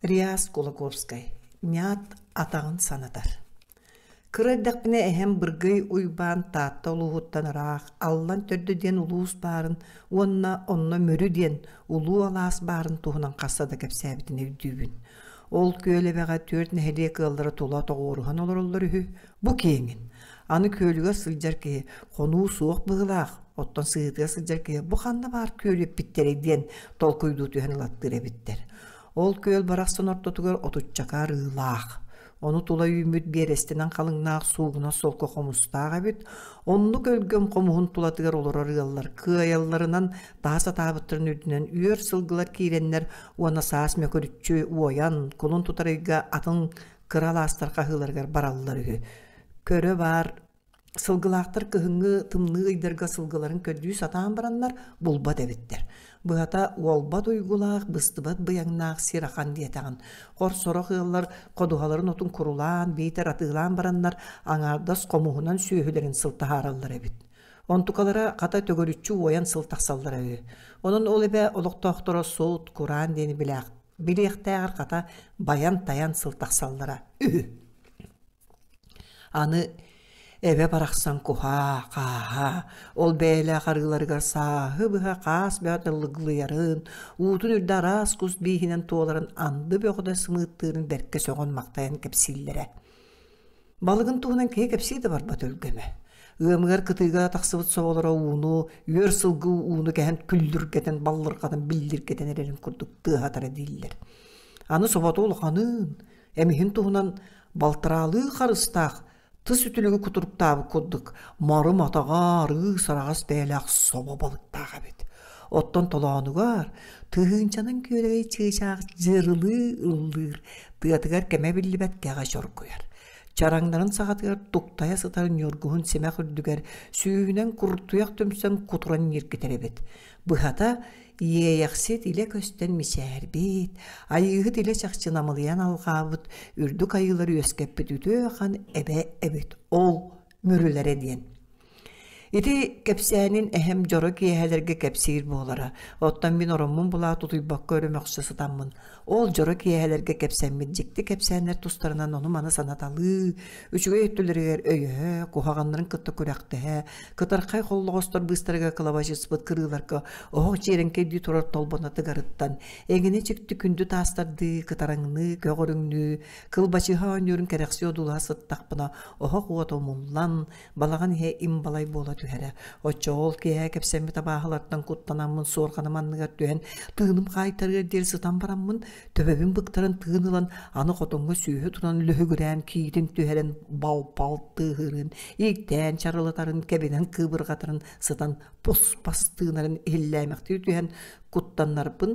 Реас Кулаковскай ньаат атаҕын санатар. Кыра эрдэхпинэ эһэм Быргый Уйбаан Таатта улууһуттан ыраах Аллан Төрдө диэн улуус баарын уонна онно Мүрү диэн улуу алаас баарын туһунан хаста да кэпсээбитин өйдүүбүн. Ол күөл эбэҕэ түөрт нэһилиэк ыаллара тула тоҕуоруһан олороллор үһү. Бу киэҥин. Аны күөлүгэр сылдьар киһи хонуу суох быһыылаах, оттон сыһыытыгар сылдьар киһи бу ханна баар күөлү эппиттэрэй диэн толкуйдуу түһэн ылаттыыр эбиттэр. Ол күөл барахсан ортотугар отуччака арыылаах. Ону тула үүммүт биэрэстэнэн халыҥнаах суугуна солко хомустаах эбит. Оннук өлгөм хомуһун тулатыгар олорор ыаллар кыайалларынан таас атаабыттарын үрдүнэн үөр сылгылар киирэннэр уонна саас мөкүрүччү уойан, кулун тутар ыйга атын кыра алаастар хаһыыларыгар бараллар үһү. Көрө баар Сылгылаахтар кыһыҥҥы тымныы ыйдарга сылгыларын көрдүү сатаан бараннар булбат эбиттэр. Быһата, уолбат уйгулаах, быстыбат быйаҥнаах сир ахан диэтэҕин. Хор сорох ыаллар ходуһаларын отун курулаан, биитэр атыылаан бараннар аҥаардас хомуһунан сүөһүлэрин сыл таһаараллар эбит. Онтукалара хата төгүрүччү уойан сыл тахсаллара үһү. Онон ол эбэ олохтоохторо суут, кураан диэни билиэхтээҕэр хата байан-тайан сыл тахсаллара үһү. Аны эбэ барахсан куһаа, хааһа, ол бэйэлээх арыыларыгар сааһы быһа хаас бөҕөтө лыглыйарын, уутун үрдэ араас кус бииһинэн туоларын анды бөҕөтө сымыыттыырын бэркэ сөҕөн-махтайан кэпсииллэрэ. Балыгын туһунан киһи кэпсии да барбат өлгөмө. Ыамыгар кытыыга тахсыбыт соболоро ууну, үөр сылгы ууну кэһэн күллүргэтэн, баллырҕатан, биллиргэтэн эрэрин курдук тыаһатара дииллэр. Аны собото улаханын, Эмиһин туһунан балтараалыы харыстаах тыс үтүлүгү кутуруктаабыт курдук мары-матаҕа арыы сараҕас бэйэлээх собо балыктаах эбит. Оттон толоонугар тыһыынчанан күөрэгэй чыычаах дьырылыы ыллыыр, тыатыгар кэмэ биллибэт кэҕэ чоргуйар. Чараҥнарын саҕатыгар туктайа сытар ньургуһун симэх үрдүгэр сүүһүнэн куртуйах түмсэн кутуран ньиргитэр эбит. Быһата, Иэйэхсит илэ көстөн мичээрбит, Айыыһыт илэ чахчы намылыйан алҕаабыт, үрдүк айыылар үөскэппит үтүө ахан эбэ эбит ол Мүрүлэрэ диэн. Ити кэпсээнин эһэм дьоро киэһэлэргэ кэпсиир буолара. Оттон мин ороммун булаат утуйбакка өрө мөхсө сытаммын, ол дьоро киэһэлэргэ кэпсэммит дьикти кэпсээннэр тустарынан ону-маны санаталыы, үчүгэй өттүлэригэр өйөһө, куһаҕаннарын кытта күрэхтэһэ, кытархай холлоҕостор быыстарыгар кылабачыспыт кырыыларга оһох дьиэрэҥкэйдии турар толбоно тыгарыттан эҥинэ чикти күндү таастардыы кытараҥныы көҕөрүҥнүү кылбачыһа оонньуурун кэрэхсии одуулаһа сыттахпына оһох уота умуллан балаҕан иһэ им-балай буола түһэрэ оччоҕо ол киэһэ кэпсэммит абааһылартан куттанаммын суорҕаным анныгар түһэн тыыным хаайтарыар диэри сытан бараммын Төбөбүн быктаран тыын ылан, аны хотоҥҥо сүөһү туран лүһүгүрээн киитин түһэрэн бал-бал тыаһыырын, ииктээн чарылатарын, кэбинэн кыыбырҕатарын сытан пус-пас тыынарын иһиллээмэхтии түһэн куттанарбын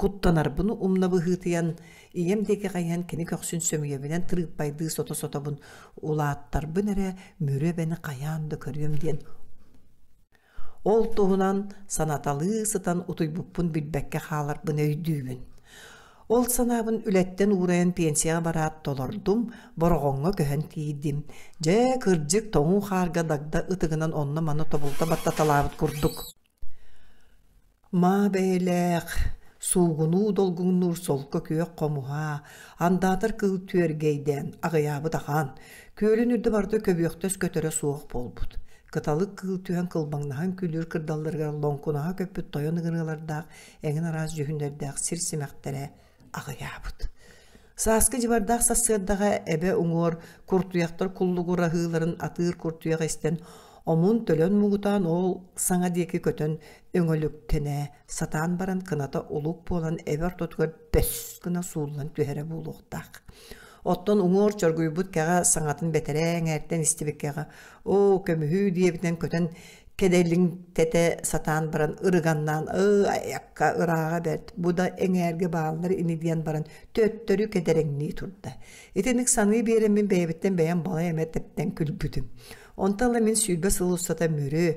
куттанарбын умна быһыытыйан, ийэм диэки хайыһан кини көхсүн сөмүйэбинэн тырыыппайдыы сото-сотобун улааттарбын эрэ Мүрү эбэни хайаан да көрүөм диэн Ол туһунан санаталыы сытан утуйбуппун билбэккэ хааларбын өйдүүбүн. Ол санаабын үлэттэн уурайан пенсияҕа бараат толордум, Бороҕоҥҥо көһөн тиийдим. Дьэ, кырдьык, тоҥуу хаарга дагда ытыгынан онно-манна тобулта баттаталаабыт курдук. Маа бэйэлээх, суугунуу долгуҥнуур солко күөх хомуһа, андаатар кыыл түөргэйдээн аҕыйаабыт ахан, күөлүн үрдэ барыта көбүөхтэс көтөрө суох буолбут. Кыталык кыыл түһэн кылбаҥнаһан күлүүр кырдалларыгар лоҥкунаһа көппүт тойон ыҥырыылардаах эҥин араас дьүһүннэрдээх сир симэхтэрэ аҕыйаабыт. Сааскы дьыбардаах сарсыардаҕа эбэ уҥуор куртуйахтар куллугураһыыларын атыыр куртуйах истэн, омун-төлөн муҥутаан ол саҥа диэки көтөн өҥөлүктэнэ сатаан баран кыната улук буолан эбэ ортотугар бөс гына сууллан түһэрэ буолуохтаах. Оттон уҥуор чоргуйбут кэҕэ саҥатын бэтэрээ эҥээртэн истибит кэҕэ «Оо, көмүһүү» диэбитинэн көтөн кэдэлиҥтэтэ сатаан баран ырыганнаан «Ыы, айакка ырааҕа бэрт, бу да эҥээргэ бааллар ини» диэн баран төттөрү кэдэрэҥнии турда. Итинник саныы биэрэммин бэйэбиттэн бэйэм балай эмэ тэптэн күлбүтүм. Онтон ыла мин 20 сыл устата Мүрү.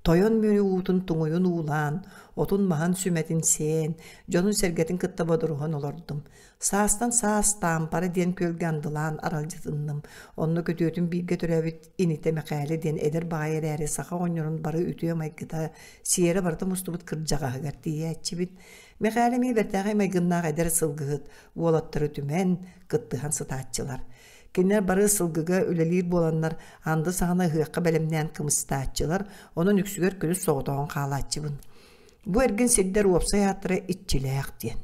Тойон Мүрү уутун туҥуйун уулаан, отун-маһын сүмэтин сиэн, дьонун-сэргэтин кытта бодоруһан олордум. Саастан саас Таампара диэн күөлгэ андылаан аралдьытынным. Онно күтүөтүм бииргэ төрөөбүт инитэ Мэхээлэ диэн эдэр баҕайы эрээри саха оҕонньорун бары үтүө майгыта, сиэрэ барыта мустубут кырдьаҕаһыгар тиийээччибит. Мэхээлэ эмиэ бэртээхэй майгыннаах эдэр сылгыһыт, уолаттары түмэн, кыттыһан сытааччылар. Кинилэр бары сылгыга үлэлиир буоланнар, анды саҕана ыһыахха бэлэмнээн кымыстааччылар, онон үксүгэр күнүс соҕотоҕун хаалааччыбын. Бу эргин сирдэр уопсай ааттара Иччилээх диэн.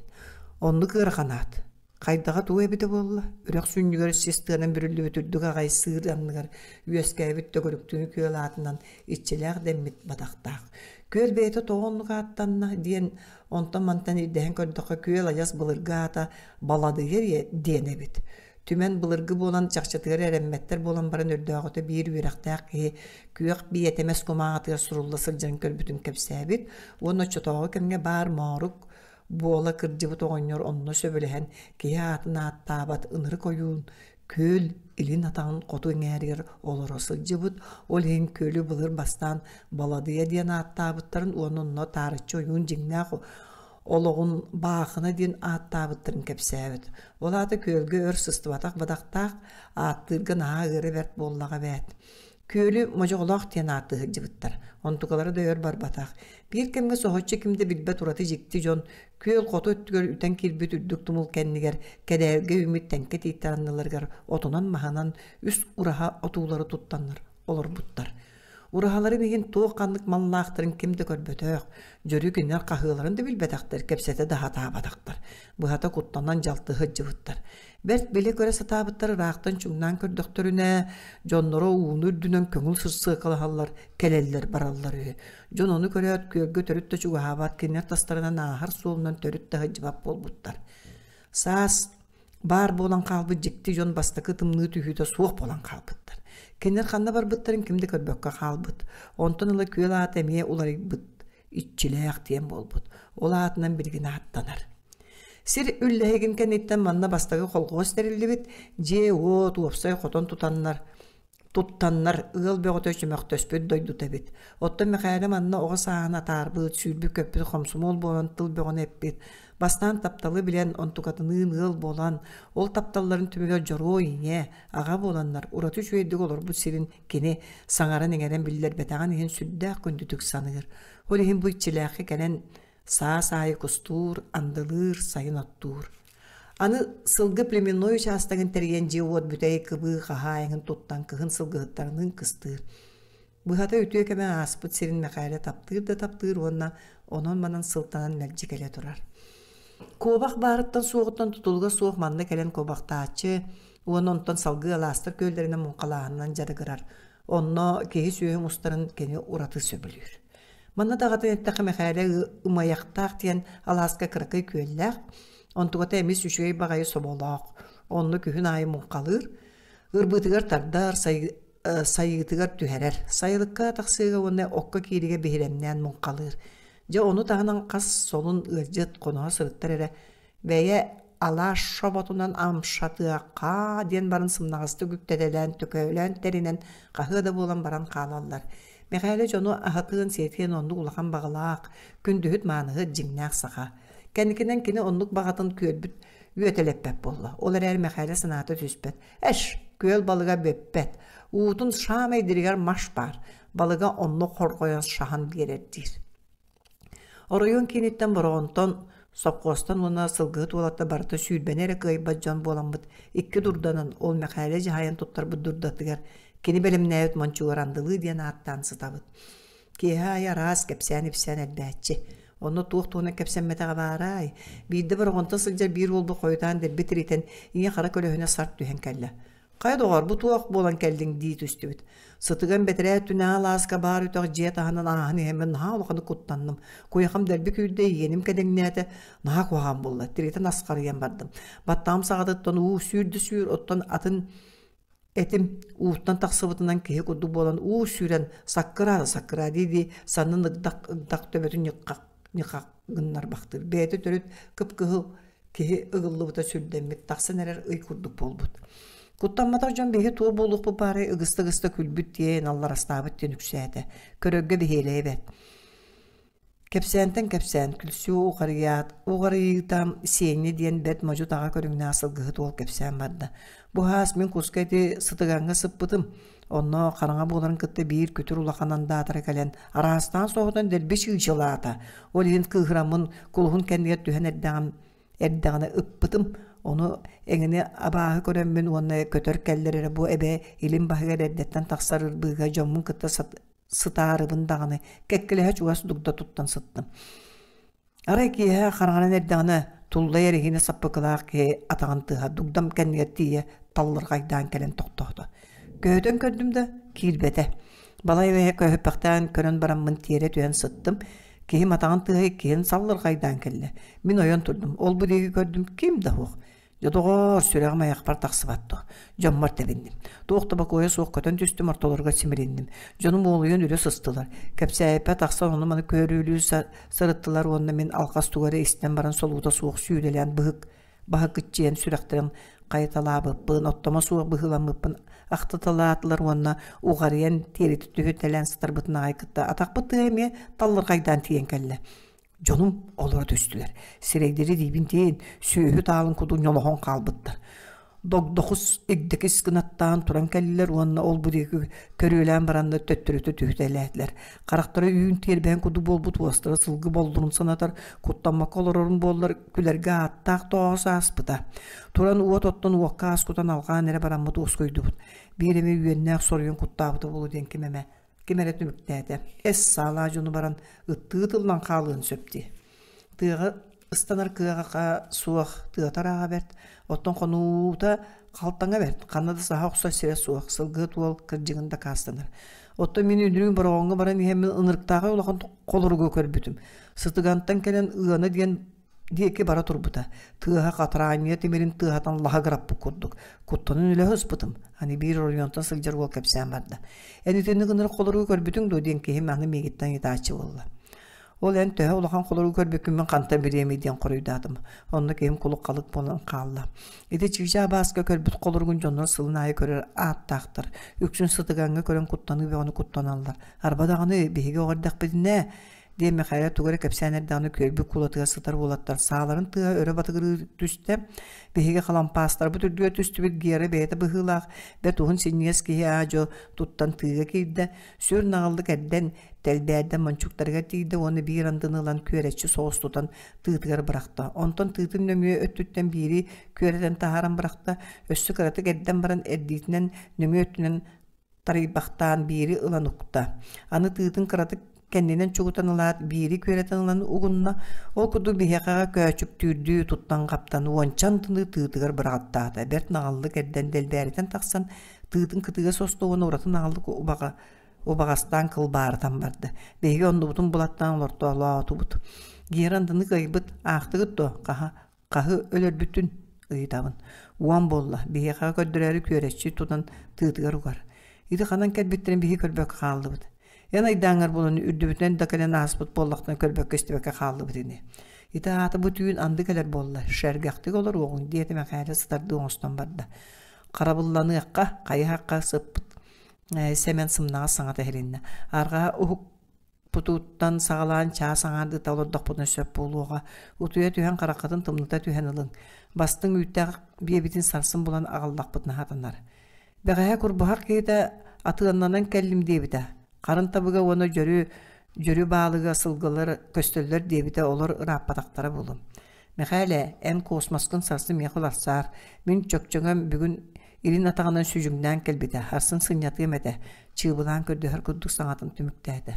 Оннук ыарахан аат. Хайдаҕа тугу эбитэ буолла? Үрэх сүнньүгэр сис тыанан бүрүллүбүт үрдүк аҕай сыыр анныгар үөскээбит төгүрүктүҥү күөл аатынан Иччилээх дэммит бадахтаах. Күөл бэйэтэ тоҕо оннук ааттанна диэн онтон-мантан ирдэһэн көрдөххө күөл адьас былыргы аата Баладыйа диэн эбит. Түмэн былыргы буолан чахчытыгар эрэммэттэр буолан баран өрдөөҕүтэ биир үөрэхтээх киһи күөх бии этэмэс кумааҕытыгар сурулла сылдьарын көрбүтүн кэпсээбит уонна оччотооҕу кэмҥэ баар моорук буола кырдьыбыт оҕонньор онно сөбүлэһэн киһи аатын ааттаабат ынырык ойуун күөл илин атаҕын хоту эҥээригэр олоро сылдьыбыт, ол иһин күөлү былыр бастаан Баладыйа диэн ааттаабыттарын уонна онно таарыччы ойуун дьиҥнээх олоҕун Баахына диэн ааттаабыттарын кэпсээбит. Ол аата күөлгэ өр сыстыбатах бадахтаах, ааттыырга наһаа ыара бэрт буоллаҕа эбээт. Күөлү Модьоҕолоох диэн ааттыы сылдьыбыттар. Онтукалара да өр барбатах. Биир кэмҥэ соһуччу ким да билбэт ураты дьикти дьон күөл хоту өттүгэр үтэн киирбит үрдүк тумул кэннигэр кэдээргэ үүммүт тэҥкэ тииттэр анныларыгар отунан-маһынан үс ураһа отуулары туттаннар олорбуттар. Ураһаларын иһин туох ханнык маллаахтарын ким да көрбөтөх, дьөрү кинилэр хаһыаларын да билбэтэхтэр, кэпсэтэ да сатаабатахтар. Быһата куттанан дьалты сылдьыбыттар. Бэрт билэ-көрө сатаабыттар ыраахтан чуҥнаан көрдөхтөрүнэ, дьонноро ууну үрдүнэн көҥүл сырсыакалаһаллар, кэлэллэр бараллар үһү. Дьон ону көрөөт күөлгэ төрүт да чугаһаабат, кинилэр тастарынан ааһар суолунан төрүт да сылдьыбат буолбуттар. Саас баар буолан хаалбыт дьикти дьон бастакы тымныы түһүүтэ суох буолан хаалбыттар. Кинилэр ханна барбыттарын ким да көрбөккө хаалбыт. Онтон ыла күөл аата эмиэ уларыйбыт, иччилээх диэн буолбут. Ол аатынан билигин ааттанар. Сир үллэһигин кэнниттэн манна бастакы колхуос тэриллибит, дьиэ-уот, уопсай хотон тутаннар, туттаннар ыал бөҕөтө чөмөхтөспүт дойдута эбит. Оттон Мэхээлэ манна оҕо сааһын атаарбыт, сүүрбүт-көппүт хомсомуол буолан тыл бөҕөнү эппит. Бастаан тапталы билэн, онтукатыныын ыал буолан, ол тапталларын түмүгэр дьоруой ийэ, аҕа буоланнар, ураты үчүгэйдик олорбут сирин кини саҥаран-иҥэрэн биллэрбэтэҕин иһин сүрдээх күндүтүк саныыр. Ол иһин бу иччилээххэ кэлэн Саас аайы кустуур, андылыыр, сайын оттуур. Аны сылгы племенной учаастагын тэрийэн дьиэ-уот бүтэй кыбыы хаһаайыҥын туттан кыһын сылгыһыттарыныын кыстыыр. Быһата үтүө кэмэ ааспыт сирин Мэхээлэ таптыыр да таптыыр уонна онон-манан сылтанан мэлдьи кэлэ турар. Куобах баарыттан суоҕуттан тутулуга суох манна кэлэн куобахтааччы уонна онтон салгыы алаастар күөллэринэн муҥхалааһынынан дьарыгырар. Онно киһи-сүөһү мустарын кини ураты сөбүлүүр. Манна даҕатан эттэххэ Мэхээлэ Ымайахтаах диэн алааска кыракый күөллээх, онтуката эмис үчүгэй баҕайы соболоох. Онно күһүн аайы муҥхалыыр, ырбыытыгар тардар, сайыытыгар түһэрэр. Сайылыкка тахсыыга уонна окко кииригэ биһирэмнээн муҥхалыыр. Дьэ ону таһынан хас солун ыалдьыт хоноһо сырыттар эрэ Бэйэ алаас шоботунан амшатыахха диэн баран сымнаҕастык үктэтэлээн, төкөөлөөн тэринэн хаһыа да буолан баран хаалаллар. Мэхээлэ дьону аһатыан-сиэтиэн оннук улахан баҕалаах, күндүһүт-мааныһыт дьиҥнээх саха. Кэнникинэн кини оннук баҕатын күөлбүт үөтэлэппэт буолла. Ол эрээри Мэхээлэ санаата түспэт. Эш, күөл балыга бүппэт. Уутун саамай диригэр маш баар. Балыга онно хорҕойон шаһан биэрэр диир. Оройуон кииниттэн Бороҕонтон, сопхуостан уонна сылгыһыт уолаттар барыта сүүрбэни эрэ кыайбат дьон буоламмыт икки дурданан, ол Мэхээлэ дьаһайан туттарбыт дурдатыгар кини бэлэмнээбит мончугар андылыы диэн ааттаан сытабыт. Киэһэ аайы араас кэпсээн-ипсээн элбээччи. Онно туох туһунан кэпсэммэтэҕэ баарай? Биирдэ Бороҕонтон сылдьар биир уолбут хойутаан дэлби тиритэн, ийэ-хара көлөһүнэ сарт түһэн кэллэ. Хайа доҕоор, бу туох буолан кэллиҥ дии түстүбүт. Сытыган бэтэрээ өттүнээҕи алааска баар өтөх дьиэ таһынан ааһан иһэммин наһаа улаханнык куттанным. Куйахам дэлби күүрдэ, иэним кэдэҥнээтэ, наһаа куһаҕан буолла. Тиритэн асхарыйан бардым. Баттаҕым саҕатыттан уу сүүрдэ сүүр, оттон атын этим ууттан тахсыбытынан киһи курдук буолан уу сүүрэн саккыраа да саккыраа дии-дии саннын ыгдах-ыгдах төбөтүн ньыкхах ньыхах гыннарбахтыыр. Бэйэтэ төрүт кып-кыһыл киһи ыгыллыбыта сүрдэммит, тахсан эрэр ый курдук буолбут. Куттамматах дьон биһи туох буолуохпут баарай ыгыста-ыгыста күлбүт диэн, алларастаабыт диэн үксээтэ. Көрөргө биһиэлэйэ бэрт. Кэпсээнтэн кэпсээн, күлсүү уҕарыйаат, уҕарыйыыта Сиэнньэ диэн бэрт модьу-таҕа көрүҥнээх сылгыһыт уол кэпсээн барда. Бу аас мин куска ити сытыгаҥҥа сыппытым. Онно хараҥа буоларын кытта биир күтүр улахан андаатара кэлэн, араастаан соһутан дэлби чыычылаата. Ол иһин кыыһыраммын кулуһун кэннигэр түһэн эрдэҕим эрдэҕинэ ыппытым. Ону эҥини абааһы көрөммүн уонна көтөр кэллэр эрэ бу эбэ илин баһыгар эрдэттэн тахсар ырбыыга дьоммун кытта сытаарыбын даҕаны кэккэлэһэ чугас дугда туттан сыттым. Арай киэһэ хараҥаран эрдэҕинэ туллай эрэһиинэ саппыкылаах киһи атаҕын тыаһа дугдам кэннигэр тиийэ таллырҕайдаан кэлэн тохтоото. Көһүтэн көрдүм да киирбэтэ. Балай эмэ көһүппэхтээн көрөн бараммын тиэрэ түһэн сыттым. Киһим атаҕын тыаһа иккиһин саллырҕайдаан кэллэ. Мин ойон турдум. Ол-бу диэки көрдүм ким да суох. Дьэ доҕоор, сүрэҕим айахпар тахсыбат дуо? Дьоммор тэбинним. Туох да бокуойа суох көтөн түстүм, ортолоругар симиринним. Дьонум уолуйан үрэ сыстылар. Кэпсээппэ тахсан ону-маны көрүүлүү сырыттылар уонна мин алҕас тугу эрэ истэн баран солуута суох сүүрэлээн быһык баһыкыччыйан сүрэхтэрин хайыталаабыппын, оттомо суох быһыыламмыппын ахтыталаатылар уонна уҕарыйан тиэрити түһүтэлээн сытарбытын аҕай кытта атахпыт тыа эмиэ таллырҕайдаан тиийэн кэллэ. Дьонум олоро түстүлэр. Сирэйдэри диибин тиэйэн, сүөһү таалын курдук ньолоһон хаалбыттар. Догдохус игдэкис гынаттаан туран кэллилэр уонна ол-бу диэки көрүөлээн бараннар төттөрүтэ түһүтэлээтилэр. Харахтара үүн тиэрбэһин курдук буолбут уостара сылгы боллурун санатар, куттаммакка олорорун буоллар күлэргэ ааттаах тоҕоос ааспыта. Туран уот оттон уокка аас кутан алҕаан эрэ бараммыт уоскуйдубут. Биир эмэ үөннээх соруйан куттаабыта буолуо диэн ким эмэ ким эрэ түмүктээтэ. Эс саалаа дьону баран ыттыы тыллан хаалыан сөп дии. Тыаҕа ыстанар кыаҕа суох, тыата ырааҕа бэрт, оттон хонуута халтаҥа бэрт, ханна да саһа охсор сирэ суох, сылгыһыт уол кырдьыгын дакаастанар. Оттон мин үнүрүүн Бороҕоҥҥо баран иһэммин ынырыктааҕы улахан холоругу көрбүтүм. Сытыгантан кэлэн ыана диэн диэки бара турбута. Тыаһа хатыраанньыйа тимирин тыаһатан лаһыгыраппыт курдук. Куттанан үлэһэ ыспытым. Аны биир оройуонтан сылдьар уол кэпсээн барда. Эн итинник ынырык холоругу көрбүтүҥ дуо диэн киһим аны миигиттэн ыйытааччы буолла. Ол эн төһө улахан холоругу көрбүккүн мин хантан билиэмий диэн хоруйдаатым. Онно киһим кулук-халык буолан хаалла. Ити Чыычаа Бааска көрбүт холоругун дьоннор сылын аайы көрөр ааттаахтар. Үксүн сытыгаҥҥа көрөн куттаныы бөҕөнү куттаналлар. Арба даҕаны биһиги оҕо эрдэхпитинэ диэн Михаил тугу эрэ кэпсээн эрдэҕинэ күөлбүт кулатыгар сытар уолаттар сааларын тыаһа өрө батыгырыы түстэ. Биһиги халампаастарбыт үрдүгэр түстүбүт Гера бэйэтэ быһыылаах, бэрт уһун синньигэс киһи аа-дьуо туттан тыыга киирдэ. Сүр наҕыллык эрдэн, тэлбээрдэн мончуктарыгар тиийдэ уонна биир андыны ылан күөрэччи соҕус тутан тыытыгар бырахта. Онтон тыытын нөҥүө өттүттэн биири күөрэтэн таһааран бырахта. Өссө кыратык эрдэн баран эрдиитинэн нөҥүө өттүнэн тарыйбахтаан биири ылан укта. Аны тыытын кыратык кэннинэн чугутан ылаат, биири күөрэтэн ылан угунна. Ол курдук биһиэхэҕэ көөчүктүүрдүү туттан-хаптан уонча андыны тыытыгар быраҕаттаата. Бэрт наҕыллык эрдэн дэлбээритэн тахсан, тыытын кытыыга состо уонна ураты наҕыллык убаҕа убаҕастаан кылбаарытан барда. Биһиги оннубутун булаттаан олортоолоотубут. Гера андыны кыайбыт, аахтыгыт дуо? Хаһа Хаһы өлөрбүтүн ыйытабын. Уон буолла, биһиэхэ көрдөрөөрү күөрэччи тутан тыытыгар угар. Ити ханан кэлбиттэрин биһи көрбөккө хааллыбыт. Эн айдааҥҥар буолан үрдүбүтүнэн да кэлэн ааспыт буоллахтан көрбөккө-истибэккэ хааллыбыт ини. Ити аата бу түүн анды кэлэр буолла, шэргэхтик олоруоҕуҥ диэтэ Мэхээлэ сытардыы оҥостон барда. Харабылланыахха, хайыһахха сыппыт Сэмэн сымнаҕас саҥата иһилиннэ. Арҕаа уһук Путууттан саҕалаан чаас аҥаардыыта олордохпутуна сөп буолуоҕа. Утуйа түһэн хараххытын тымныта түһэн ылыҥ. Бастыҥ үүттээх биэбитин сарсын булан аҕаллахпытына сатанар. Бэҕэһээ Курбуһах киһитэ атыаннанан кэллим диэбитэ. Харын табыга уонна дьөрү дьөрү баалыга сылгылар көстөллөр диэбитэ олор ырааппатахтара буолуо. Мэхээлэ, эн космоскын сарсын миэхэ уларсаар. Мин чөкчөҥөм бүгүн илин атаҕынан сүдьүҥнээн кэлбитэ, сарсын сынньатыам этэ, чыыбылаан көрдөһөр курдук саҥатын түмүктээтэ.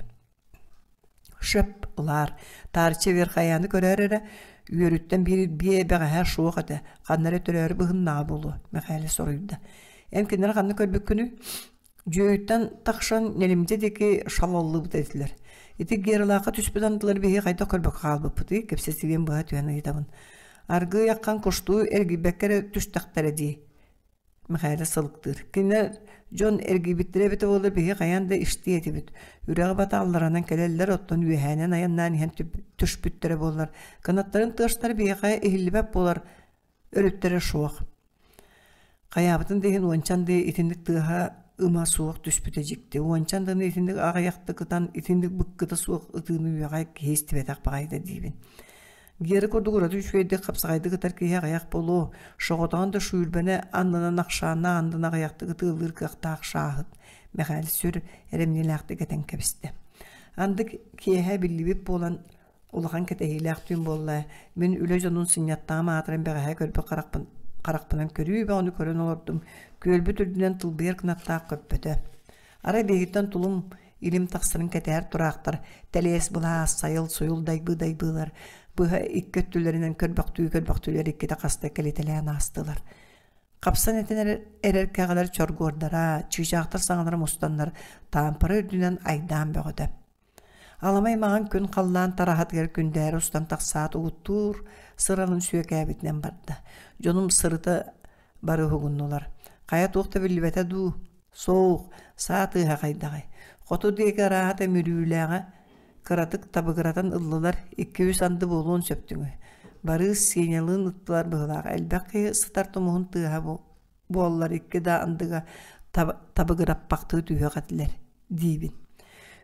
Шөп, ылаар, таарычча Верхояны көрөөр эрэ, үөрүттэн биир биэ бэҕэһээ суох этэ, ханна эрэ төрөөрү быһыннаҕа буолуо, Мэхээлэ соруйда. Эн кинилэри ханна көрбүккүнүй? Дьүөйүттэн тахсан Нэлимдьэ диэки шалаллыбыт этилэр. Ити Гералаахха түспүт андылар биһиги хайдах көрбөккө хаалбыппытый? Кэпсэтиибин быһа түһэн ыйытабын. Аргыый аххан кустуу эргийбэккэ эрэ түстэхтэрэ дии. Михаил сылыктыыр. Кинилэр дьон эргийбиттэрэ эбитэ буоллар биһиги хайаан да иштиэ этибит. Үрэҕи бата алларанан кэлэллэр, оттон үөһээнэн айаннаан иһэн түспүттэрэ буоллар, кынаттарын тыастара биһиэхэ иһиллибэт буолар өрүттэрэ суох. Хайаабытын да иһин уонча анды итинник тыаһа ыма суох түспүтэ дьикти. Уонча андыны итинник аҕыйахтык ытан, итинник быккыта суох ытыыны үөҕэ киһи истибэтэх баҕайыта диибин. Гера курдук ураты үчүгэйдик хапсаҕайдык ытар киһи аҕыйах буолуо, соҕотоҕун да сүүрбэни аннынан ахсааннаах андын аҕыйахтык ытыалыыр кыахтаах сааһыт Мэхээлэ сүр эрэмньилээхтик этэн кэбистэ. Анды киэһэ биллибит буолан улахан кэтэһиилээх түүн буолла. Мин үлэ дьонун сынньаттаҕым аатыран бэҕэһээ көрбүт харахпын харахпынан көрүү бөҕөнү көрөн олордум. Күөлбүт үрдүнэн тылбыйар кынаттаах көппөтө. Арай биһигиттэн тулум илим тахсарын кэтэһэр тураахтар тэлиэс-былаас, сайыл-суйул дайбыы-дайбыылар быһа икки өттүлэринэн көрбөхтүү-көрбөхтүүлэр иккитэ хаста кэлитэлээн аастылар. Хапсан этэн эрэр кэҕэлэр чоргуордара, чыычаахтар саҥалара мустаннар таампара үрдүнэн айдаан бөҕөтө. Аламай маҥан күн халлаан тараһатыгар күндээри устан тахсаат угуттуур сыралын сүөкээбитинэн барда. Дьонум сырыта бары уһугуннулар. Хайа туох да биллибэтэ дуу? Суох, саа тыаһа хайдаҕый? Хоту диэки арааһата Мүрүүлээҕэ кыратык табыгыратан ыллылар, икки-үс анды буолуон сөптүҥү. Барыыс Сенялыын ыттылар быһыылаах, элбэх киһи сытар тумуһун тыаһа буоллар икки да андыга табыгыраппахтыы түһүөх этилэр, диибин.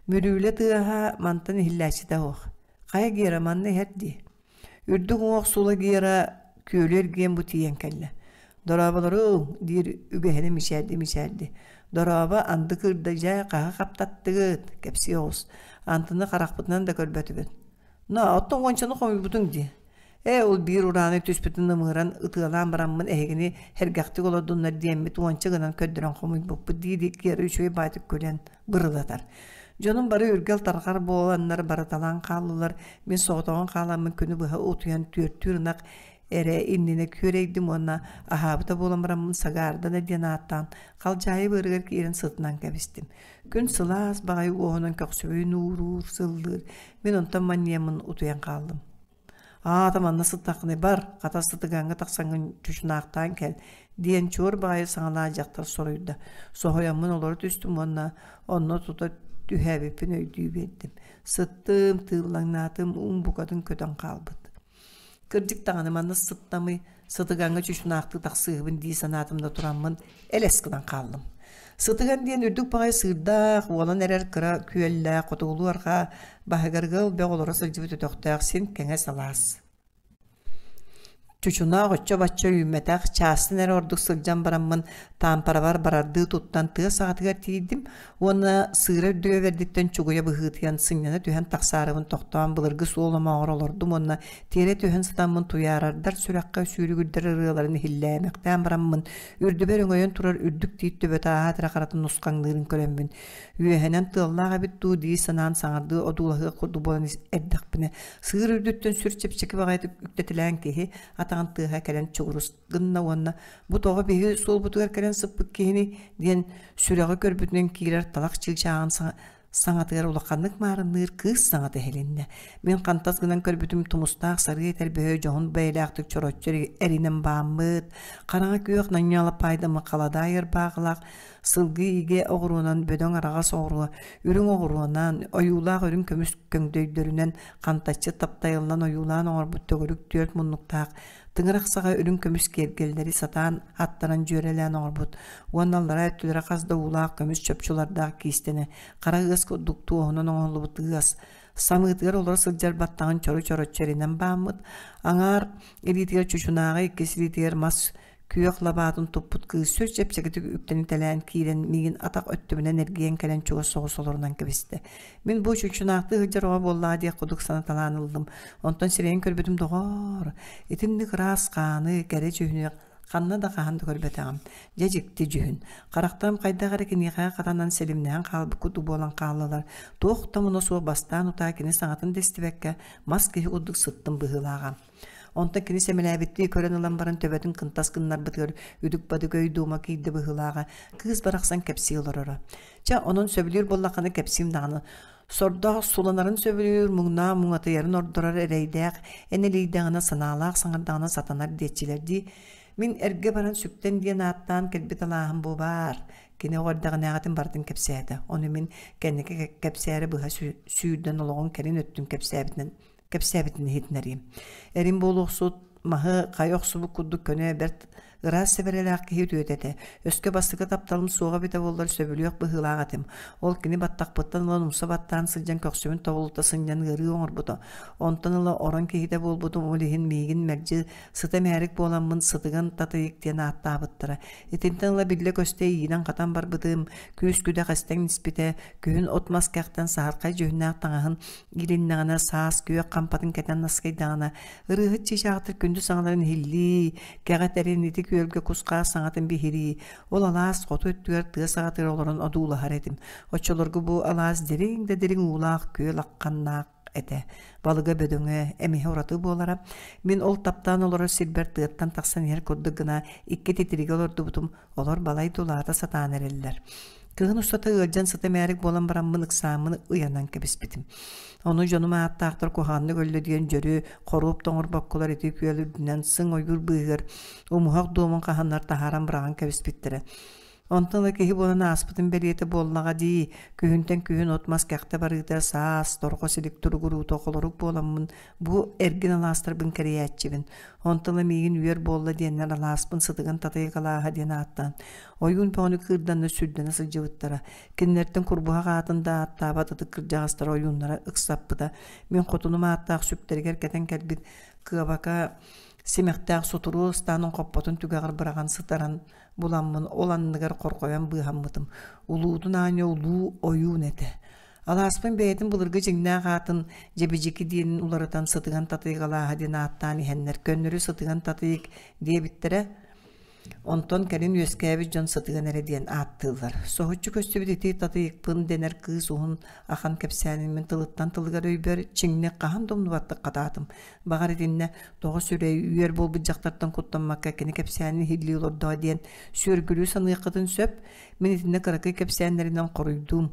Мүрүүлэ тыаһа мантан иһиллээччитэ суох. Хайа Гера манна иһэр дии. Үрдүк уҥуох сула Гера күөлү эргийэн бу тиийэн кэллэ. «Дорооболоруҥ!» диир үгэһинэ мичээрди-мичээрди. «Дорообо, анды кыырда дьэ, хаһа хаптаттыгыт?» кэпсии оҕус. Антыны харахпытынан да көрбөтүбүт. «Но, оттон уончаны хомуйбутуҥ дии. Ээ, ол биир урааны түспүтүн ымыыран, ытыалаан бараммын эһигини сэргэхтик олордуннар диэммит уонча гынан көрдөрөн хомуйбуппут» дии-дии Гера үчүгэй баайдык күлэн бырылатар. Дьонум бары үргэл-тарҕар буоланнар барыталаан хааллылар. Мин соҕотоҕун хааламмын күнү быһа утуйан түөртүүр ынах эрэ иннинэ күөрэйдим уонна аһаабыта буолан бараммын сагаардана диэн ааттаан халдьаайы быарыгар киирэн сытынан кэбистим. Күн сылаас баҕайы уоһунан көхсүбүн ууруур, сыллыыр. Мин онтон манньыйаммын утуйан хааллым. Аата манна сыттаххына бар, хата сытыгаҥҥа тахсаҥҥын чучунаахтаан кэл, диэн чуор баҕайы саҥалаах дьахтар соруйда. Соһуйаммын олоро түстүм уонна онно тута түһээбиппин өйдүү биэрдим. Сыттым, тыыллаҥнаатым, уум букатын көтөн хаалбыт. Кырдьык даҕаны манна сыттамый, сытыгаҥҥа чучунаахтыы тахсыыһыбын дии санаатым да тураммын элэс гынан хааллым. Сытыган диэн үрдүк баҕайы сыырдаах, уолан эрэр кыра күөллээх, хотугулуу-арҕаа баһыгар ыал бөҕө олоро сылдьыбыт өтөхтөөх син кэҥэс алаас. Чучунаах оччо-бачча үүммэтэх, чаастан эрэ ордук сылдьан бараммын Таампарабар барардыы туттан тыа саҕатыгар тиийдим уонна сыыра үрдүгэ бэрдиттэн чугуйа быһыытыйан сынньана түһэн тахсаарыбын тохтоон былыргы суол омооҕор олордум уонна тиэрэ түһэн сытаммын туйаарардар сүрэххэ сүүрүгүрдэр ырыаларын иһиллээмэхтээн бараммын үрдүбэр өҥөйөн турар үрдүк тиит төбөтө аат эрэ харатын нусхаҥныырын көрөммүн үөһэнэн тыаллаах эбит дуу дии санаан саҥардыы одуулаһыах курдук буолан эрдэхпинэ сыыр үрдүттэн сүр чэпчэки баҕайытык үктэтилээн киһи атаҕын тыаһа кэлэн чугурус гынна уонна бу тоҕо биһиги суолбутугар кэлэн сыппыт киһини диэн сүрэҕи көрбүтүнэн киирэр талах чыычааҕын саҥатыгар улаханнык маарынныыр кыыс саҥата иһилиннэ. Мин хантас гынан көрбүтүм тумустаах сарыы этэрбэһэ дьоһун бэйэлээхтик чороччу эринэн бааммыт, хараҥа күөх нанньалапаайдаммыт халадаай ырбаахылаах сылгы иигэ оҕуруонан бөдөҥ араҕас оҕуруо, үрүҥ оҕуруонан, ойуулаах үрүҥ көмүс көҥдөйдөрүнэн хантаччы таптайыллан ойуулаан оҥорбут төгүрүк түөрт муннуктаах Тыҥырах саҕа үрүҥ көмүс киэргэллэри сатаан аттаран дьүөрэлээн оҥорбут уонна аллараа өттүлэрэ хас да уулаах көмүс чопчулардаах киистэни хара ыас курдук туоһунан оҥоһуллубут ыас самыытыгар олоро сылдьар баттаҕын чору-чороччу эринэн бааммыт, аҥаар илиитигэр чучунааҕы иккис илиитигэр мас күөх лабаатын туппут кыыс сүр чэпчэкитик үктэнитэлээн киирэн миигин атах өттүбүнэн эргийэн кэлэн чугас соҕус олорунан кэбистэ. Мин бу чучунаахтыы сылдьар оҕо буоллаҕа диэх курдук санаталаан ыллым. Онтон сирэйин көрбүтүм доҕоор, итинник ыраас хааны, кэрэ дьүһүнү ханна да хаһан да көрбөтөҕүм. Дьэ дьикти дьүһүн. Харахтарым хайдах эрэ киниэхэ хатанан силимнэһэн хаалбыт курдук буолан хааллылар. Туох да муна суох бастаан утаа кини саҥатын да истибэккэ мас киһи курдук сыттым быһыылааҕа. Онтон кини сэмэлээбиттии көрөн ылан баран төбөтүн кынтас гыннарбытыгар үдүк-бадык өй-дуома киирдэ быһыылааҕа, кыыс барахсан кэпсии олороро. Чэ, онон сөбүлүүр буоллаххына кэпсиим даҕаны. Сордоох суланарын сөбүлүүр, муҥнаах муҥатыйарын ордорор эрэйдээх, эн илийдэҕинэ санаалаах саҥардаҕына сатанар диэччилэр дии. Мин эргэ баран сүктэн диэн ааттаан кэлбит алааһым бу баар. Кини оҕо эрдэҕинээҕитин барытын кэпсээтэ. Ону мин кэнники кэпсээри быһа сүүрдэн олоҕун кэлин өттүн кэпсээбитинэн кэпсээбитин иһитинэриим. Эрим буолуохсут маһы хайа охсубут курдук көнө бэрт Ыраас сэбэрэлээх киһи үтүөтэ этэ. Өскө бастакы тапталым суоҕа эбитэ буоллар сөбүлүөх быһыылаах этим. Ол кини баттахпыттан ылан умса баттаан сылдьан көхсүбүн тобулута сынньан ыарыы оҥорбута. Онтон ыла орон киһитэ буолбутум ол иһин миигин мэлдьи сыта мээрик буоламмын сытыган татыйык диэн ааттаабыттара. Итинтэн ыла биллэ-көстө иинэн-хатан барбытым, күүс-күдэх эстэн испитэ, күһүн от-мас кэхтэн саһархай дьүһүннээх таҥаһын иилиннэҕинэ, саас күөх хампатын кэтэн наскыйдаҕына, ырыаһыт чыычаахтар күндү саҥаларын иһиллии, кэҕэ тэрин ити күөлгэ кус-хаас саҥатын биһирии, ол алаас хоту өттүгэр тыа саҕатыгар олорон одуулаһар этим. Оччолорго бу алаас дириҥ да дириҥ уулаах күөл ахханнаах этэ. Балыга бөдөҥө, эмиһэ ураты буолара. Мин ол таптаан олорор сирбэр тыаттан тахсан иһэр курдук гына икки титириги олордубутум, олор балай да улаата сатаан эрэллэр. Кыһын устата ыалдьан сыта мээрик буолан бараммын ыксааммын ыйанан кэбиспитим. Ону дьонум ааттаахтар куһаҕаннык өллө диэн дьөрү, хоруоп тоҥорбокколор ити күөл үрдүнэн сыҥ ойуур быыһыгар умуһах дуомун хаһаннар таһааран быраҕан кэбиспиттэрэ. Онтон ыла киһи буолан ааспытын бэлиэтэ буоллаҕа дии, күһүнтэн күһүн от-мас кэхтэ барыыта, саас, торҕо силик туругуруута холорук буоламмын бу эргин алаастарбын кэрийээччибин. Онтон ыла миигин үөр буолла диэннэр алааспын сытыган татыйык алааһа диэн ааттаан, ойуун бөҕөнү кыырданна сүрдэнэ сылдьыбыттара. Кинилэртэн курбуһах аатын да ааттаабат ытык кырдьаҕастар ойууннара ыксаппыта. Мин хотунум ааттаах сүктэригэр кэтэн кэлбит кыабака симэхтээх сутуруо ыстаанын хоппотун түгэҕэр быраҕан сытаран буламмын ол анныгар хорҕойон быыһаммытым. Улуутун аанньа улуу ойуун этэ. Алааспын бэйэтин былыргы дьиҥнээх аатын Дьэбидьики диэнин уларытан Сытыган Татыйык алааһа диэн ааттаан иһэннэр көннөрү Сытыган Татыйык диэбиттэрэ Онтон кэлин үөскээбит дьон сытыган эрэ диэн ааттыыллар. Соһуччу көстүбүт ити Татыйыкпын дэнэр кыыс уһун ахан кэпсээнин мин тылыттан тылыгар өйбөр чиҥник хаһан да умнубаттык хатаатым. Баҕар итиннэ тоҕо сүрэй үөр буолбут дьахтартан куттаммакка кини кэпсээнин иһиллии олордоо диэн сүөргүлүү саныаххытын сөп. Мин итиннэ кыракый кэпсээннэринэн хоруйдуум.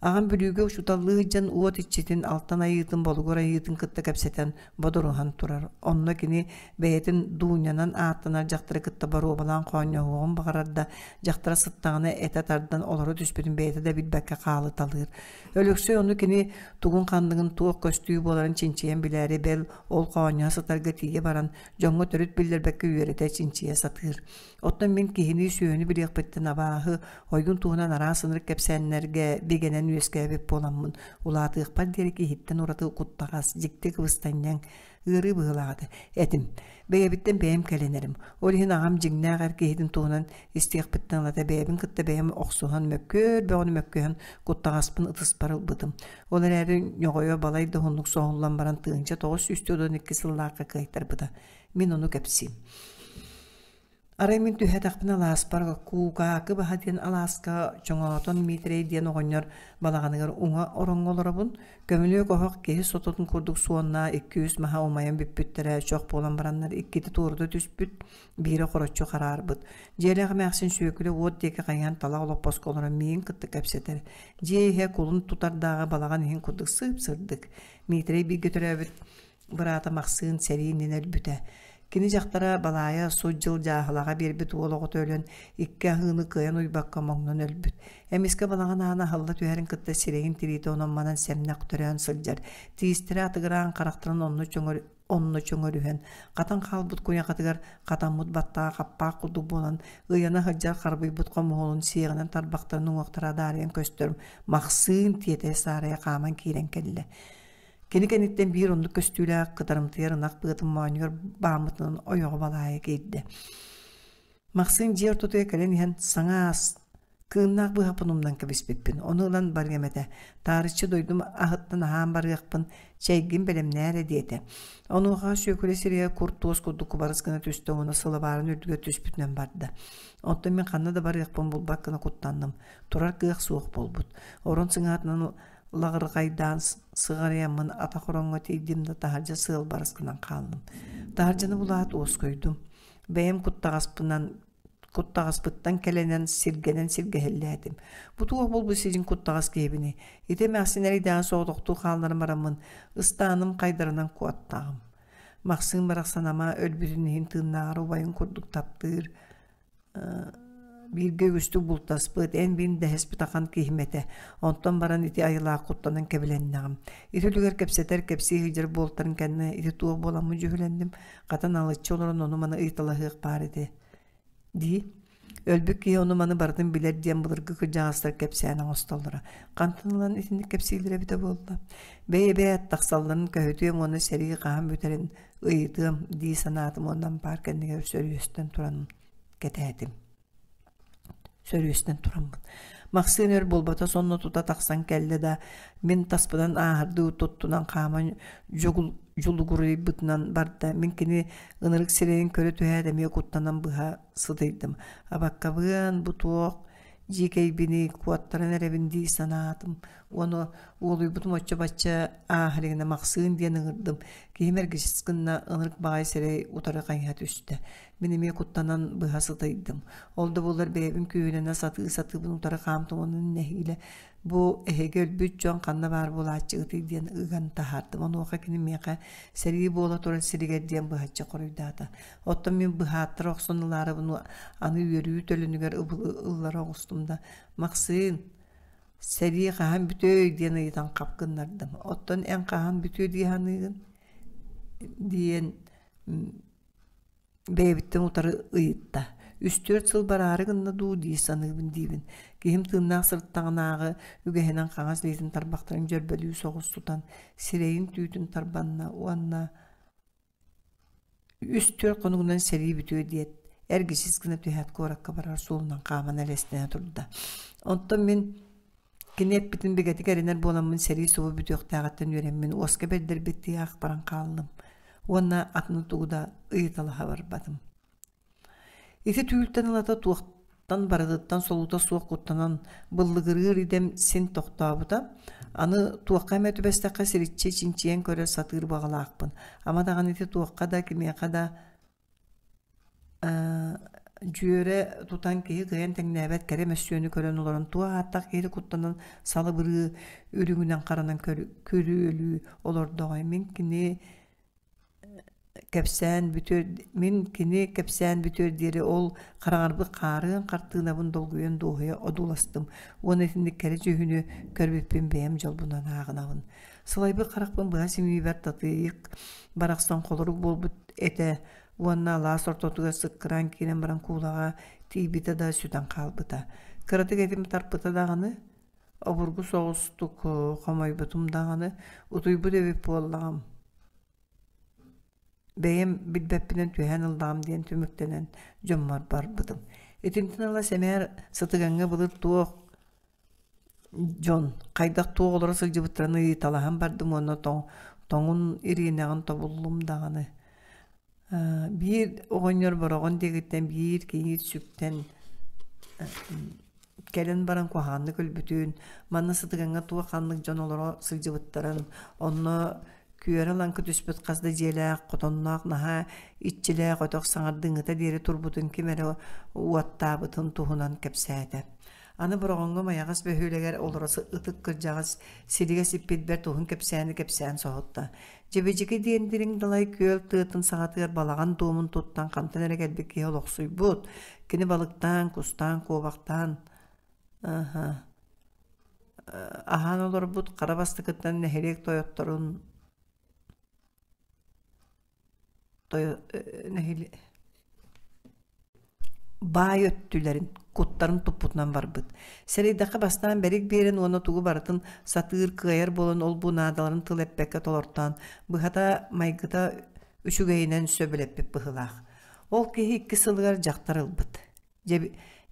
Аҕам Бүлүүгэ учууталлыы сылдьан уот иччитин, алтан айыытын, болугур айыытын кытта кэпсэтэн бодоруһан турар. Онно кини бэйэтин Дуунньанан ааттанар дьахтары кытта боруобалаан хоонньоһуоҕун баҕарар да, дьахтара сыттаҕына этэ тардан олоро түспүтүн бэйэтэ да билбэккэ хаалыталыыр. Өлөксөй ону кини тугун-ханныгын туох көстүү буоларын чинчийэн билээри бэл ол хоонньоһо сытарга тиийэ баран дьоҥҥо төрүт биллэрбэккэ үөрэтэ чинчийэ сатыыр. Оттон мин киһини сүөһүнү билиэхпиттэн абааһы, ойуун туһунан араас ынырык кэпсээннэргэ бигэнэн үөскээбит буоламмын, улаатыахпар диэри киһиттэн ураты куттаҕас, дьикти кыбыстанньаҥ, ыарыы быһыылаах этэ этим. Бэйэбиттэн бэйэм кэлинэрим. Ол иһин аҕам дьиҥнээх эр киһитин туһунан истиэхпиттэн ылата бэйэбин кытта бэйэм охсуһан мөккүөр бөҕөнү мөккүһэн куттаҕаспын ытыспар ылбытым. Ол эрээри ньоҕойо балай да уһуннук соһуллан баран 1992 сыллаахха кыайтарбыта. Мин ону кэпсиим. Арай мин түһээтэхпинэ алааспар Куукаакы баһа диэн алааска Чоҥоотон Миитэрэй диэн оҕонньор балаҕаныгар уҥа ороҥҥо олоробун. Көмүлүөк оһох киһи сототун курдук суонна икки-үс маһа умайан бүппүттэрэ чох буолан бараннар иккитэ туорута түспүт, биирэ хороччу хараарбыт. Дьиэлээх эмээхсин Сүөкүлэ уот диэки хайыһан талах олоппоско олорон миигин кытта кэпсэтэр. Дьиэ иһэ кулун тутардааҕы балаҕан иһин курдук сып-сырдык. Миитэрэй бииргэ төрөөбүт Быраата Махсыын сэрии иннинэ өлбүтэ. Кини дьахтара Балаайа сут дьыл дьааһылаҕа биэрбит уол оҕото өлөн, икки аһыыны кыайан уйбакка моҥнон өлбүт. Эмискэ балаҕан аана аһылла түһэрин кытта сирэйин тириитэ онон-манан сэмнэх төрөөн сылдьар, тиистэрэ атыгыраан харахтарын онно чөҥөр онно чөҥөрүһэн, хатан хаалбыт куйахатыгар хатаммыт баттаҕа хаппаах курдук буолан, ыйана сылдьар харбыйбыт хомуһуолун сиэҕинэн тарбахтарын уҥуохтара адаарыйан көстөр Махсыын тиэтэйэ-саарайа хааман киирэн кэллэ. Кини кэнниттэн биир оннук көстүүлээх кытарымтыйар ынах быатын моонньугар бааммытынан ойоҕо балаайа киирдэ. Махсыын дьиэ ортотугар кэлэн иһэн саҥа аас кыыннаах быһаппын умнан кэбиспиппин, ону ылан барыам этэ. Таарыччы дойдум аһыттан аһаан барыахпын, чэйгин бэлэмнээ эрэ диэтэ. Онуоха Сүөкүлэ сирэйэ кур туос курдук кубарыс гына түстэ уонна сылабаарын үрдүгэр түспүтүнэн барда. Оттон мин ханна да барыахпын булбат гына куттанным. Турар кыах суох буолбут. Орон сыҥаатынан лаҕырҕайдаан сыҕарыйаммын атах ороҥҥо тиийдим да таһырдьа сыал барыс гынан хааллым. Таһырдьаны булаат уоскуйдум. Бэйэм куттаҕаспынан куттаҕаспыттан кэлэнэн сиргэнэн сиргэһиллээтим. Бу туох буолбут сидьиҥ куттаҕас киһибиний? Ити эмээхсин эрэйдээҕи соҕотохтуу хаалларан бараммын, ыстааным хайдарынан куоттаҕым. Махсыым барахсан ама өлбүтүн иһин тыыннааҕар убайын курдук таптыыр, бииргэ үгүстүк бултаспыт, эн-мин дэһиспит ахан киһим этэ. Онтон баран ити айылаах куттанан кэбилэннэҕим. Ити үлүгэр кэпсэтэр, кэпсии сылдьар буолтарын кэннэ ити туох буоламмын дьүһүлэнним. Хата налыччы олорон ону-маны ыйыталаһыах баар этэ. Дии. Өлбүт киһи ону-маны барытын билэр диэн былыргы кырдьаҕастар кэпсээн оҥостоллоро. Хантан ылан итинник кэпсииллэрэ эбитэ буолла? Бэйэ-бэйэ тахсалларын көһүтүөм уонна сэрии хаһан бүтэрин ыйытыам дии санаатым уонна ампаар кэннигэр сөрүөстэн туран кэтээтим. Сөрүөстэн тураммын. Махсыын өр буолбата сонно тута тахсан кэллэ да, мин таспынан ааһардыы туттунан хааман дьулугуруйбутунан барда. Мин кини ынырык сирэйин көрө түһээт эмиэ куттанан быһа сытыйдым. Абаккабыан бу туох дьиикэйбиний, куоттаран эрэбин дии санаатым. Уону уолуйбутум оччо-бачча ааһа илигинэ Махсыын диэн ыҥырдым. Киһим эргичис гынна ынырык баҕайы сирэй утары хайыһа түстэ. Мин эмиэ куттанан быһа сытыйдым. Ол да буоллар бэйэбин күүһүлэнэ сатыы-сатыыбын утары хаамтым уонна нэһиилэ бу эһиги өлбүт дьон ханна баар буолааччыгытый диэн ыган таһаардым. Онуоха кини миэхэ сэрии буола турар сиригэр диэн быһаччы хоруйдаата. Оттон мин быһааттара охсон ылаарыбын аны үөрүү төлөнүгэр ыллара оҕустум да Махсыын, сэрии хаһан бүтүөй диэн ыйытан хап гыннардым. Оттон эн хаһан бүтүө дии саныыгын диэн бэйэбиттэн утары ыйытта. Үс-түөрт сыл бараары гынна дуу дии саныыбын диибин. Киһим тыыннаах сырыттаҕынааҕы үгэһинэн хаҥас илиитин тарбахтарын дьөрбөлүү соҕус тутан, сирэйин түүтүн тарбанна уонна үс-түөрт хонугунан сэрии бүтүө диэт, эргичис гына түһээт куоракка барар суолунан хааман элэстэнэ турда. Онтон мин кини эппитин бигэтик эрэнэр буоламмын сэрии субу бүтүөхтээҕиттэн үөрэммин уоска бэрдэрбиттии аах баран хааллым уонна атыны тугу да ыйыталаһа барбатым. Ити түүртэн ылата туохтан барытыттан солуута суох куттанан быллыгырыыр идэм син тохтообута. Аны туохха эмэ түбэстэххэ сириччи чинчийэн көрө сатыыр баҕалаахпын. Ама даҕаны ити туохха да кимиэхэ да дьүөрэ тутан киһи кыайан тэҥнээбэт кэрэ мөссүөнү көрөн олорон туох ааттаах киһи куттанан салыбырыы үрүҥүнэн-харанан көрүөлүү олордоҕой мин кини кэпсээн бүтүөр мин кини кэпсээн бүтүөр диэри ол хараҥарбыт хаарыан хартыынабын долгуйан дуоһуйа одууластым уонна итинник кэрэ дьүһүнү көрбүппүн бэйэм дьолбунан ааҕынабын сылайбыт харахпын быһа симиибэр татыйык барахсан холорук буолбут этэ уонна алаас ортотугар сыккыраан киирэн баран куулаҕа тиийбитэ да сүтэн хаалбыта. Кыратык этим тарпыта даҕаны, обургу соҕустук хомойбутум даҕаны, утуйбут эбит буоллаҕым. Бэйэм билбэппинэн түһээн ыллаҕым диэн түмүктэнэн дьоммор барбытым. Итинтэн ыла сэмээр сытыгаҥҥа былыр туох Дьон хайдах туох олоро сылдьыбыттарын ыйыталаһан бардым уонна тоҥун ириэнэҕин тобуллум даҕаны. Биир оҕонньор Бороҕон диэкиттэн биир кийиит сүктэн кэлэн баран куһаҕаннык өлбүтүн, манна сытыгаҥҥа туох ханнык дьон олоро сылдьыбыттарын, онно күөрэ-лаҥкы түспүт хас да дьиэлээх, хотонноох наһаа иччилээх өтөх саҥардыҥҥыта диэри турбутун ким эрэ уоттаабытын туһунан кэпсээтэ. Аны Бороҕоҥҥо Майаҕас бөһүөлэгэр олоро ытык кырдьаҕас силигэ сиппит бэрт уһун кэпсээни кэпсээн соһутта. Дьэбидьики диэн дириҥ далай күөл тыатын саҕатыгар балаҕан дуомун туттан хантан эрэ кэлбит киһи олохсуйбут. Кини балыктаан, кустаан, куобахтаан аһаан олорбут хара бастакыттан нэһилиэк тойотторун Баай өттүлэрин, куттарын туппутунан барбыт. Сэрэйдэххэ бастаан бэрик биэрэн уонна тугу барытын сатыыр, кыайар буолан ол-бу наадаларын тыл эппэккэ толортоон, быһата майгыта үчүгэйинэн сөбүлэппит быһыылаах. Ол киһи икки сылыгар дьахтар ылбыт.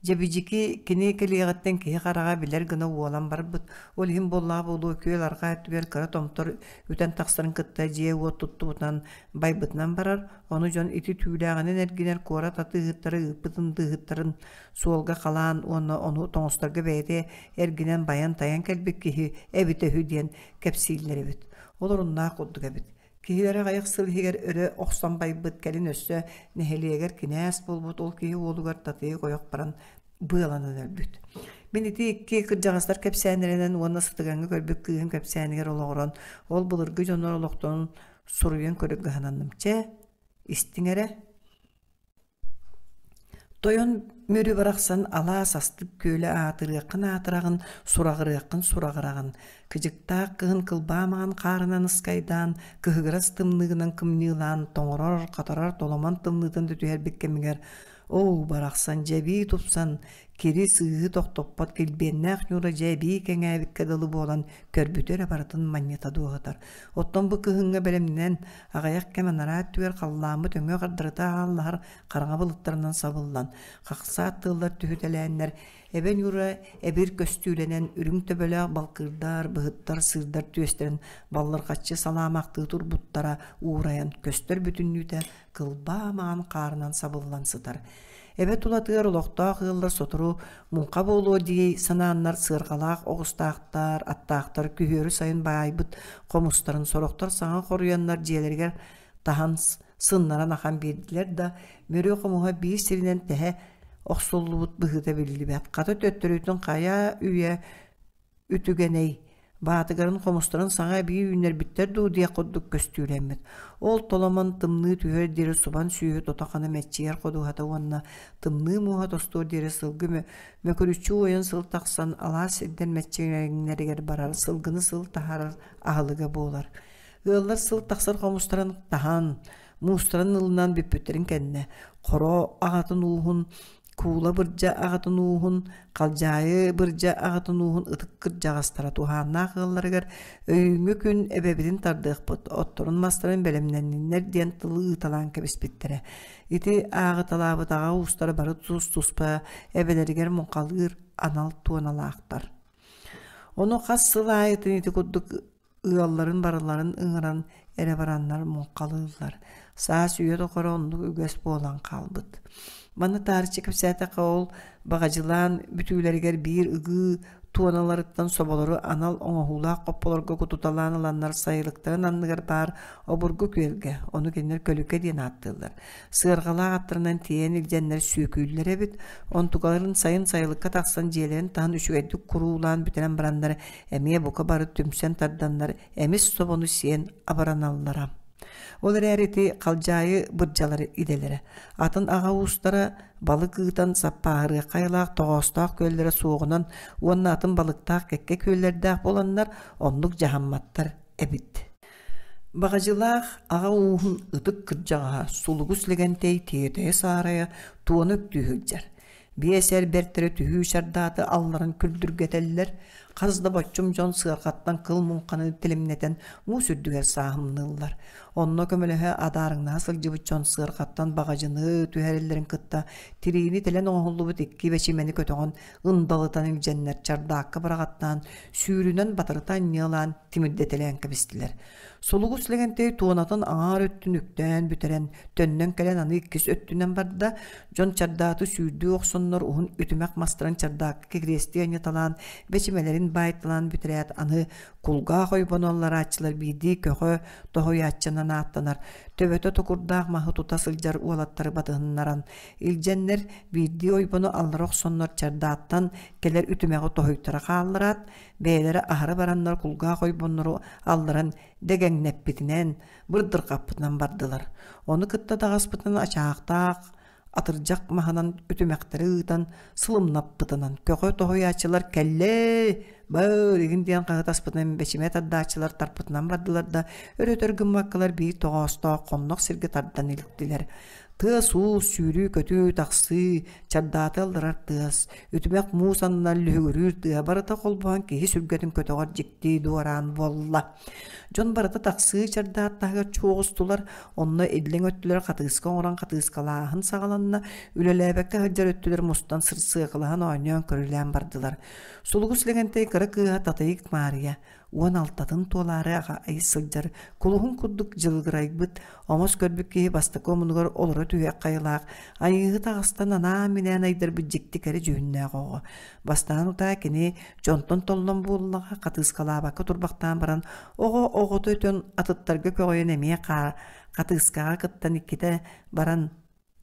Дьэбидьики кини кэлиэҕиттэн киһи хараҕа билэр гына уолан барбыт, ол иһин буоллаҕа буолуо күөл арҕаа өттүгэр кыра томтор үтэн тахсарын кытта дьиэ-уот туттубутунан байбытынан барар, ону дьон ити түүлээҕинэн эргинэр куорат атыыһыттара ыыппыт ындыыһыттарын суолга халаан уонна ону тоҥустарга бэйэтэ эргинэн байан-тайан кэлбит киһи эбитэ үһү диэн кэпсииллэр эбит. Ол оруннаах курдук эбит. Киһилэрэ аҕыйах сыл иһигэр өрө охсон байбыт, кэлин өссө нэһилиэгэр кинээс буолбут ол киһи уолугар татыйык ойох баран быаланан өлбүт. Мин ити икки кырдьаҕастар кэпсээннэринэн уонна сытыгаҥҥа көрбүт кыыһым кэпсээнигэр олоҕуран, ол былыргы дьоннор олохторун суруйан көрөргө сананным. Чэ, истиҥ эрэ. Тойон Мүрү барахсан алаас астык күөлэ аатырыаххын аатыраҕын, сураҕырыаххын сураҕыраҕын, кыдьыктаах кыһын кылбаа маҥан хаарынан ыскайдаан, кыһыгырас тымныыгынан кымньыылаан, тоҥорор, хатарар толомон тымныытын да түһэрбит кэмигэр Оо, барахсан дьэбии тупсан, кири сыыһы тохтоппот килбиэннээх ньуура дьэбии кэҥээбиккэ дылы буолан көрбүтү эрэ барытын манньыта дуоһатар. Оттон бу кыһыҥҥа бэлэмнэнэн, аҕыйах кэм анараа өттүгэр халлааммыт өҥө хардарыта ааллаһар хараҥа былыттарынан сабыллан, хахсаат тыаллар түһүтэлээннэр, Эбэ ньуура эбир көстүүлэнэн үрүҥ төбөлөөх балкыырдар, быһыттар, сыырдар түөстэрин баллырҕаччы салаамахтыы турбуттара уурайан көстөр бүтүннүүтэ кылбаа маҥан хаарынан сабыллан сытар. Эбэ тулатыгар олохтоох ыаллар сотору муҥха буолуо дии санааннар сыарҕалаах оҕустаахтар, аттаахтар күһүөрү сайын баайбыт хомустарын сорохтор саҥа хоруйаннар дьиэлэригэр таһан сыннаран ахан биэрдилэр да, Мүрү хомуһа биир сиринэн тэһэ охсуллубут быһыыта биллибэт. Хата төттөрүтүн хайа үйэ үтүгэнэй, баатыгарын хомустарын саҥа эбии үүннэрбиттэр дуу диэх курдук көстүүлэммит. Ол толомон тымныы түһэр диэри субан сүүһү тото-хана мэччийэр ходуһата уонна тымныы мууһа тостуор диэри сылгы мөкүрүччү уойан сыл тахсан алаас сирдэр мэччирэҥнэригэр барар сылгыны сыл таһаарар аһылыга буолар. Ыаллар сыл тахсар хомустарын таһан, муустарын ылынан бүппүттэрин кэннэ, Хоро аҕатын ууһун, Куула Бырдьа аҕатын ууһун, Халдьаайы Бырдьа аҕатын ууһун ытык кырдьаҕастара туһааннаах ыалларыгар өйүүҥҥү күн эбэбитин тардыахпыт, отторун-мастарын бэлэмнэнниннэр диэн тылы ыыталаан кэбиспиттэрэ. Ити ааҕыталаабыт аҕа уустара бары тус-туспа эбэлэригэр муҥхалыыр анал туоналаахтар. Ону хас сыл аайытын ити курдук Ыалларын барыларын ыҥыран эрэ бараннар муҥхалыыллар. Саас үйэ тухары оннук үгэс буолан хаалбыт. Манна таарыччы кэпсээтэххэ ол баҕадьылаан бүтүүлэригэр биир ыгыы туоналарыттан соболору анал оҥоһуулаах хопполорго кутуталаан ыланнар сайылыктарын анныгар баар обургу күөлгэ, ону кинилэр көлүкэ диэн ааттыыллар, Сыарҕалаах аттарынан тиэйэн илдьэннэр сүөкүүллэр эбит, онтукаларын сайын сайылыкка тахсан дьиэлэрин таһын үчүгэйдик куруулаан бүтэрэн бараннар эмиэ бука бары түмсэн тарданнар эмис собону сиэн абыраналлара. Ол эрээри ити халдьаайы бырдьалар идэлэрэ. Атын аҕа уустара балык ыытан саппааһырыахха айылаах тоҕоостоох күөллэрэ суоҕунан уонна атын балыктаах кэккэ күөллэрдээх буоланнар оннук дьаһамматтар эбит. Баҕадьылаах аҕа ууһун ытык кырдьаҕаһа Сулугус Лэгэнтэй тиэтэйэ-саарайа туона үктүү сылдьар. Биэс эр бэртэрэ түһүү чардааты алларан күрдүргэтэллэр, хас да боччум дьон сыарҕаттан кыл муҥханы тилимнэтэн муус үрдүгэр сааһымныыллар. Онно көмөлөһө адаарыҥнаһа сылдьыбыт дьон сыарҕаттан баҕадьыны түһэрэллэрин кытта тириини тэлэн оҥоһуллубут икки бэчимэни көтөҕөн ындалытан илдьэннэр чардаакка быраҕаттаан сүүрүнэн батарыта анньыалаан тимирдэтэлээн кэбистилэр. Сулугус Лэгэнтэй туонатын аҥаар өттүн үктээн бүтэрэн, төннөн кэлэн аны иккис өттүнэн барда, дьон чардааты сүүрдүү охсоннор уһун үтүмэх мастарын чардаакка кириэстии анньыталаан, бэчимэлэрин баайталаан бүтэрээт аны кулгаах ойбону алларааччылар биирдии көҕө тоһуйааччынан ааттанар, төбөтө токурдаах маһы тута сылдьар уолаттары батыһыннаран, илдьэннэр биирдии ойбону аллара охсоннор чардааттан кэлэр үтүмэҕи тоһуйтара хааллараат, бэйэлэрэ аһара бараннар кулгаах ойбоннору алларан дэгэҥнэппитинэн, бырдырҕаппытынан бардылар. Ону кытта даҕаспытынан ачаахтаах атырдьах маһынан үтүмэхтэри ыытан сылымнаппытынан көҕө тоһуйааччылар кэллэ баа игин диэн хаһытаспытынан бэчимэ тардааччылар тарпытынан бардылар да өрөтөр гыммаккалар биир тоҕоостоох хоннох сиргэ тардан илтилэр. Тыас-уус, сүүрүү-көтүү, тахсыы, чардааты алларар тыас, үтүмэх муус аннынан лүһүгүрүүр тыаһа барыта холбоһон киһи сүргэтин көтөҕөр дьикти дуораан буолла. Дьон барыта тахсыы чардаат таһыгар чуоҕустулар, онно иллэҥ өттүлэр хатыыска оҥорон хатыыскалааһын саҕаланна, үлэлээбэккэ сылдьар өттүлэр мустан сырсыакалаһан оонньоон-көрүлээн бардылар. Сулугус Лэгэнтэй кыра кыыһа Татыйык Маарыйа 16-ын туолаары аҕай сылдьар кулуһун курдук дьылыгырайбыт, омос көрбүт киһи бастакы омунугар олоро түһүөх хайылаах, айыыһыт аҕастан анаан-минээн айдарбыт дьикти кэрэ дьүһүннээх оҕо. Бастаан утаа кини дьонтон толлон буоллаҕа хатыыскалаабакка турбахтаан баран, оҕо оҕото өтөн атыттарга көҕүйэн эмиэ хатыыскаҕа кыттан иккитэ баран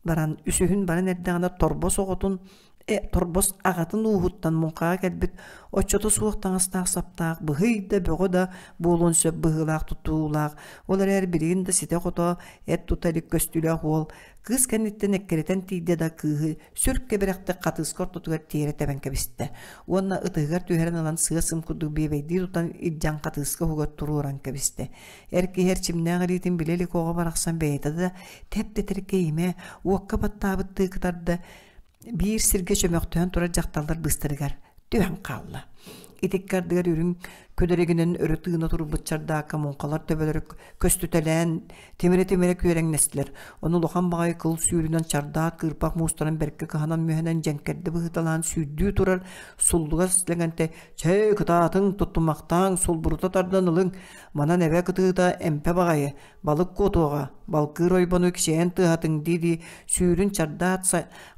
баран үсүһүн баран эрдэҕинэ торбос оҕотун Торбос аҕатын ууһуттан муҥхаҕа кэлбит оччото суох таҥастаах-саптаах, быһый да, бөҕө да буолуон сөп быһыылаах тутуулаах, ол эрээри билигин да ситэ-хото эт тута илик көстүүлээх уол кыыс кэнниттэн эккирэтэн тиийдэ да кыыһы сүр кэбирэхтик хатыыска ортотугар тиэрэ тэбэн кэбистэ уонна ытыһыгар түһэрэн ылан сыа-сым курдук биэбэйдии тутан илдьэн хатыыска уһугар туруоран кэбистэ. Эр киһи эрчимнээх илиитин билэ илик оҕо барахсан бэйэтэ да тэп-тэтэр кэйимэ, уокка баттаабыттыы кытарда, биир сиргэ чөмөхтөөн турар дьахталлар быыстарыгар түһэн хаалла. Итикки ардыгар үрүҥ күдэригинэн өрө тыына турбут чардаакка муҥхалар төбөлөрө көстүтэлээн тимирэ-тимирэ күөрэҥнэстилэр. Ону улахан баҕайы кыл сүүрүнэн чардаат кыырпах муустарын бэркэ кыһанан-мүһэнэн дьэҥкэрдэ быһыталаан сүүрдүү турар суллугас Лэгэнтэй «Чэй, кытаатыҥ, туттумахтааҥ, сулбурута тардан ылыҥ, манан эбэ кытыыта эмпэ баҕайы, балык куотуоҕа, балкыыр ойбону кичэйэн тыаһатыҥ дии-дии сүүрүн чардаат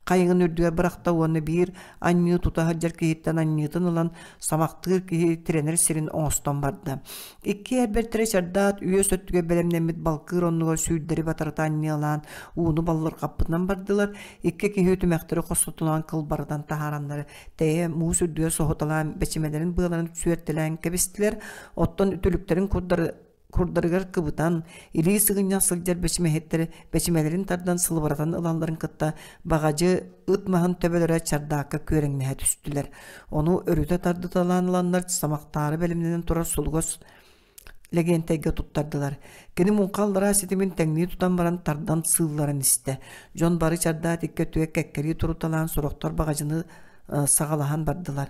хайыҥын үрдүгэр бырахта уонна биир анньыы тута сылдьар киһиттэн анньыытын ылан самахтыыр киһи тирэнэр сирин оҥостон барда. Икки эрбэртэрэ чардаат үөс өттүгэр бэлэмнэммит балкыыр оннугар сүүрдэри батарыта анньыалаан ууну баллырҕаппытынан бардылар. Икки киһи үтүмэхтэри хостотунан кылбарытан таһаараннары тэйэ муус үрдүгэр соһуталаан бэчимэлэрин быаларын сүөртэлээн кэбистилэр. Оттон үтүлүктэрин курдары курдарыгар кыбытан, илии сыгынньах сылдьар бэчимэһиттэри бэчимэлэрин тардан сылыбыратан ылалларын кытта баҕадьы ыт маһын төбөлөрө чардаакка күөрэҥнэһэ түстүлэр. Ону өрүтэ тардыталаан ыланнар самахтаары бэлэмнэнэн турар сулугас Лэгиэнтэйгэ туттардылар. Кини муҥха аллараа ситимин тэҥнии тутан баран тардан сыылларан истэ. Дьон бары чардаат икки өттүгэр кэккэлии туруталаан сорохтор баҕадьыны саҕалаһан бардылар.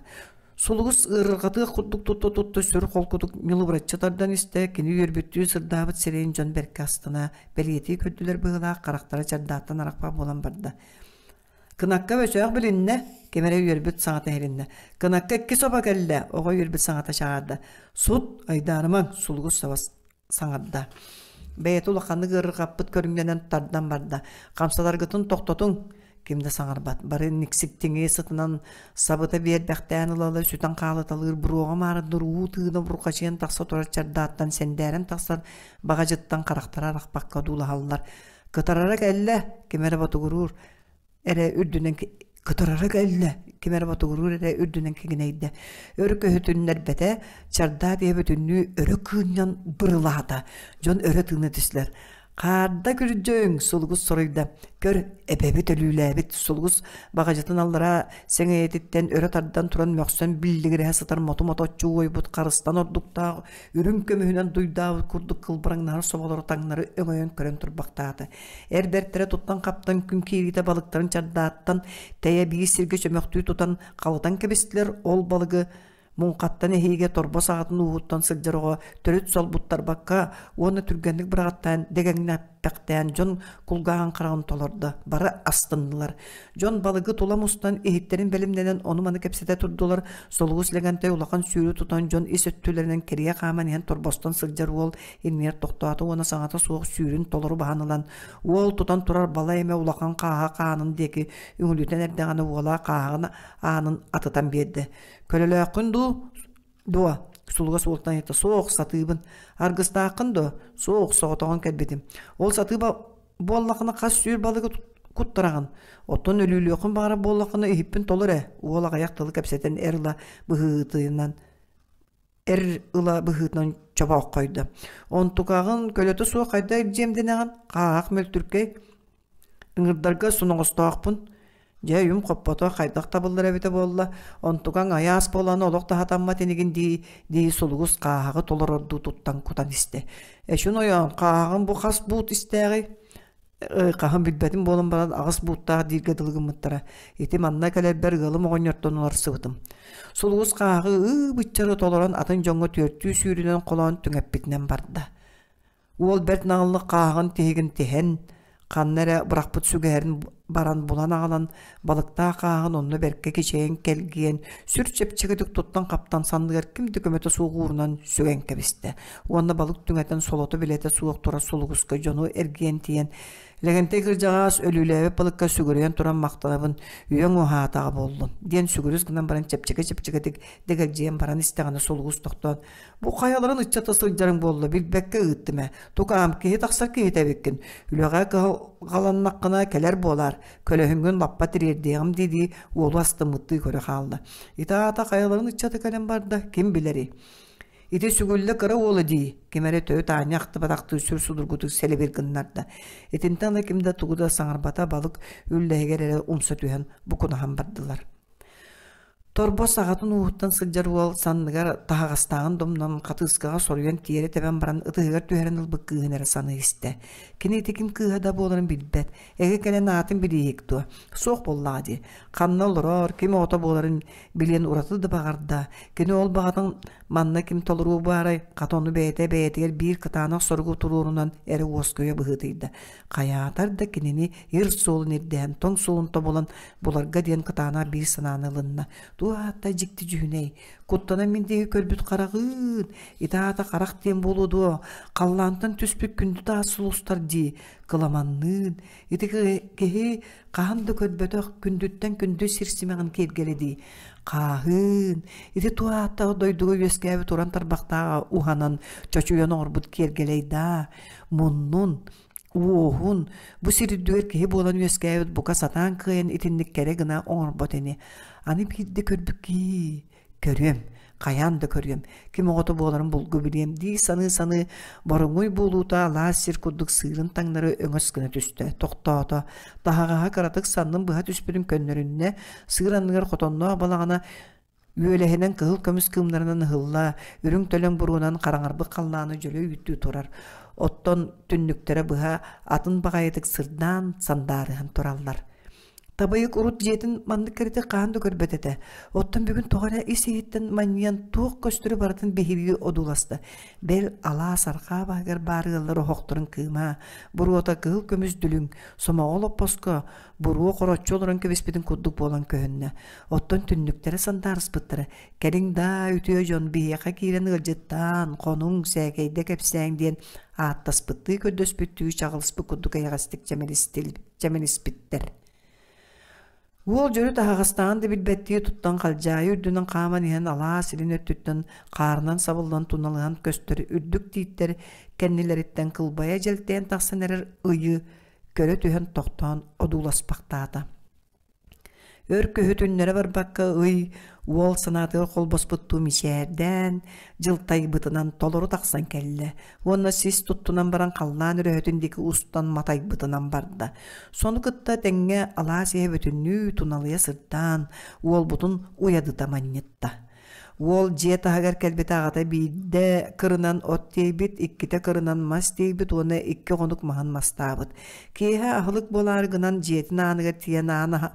Сулугус ыарырҕатыах курдук тутта-тутта сүр холкутук ньулубураччы тардан истэ, кини үөрбүттүү сырдаабыт сирэйин дьон бэркэ астына, бэлиэтии көрдүлэр быһыылаах харахтара чардааттан арахпах буолан барда. Кынакка бөчөөх билиннэ, ким эрэ үөрбүт саҥата иһилиннэ. Кынакка икки собо кэллэ, оҕо үөрбүт саҥата чаҕаарда. Сут, айдаарымаҥ, сулугус саба саҥарда. Бэйэтэ улаханнык ыарырҕаппыт көрүҥнэнэн тардан барда. Хамсаларгытын тохтотуҥ, ким да саҥарбат. Бары никсиктиҥи сытынан сабыта биэрбэхтээн ыла-ыла сүтэн хаалыталыыр буруоҕа маарындыр уу тыына бурҕачыйан тахса турар чардааттан сэндээрэн тахсар баҕадьыттан харахтара арахпакка одуулаһаллар. Кытарара кэллэ, ким эрэ ботугуруур. Эрэ үрдүнэн кытарара кэллэ, ким эрэ ботугуруур эрэ үрдүнэн кигинэйдэ. Өр көһүтүннэрбэтэ, чардаат ийэ бүтүннүү өрө кыынньан бырылаата. Дьон өрө тыына түстүлэр. Хаарда күрдьүҥ, сулугус соруйда. Көр, эбэбит өлүүлээбит. Сулугус баҕадьытын аллараа сэҥэйэтиттэн өрө тардан туран мөхсөн биллигирэһэ сытар моту-моточчу уойбут харыстан ордуктаах үрүҥ көмүһүнэн дуйдаабыт курдук кылбараҥнаһар соболору таҥнары өҥөйөн көрөн турбахтаата. Эр бэртэрэ туттан-хаптан күн киириитэ балыктарын чардааттан тэйэ биир сиргэ чөмөхтүү тутан халытан кэбистилэр, ол балыгы муҥхаттан эһиигэ торбос аҕатын ууһуттан сылдьар оҕо төрүт солбуттарбакка уонна түргэнник быраҕаттаан дэгэҥнэппэхтээн дьон кулгааҕын хараҕын толордо, бары астыннылар. Дьон балыгы тула мустан иһиттэрин бэлэмнэнэн ону-маны кэпсэтэ турдулар. Солуус Лэгэнтэй улахан сүүрү тутан дьон ис өттүлэринэн кэрийэ хааман иһэн торбостон сылдьар уол иннигэр тохтоото уонна саҥата суох сүүрүн толору баһан ылан, уол тутан турар балай эмэ улахан хааһа хаанын диэки үҥүлүтэн эрдэҕинэ уола хааһаҕын аанын атытан биэрдэ. «Көлөлөөххүн дуу?» «Дуо?» Сулуга суолтан ыйытта. «Суох, сатыыбын. Аргыстааххын дуо?» «Суох, соҕотоҕун кэлбитим. Ол сатыы буоллахына хас сүүр балыгы куттараҕын? Оттон өлүүлүөххүн баҕарар буоллаххына иһиппин толор ээ» уол аҕыйах тылы кэпсэтэн эр ыла быһыытынан эр ыла быһыытынан чобооххойдо. Онтукаҕын көлөтө суох хайда илдьиэм дэнэҕин, хааһах мөлтүркэй Ыҥырдарга соноҕостоохпун. Дьэ, өйүм хоппото, хайдах табыллар эбитэ буолла, онтукаҥ айаас буолан олох да сатаммат инигин дии дии сулугус хааһаҕы толорордуу туттан кутан истэ. Эчин ойоон, хааһаҕын бу хас буут истээҕий? Хаһан билбэтим буолан баран аҕыс бууттаах дииргэ дылы гыммыттара. Ити манна кэлэрбэр ыалым оҕонньортон уларсыбытым. Сулугус хааһаҕы ыы-быччары толорон атын дьоҥҥо түөртүү сүүрүнэн холоон түҥэппитинэн барда. Уол бэрт наҕыллык хааһаҕын тиһигин тиһэн, ханна эрэ бырахпыт сүгэһэрин баран булан аҕалан, балыктаах хааһын онно бэркэ кичэйэн кэлгийэн, сүр чэпчэкитик туттан-хаптан санныгар ким да көмөтө суох уурунан сүгэн кэбистэ уонна балык түҥэтэн солото-билэтэ суох турар сулугуска дьону эргийэн тиийэн, Лэгэнтэй кырдьаҕас өлүүлээбит балыкка сүгүрүйэн туран махтанабын, үйэҥ уһаатаҕа буоллун диэн сүгүрүс гынан баран чэпчэки-чэпчэкитик дэгэлдьийэн баран истэҕинэ сулугус тохтоон «Бу хайаларын ыччата сылдьарыҥ буолла, билбэккэ ыыттым ээ, тукаам киһи тахсар киһитэ эбиккин, үлэҕэ кыһалҕаланнаххына кэлэр буолаар, көлөһүҥҥүн лаппа тириэрдиэҕим» дии-дии уолу астыммыттыы көрө хаалла. Ити аата хайаларын ыччата кэлэн барда, ким билэрий? Ити сүгүллэ кыра уола дии, ким эрэ төрүт аанньа ахтыбатахтыы сүр судургутук сэлэбир гыннарда. Итинтэн ыла ким да тугу да саҥарбата балык үллэһигэр эрэ умса түһэн букунаһан бардылар. Торбос аҕатын ууһуттан сылдьар уол санныгар таһаҕастааҕын домнон хатыыскаҕа соруйан тиэрэ тэбэн баран ытыһыгар түһэрэн ылбыт кыыһын эрэ саныы истэ. Кини ити ким кыыһа да буоларын билбэт, эгэ кэлэн аатын билииһик дуо? Суох буоллаҕа дии. Ханна олорор, ким оҕото буоларын билиэн ураты да баҕарда. Кини ол баҕатын манна ким толоруо баарай, хата ону бэйэтэ бэйэтигэр биир кытаанах соругу туруорунан эрэ уоскуйа быһыытыйда. Хайаатар да кинини ир суолун ирдэһэн, тоҥ суолун тобулан буларга диэн кытаанах биир санааны ылынна. Туох аатта дьикти дьүһүнэй, куттанан мин диэки көрбүт хараҕыын, ити аата харах диэн буолуо дуо, халлаантан түспүт күндү таас сулустар дии, кыламанныын, ити киһи хаһан да көрбөтөх күндүттэн күндү сир симэҕин киэргэлэ дии. Хааһыын, ити туох ааттаах дойдуга үөскээбит уран тарбахтааҕа уһанан, чочуйан оҥорбут киэргэлэй даа, муннун, уоһун, бу сир үрдүгэр киһи буолан үөскээбит бука сатаан кыайан итинник кэрэ гына оҥорбот ини. Аны биирдэ көрбүт кии, көрүөм, хайаан да көрүөм, ким оҕото буоларын булгу билиэм дии саныы-саныы боруҥуй буолуута алаас сир курдук сыырын таҥнары өҥөс гына түстэ, тохтоото, таһаҕаһа кыратык саннын быһа түспүтүн көннөрүннэ, сыыр анныгар хотонноох балаҕана үөлэһинэн кыһыл көмүс кыымнарынан ыһылла, үрүҥ төлөн буруонан хараҥарбыт халлааны дьөлө үүттүү турар, оттон түннүктэрэ быһа атын баҕайытык сырдаан сандаарыһан тураллар. Табайык урут дьиэтин маннык кэрэтик хаһан да көрбөт этэ. Оттон бүгүн тоҕо эрэ ис-иһиттэн манньыйан туох көстөрү барытын биһирии одууласта. Бэл алаас арҕаа баһыгар баар ыаллар оһохторун кыыма, буруота кыһыл көмүс дүлүҥ, сомоҕо олоппоско буруо хороччу олорон кэбиспитин курдук буолан көһүннэ. Оттон түннүктэрэ сандаарыспыттара «Кэлиҥ даа, үтүө дьон, биһиэхэ киирэн ыалдьыттаан, хонуҥ, сээкэйдэ кэпсээҥ» диэн ааттаспыттыы көрдөспүттүү чаҕылыспыт курдук эйэҕэстик чэмэлиспиттэр. Уол дьөрү таһаҕастаан да билбэттии туттан халдьаайы үрдүнэн хааман иһэн алаас илин өттүттэн хаарынан сабыллан туналыһан көстөр үрдүк тииттэр кэннилэриттэн кылбайа дьэлтэйэн тахсан эрэр ыйы көрө түһэн тохтоон одууласпахтаата. Өр көһүтүннэрэ барбакка ый уол санаатыгар холбоспуттуу мичээрдээн, дьылтайбытынан толору тахсан кэллэ уонна сис туттунан баран халлаан өрөһөтүн диэки устан матайбытынан барда. Сону кытта тэҥҥэ алаас иһэ бүтүннүү туналыйа сырдаан, уолбутун уйадыта манньытта. Уол дьиэ таһыгар кэлбитэ аҕата биирдэ кырынан от тиэйбит, иккитэ кырынан мас тиэйбит уонна икки хонук маһын мастаабыт. Киэһэ аһылык буолаары гынан дьиэтин ааныгар тиийэн аан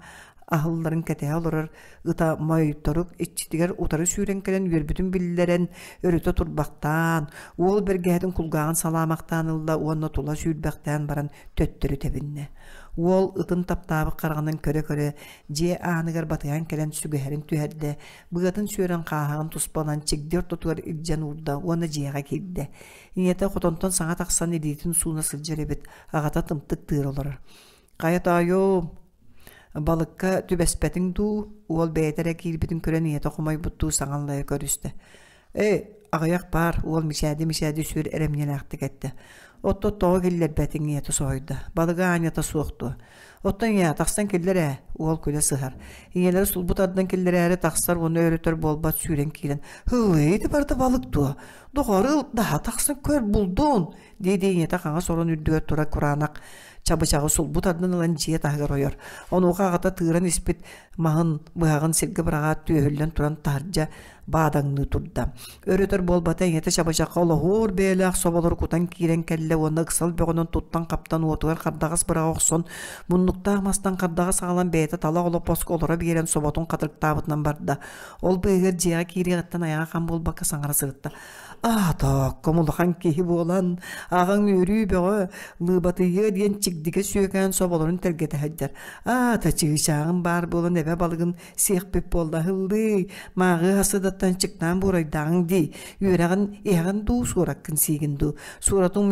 аһылларын кэтэһэ олорор ыта Моойторук иччитигэр утары сүүрэн кэлэн үөрбүтүн биллэрэн, өрүтэ турбахтаан, уол бэргэһэтин кулгааҕын салаамахтаан ылла уонна тула сүүрбэхтээн баран төттөрү тэбиннэ. Уол ытын таптаабыт хараҕынан көрө-көрө дьиэ ааныгар батыһан кэлэн сүгэһэрин түһэрдэ, быатын сүөрэн хааһаҕын туспалан чигди ортотугар илдьэн уурда уонна дьиэҕэ киирдэ. Ийэтэ хотонтон саҥа тахсан илиитин сууна сылдьар эбит, аҕата тымтык тыыра олорор. «Хайа тоойуом, балыкка түбэспэтиҥ дуу?» Уол бэйэтэ эрэ киирбитин көрөн ийэтэ хомойбуттуу саҥаллайа көрүстэ. «Ээ, аҕыйах баар», уол мичээди-мичээди сүр эрэмньилээхтик эттэ. «Отто тоҕо киллэрбэтиҥ?» ийэтэ соһуйда. «Балыга аанньата суох дуо?» «Оттон ийээ, тахсан киллэр ээ», уол күлэ сыһар. Ийэлэрэ сулбу тардан киллэрээри тахсар уонна өр-өтөр буолбат сүүрэн киирэн «Һыллыы, ити барыта балык дуо? Доҕор, ыл, даһа тахсан көр, булдун!» дии-дии ийэтэ хаҥас орон үрдүгэр турар кураанах чабычаҕы сулбу тардан ылан дьиэ таһыгар ойор. Онуоха аҕата тыыран испит маһын, быһаҕын сиргэ быраҕаат түөһүллэн туран таһырдьа баадаҥныы турда. Өр-өтөр буолбата ийэтэ чабычахха олоһуор бэйэлээх соболору кутан киирэн кэллэ уонна ыксал бөҕөнөн туттан-хаптан уотугар хардаҕас быраҕа охсон, муннуктаах мастан хардаҕас аҕалан бэйэтэ талах олоппоско олоро биэрэн соботун хатырыктаабытынан барда. Ол быыһыгар дьиэҕэ киириэҕиттэн айаҕа хам буолбакка саҥара сырытта. Аа, тоокком улахан киһи буолан, аҕаҥ үөрүү бөҕө, лыыбатыйыа диэн чигдигэ сүөкээн соболорун тэлгэтэ сылдьар. Аата чыычааҕым баар буолан эбэ балыгын сиэхпит буолла, һыллыы, мааҕыы хасы да Сарсыардаттан чыктаан буорайдааҕыҥ дии, үөрэҕин иһэҕин дуу, суораккын сиигин дуу, суоратын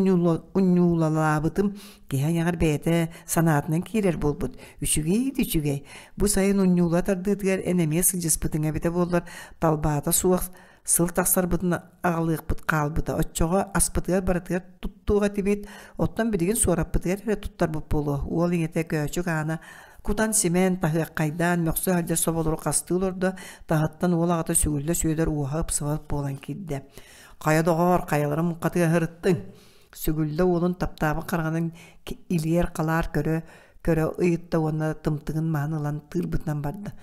унньуулалаабытым киһи айаҕар бэйэтэ санаатынан киирэр буолбут. Үчүгэй да үчүгэй. Бу сайын унньуула тардыытыгар эн эмиэ сылдьыспытыҥ эбитэ буоллар, талбаата суох сыл тахсарбытын аҕалыахпыт хаалбыта. Оччоҕо аспытыгар барытыгар туттуох этибит, оттон билигин суораппытыгар эрэ туттарбыт буолуо. Уол ийэтэ Көөчүк Аана кутан-симэн, таһыаххайдаан, мөхсө сылдьар соболору хастыы олордо, таһыттан уол аҕата сүгүллэ Сүөдэр уоһа ыпсыбат буолан киирдэ. «Хайа доҕоор, хайаларын муҥхатыгар сырыттыҥ?» Сүгүллэ уолун таптаабыт хараҕынан илиэр-халаар көрө көрө ыйытта уонна тымтыгын маһын ылан тыырбытынан барда.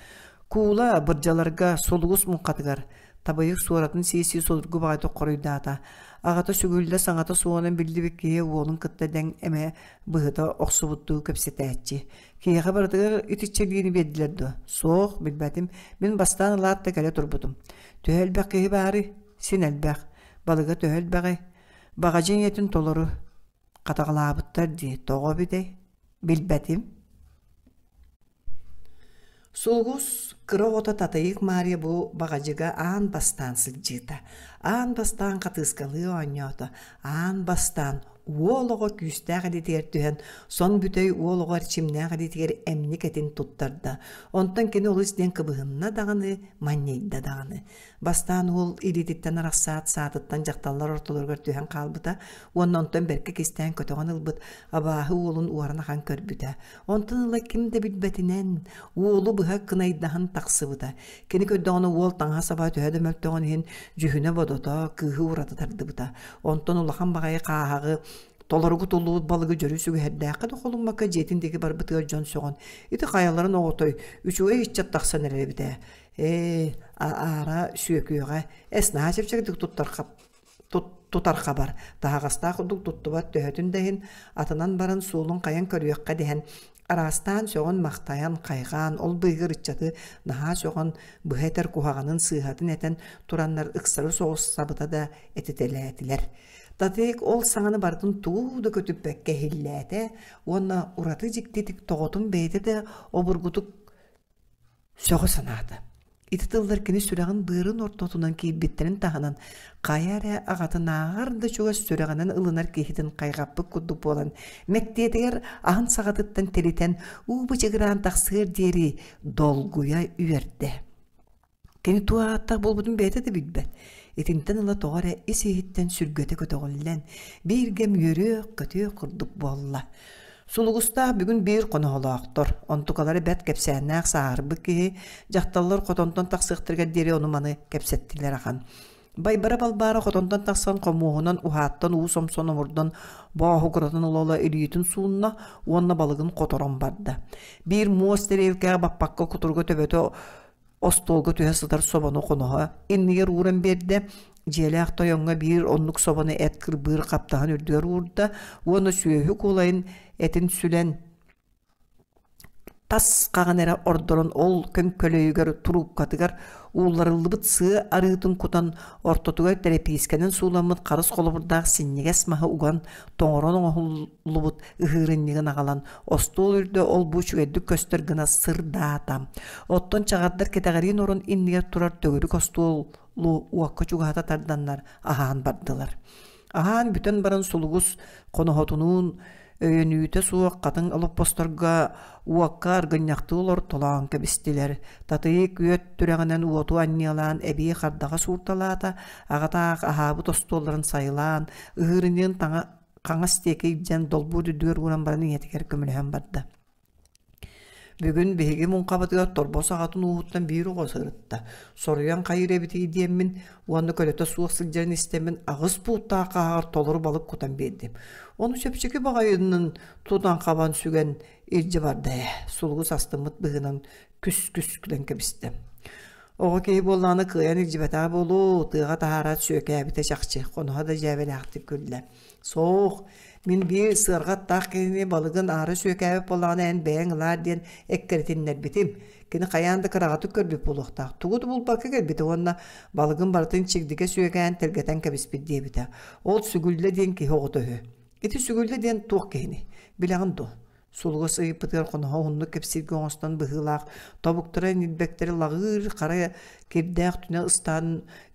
Куула бырдьаларга сулугус муҥхатыгар табыйык суоратын сии-сии судургу баҕайытык хоруйдаата. Аҕата сүгүллэ саҥата суоҕунан биллибит киһи уолун кытта дэҥ эмэ быһыта охсубуттуу кэпсэтээччи. Киһиэхэ барытыгар итиччэлиини биэрдилэр дуо? Суох, билбэтим. Мин бастаан ылаат да кэлэ турбутум. Төһө элбэх киһи баарый? Син элбэх. Балыга төһө элбэҕий? Баҕадьы ийэтин толору хатаҕалаабыттар дии, тоҕо эбитэй? Билбэтим. Сулгус кыра оҕото Татыйык Маарыйа бу баҕадьыга аан бастаан сылдьыыта, аан бастаан хатыыскалыы оонньоото, аан бастаан уол оҕо күүстээх илиитигэр түһэн, сон бүтэй уол оҕо эрчимнээх илиитигэр эмньик этин туттарда. Онтон кини олус диэн кыбыһынна даҕаны, манньыйда даҕаны. Бастаан уол илиититтэн арахсаат, саатыттан дьахталлар ортолоругар түһэн хаалбыта уонна онтон бэркэ кистээн көтөҕөн ылбыт абааһы уолун уоран ахан көрбүтэ. Онтон ыла ким да билбэтинэн уолу быһа кынайдаһан тахсыбыта. Кини көрдөҕүнэ уол таҥаһа-саба төһө да мөлтөҕүн иһин дьүһүнэ-бодото кыыһы ураты тардыбыта. Онтон улахан баҕайы хааһаҕы толоругу туллубут балыгы дьөрү сүгэһэрдээххэ да холуммакка дьиэтин диэки барбытыгар дьон сөҕөн ити хайаларын оҕотой үчүгэй ыччат тахсан эрэр эбит ээ Ээ, аара сүөкүөҕэ эс наһаа чэпчэкитик туттар тутар хабар, таһаҕастаах курдук туттубат төһөтүн да иһин атынан баран суолун хайан көрүөххэ дэһэн араастаан сөҕөн-махтайан, хайҕаан, ол быыһыгар ыччаты наһаа сөҕөн быһа этэр куһаҕанын сыыһатын этэн тураннар ыксары соҕус сабыта да этитэлээтилэр. Татыйык ол саҥаны барытын тугу да көтүппэккэ иһиллээтэ уонна ураты дьиктитик тоҕотун бэйэтэ да обургутук Сөҕө санаата. Ити тыллар кини сүрэҕин быарын ортотунан киирбиттэрин таһынан, хайа эрэ аҕатынааҕар да чугас сүрэҕинэн ылынар киһитин хайҕаппыт курдук буолан, мэктиэтигэр аһын саҕатыттан тиритэн, уу бычыгыраан тахсыар диэри долгуйа үөрдэ. Кини туох ааттаах буолбутун бэйэтэ да билбэт. Итинтэн ыла тоҕо эрэ ис-иһиттэн сүргэтэ көтөҕүллэн, бииргэм үөрүөх-көтүөх курдук буолла. Сулугустаах бүгүн биир хоноһолоохтор, онтукалара бэрт кэпсээннээх сааһырбыт киһи, дьахталлар хотонтон тахсыахтарыгар диэри ону-маны кэпсэттилэр ахан. Байбара Балбаара хотонтон тахсан хомуоһунан уһааттан уу сомсон омурдан бооһугуратан ыла-ыла илиитин суунна уонна балыгын хоторон барда. Биир муос тэриэлкэҕэ баппакка кутуруга төбөтө остуолга түһэ сытар собону хоноһо иннигэр ууран биэрдэ, дьиэлээх тойоҥҥо биир оннук собону эт кырбыыр хаптаһын үрдүгэр уурда уонна сүөһү куолайын этин сүлэн тас хаҕын эрэ ордорон ол көҥкөлөйүгэр туруупкатыгар уулларыллыбыт сыа арыытын кутан ортотугар тэрэпиискэнэн сууламмыт харыс холобурдаах синньигэс маһы уган тоҥорон оҥоһуллубут ыһыырынньыгын аҕалан остуол үрдэ ол-бу үчүгэйдик көстөр гына сырдаата. Оттон чаҕардар кэтэҕэриин орон иннигэр турар төгүрүк остуолу уокка чугаһата тарданнар аһаан бардылар. Аһаан бүтэн баран сулугус хоноһотунуун өйөнүүтэ суох хатыҥ олоппосторго уокка аргынньахтыы олортолоон кэбистилэр. Татыйык үөт түрэҕинэн уоту анньыалаан эбии хардаҕа суурталаата, аҕатаах аһаабыт остуолларын сайылаан, ыһыырынньыгын таҥа хаҥас диэки илдьэн долбуур үрдүгэр ууран баран ийэтигэр көмөлөһөн барда. Бүгүн биһиги муҥхабытыгар торбос аҕатын ууһуттан биир оҕо сырытта. Соруйан хайыыр эбитий диэммин уонна көлөтө суох сылдьарын истэммин аҕыс бууттаах хааһаҕар толору балык кутан биэрдим. Ону чэпчэки баҕайынын тутан-хабан сүгэн илдьэ барда ээ. Сулугу састыммыт быһыынан күс-күс күлэн кэбистэ. Оҕо киһи буоллаҕына кыайан илдьибэтэҕэ буолуо, тыаҕа таһаараат сүөкээбитэ чахчы, хоноһо да дьээбэлээхтик күллэ. Суох, мин биир сыарҕа аттаах киһини балыгын аара сүөкээбит буоллаҕына эн бэйэҥ ылаар диэн эккирэтиннэрбитим. Кини хайаан да кыраҕатык көрбүт буолуохтаах. Тугу да булбакка кэлбитэ уонна балыгын барытын чигдигэ сүөкээн тэлгэтэн кэбиспит диэбитэ. Ол сүгүллэ диэн киһи оҕото үһү. Ити сүгүллэ диэн туох киһиний? Билэҕин дуо? Сулугас ыйыппытыгар хоноһо уһуннук кэпсииргэ оҥостон быһыылаах тобуктара ньилбэктэри лаҕыыр хара кирдээх түнэ ыстаан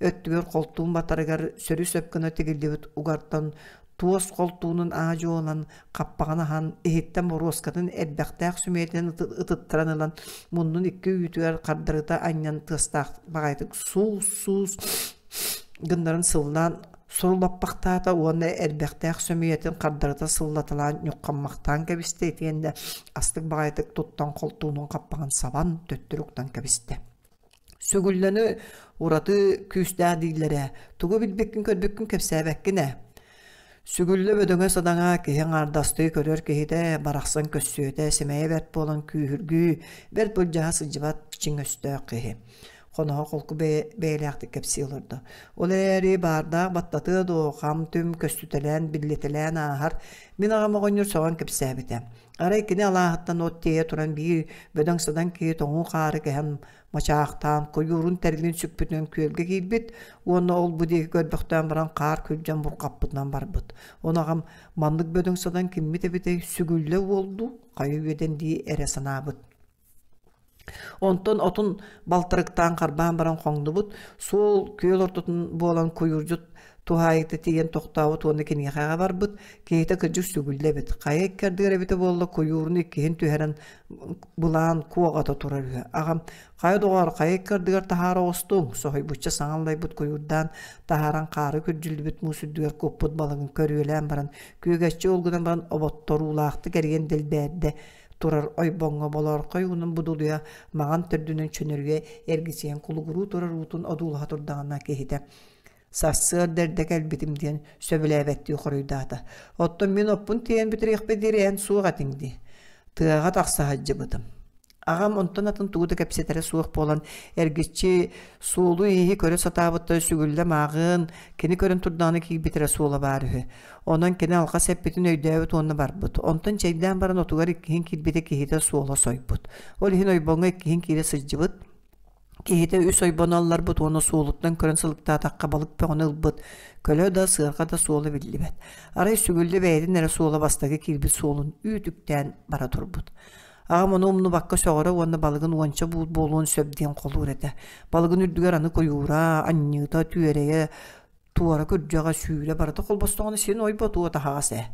өттүгэр холтуун батарыгар сөрү-сөп гына тигиллибит угартан туос холтуунун аа-дьуо ылан хаппаҕын аһан иһиттэн боруоскатын эрбэхтээх сүмэһинэн ытыттаран ылан муннун икки үүтүгэр хардарыта анньан тыастаах баҕайытык суус-суус гыннарын сыллаан сурулаппахтаата уонна эрбэхтээх сөмүйэтин хардарыта сыллаталаан ньуххаммахтаан кэбистэ итиэннэ астык баҕайытык туттан холтуунун хаппаҕын сабан төттөрү уктан кэбистэ. Сүгүллэни ураты күүстээх дииллэрэ, тугу билбиккин-көрбүккүн кэпсээбэккин ээ. Сүгүллэ бөдөҥө-садаҥа киһи аҥаардастыы көрөр киһитэ барахсан көссүөтэ сэмэйэ бэрт буолан күүһүргүү, бэрт былдьаһа сылдьыбат чиҥ өстөөх киһи. Хоноһо холку бэйэлээхтик кэпсии олордо. Ол эрээри баардаах баттатыа дуо, хам-түм көстүтэлээн, биллитэлээн ааһар. Мин аҕам оҕонньор сөҕөн кэпсээбитэ. Арай кини алааһыттан от тиэйэ туран биир бөдөҥ-садаҥ киһи тоҥуу хаары кэһэн мачаахтаан, куйуурун тэрилин сүкпүтүнэн күөлгэ киирбит уонна ол-бу диэки көрбөхтөөн баран хаар күрдьэн бурҕаппытынан барбыт. Ону аҕам маннык бөдөҥ-садаҥ киммит эбитэй, сүгүллэ уол дуу, хайа үөдэн дии эрэ санаабыт. Онтон отун балтарыктаан харбаан баран хоҥнубут, суол күөл ортотун буолан куйуурдьут туһаайыыта тиийэн тохтообут уонна киниэхэҕэ барбыт, киһитэ кырдьык сүгүллэ эбит, хайа икки ардыгар эбитэ буолла куйуурун иккиһин түһэрэн былаан куоҕата турар үһү. Аҕам «Хайа доҕоор, хайа икки ардыгар таһаара оҕустуҥ?» соһуйбучча саҥа аллайбыт куйуурдаан таһааран хаары күрдьүллүбүт муус үрдүгэр куппут балыгын көрүөлээн баран, күөгэччи ол гынан баран оботторуулаахтык эрийэн дэлбээрдэ турар ойбоҥҥо болоорхой уунун будулуйа маҥан төрдүнэн чөнөрүйэ эргичийэн кулугуруу турар уутун одуулаһа турдаҕына киһитэ сарсыарда эрдэ кэлбитим диэн сөбүлээбэттии хоруйдаата. Оттон мин оппун тиэйэн бүтэриэхпэр диэри эн суох этиҥ дии. Тыаҕа тахса сылдьыбытым. Аҕам онтон атын тугу да кэпсэтэрэ суох буолан, эргиччи суолу-ииһи көрө сатаабыттара сүгүллэ мааҕын, кини көрөн турдаҕына киирбитэрэ суола баар үһү. Онон кини алҕас эппитин өйдөөбүт уонна барбыт. Онтон чэйдээн баран отугар иккиһин киирбитэ киһитэ суола сойбут. Ол иһин ойбоҥҥо иккиһин киирэ сылдьыбыт. Киһитэ үс ойбону алларбыт уонна суолуттан көрөн сылыктаатахха балык бөҕөнү ылбыт. Көлө да, сыарҕа да суола биллибэт. Арай сүгүллэ бэйэтин эрэ суола бастакы киирбит суолун үүт-үктээн бара турбут. Аҕам ону умнубакка сөҕөрө уонна балыгын уонча буут буолуон сөп диэн холуур этэ. Балыгын үрдүгэр аны куйуура, анньыыта, түөрэйэ, туора күрдьэҕэ, сүүрэ барыта холбостоҕуна син ойботуо таһаҕас ээ.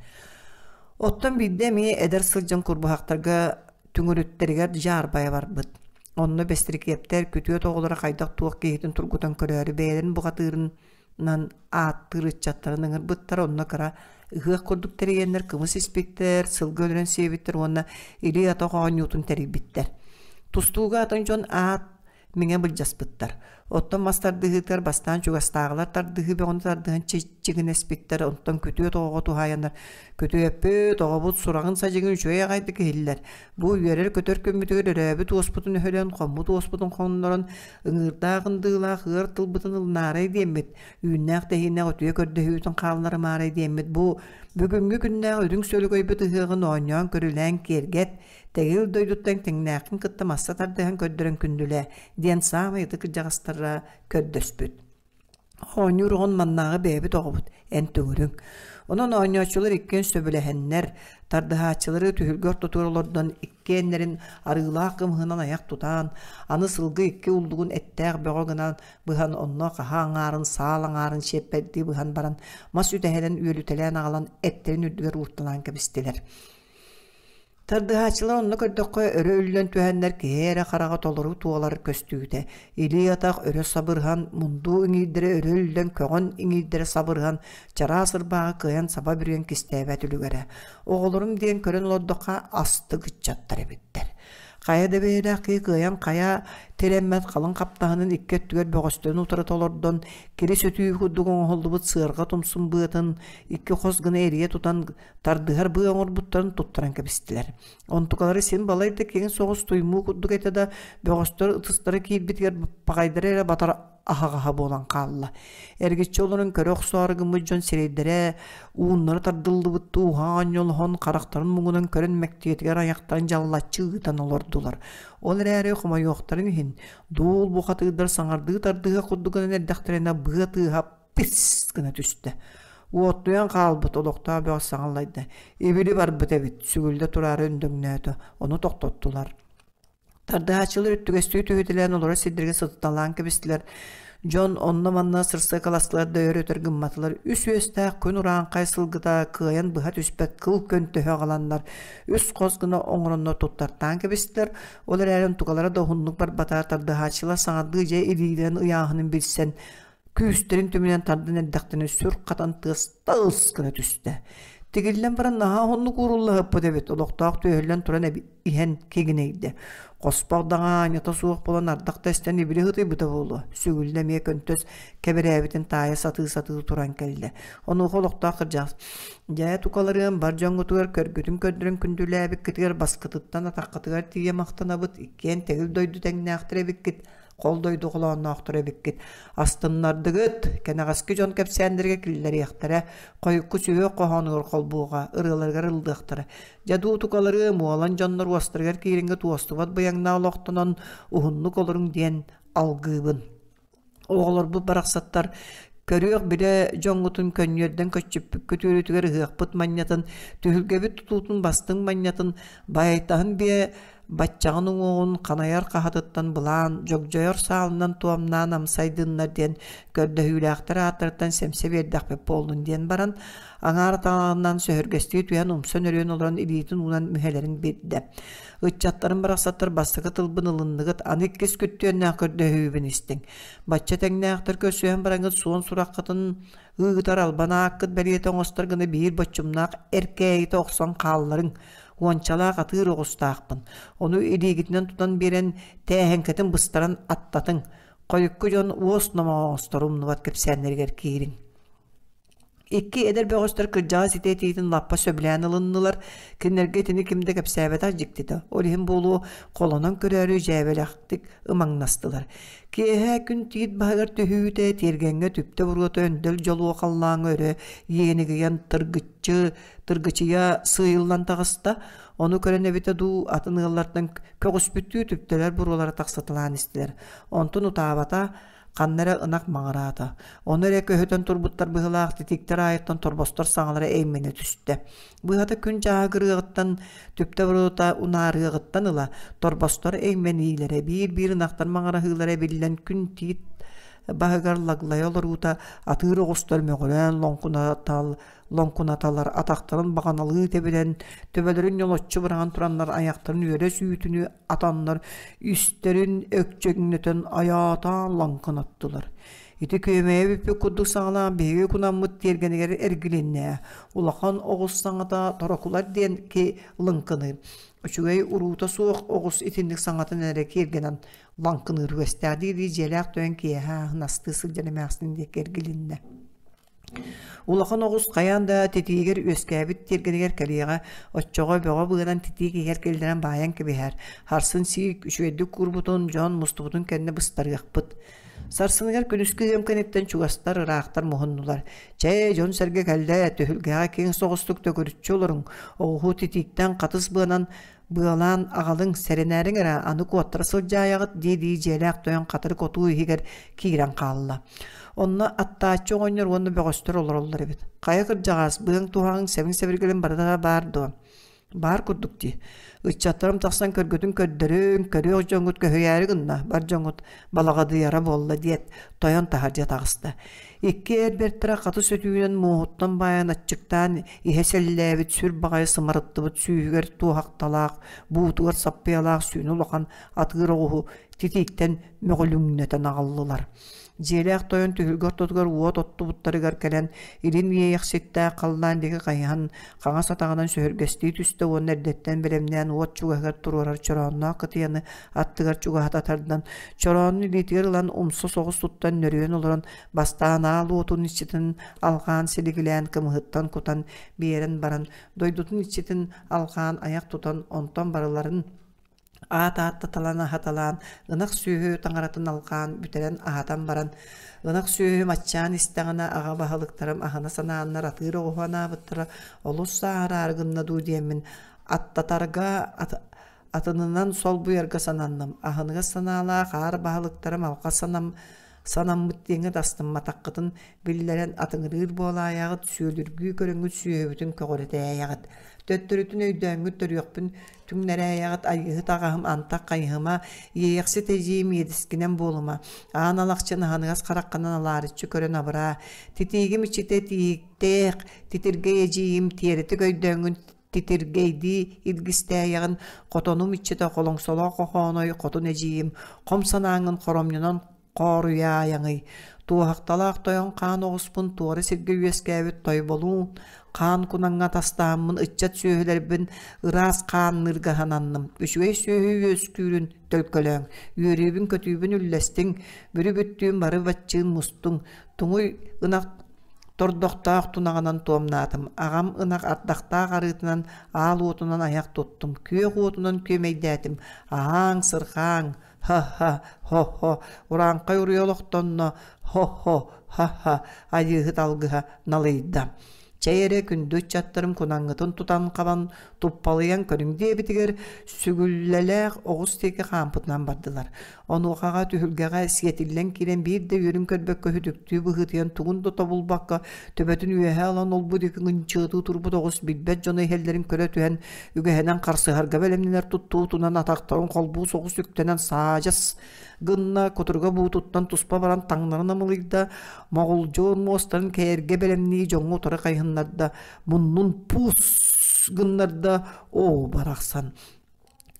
Оттон биирдэ эмиэ эдэр сылдьан курбуһахтарга түҥүрүттэригэр дьаарбайа барбыт. Онно бэстирикиэптэр күтүөт оҕолоро хайдах туох киһитин тургутан көрөөрү бэйэлэрин бухатыырынан ааттыыр ыччаттарын ыҥырбыттар. Онно кыра ыһыах курдук тэрийэннэр кымыс испиттэр, сылгы өлөрөн сиэбиттэр уонна илии-атах оонньуутун тэрийбиттэр. Тустууга атын дьон аат миҥэ былдьаспыттар. Оттон мас тардыһыытыгар бастаан чугастааҕылар тардыһыы бөҕөнү тардыһан чиччигинэспиттэр, онтон күтүөт оҕоҕо туһаайаннар «Күтүөппүт, оҕобут сураҕын-садьыгын үчүгэй аҕайдык иһиллэр. Бу үөрэр-көтөр күммүтүгэр өрөөбүт уоспутун өһөрөн, хоммут уоспутун хоннорон, ыҥыырдаах ындыылаах ыар тылбытын ылынаарай диэммит, үүннээх-тэһииннээх үтүө көрдөһүүтүн хаалларымаарай диэммит бу бүгүҥҥү күннээх үрүҥ сөлөгөйбүт ыһыаҕын оонньоон-көрүлээн киэргэт, Тэгил дойдуттан тэҥнээххин кытта масса тардыһан көрдөрөн күндүлээ диэн саамай ытык кырдьаҕастара көрдөспүт. Оонньуур оҕон маннааҕы бэйэбит оҕобут, эн төҥүрүҥ. Онон оонньооччулар иккиэн сөбүлэһэннэр, тардыһааччылары түһүлгэ ортотугар олордон иккиэннэрин арыылаах кымыһынан айах тутаан, аны сылгы икки уллугун эттээх бөҕө гынан быһан онно хаһа аҥаарын, саал аҥаарын сиэппэрдии быһан баран, мас үтэһэнэн үөлүтэлээн аҕалан эттэрин үрдүгэр уурталаан кэбистилэр. Тардыһааччылар онно көрдөххө өрө үллэн түһэннэр киһи эрэ хараҕа толору туолар көстүүтэ. Илии-атах өрө сабырыһан, мунду иҥиирдэрэ өрө үллэн көҕөн иҥиирдэрэ сабырыһан, чараас ырбааҕы кыайан саба бүрүйэн кистээбэт үлүгэрэ. Оҕолорум диэн көрөн олордоххо астык ыччаттар эбиттэр. Хайа да бэйэлээх киһи кыайан хайа тирэммэт халыҥ хаптаһынын икки өттүгэр бөҕөстөрүн утарыта олордон, кирис өтүү курдук оҥоһуллубут сыарҕа тумсун быатын икки хос гына эрийэ тутан тардыһар быа оҥорбуттарын туттаран кэбистилэр. Онтукалары син балай да киэҥ соҕус туймуу курдук этэ да, бөҕөстөр ытыстара киирбитигэр баҕайдара эрэ батар аһаҕаһа буолан хаалла. Эргиччи олорон көрө охсоору гыммыт дьон сирэйдэрэ ууннары тардыллыбыт тууһа оонньолоһон харахтарын муҥунан көрөн мэктиэтигэр айахтарын дьаллаччы ыытан олордулар. Ол эрээри хомойуохтарын иһин, дуул бухатыырдар саҥардыы тардыһыах курдук гынан эрдэхтэринэ быа тыаһа пис гына түстэ. Уоттуйан хаалбыт олохтоох бөҕө саҥалайда. Ибили барбыт эбит, сүгүллэ тураары өндөҥнөөтө. Ону тохтоттулар. Тардыһааччылар өттүгэстүү түһүтэлээн олорор сирдэргэ сытыталаан кэбистилэр. Дьон онно-манна сырсыакаластылар да өр-өтөр гымматылар. Үс үөстээх күн урааҥхай сылгыта кыайан быһа түспэт кыл көнтөһө аҕаланнар, үс хос гына оҥороннор туттартаан кэбистилэр. Ол эрээри онтукалара да уһуннук барбата, тардыһааччылар саҥардыы дьэ илиилэрин ыйааһынын билсэн, күүстэрин түмүнэн тардан эрдэхтэринэ сүр хатан тыас талыс гына түстэ. Тигиллэн баран наһаа уһуннук ууруллаһыппыт эбит, олохтоох түөһүллэн туран иһэн кигинэйдэ. Хоспох даҕа аанньата суох буолан ардах да эстэн ибили ытыйбыта буолуо. Сүгүллэ эмиэ көнтөс кэбирээбитин таайа сатыы-сатыы туран кэллэ. Онуоха олохтоох кырдьаҕас «Дьэ, тукаларыам, бар дьоҥҥутугар көргүтүн көрдөрөн күндүлээбиккитигэр баскытыттан атаххытыгар тиийэ махтанабыт, иккиэн тэгил дойду тэҥнээхтэр эбиккит, хол дойду холоонноохтор эбиккит. Астыннардыгыт, кэнэҕэски дьон кэпсээннэргэ киллэриэхтэрэ, хойукку сүһүөх хоһоонугар холбуоҕа, ырыаларыгар ыллыахтара. Дьэ дуутукалары муолан дьоннор уостарыгар киириҥҥэ туостубат быйаҥнаах олохтонон уһуннук олоруҥ диэн алгыыбын. Оҕолорбут барахсаттар көрүөх билэ дьоҥҥутун көнньүөрдэн көччүппүккүт үөрүүтүгэр ыһыахпыт манньатын, түһүлгэбит тутуутун бастыҥ манньатын, баайтаһын биэ баччаҕын уҥуоҕун ханайар хаһатыттан былаан, дьогдьойор саалынан туомнаан амсайдыннар диэн көрдөһүүлээхтэр ааттарыттан сэмсэ биэрдэхпит буоллун диэн баран, аҥаар атаҕынан сөһүргэстии түһэн умса нөрүөн олорон илиитин уунан мүһэлэрин биэрдэ. Ыччаттарым барахсаттар бастакы тылбын ылынныгыт, аны иккис күттүөннээх көрдөһүүбүн истиҥ. Бачча тэҥнээхтэр көрсүһэн бараҥҥыт суон сураххытын ыытар албан ааккыт бэлиэтэ оҥостор гына биир боччумнаах эркээйитэ охсон хаалларыҥ. Уончалаах атыыр оҕустаахпын. Ону илиигитинэн тутан биэрэн, тээһэҥкэтин быстаран аттатыҥ. Хойукку дьон уос номоҕо оҥостор умнубат кэпсээннэригэр киириҥ. Икки эдэр бөҕөстөр кырдьаҕас ити этиитин лаппа сөбүлээн ылыннылар, кинилэргэ итини ким да кэпсээбэтэх дьиктитэ, ол иһин буолуо холонон көрөөрү дьээбэлэхтик ымаҥнастылар. Киэһэ күн тиит баһыгар түһүүтэ, тиэргэҥҥэ түптэ буруота өндөл дьолуо халлааҥҥа өрө иэнигийэн тыргыччы, тыргычыйа сыыйыллан таҕыста. Ону көрөн эбитэ дуу, атын ыаллартан көҕүспүттүү түптэлэр буруолара тахсыталаан истилэр. Онтун утаабата, Ханна эрэ ынах маҥыраата. Ону эрэ көһүтэн турбуттар быһыылаах титииктэр аайыттан торбостор саҥалара эймэнэ түстэ. Быһата күн чааһыгырыаҕыттан, түптэ буруота унаарыаҕыттан ыла торбостор эймэниилэрэ, биир-биир ынахтар маҥыраһыылара эбиллэн күн тиит баһыгар лаглайа олоруута атыыр оҕустар мөҕүлээн лоҥкунатал лоҥкунаталар атахтарын баҕаналыы тэбинэн, төбөлөрүн ньолоччу быраҕан тураннар айахтарын үөрэ сүүтүнүү атаннар истэрин өкчөҥнөтөн айаатаан лаҥкынаттылар. Ити күөмэйэ бүппүт курдук саҕалаан биһиги кунаммыт тиэргэнигэр эргилиннэ. Улахан оҕус саҥата торокулар диэн ки лыҥкыныыр. Үчүгэй уруута суох оҕус итинник саҥатын эрэ киэргэнэн лаҥкыныыр үгэстээх дии-дии дьиэлээх тойон киэһэ аһын астыы сылдьан эмээхсин диэки эргилиннэ. Улахан оҕус хайаан да титиигэр үөскээбит тиэргэнигэр кэлиэҕэ, оччоҕо бөҕө быанан титиик иһэр киллэрэн баайан кэбиһэр, харсын сиик үчүгэйдик куурбутун, дьон мустубутун кэннэ быстарыахпыт. Сарсыныгар күнүскү ыам кэнниттэн чугастар, ыраахтар муһуннулар. Чэй, дьон-сэргэ кэллэ, түһүлгэҕэ киэҥ соҕустук төгүрүччү олоруҥ, оҕуһу титииктэн хатыс быанан быалаан аҕалыҥ, сэрэнээриҥ эрэ, аны куоттара сылдьаайаҕыт дии-дии дьиэлээх тойон хатырык отуу иһигэр киирэн хаалла. Онно аттааччы оҕонньор уонна бөҕөстөр олороллор эбит. Хайа кырдьаҕас, быаҥ туһаҕыҥ, сэбиҥ-сэбиргэлиҥ барыта баар дуо? Баар курдук дии. Ыччаттарым тахсан көргүтүн көрдөрүҥ, көрүөх дьоҥҥут көһүйээри гынна, бар дьоҥҥут балаҕадыйара буолла диэт, тойон таһырдьа таҕыста. Икки эр бэртэрэ хатыс өтүүнэн муоһуттан баайан аччыктаан иһэ сэллээбит сүр баҕайы сымарыттыбыт сүүһүгэр туоһахталаах, буутугар саппыйалаах сүүнэ улахан атыыр оҕуһу титииктэн мөҕүлүҥнэтэн аҕаллылар. Дьиэлээх тойон түһүлгэ ортотугар уот оттубуттарыгар кэлэн, илин иэйэхситтээх халлаан диэки хайыһан, хаҥас атаҕынан сөһүргэстии түстэ уонна эрдэттэн бэлэмнээн уот чугаһыгар туруорар чороонноох кытыйаны аттыгар чугаһата тардан, чороонун илиитигэр ылан умса соҕус туттан нөрүйэн олорон, бастаан аал уотун иччитин алҕаан силигилээн кымыһыттан кутан биэрэн баран, дойдутун иччитин алҕаан айах тутан, онтон барыларын аат ааттаталаан аһаталаан, ынах сүөһү таҥаратын алҕаан бүтэрэн аһатан баран, ынах сүөһүм аччаан истэҕинэ аҕа баһылыктарым аһына санааннар атыыр оҕуһу анаабыттара олус сааһыраары гынна дуу диэммин аттатарга атынынан солбуйарга сананным. Аһыныгас санаалаах аар баһылыктарым алҕас санам. Санаммыт диэҥҥит астымматаххытын биллэрэн атыҥырыыр буолаайаҕыт, сүөлүргүү көрөҥҥүт сүөһүбүтүн көҕүрэтээйэҕит. Төттөрүтүн өйдөөҥҥүт төрүөхпүн түҥнэрээйэҕит айыыһыт аҕаһым антах хайыһыма, иэйэхсит эдьиийим иэдискинэн буолума, аан алахчын аһыныгас хараххынан алаарыччы көрөн абыраа, титиигим иччитэ тииһиктээх, титиргэй эдьиийим тиэрэтик өйдөөҥҥүн титиргэйдии илгистээйэҕин, хотонум иччитэ холоҥсолоох хохооной хотун эдьиийим, хом санааҥҥын хоромньунан Хооруйаайаҥый, туоһахталаах тойон хаан оҕуспун туора сиргэ үөскээбит тойболуун хаан кунаҥҥа атастааммын ыччат сүөһүлэрбин ыраас хаанныырга сананным. Үчүгэй сүөһү үөскүүрүн төлкөлөөҥ, үөрүүбүн-көтүүбүн үллэстиҥ, бүрү-бүттүүн бары баччыын мустуҥ, туҥуй ынах тордохтоох тунаҕынан туомнаатым, аҕам ынах ардахтаах арыытынан аал уотунан айах туттум, күөх уотунан күөмэйдээтим, аһааҥ, сырхааҥ, Ха-ха, хо-хо, урааҥхай уруйа олохтонно, хо-хо, ха-ха, айыыһыт алгыһа налыйда. Чэй эрэ күндү ыччаттарым кунаҥҥытын тутан-хабан туппалыйан көрүҥ диэбитигэр сүгүллэлээх оҕус диэки хаампытынан бардылар. Онуохаҕа түһүлгэҕэ сиэтиллэн киирэн биир да үөрүн көрбөккө үтүктүү быһыытыйан тугун да тобулбакка төбөтүн үөһэ ылан олбу диэки ынчыатыы турбут оҕус билбэт дьоно иһэллэрин көрө түһэн үгэһинэн харсыһарга бэлэмнэнэр туттуутунан атахтарын холбуу соҕус үктэнэн саадьас гынна кутуруга буутуттан туспа баран таҥнарын амылыйда моҕулдьуон муостарын кэйэргэ бэлэмнии дьоҥҥо утары хайыһыннарда муннун пуус гыннарда оо барахсан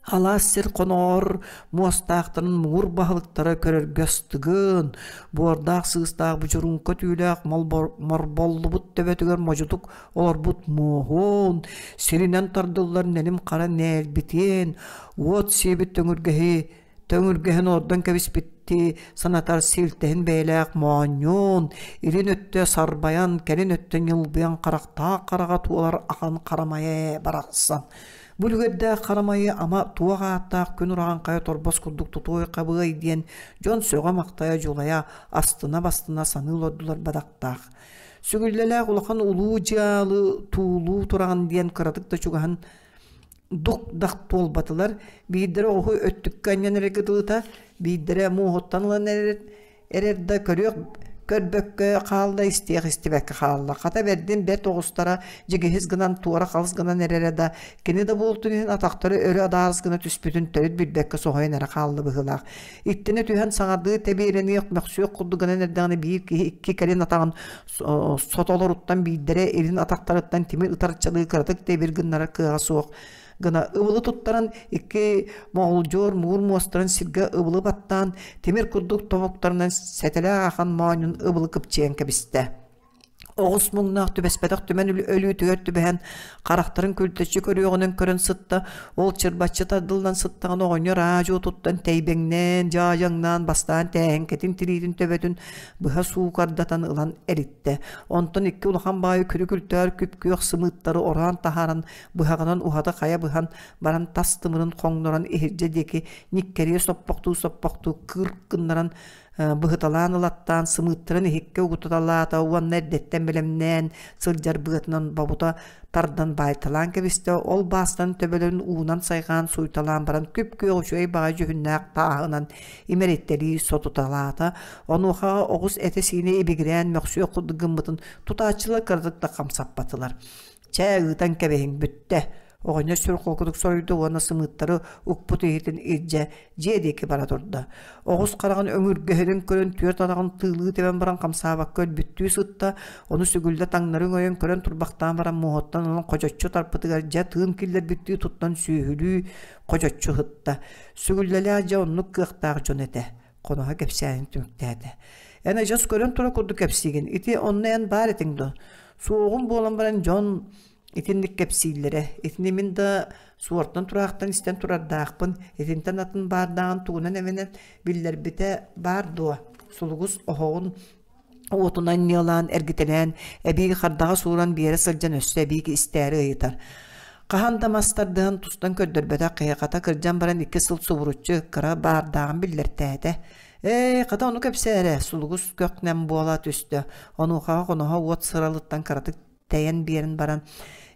Алаас сир хоноор муостаахтарын муҥур баһылыктара көрөргө астыгын, буордаах сыыстаах будьуруҥка түүлээх морболлубут төбөтүгэр модьутук олорбут муоһун, сиринэн тардыллар нэлим хара нээлбитин, уот сиэбит төҥүргэһи төҥүргэһин ордон кэбиспиттии санатар силтэһин бэйэлээх моонньуун, илин өттө сарбайан, кэлин өттө ньылбыйан харахтаах хараҕа туолар ахан харамайа барахсан. Бу үлүгэрдээх харамайы ама туох ааттаах күн ураҕаҥхайа торбос курдук тутуой хабыай диэн дьон сөҕө-махтайа дьулайа, астына-бастына саныы олордулар бадахтаах. Сүгүллэлээх улахан улуу дьаалы туулуу тураҕын диэн кыратык да чугаһын дук-дах туолбатылар, биирдэрэ оҕуһу өттүккэ анньан эрэ кытылыта, биирдэрэ муоһуттан ылан эрэр эрэр да көрүөх көрбөккө хаалла, истиэх истибэккэ хаалла. Хата бэрдин бэрт оҕустара дьигиһис гынан туора халыс гынан эрэрэ да, кини да буолтун иһин атахтары өрө адаарыс гына түспүтүн төрүт билбэккэ соһуйан эрэ хаалла быһыылаах. Иттинэ түһэн саҥардыы тэбиэлэниэх мөхсүөх курдук гынан эрдэҕинэ биир киһи икки кэлин атаҕын сотолоруттан биирдэрэ илин атахтарыттан тимир ытарчалыы кыратык тэбир гыннарар кыаҕа суох гына ыбылы туттаран икки моҕулдьуор муур муостарын сиргэ ыбылы баттаан тимир курдук тобуктарынан сэтэлээх ахан моонньун ыбылы кыпчыйан кэбистэ. Оҕус муҥнаах түбэспэтэх түмэн өлүүтүгэр түбэһэн харахтарын күлтэччи көрүөҕүнэн көрөн сытта, ол чырбаччы тардыллан сыттаҕына оҕонньор аа-дьуо туттан тэйбэҥнээн, дьаадьаҥнаан бастаан тээһэҥкэтин тириитин төбөтүн быһа суукардатан ылан эриттэ. Онтон икки улахан баайы күрү-күлтөөр күп-күөх сымыыттары ороон таһааран быһаҕынан уһата хайа быһан баран тас тымырын хоҥнорон иһирдьэ диэки ньиккэрийэ соппохтуу-соппохтуу кыырк гыннаран быһыталаан ылаттаан сымыыттарын иһиккэ угуталаата уонна эрдэттэн бэлэмнээн сылдьар быатынан бобута тардан баайталаан кэбистэ ол баастан төбөлөрүн уунан сайҕаан суйталаан баран күп-күөх үчүгэй баҕайы дьүһүннээх тааһынан имэриттэрии сотуталаата онуоха оҕус этэ-сиинэ ибигирээн мөхсүөх курдук гыммытын тутааччылар кыратык да хамсаппатылар Чээ, ыытан кэбиһиҥ, бүттэ. Оҕонньор сүр холкутук соруйда уонна сымыыттары укпут иһитин илдьэ дьиэ диэки бара турда. Оҕус хараҕын өҥүргэһинин көрөн түөрт атаҕын тыылыы тэбэн баран хамсаабакка өлбүттүү сытта, ону сүгүллэ таҥнары өҥөйөн көрөн турбахтаан баран муоһуттан ылан хочоччу тарпытыгар дьэ тыын киллэрбиттии туттан сүөһүлүү хочоччу ыһытта. Сүгүллэлээх дьэ оннук кыахтаах дьон этэ. Хоноһо кэпсээнин түмүктээтэ. Эн адьас көрөн турар курдук кэпсиигин. Ити онно эн баар этиҥ дуо? Суоҕум буолан баран дьон итинник кэпсииллэрэ. Итини мин да суортан тураахтан истэн турардаахпын. Итинтэн атын баардааҕын тугунан эмэнэн биллэрбитэ баар дуо? Сулугус оһоҕун уотунан ньыалаан эргитэлээн эбии хардаҕа сууран биэрэ сылдьан өссө эбии истээри ыйытар. Хаһан да мас тардыһан тустан көрдөрбөтөх киһи хата кырдьан баран икки сыл субуруччу кыра баардааҕын биллэртээтэ. Ээ, хата ону кэпсээ эрэ, сулугус көх-нэм буола түстэ. Онуохаҕа хоноһо уот сыралыттан кыратык тэйэн биэрэн баран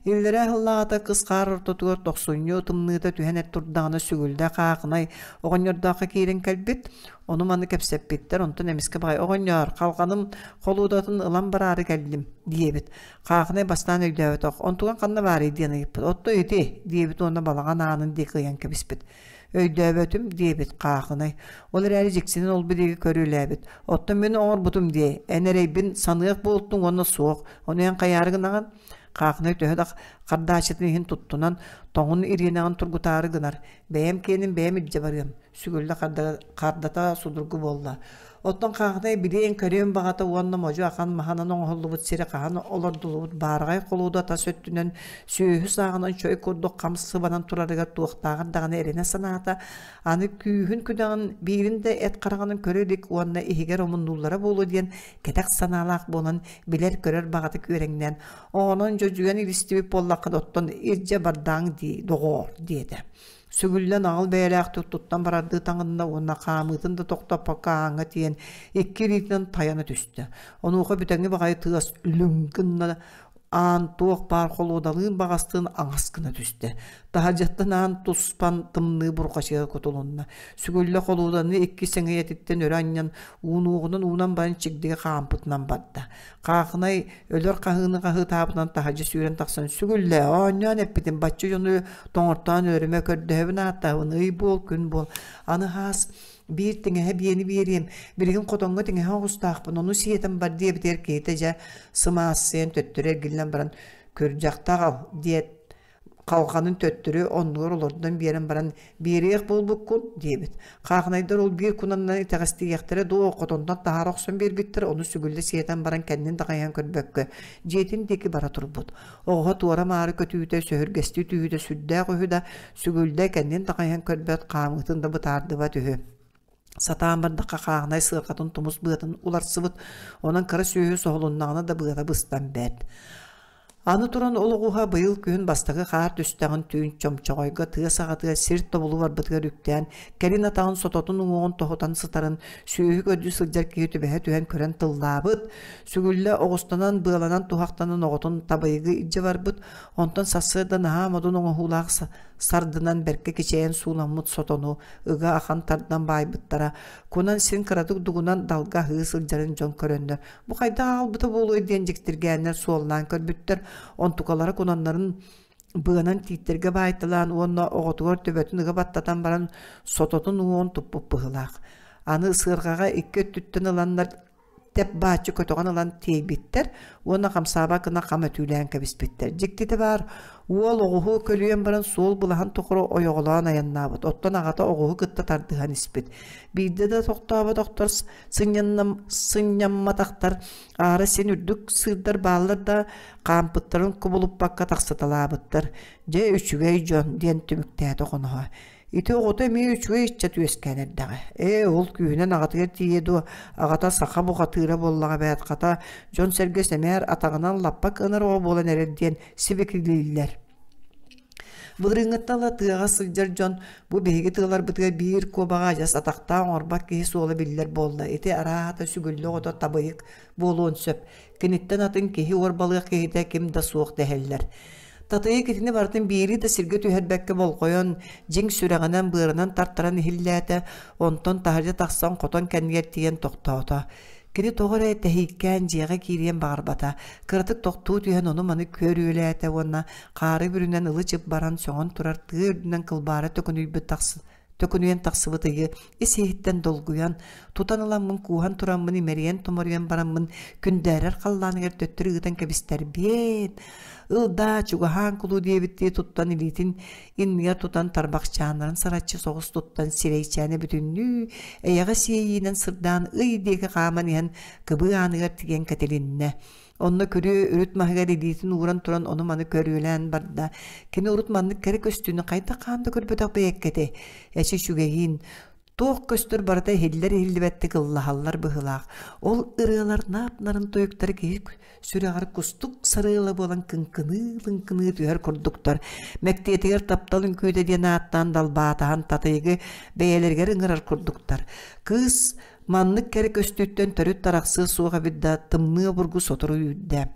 Иллэрээ сыллааҕыта кыс хаар ортотугар тохсунньу тымныыта түһэн эт турдаҕына сүгүллэ хаахынай оҕонньордооххо киирэн кэлбит. Ону-маны кэпсэппиттэр, онтон эмискэ баҕай «Оҕонньоор, халҕаным холуудатын ылан бараары кэллим» диэбит. Хаахынай бастаан өйдөөбөтөх, «Онтуган ханна баарый?» диэн ыйыппыт. «Отто ити» диэбит уонна балаҕан аанын диэки ыйан кэбиспит. «Өйдөөбөтүм» диэбит Хаахынай. Ол эрээри дьиксинэн ол бирииги көрүөлээбит. «Оттон мин оҥорбутум дии, эн эрэйбин саныах буолтуҥ уонна суох, ону эн хайаары гынаҕын?» Хаахынай төһө да хардааччытын иһин туттунан, тоҥун ириэнэҕин тургутаары гынар. «Бэйэм киэнин бэйэм илдьэ барыам» сүгүллэ хардата судургу буолла. Оттон Хаахынай билиэн-көрүөн баҕата уонна модьу ахан маһынан оҥоһуллубут сири хаһан олордуллубут баараҕай холуода тас өттүнэн сүөһү сааҕынан чой курдук хам сыбанан турарыгар туохтааҕар даҕаны эрэнэ санаата, аны күүһүн-күдэҕин биирин да эт хараҕынан көрө илик уонна иһигэр омуннууллара буолуо диэн кэтэх санаалаах буолан билэр-көрөр баҕата күөрэҥнээн, «Оҕонон дьодьуйан илистибит буоллаххына оттон илдьэ бардааҥ дии, доҕоор» диэтэ. Сүгүллэн аҕыл бэйэлээхтик туттан барардыы таҥынна уонна хаамыытын да тохтоппокко ааҥҥа тиийэн икки илиитинэн тайана түстэ. Онуоха бүтэҥи баҕайы тыас үлүҥ гынна аан туох баар холуодалыын баҕастыын аҥас гына түстэ. Таһырдьаттан аан туспан тымныы бурҕачыга кутулунна. Сүгүллэ холуоданы икки сэҥийэтиттэн өрө анньан уунуоҕунан уунан баран чигдигэ хаампытынан барда. Хаахынай өлөр хаһыыны хаһыытаабытынан таһырдьа сүүрэн тахсан сүгүллэ оонньоон эппитим бачча дьону тоҥортоон өлөрүмэ көрдөһөбүн ааттаһабын ый буол күн буол аны хаас биир тиҥэһэ биэни биэриэм билигин хотоҥҥо тиҥэһэ оҕустаахпын ону сиэтэн бар диэбитигэр киһитэ дьэ сымаассыйан төттөрү эргиллэн баран күрдьэхтэ аҕал диэт халҕанын төттөрү оннугар олордон биэрэн баран «Биэриэх буолбуккун» диэбит. Хаахынайдар ол биир кунанынан итэҕэстийиэхтэрэ дуо, хотонтон таһаара охсон биэрбиттэр, ону сүгүллэ сиэтэн баран кэннин да хайыһан көрбөккө, дьиэтин диэки бара турбут. Оҕоһо туора-маары көтүүтэ, сөһүргэстии түһүүтэ сүрдээх үһү да, сүгүллэ кэннин да хайыһан көрбөт, хаамыытын да бытаардыбат үһү. Сатаан бардахха хааһынай сыарҕатын тумус быатын уларсыбыт, онон кыра сүөһү соһулуннаҕына да быата быстан бэрт. Аны туран ол оҕуһа быйыл күһүн бастакы хаар түстэҕин түүн чомчоҕойго тыа саҕатыгар сир тобулу барбытыгар үктээн, кэлин атаҕын сототун уҥуоҕун тоһутан сытарын сүөһү көрдүү сылдьар киһи түбэһэ түһэн көрөн тыллаабыт, сүгүллэ оҕустанан, быаланан туһахтанан оҕотун табайыгы илдьэ барбыт, онтон сарсыарда наһаа модун оҥоһуулаах сардынан бэркэ кичэйэн сууламмыт сотону ыга ахан тардан баайбыттара, кунан син кыратык дугунан далга аһыы сылдьарын дьон көрөннөр, бу хайдах аҕалбыта буолуой диэн дьиктиргээннэр суоллаан көрбүттэр, онтукалара кунаннарын быанан тииттэргэ баайталаан уонна оҕотугар төбөтүн ыга баттатан баран сототун уҥуоҕун туппут быһыылаах. Аны сыарҕаҕа икки өттүттэн ыланнар тэп бааччы көтөҕөн ылан тиэйбиттэр уонна хамсаабат гына хам өтүүлээн кэбиспиттэр. Дьиктитэ баар, уол оҕуһу көлүйэн баран суол былаһан тухары ойоҕолоон айаннаабыт, оттон аҕата оҕуһу кытта тардыһан испит. Биирдэ да тохтооботохтор, сынньамматахтар, аара син үрдүк сыырдар бааллар да, хаампыттарын кубулуппакка тахсыталаабыттар. Дьэ, үчүгэй дьон, диэн түмүктээтэ хоноһо. Ити оҕото эмиэ үчүгэй ыччат үөскээн эрдэҕэ. Ээ, ол күүһүнэн аҕатыгар тиийиэ дуо, аҕата саха бухатыыра буоллаҕа эбээт, хата, дьон-сэргэ сэмээр атаҕынан лаппа кыанар оҕо буолан эрэр диэн сибикилииллэр. Былырыыҥҥыттан ыла тыаҕа сылдьар дьон бу биһиги тыаларбытыгар биир куобаҕы адьас атахтаах оҥорбот киһи суола биллэр буолла. Ити арааһата сүгүллэ оҕото табыйык буолуон сөп. Киниттэн атын киһи уорбалыах киһитэ ким да суох дэһэллэр. Татыйык итини барытын биири да сиргэ түһэрбэккэ болҕойон, дьиҥ сүрэҕинэн-быарынан тартаран иһиллээтэ, онтон таһырдьа тахсан хотон кэннигэр тиийэн тохтоото. Кини тоҕо эрэ тэһииккээн дьиэҕэ киириэн баҕарбата, кыратык тохтуу түһэн ону-маны көрүөлээтэ уонна хаары бүрүнэн ылы-чып баран сөҥөн турар тыа үрдүнэн кылбаара төкүнүйбүт төкүнүйэн тахсыбыт ыйы ис-иһиттэн долгуйан, тутан ыламмын кууһан тураммын имэрийэн-томоруйан бараммын күндээрэр халлааныгар төттөрү ыытан кэбистэрбиэн, ыл даа чугаһаан кулу диэбиттии туттан илиитин иннигэр тутан тарбахчааннарын сараччы соҕус туттан сирэйчээнэ бүтүннүү эйэҕэс иэйиинэн сырдаан ый диэки хааман иһэн кыбыы ааныгар тигэн кэтилиннэ. Онно күрүө үрүт маһыгар илиитин ууран туран ону-маны көрүөлээн барда. Кини урут маннык кэрэ көстүүнү хайдах хаан да көрбөтөх бэйэккэтэй. Эчи үчүгэйиин, туох көстөр барыта иһиллэр-иһиллибэттик ыллаһаллар быһыылаах. Ол ырыалар наап-нарын тойуктары киһи сүрэҕэр кустук сарыала буолан кыҥкыныы-лыҥкыныы түһэр курдуктар. Мэктиэтигэр таптал үҥкүүтэ диэн ааттаан далбаатаһан татыйыгы бэйэлэригэр ыҥырар курдуктар. Кыыс Маннык кэрэ көстүүттэн төрүт тарахсыа суох эбит да, тымныы обургу сотору үүрдэ.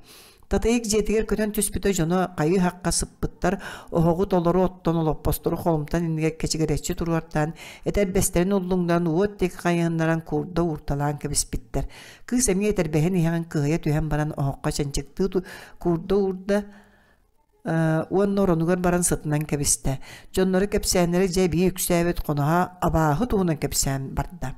Татыйык дьиэтигэр көтөн түспүтэ дьоно хайыы-хахха сыппыттар, оһоҕу толору оттон олоппостору холумтан иннигэр кэчигирэччи туруортаан, этэрбэстэрин уллуҥнан уот диэки хайыһыннаран куурда уурталаан кэбиспиттэр. Кыыс эмиэ этэрбэһин иһэҕин кыһыйа түһэн баран оһоххо чанчыктыы куурда уурда уонна оронугар баран сытынан кэбистэ. Дьонноро кэпсээннэрэ дьэ эбии үксээбит хоноһо абааһы туһунан кэпсээн барда.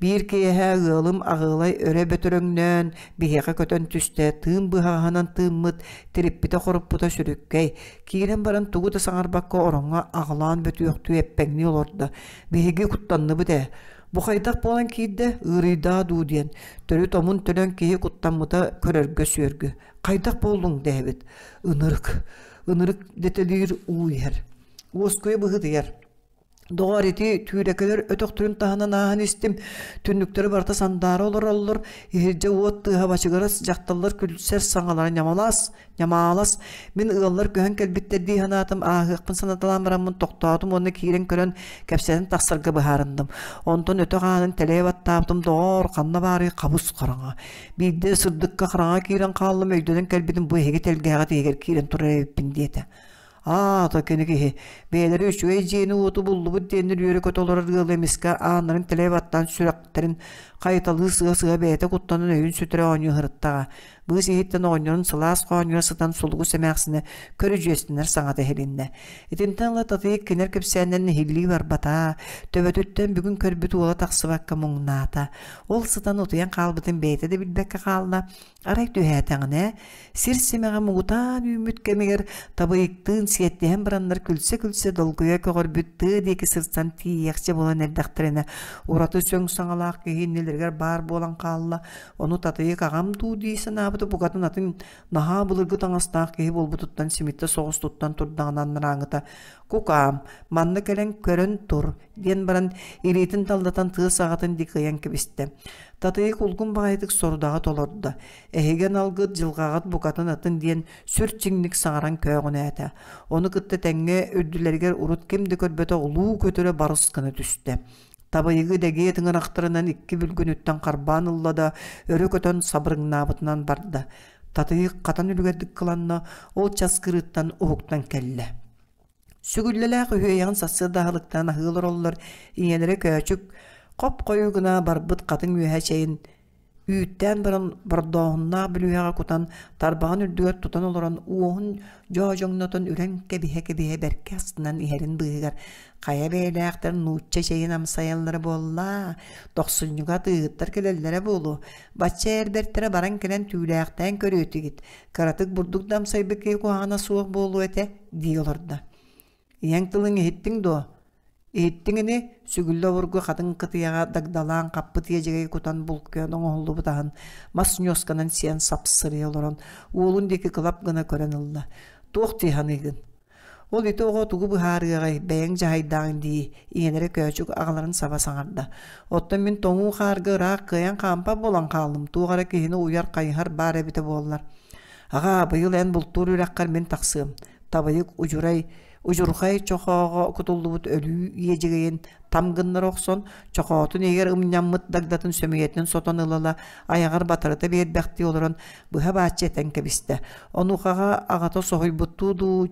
Биир киэһэ ыалым аҕыалай өрө бөтөрөҥнөөн биһиэхэ көтөн түстэ, тыын быһаҕаһынан тыыммыт, тириппитэ-хоруппута сүрүккэй. Киирэн баран тугу да саҥарбакка ороҥҥо аҕылаан бөтүөхтүү эппэҥнии олордо. Биһиги куттанныбыт ээ. Бу хайдах буолан киирдэ, ыарыйдаа дуу диэн. Төрүт омун төлөн киһи куттаммыта көрөргө сүөргү. Хайдах буоллуҥ дэһэбит. Ынырык, ынырык дэтэлиир уу иһэр. Уоскуйа быһыытыйар. Доҕоор, ити түүрэкэлэр өтөхтөрүн таһынан ааһан истим. Түннүктэрэ барыта сандаара олороллор. Иһирдьэ уот тыаһа бачыгырас, дьахталлар күлсэр саҥалара ньамалас, ньамаалас. Мин ыаллар көһөн кэлбиттэр дии санаатым, ааһыахпын санаталаан бараммын тохтоотум уонна киирэн көрөн, кэпсэтэн тахсарга быһаарынным. Онтон өтөх аанын тэлэйэ баттаабытым, доҕоор, ханна баарый хабыс хараҥа. Биирдэ сырдыкка хараҥа киирэн хааллым, өйдөнөн кэлбитим бу эһиги тэлгэһэҕит иһигэр киирэн турар эбиппин диэтэ. Аата кини киһи бэйэлэрэ үчүгэй дьиэни-уоту буллубут диэннэр үөрэ-көтө олорор ыалы эмискэ ааннарын тэлэйэ баттаан сүрэхтэрин хайыталыы сыа-сыа бэйэтэ куттанан өйүн сүтэрэ оонньуу сырыттаҕа. Быыс иһиттэн оҕонньорун сылаас хоонньугар сытан сулугу сэмээхсинэ көрүдьүөстэнэр саҥата иһилиннэ. Итинтэн ыла Татыйык кинилэр кэпсээннэрин иһиллии барбата, төбөтүттэн бүгүн көрбүт уола тахсыбакка муҥнаата. Ол сытан утуйан хаалбытын бэйэтэ да билбэккэ хаалла. Арай түһээтэҕинэ, сир симэҕэ муҥутаан үүммүт кэмигэр табыйыктыын сиэттиһэн бараннар күлсэ-күлсэ долгуйа көҕөрбүт тыа диэки сырсан тиийиэхчэ буолан эрдэхтэринэ, ураты сөҥ саҥалаах киһи иннилэригэр баар буолан хаалла. Ону Татыйык аҕам дуу дии санаабыта букатын атын наһаа былыргы таҥастаах киһи буолбутуттан симиттэ соҕус туттан турдаҕына анарааҥыта «Кукаам, манна кэлэн көрөн тур» диэн баран илиитин таллатан тыа саҕатын диэки ыйан кэбистэ. Татыйык улгум баҕайытык сорудаҕы толордо. Эһиги аналгыт дьылҕаҕыт букатын атын диэн сүр чиҥник саҥаран көөҕүнээтэ. Ону кытта тэҥҥэ үрдүлэригэр урут ким да көрбөтөх улуу көтөрө барыс гына түстэ. Табыйыгы дэгиэ тыҥырахтарынан икки бүлгүнүттэн харбаан ылла да, өрө көтөн сабырыҥнаабытынан барда. Татыйык хатан үлүгэрдик кыланна, ол час кырыыттан уһуктан кэллэ. Сүгүллэлээх үһүөйэҕин сарсыарда аһылыктаан аһыы олороллор, ийэлэрэ Көөчүк хоп-хойуу гына барбыт хатыҥ үөһэ чэйин үүттээн баран бордооһуннаах бүлүүһэҕэ кутан, тарбаҕын үрдүгэр тутан олорон уоһун дьоодьоҥнотон үрэн кэбиһэ-кэбиһэ бэркэ астынан иһэрин быыһыгар хайа бэйэлээхтэр нуучча чэйин амсайаллара буолла, тохсунньуга атыыһыттар кэлэллэрэ буолуо, бачча эр бэртэрэ баран кэлэн түүлээхтээн көрүөтүгүт, кыратык бурдук да амсайбыт киһи куһаҕана суох буолуо этэ дии олордо. Ийэҥ тылын иһиттиҥ дуо? Иһиттиҥ ини, сүгүллэ обургу хатыҥ кытыйаҕа дагдалаан хаппыт иэдьэгэй кутан булкуйан оҥоһуллубут аһын мас ньуосканан сиэн сапсырыйа олорон уолун диэки кылап гына көрөн ылла. Туох дии саныыгын? Ол ити оҕо тугу быһаарыаҕай, бэйэҥ дьаһайдааҥ дии, ийэлэрэ Көөчүк аҕаларын саба саҥарда. Оттон мин тоҥуу хаарга ыраах кыайан хаампат буолан хааллым, туох эрэ киһини уйар хайыһар баар эбитэ буоллар. Аҕаа, быйыл эн бултуур үрэххэр мин тахсыам. Табыйык удьурай, удьурхай чохооҕо кутуллубут өлүү иэдьэгэйин там гыннара охсон, чохоотун иһигэр ымньаммыт дагдатын сөмүйэтин сотон ыла-ыла айаҕар батарыта биэрбэхтии олорон быһа бааччы этэн кэбистэ. Онуохаҕа аҕата соһуйбуттуу дуу,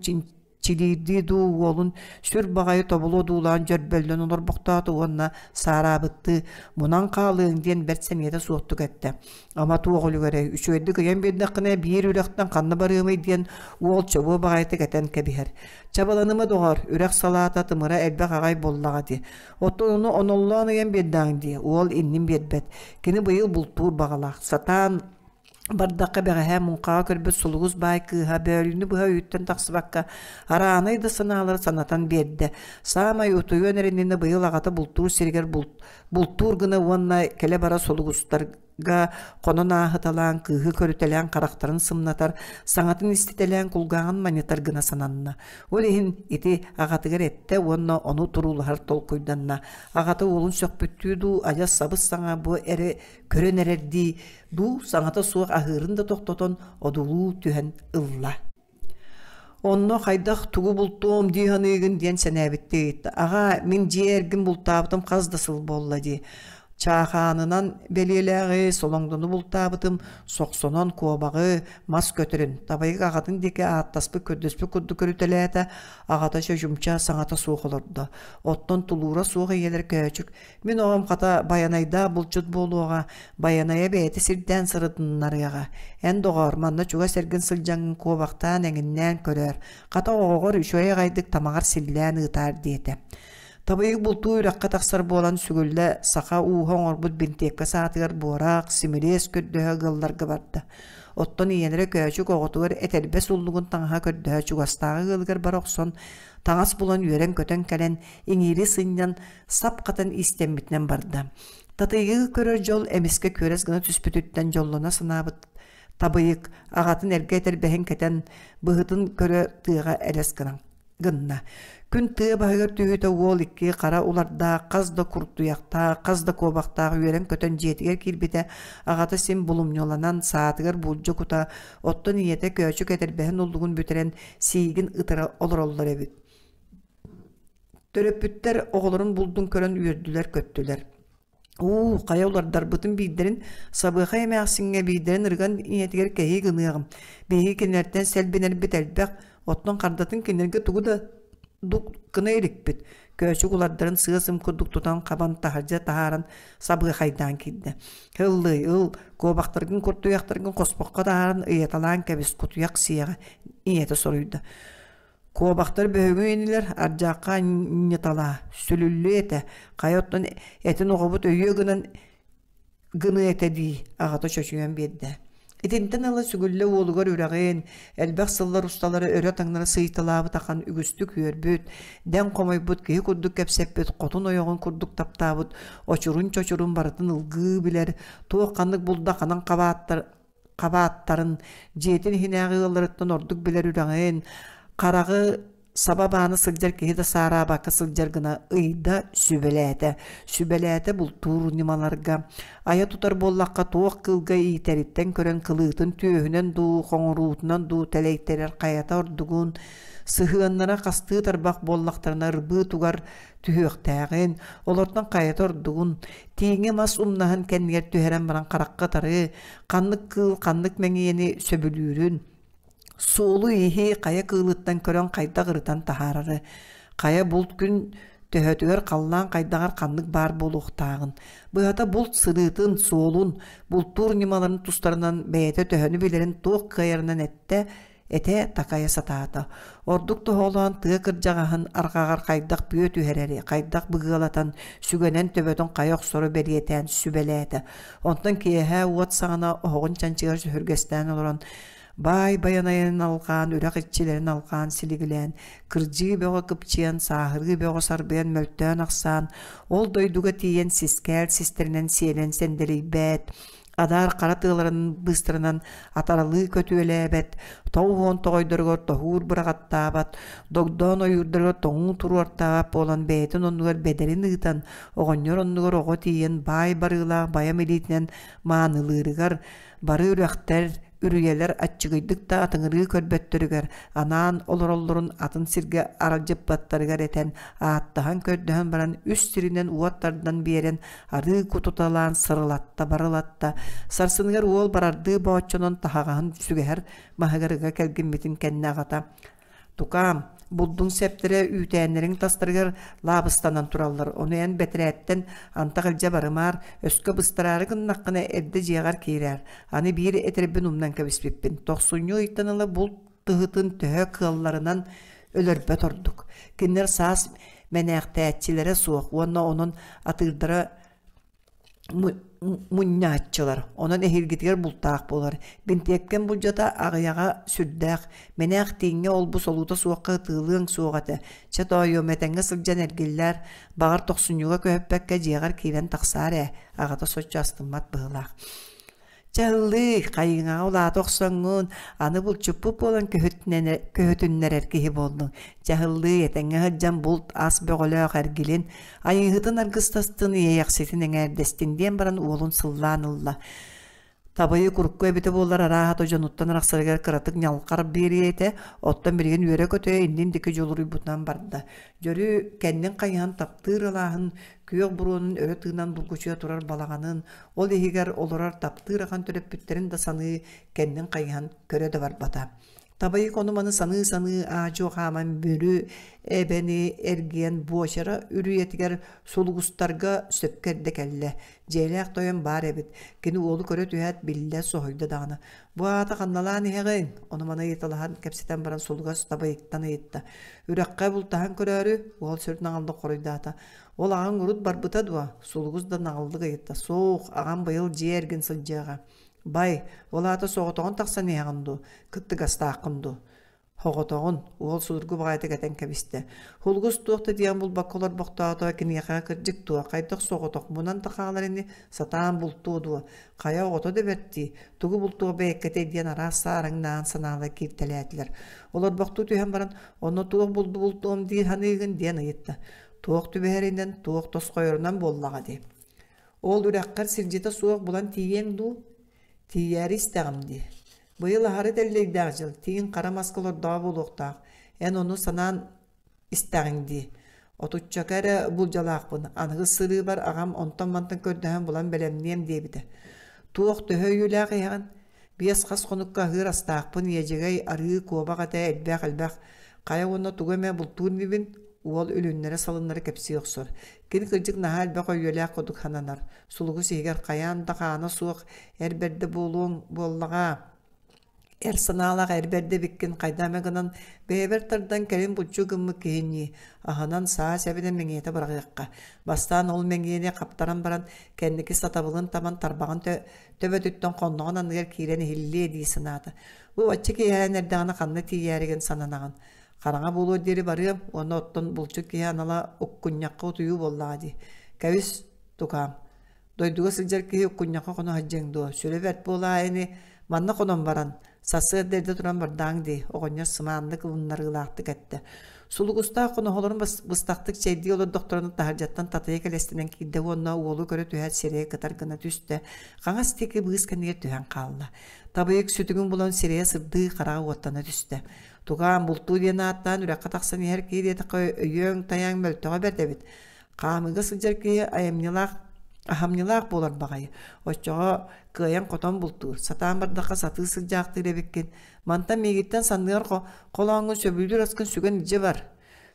чилиирдии дуу уолун сүр баҕайы тобулу одуулаан дьөрбөллөн олорбохтоото уонна саараабыттыы мунан хаалыаҥ диэн бэрт сэниэтэ суохтук эттэ. Ама туох үлүгэрэй, үчүгэйдик ыйан биэрдэххинэ биир үрэхтэн ханна барыамый диэн уол чобуо баҕайытык этэн кэбиһэр. Чабаланыма доҕор, үрэх салаата тымыра элбэх аҕай буоллаҕа дии. Оттон ону оноллоон ыйан биэрдэҕиҥ дии, уол иннин биэрбэт. Кини быйыл бултуур баҕалаах, сатаан бардахха бэҕэһээ муҥхаҕа көрбүт сулугус баай кыыһа бөөлүүнү быһа өйүттэн тахсыбакка араанай да санаалары санатан биэрдэ. Саамай утуйуон эрэ иннинэ быйыл аҕата бултуур сиригэр бултуур гына уонна кэлэ-бара сулугустарга хонон ааһыталаан кыыһы көрүтэлээн харахтарын сымнатар, саҥатын иститэлээн кулгааҕын манньытар гына сананна. Ол иһин ити аҕатыгар эттэ уонна ону туруулаһар толкуйданна. Аҕата уолун сөхпүттүү дуу, адьас сабыс-саҥа бу эрэ көрөн эрэрдии дуу саҥата суох аһыырын да тохтотон одулуу түһэн ылла. Онно хайдах тугу бултуом дии саныыгын диэн сэнээбиттии ыйытта. Аҕаа, мин дьиэ эргин бултаабытым хас да сыл буолла дии. Чаахаанынан бэлиэлээҕи, солоҥдону бултаабытым, сохсонон куобаҕы, мас көтөрүн, табайык аҕатын диэки ааттаспыт көрдөспүт курдук көрүтэлээтэ, аҕата чочумча саҥата суох олордо. Оттон тулуура суох ийэлэр көөчүк «Мин оҕом хата байанайдаах булчут буолуоҕа, байанайа бэйэтэ сирдээн сырытыннарыаҕа. Эн доҕоор, манна чугас эргин сылдьаҥҥын куобахтаан эҥиннээн көрөөр, хата оҕоҕор үчүгэй аҕайдык тамаҕар силлээн ыытаар» диэтэ. Табыйык бултуу үрэххэ тахсар буолан сүгүллэ саха ууһа оҥорбут бинтиэпкэ саатыгар буораах, симириэс көрдөһө ыалларга барда. Оттон ийэлэрэ Көөчүк оҕотугар этэрбэс уллугун таҥаһа көрдөһө чугастааҕы ыалыгар бара охсон, таҥас булан үөрэн-көтөн кэлэн, иҥиири сынньан, сап хатан иистэммитинэн барда. Татыйыгы көрөр дьол эмискэ күөрэс гына түспүтүттэн дьоллоно санаабыт Табыйык аҕатын эргэ этэрбэһин кэтэн, быһытын көрө тыаҕа элэс гынан гынна. Күн тыа баһыгар түһүүтэ уол икки хара улардаах, хас да куртуйахтаах, хас да куобахтаах үөрэн-көтөн дьиэтигэр киирбитэ, аҕата син булумньуланан, саатыгар буулдьа кута, оттон ийэтэ көөчүк этэрбэһин уллугун бүтэрэн, сиигин ытыра олороллор эбит. Төрөппүттэр оҕолорун булдун көрөн үөрдүлэр-көттүлэр. Уу, хайа улардарбытын биирдэрин Сабыахай эмээхсиҥҥэ биирдэрин ырыган ийэтигэр кэһии гыныаҕым. Биһиги кинилэртэн сэлбинэрбит элбэх, оттон хардатын кинилэргэ тугу да дук гына иликпит. Көөчүк улардарын сыа-сым курдук тутан-хабан таһырдьа таһааран сабыахайдаан киирдэ. Ыллый, ыл, куобахтаргын куртуйахтаргын хоспоххо таһааран ыйаталаан кэбис, кутуйах сиэҕэ, ийэтэ соруйда. Куобахтар бөһүгү инилэр ардьаахха анньыталаа, сүлүллүө этэ, хайа оттон этин оҕобут өйүө гынан гыныа этэ дии, аҕата чочуйан биэрдэ. Итинтэн ыла сүгүллэ уолугар үрэҕин, элбэх сыллар усталара өрө таҥнары сыыйталаабыт ахан үгүстүк үөрбүт, дэҥ хомойбут киһи курдук кэпсэппит хотун ойоҕун курдук таптаабыт очурун-чочурун барытын ылгыы билэр, туох ханнык булда ханан хабааттар хабааттарын, дьиэтин иһинээҕи ыалларыттан ордук билэр үрэҕин, хараҕы саба баана сылдьар киһи да саараабакка сылдьар гына ыйда сүбэлээтэ. Сүбэлээтэ бултуур ньымаларга. Айа тутар буоллахха туох кыылга иитэриттэн көрөн кылыытын түөһүнэн дуу, хоҥоруутунан дуу тэлэйтэрэр хайата ордугун, сыһыаннара хастыы тарбах буоллахтарына ырбыы тугар түһүөхтээҕин, олортон хайата ордугун, тииҥи мас умнаһын кэннигэр түһэрэн баран харахха ытары, ханнык кыыл ханнык мэҥиэни сөбүлүүрүн, суолу-ииһи хайа кыылыттан көрөн хайдах ырытан таһаарары, хайа булт күн төһөтүгэр халлаан хайдаҕар ханнык баар буолуохтааҕын, быһата булт сырыытын, суолун, бултуур ньымаларын тустарынан бэйэтэ төһөнү билэрин туох кыайарынан эттэ, этэ такайа сатаата. Ордук тоһоҕолоон тыа кырдьаҕаһын арҕаҕар хайдах бүө түһэрэри, хайдах быгыалатан, сүгэнэн төбөтүн хайа охсору бэлиэтээн сүбэлээтэ. Онтон киэһэ уот саҕана оһоҕун чанчыгар сөһүргэстээн олорон баай байанайын алҕаан, үрэх иччилэрин алҕаан силигилээн, кырдьыы бөҕө кыпчыйан, сааһырыы бөҕө сарбыйан мөлтөөн-ахсаан, ол дойдуга тиийэн сискээл систэринэн сиэлэн сэндэлийбэт, Адаар хара тыаларын быыстарынан атаралыы көтүөлээбэт, тоҕуһуон тоҕойдоругар тоһуур быраҕаттаабат, догдоон ойуурдарыгар тоҥуу туруортаабат буолан бэйэтин оннугар бэдэрин ыытан, оҕонньор оннугар оҕо тиийэн баай барыылаах байам илиитинэн маанылыырыгар, бары үрэхтэр, үрүйэлэр аччыгыйдык да атыҥырыы көрбөттөрүгэр анаан олороллорун атын сиргэ аралдьыппаттарыгар этэн, ааттаһан-көрдөһөн баран үс сиринэн уот тардан биэрэн арыы кутуталаан сырылатта барылатта, сарсыныгар уол барардыы бооччонон таһаҕаһын сүгэһэр маһыгар ыга кэлгиммитин кэннэ аҕата Тукаам, булдуҥ сэптэрэ үүтээннэриҥ тастарыгар лаабыстанан тураллар, ону эн бэтэрээттэн антах илдьэ барымаар, өскө быстараары гыннаххына эрдэ дьиэҕэр киирээр. Аны биир этэрбин умнан кэбиспиппин. Тохсунньу ыйтан ыла булт тыһытын төһө кыалларынан өлөрбөт ордук. Кинилэр саас мэнээхтээччилэрэ суох уонна онон атыырдара мунньааччылар, онон эһиилгитигэр бултаах буолар. Бинтиэпкэм булдьата аҕыйаҕа сүрдээх, мэнээх тииҥҥэ ол-бу солуута суохха ытыалыаҥ суох этэ. Чэ тоойуом, этэҥҥэ сылдьан эргиллээр, баҕар тохсунньуга көһүппэккэ дьиэҕэр киирэн тахсаар ээ, аҕата соччо астыммат быһыылаах. Чэ ыллыы, хайыҥаҕа улаата охсоҥҥун, аны булчуппут буолан көһүтүннэрэр киһи буоллуҥ. Чэ ыллыы, этэҥҥэ сылдьан булт ас бөҕөлөөх эргилин, айыыһытын аргыстастын, иэйэхситин эҥээрдэстин диэн баран уолун сыллаан ылла. Табайы курукку эбитэ буоллар арааһата дьонуттан арахсарыгар кыратык ньалҕар биэриэ этэ, оттон билигин үөрэ-көтө иннин диэки дьулуруйбутунан барда. Дьөрү кэннин хайыһан таптыыр алааһын күөх буруонун өрө тыынан булгучуйа турар балаҕанын, ол иһигэр олорор таптыыр ахан төрөппүттэрин да саныы кэннин хайыһан көрө да барбата. Табайык ону-маны саныы-саныы аа-дьуо хааман Мүрү эбэни эргийэн буочара үрүйэтигэр сулугустарга сөпкө эрдэ кэллэ. Дьиэлээх тойон баар эбит. Кини уолу көрө түһээт биллэ, соһуйда даҕаны. «Бу аата ханналаан иһэҕин?» Ону-маны ыйыталаһан кэпсэтэн баран сулугас табайыктан ыйытта. «Үрэххэ бултаһан көрөөрү?» Уол сүр наҕыллык хоруйдаата. «Ол аҕаҥ урут барбыта дуо?» Сулугус да наҕыллык ыйытта. «Суох, аҕам быйыл дьиэ эргин сылдьыаҕа». Бай, ол аата соҕотоҕун тахсан иһэҕин дуу, кыттыгастааххын дуу? Соҕотоҕун, уол судургу баҕайытык этэн кэбистэ. Һулгус туох да диэн булбакка олорбохтоото, киниэхэ кырдьык дуо, хайдах соҕотох мунан да хаалар ини, сатаан бултуо дуо, хайа оҕото да бэрт дии, тугу бултуо бэйэккэтэй диэн араас саараҥнаан санаалар кииртэлээтилэр. Олорбохтуу түһэн баран, онно туох булду бултуом дии саныыгын диэн ыйытта. Туох түбэһэринэн, туох тосхойорунан буоллаҕа дии. Ол үрэххэр сирдьитэ суох булан тиийиэҥ дуу? Тиийээри истэҕим дии. Быйыл аһары тэллэйдээх дьыл, тииҥ хара маска олордоҕо буолуохтаах. Эн ону санаан истэҕиҥ дии. Отуччака эрэ булдьалаахпын, аныгыс сырыыбар аҕам онтон-мантан көрдөһөн булан бэлэмниэм диэбитэ. Туох төһө өйүүлээх иһэҕин? Биэс хас хонукка аһыыр астаахпын, иэдьэгэй, арыы, куобах этэ элбэх-элбэх. Хайа уонна тугу эмэ бултуур инибин? Уол үлүннэрэ-салыннара кэпсии охсор. Кини кырдьык наһаа элбэх өйүөлээх курдук сананар. Сулугус иһигэр хайаан да хаана суох эр бэрдэ буолуоҥ буоллаҕа. Эр санаалаах эр бэрдэ эбиккин хайда эмэ гынан бэйэбэр тардан кэлин булчу гыммыт киһи ньии. Аһынан саа сэбинэн мэҥиэтэ быраҕыахха. Бастаан ол мэҥиэни хаптаран баран кэнники сатабылын табан тарбаҕын төбөтүттэн хонноҕун анныгар киирэн иһиллиэ дии санаата. Бу бачча киэһээн эрдэҕинэ ханна тиийээригин сананаҕын. Хараҥа буолуор диэри барыам уонна оттон булчут киһи анала уккунньахха утуйуу буоллаҕа дии. Кэбис, тукаам. Дойдуга сылдьар киһи уккунньахха хоно сылдьыаҥ дуо? Сүрэ бэрт буолаа ини. Манна хонон баран, сарсыарда эрдэ туран бардааҥ дии, оҕонньор сымааннык ылыннарыылаахтык эттэ. Сулугустаах хоноһолорун быстахтык чэйдии олордохторуна таһырдьаттан татыйа кэлэстэнэн киирдэ уонна уолу көрө түһээт сирэйэ кытар гына түстэ, хаҥас диэки быыс кэннигэр түһэн хаалла. Табыйык сүтүгүн булан сирэйэ сырдыы, хараҕа уоттана түстэ. Тугаан бултуу диэн ааттаан үрэххэ тахсан иһэр киһи диэтэххэ өйүөҥ-тайаҥ мөлтөҕө бэрт эбит. Хаамыыга сылдьар киһи айымньылаах аһамньылаах буолар баҕайы. Оччоҕо кыайан-хотон бултуур, сатаан бардахха сатыы сылдьаахтыыр эбиккин. Мантан миигиттэн санныгар холооҥҥун сөбүлүүр аскын сүгэн илдьэ бар.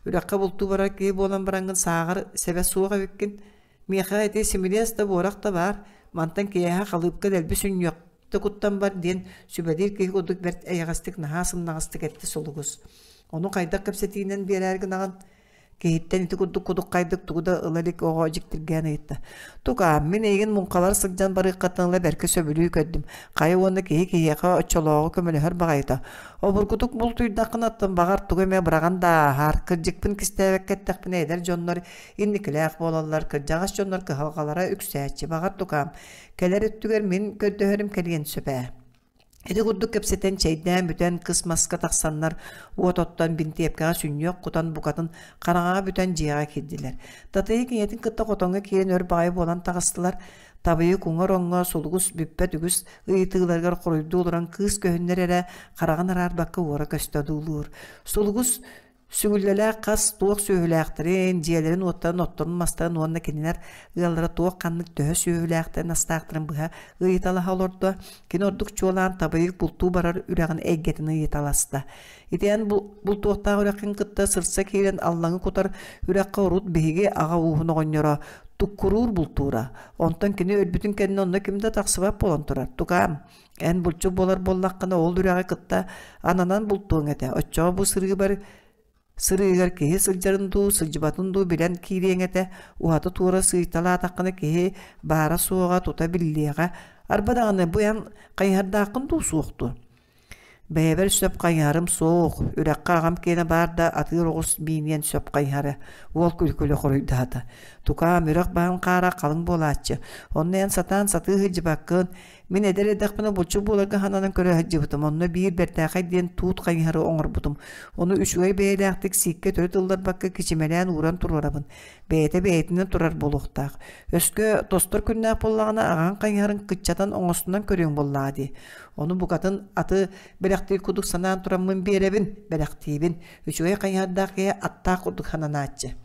Үрэххэ бултуу барар киһи буолан бараҥҥын сааҕар сэбэ суох эбиккин. Миэхэ ити симилиэс да буорах да баар. Мантан киэһэ халыыпка дэлби сүнньүөх да куттан бар диэн сүбэлиир киһи курдук бэрт эйэҕэстик наһаа сымнаҕастык эттэ Сулугус. Ону хайдах кэпсэтиинэн биэрээр гынаҕын? Киһиттэн ити курдук кудуххайдык тугу да ыла илик оҕо дьиктиргээн ыйытта. Тукаам, мин эйигин муҥхалар сылдьан барыаххыттан ыла бэркэ сөбүлүү көрдүм. Хайа уонна киһи киһиэхэ оччолооҕу көмөлөһөр баҕайыта. Обургутук бултуйдаххына оттон баҕар тугу эмэ быраҕан да ааһаар. Кырдьыкпын кистээбэккэ эттэхпинэ эдэр дьоннор инникилээх буолаллар, кырдьаҕас дьоннор кыһалҕалара үксээччи. Баҕар тукаам, кэлэр өттүгэр мин көрдөһөрүм кэлиэн сөп ээ. Ити курдук кэпсэтэн чэйдээн бүтэн кыс маска тахсаннар уот оттон бинтиэпкэҕэ сүнньүөх кутан букатын хараҥаҕа бүтэн дьиэҕэ киирдилэр. Татыйык ийэтин кытта хотоҥҥо киирэн өр баҕайы буолан таҕыстылар. Табыйык уҥа ороҥҥо сулугус бүппэт үгүс ыйытыыларыгар хоруйдуу олорон кыыс көһүннэр эрэ хараҕын араарбакка уора көстө одуулуур. Сулугус Сүгүллэлээх хас туох сүөһүлээхтэрин, дьиэлэрин-уоттарын, отторун-мастарын уонна кинилэр ыаллара туох-ханнык төһө сүөһүлээхтэрин астаахтарын быһа ыйыталаһа олордо. Кини ордук чуолаан табыйык бултуу барар үрэҕин эйгэтин ыйыталаста. Ити эн бултуохтаах үрэххин кытта сырса киирэн аллаҥы кутар үрэххэ урут биһиги аҕа ууһун оҕонньоро туккуруур бултуура. Онтон кини өлбүтүн кэннэ онно ким да тахсыбат буолан турар. Тукаам, Эн булчут буолар буоллаххына, ол үрэҕи кытта ананан бултуоҥ этэ. Оччоҕо бу сырыыбар сырыыгар киһи сылдьарын дуу, сылдьыбатын дуу билэн киириэҥ этэ. Уһаты-туора сыыйталаатаххына киһи баара-суоҕа тута биллиэҕэ. Арба даҕаны бу эн хайыһардааххын дуу суох дуу? Бэйэбэр сөп хайыһарым суох, үрэххэ аҕам киэнэ баар да атыыр оҕус мииниэн сөп хайыһара, уол күлү-күлэ хоруйдаата. Тукаам, үрэх баһын хаара халыҥ буолааччы, онно эн сатаан сатыы сылдьыбаккын, Мин эдэр эрдэхпинэ булчут буоларга сананан көрө сылдьыбытым, онно биир бэртээхэй диэн туут хайыһары оҥорбутум. Ону үчүгэй бэйэлээхтик сииккэ төрүт ылларбакка кичимэлээн ууран туруорабын. Бэйэтэ бэйэтинэн турар буолуохтаах. Өскө тостор күннээх буоллаҕына аҕаҥ хайыһарын кыччатан оҥостунан көрүөҥ буоллаҕа дии. Ону букатын аты бэлэхтиир курдук санаан тураммын биэрэбин, бэлэхтиибин. Үчүгэй хайыһардаах киһи аттаах курдук сананааччы.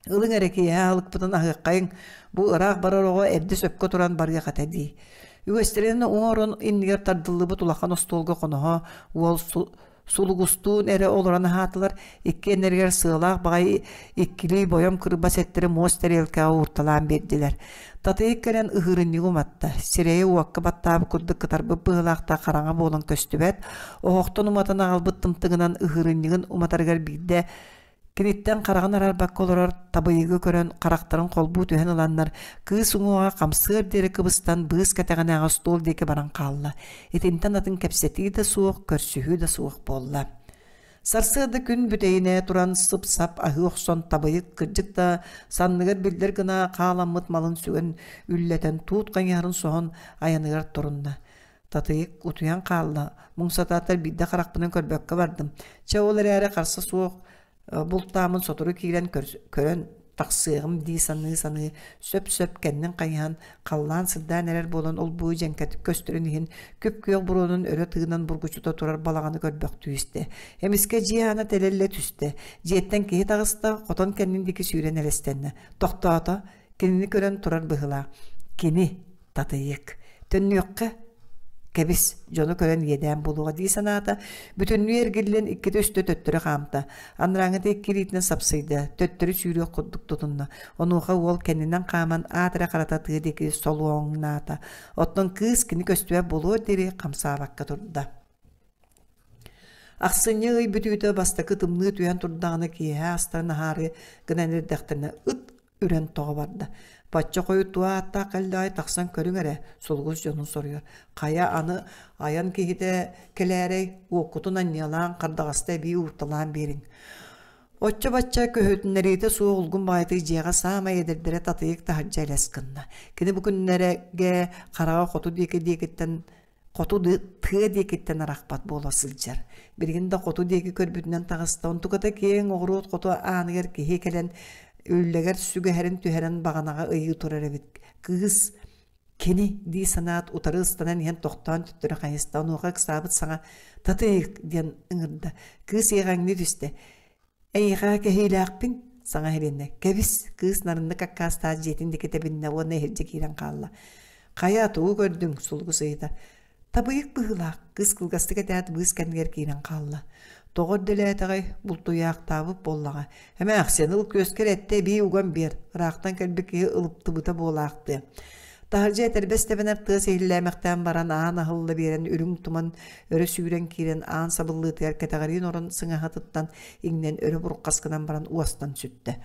Ылыҥ эрэ киэһэ аһылыкпытын аһыаххайыҥ, бу ыраах барар оҕо эрдэ сөпкө туран барыах этэ дии. Үгэстэрин оҥорон иннигэр тардыллыбыт улахан остуолга хоноһо уол сулугустуун эрэ олорон аһаатылар, иккиэннэригэр сыалаах баҕайы иккилии бойом кырбас эттэри муос тэриэлкэҕэ уурталаан биэрдилэр. Татыйык кэлэн ыһыырынньыгы уматта, сирэйэ уокка баттаабыт курдук кытарбыт быһыылаахта хараҥа буолан көстүбэт, оһохтон уматан аҕалбыт тымтыгынан ыһыырынньыгын уматарыгар биирдэ Киниттэн хараҕын араарбакка олорор табыйыгы көрөн харахтарын холбуу түһэн ыланнар, кыыс уҥуоҕа хамсыар диэри кыбыстан быыс кэтэҕинээҕи остуол диэки баран хаалла. Итинтэн атын кэпсэтии да суох, көрсүһүү да суох буолла. Сарсыарда күн бүтэйинэ туран сып-сап аһыы охсон табыйык кырдьык да санныгар биллэр гына хааламмыт малын сүгэн үллэтэн туут хайыһарын соһон айаныгар турунна. Татыйык утуйан хаалла, муҥ сатаатар биирдэ харахпынан көрбөккө бардым. Чэ ол эрээри харса суох бултааммын сотору киирэн көрөн тахсыаҕым дии саныы-саныы сөп-сөп кэннин хайыһан халлаан сырдаан эрэр буолан олбуйу дьэҥкэтик көстөрүн иһин күп-күөх буруонун өрө тыынан бургучута турар балаҕаны көрбөхтүү истэ. Эмискэ дьиэ аана тэлэллэ түстэ. Дьиэттэн киһи таҕыста, хотон кэннин диэки сүүрэн элэстэннэ. Тохтоото, кинини көрөн турар быһыылаах. Кини Татыйык, төннүөххэ кэбис, дьону көрөн иэдээн буолуоҕа дии санаата, бүтүннүү эргиллэн иккитэ-үстэ төттөрү хаамта, анарааҥҥыта икки илиитинэн сапсыйда, төттөрү сүүрүөх курдук тутунна. Онуоха уол кэннинэн хааман аат эрэ харата тыа диэки солуоҥнаата. Оттон кыыс кини көстүбэт буолуор диэри хамсаабакка турда. Ахсынньы ый бүтүүтэ бастакы тымныы түһэн турдаҕына киэһэ астарын аһаары гынан эрдэхтэринэ ыт үрэн тоҕо барда. Бачча хойут туох ааттаах кэллэҕэй тахсан көрүҥ эрэ, сулгус дьонун соруйар. Хайа аны айан киһитэ кэлээрэй, уоккутун анньыалаан, хардаҕаста эбии уурталаан биэриҥ. Оччо-бачча көһүтүннэриитэ суох улгум баҕайытык дьиэҕэ саамай эдэрдэрэ Татыйык таһырдьа элэс гынна. Кини бу күннэргэ хараҕа хоту диэки диэкиттэн хоту тыа диэкиттэн арахпат буола сылдьар. Билигин да хоту диэки көрбүтүнэн таҕыста, онтуката киэҥ оҕуруот хоту ааныгар киһи кэлэн үллэгэр сүгэһэрин түһэрэн баҕанаҕа ыйыы турар эбит. Кыыс кини дии санаат утары ыстанан иһэн тохтоон төттөрү хайыста. Онуоха ыксаабыт саҥа «Татыйык» диэн ыҥырда. Кыыс иэҕэҥнии түстэ. Эйиэхэ кэһиилээхпин, саҥа иһилиннэ. Кэбис, кыыс нарыннык аккаастаат дьиэтин диэки тэбиннэ уонна иһирдьэ киирэн хаалла. Хайа, тугу көрдүҥ? Сулгус ыйытар. Табыйык быһыылаах, кыыс кылгастык этээт быыс кэннигэр киирэн хаалла. Тоҕо эрдэлээтэҕэй, бултуйаахтаабыт буоллаҕа. Эмээхсин, ыл күөскэр эттэ эбии уган биэр, ыраахтан кэлбит киһи ылыптыбыта буолаахтыа. Таһырдьа этэрбэс тэбэнэр тыас иһиллээмэхтээн баран аан аһылла биэрэн үрүҥ туман өрө сүүрэн киирэн аан сабыллыытыгар кэтэҕэриин орон сыҥаһатыттан иҥнэн өрө бурҕас гынан баран уостан сүттэ.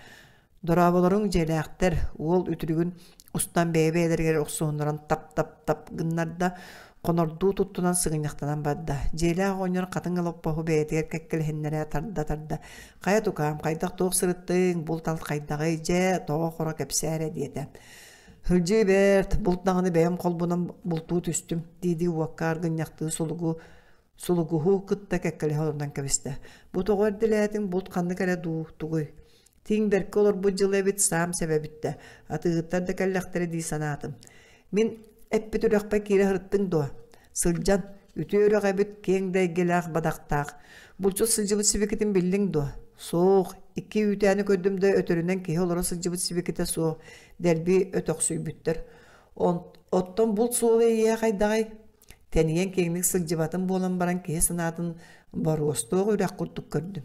Дорооболоруҥ дьиэлээхтэр, уол үтүлүгүн устан бэйэ-бэйэлэригэр охсуһуннаран тап-тап-тап гыннарда, хонордуу туттунан сыгынньахтанан барда. Дьиэлээх оҕонньор хатыҥ олоппоһу бэйэтигэр кэккэлэһиннэрэ тарда-тарда «Хайа тукаам, хайдах туох сырыттыҥ, булт-алт хайдаҕый, дьэ, тоҕо-хоро кэпсээ эрэ» диэтэ. «Сылдьыы бэрт, булт даҕаны бэйэм холбонон бултуу түстүм» дии-дии уокка аргынньахтыы сулугу сулугуһу кытта кэккэлэһэ олорунан кэбистэ. «Бу тоҕо эрдэлээтиҥ, булт ханнык эрэ дуу, тугуй? Тииҥ бэркэ олорбут дьыл эбит, саам сэбэ бүттэ, атыыһыттар да кэллэхтэрэ дии санаатым. Мин эппит үрэхпэр киирэ сырыттыҥ дуо? Сылдьан, үтүө үрэх эбит, киэҥ да эйгэлээх бадахтаах. Булчут сылдьыбыт сибикитин биллиҥ дуо? Суох, икки үүтээни көрдүм да өтөрүнэн киһи олоро сылдьыбыт сибикитэ суох, дэлби өтөхсүйбүттэр. Оттон булт суола эйиэхэ хайдаҕый? Тэнийэн киэҥник сылдьыбатым буолан баран киһи санаатын боруостуох үрэх курдук көрдүм.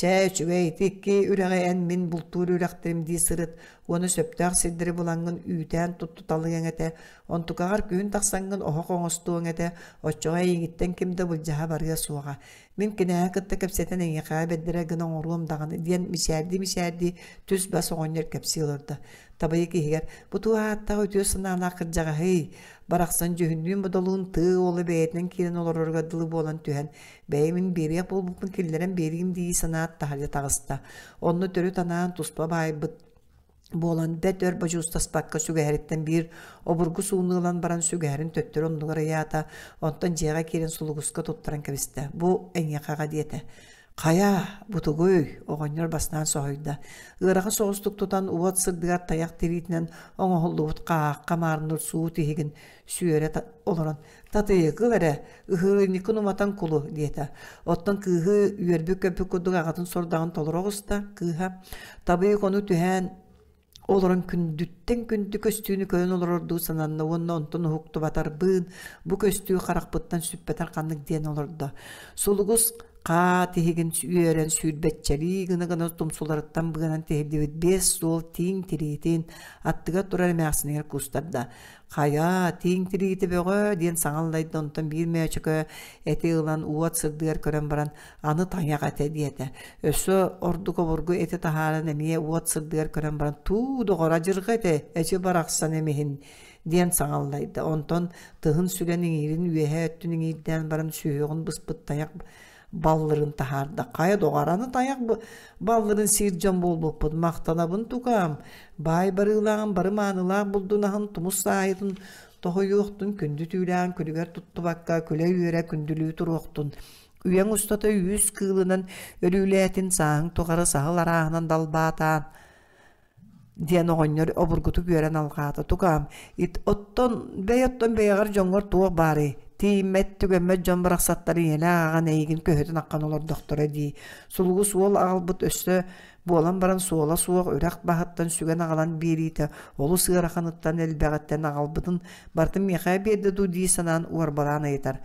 Чээ, үчүгэй, ити икки үрэҕи эн мин бултуур үрэхтэрим дии сырыт уонна сөптөөх сирдэри булаҥҥын үүтээн туттуталыаҥ этэ, онтукаҕар күһүн тахсаҥҥын оһох оҥостуоҥ этэ, оччоҕо эйигиттэн ким да былдьаһа барыа суоҕа. Мин кинээһи кытта кэпсэтэн эйиэхэ бэрдэрэ гына оҥоруом даҕаны диэн мичээрдии-мичээрдии түс-бас оҕонньор кэпсии олордо. Табыйык иһигэр бу туох ааттаах үтүө санаалаах кырдьаҕаһый, барахсан дьүһүннүүн-бодолуун тыы уола бэйэтинэн киирэн олороругар дылы буолан түһэн, бэйэм биэриэх буолбуппун киллэрэн биэриим дии санаат таһырдьа таҕыста. Онно төрүт анаан туспа баайбыт буолан бэрт өр бодьуустаспакка сүгэһэриттэн биир обургу сууну ылан баран сүгэһэрин төттөрү оннугар ыйаата, онтон дьиэҕэ киирэн сулугуска туттаран кэбистэ. Бу эйиэхэҕэ диэтэ. Хайа, бу тугуй? Оҕонньор бастаан соһуйда. Ыарахан соҕустук тутан уот сырдыгар тайах тириитинэн оҥоһуллубут хааһахха маарынныр суу тиһигин сүөрэ олорон «Татыйыкыл эрэ, ыһыырынньыккын уматан кулу» диэтэ. Оттон кыыһы үөрбүт-көппүт курдук аҕатын сордаҕын толоро оҕуста. Кыыһа Табыйык ону түһээн олорон күндүттэн күндү көстүүнү көрөн олорордуу сананна уонна онтон уһуктубатарбын, бу көстүү харахпыттан сүппэтэр ханнык диэн олордо. Сулугус хаа тиһигин үөрэн сүүрбэччэлии гына-гына тумсуларыттан быанан тиһиллибит биэс суол тииҥ тириитин аттыгар турар эмээхсинигэр куустарда. Хайа, тииҥ тириитэ бөҕө диэн саҥа аллайда, онтон биир мөөчөкө эти ылан уот сырдыгар көрөн баран аны тайах этэ диэтэ. Өссө ордук обургу эти таһааран эмиэ уот сырдыгар көрөн баран туу доҕор адьырҕа этэ, эчи барахсан эмиһин диэн саҥа аллайда. Онтон тыһын сүгэн иҥиирин үөһээ өттүн иҥиирдээн баран сүһүөҕүн быспыт тайах баллырын таһаарда. Хайа доҕор, аны тайах баллырын сиир дьон буолбуппут. Махтанабын тукаам. Баай барыылааҕын бары маанылаах булдун аһын тумус саайытын тоһуйуохтун, күндү түүлээҕин күлүгэр туттубакка күлэ-үөрэ күндүлүү туруохтун. Үйэҥ устата үүс кыылынан өлүүлээтин, сааһыҥ тухары саһыл арааһынан далбаатаан диэн оҕонньор обургутук үөрэн алҕаата. Тукаам, ит оттон бэй оттон бэйэҕэр дьоҥҥор туох баарый? Тиийиммэт, түгэммэт дьон барахсаттар ийэлээх аҕан эйигин көһүтэн аххан олордохторо дии. Сулугу суол аҕалбыт өссө буолан баран суола суох үрэх баһыттан сүгэн аҕалан биэриитэ олус ыараханыттан элбэҕиттэн аҕалбытын барытын миэхэ биэрдэ дуу дии санаан уорбалаан ыйытар.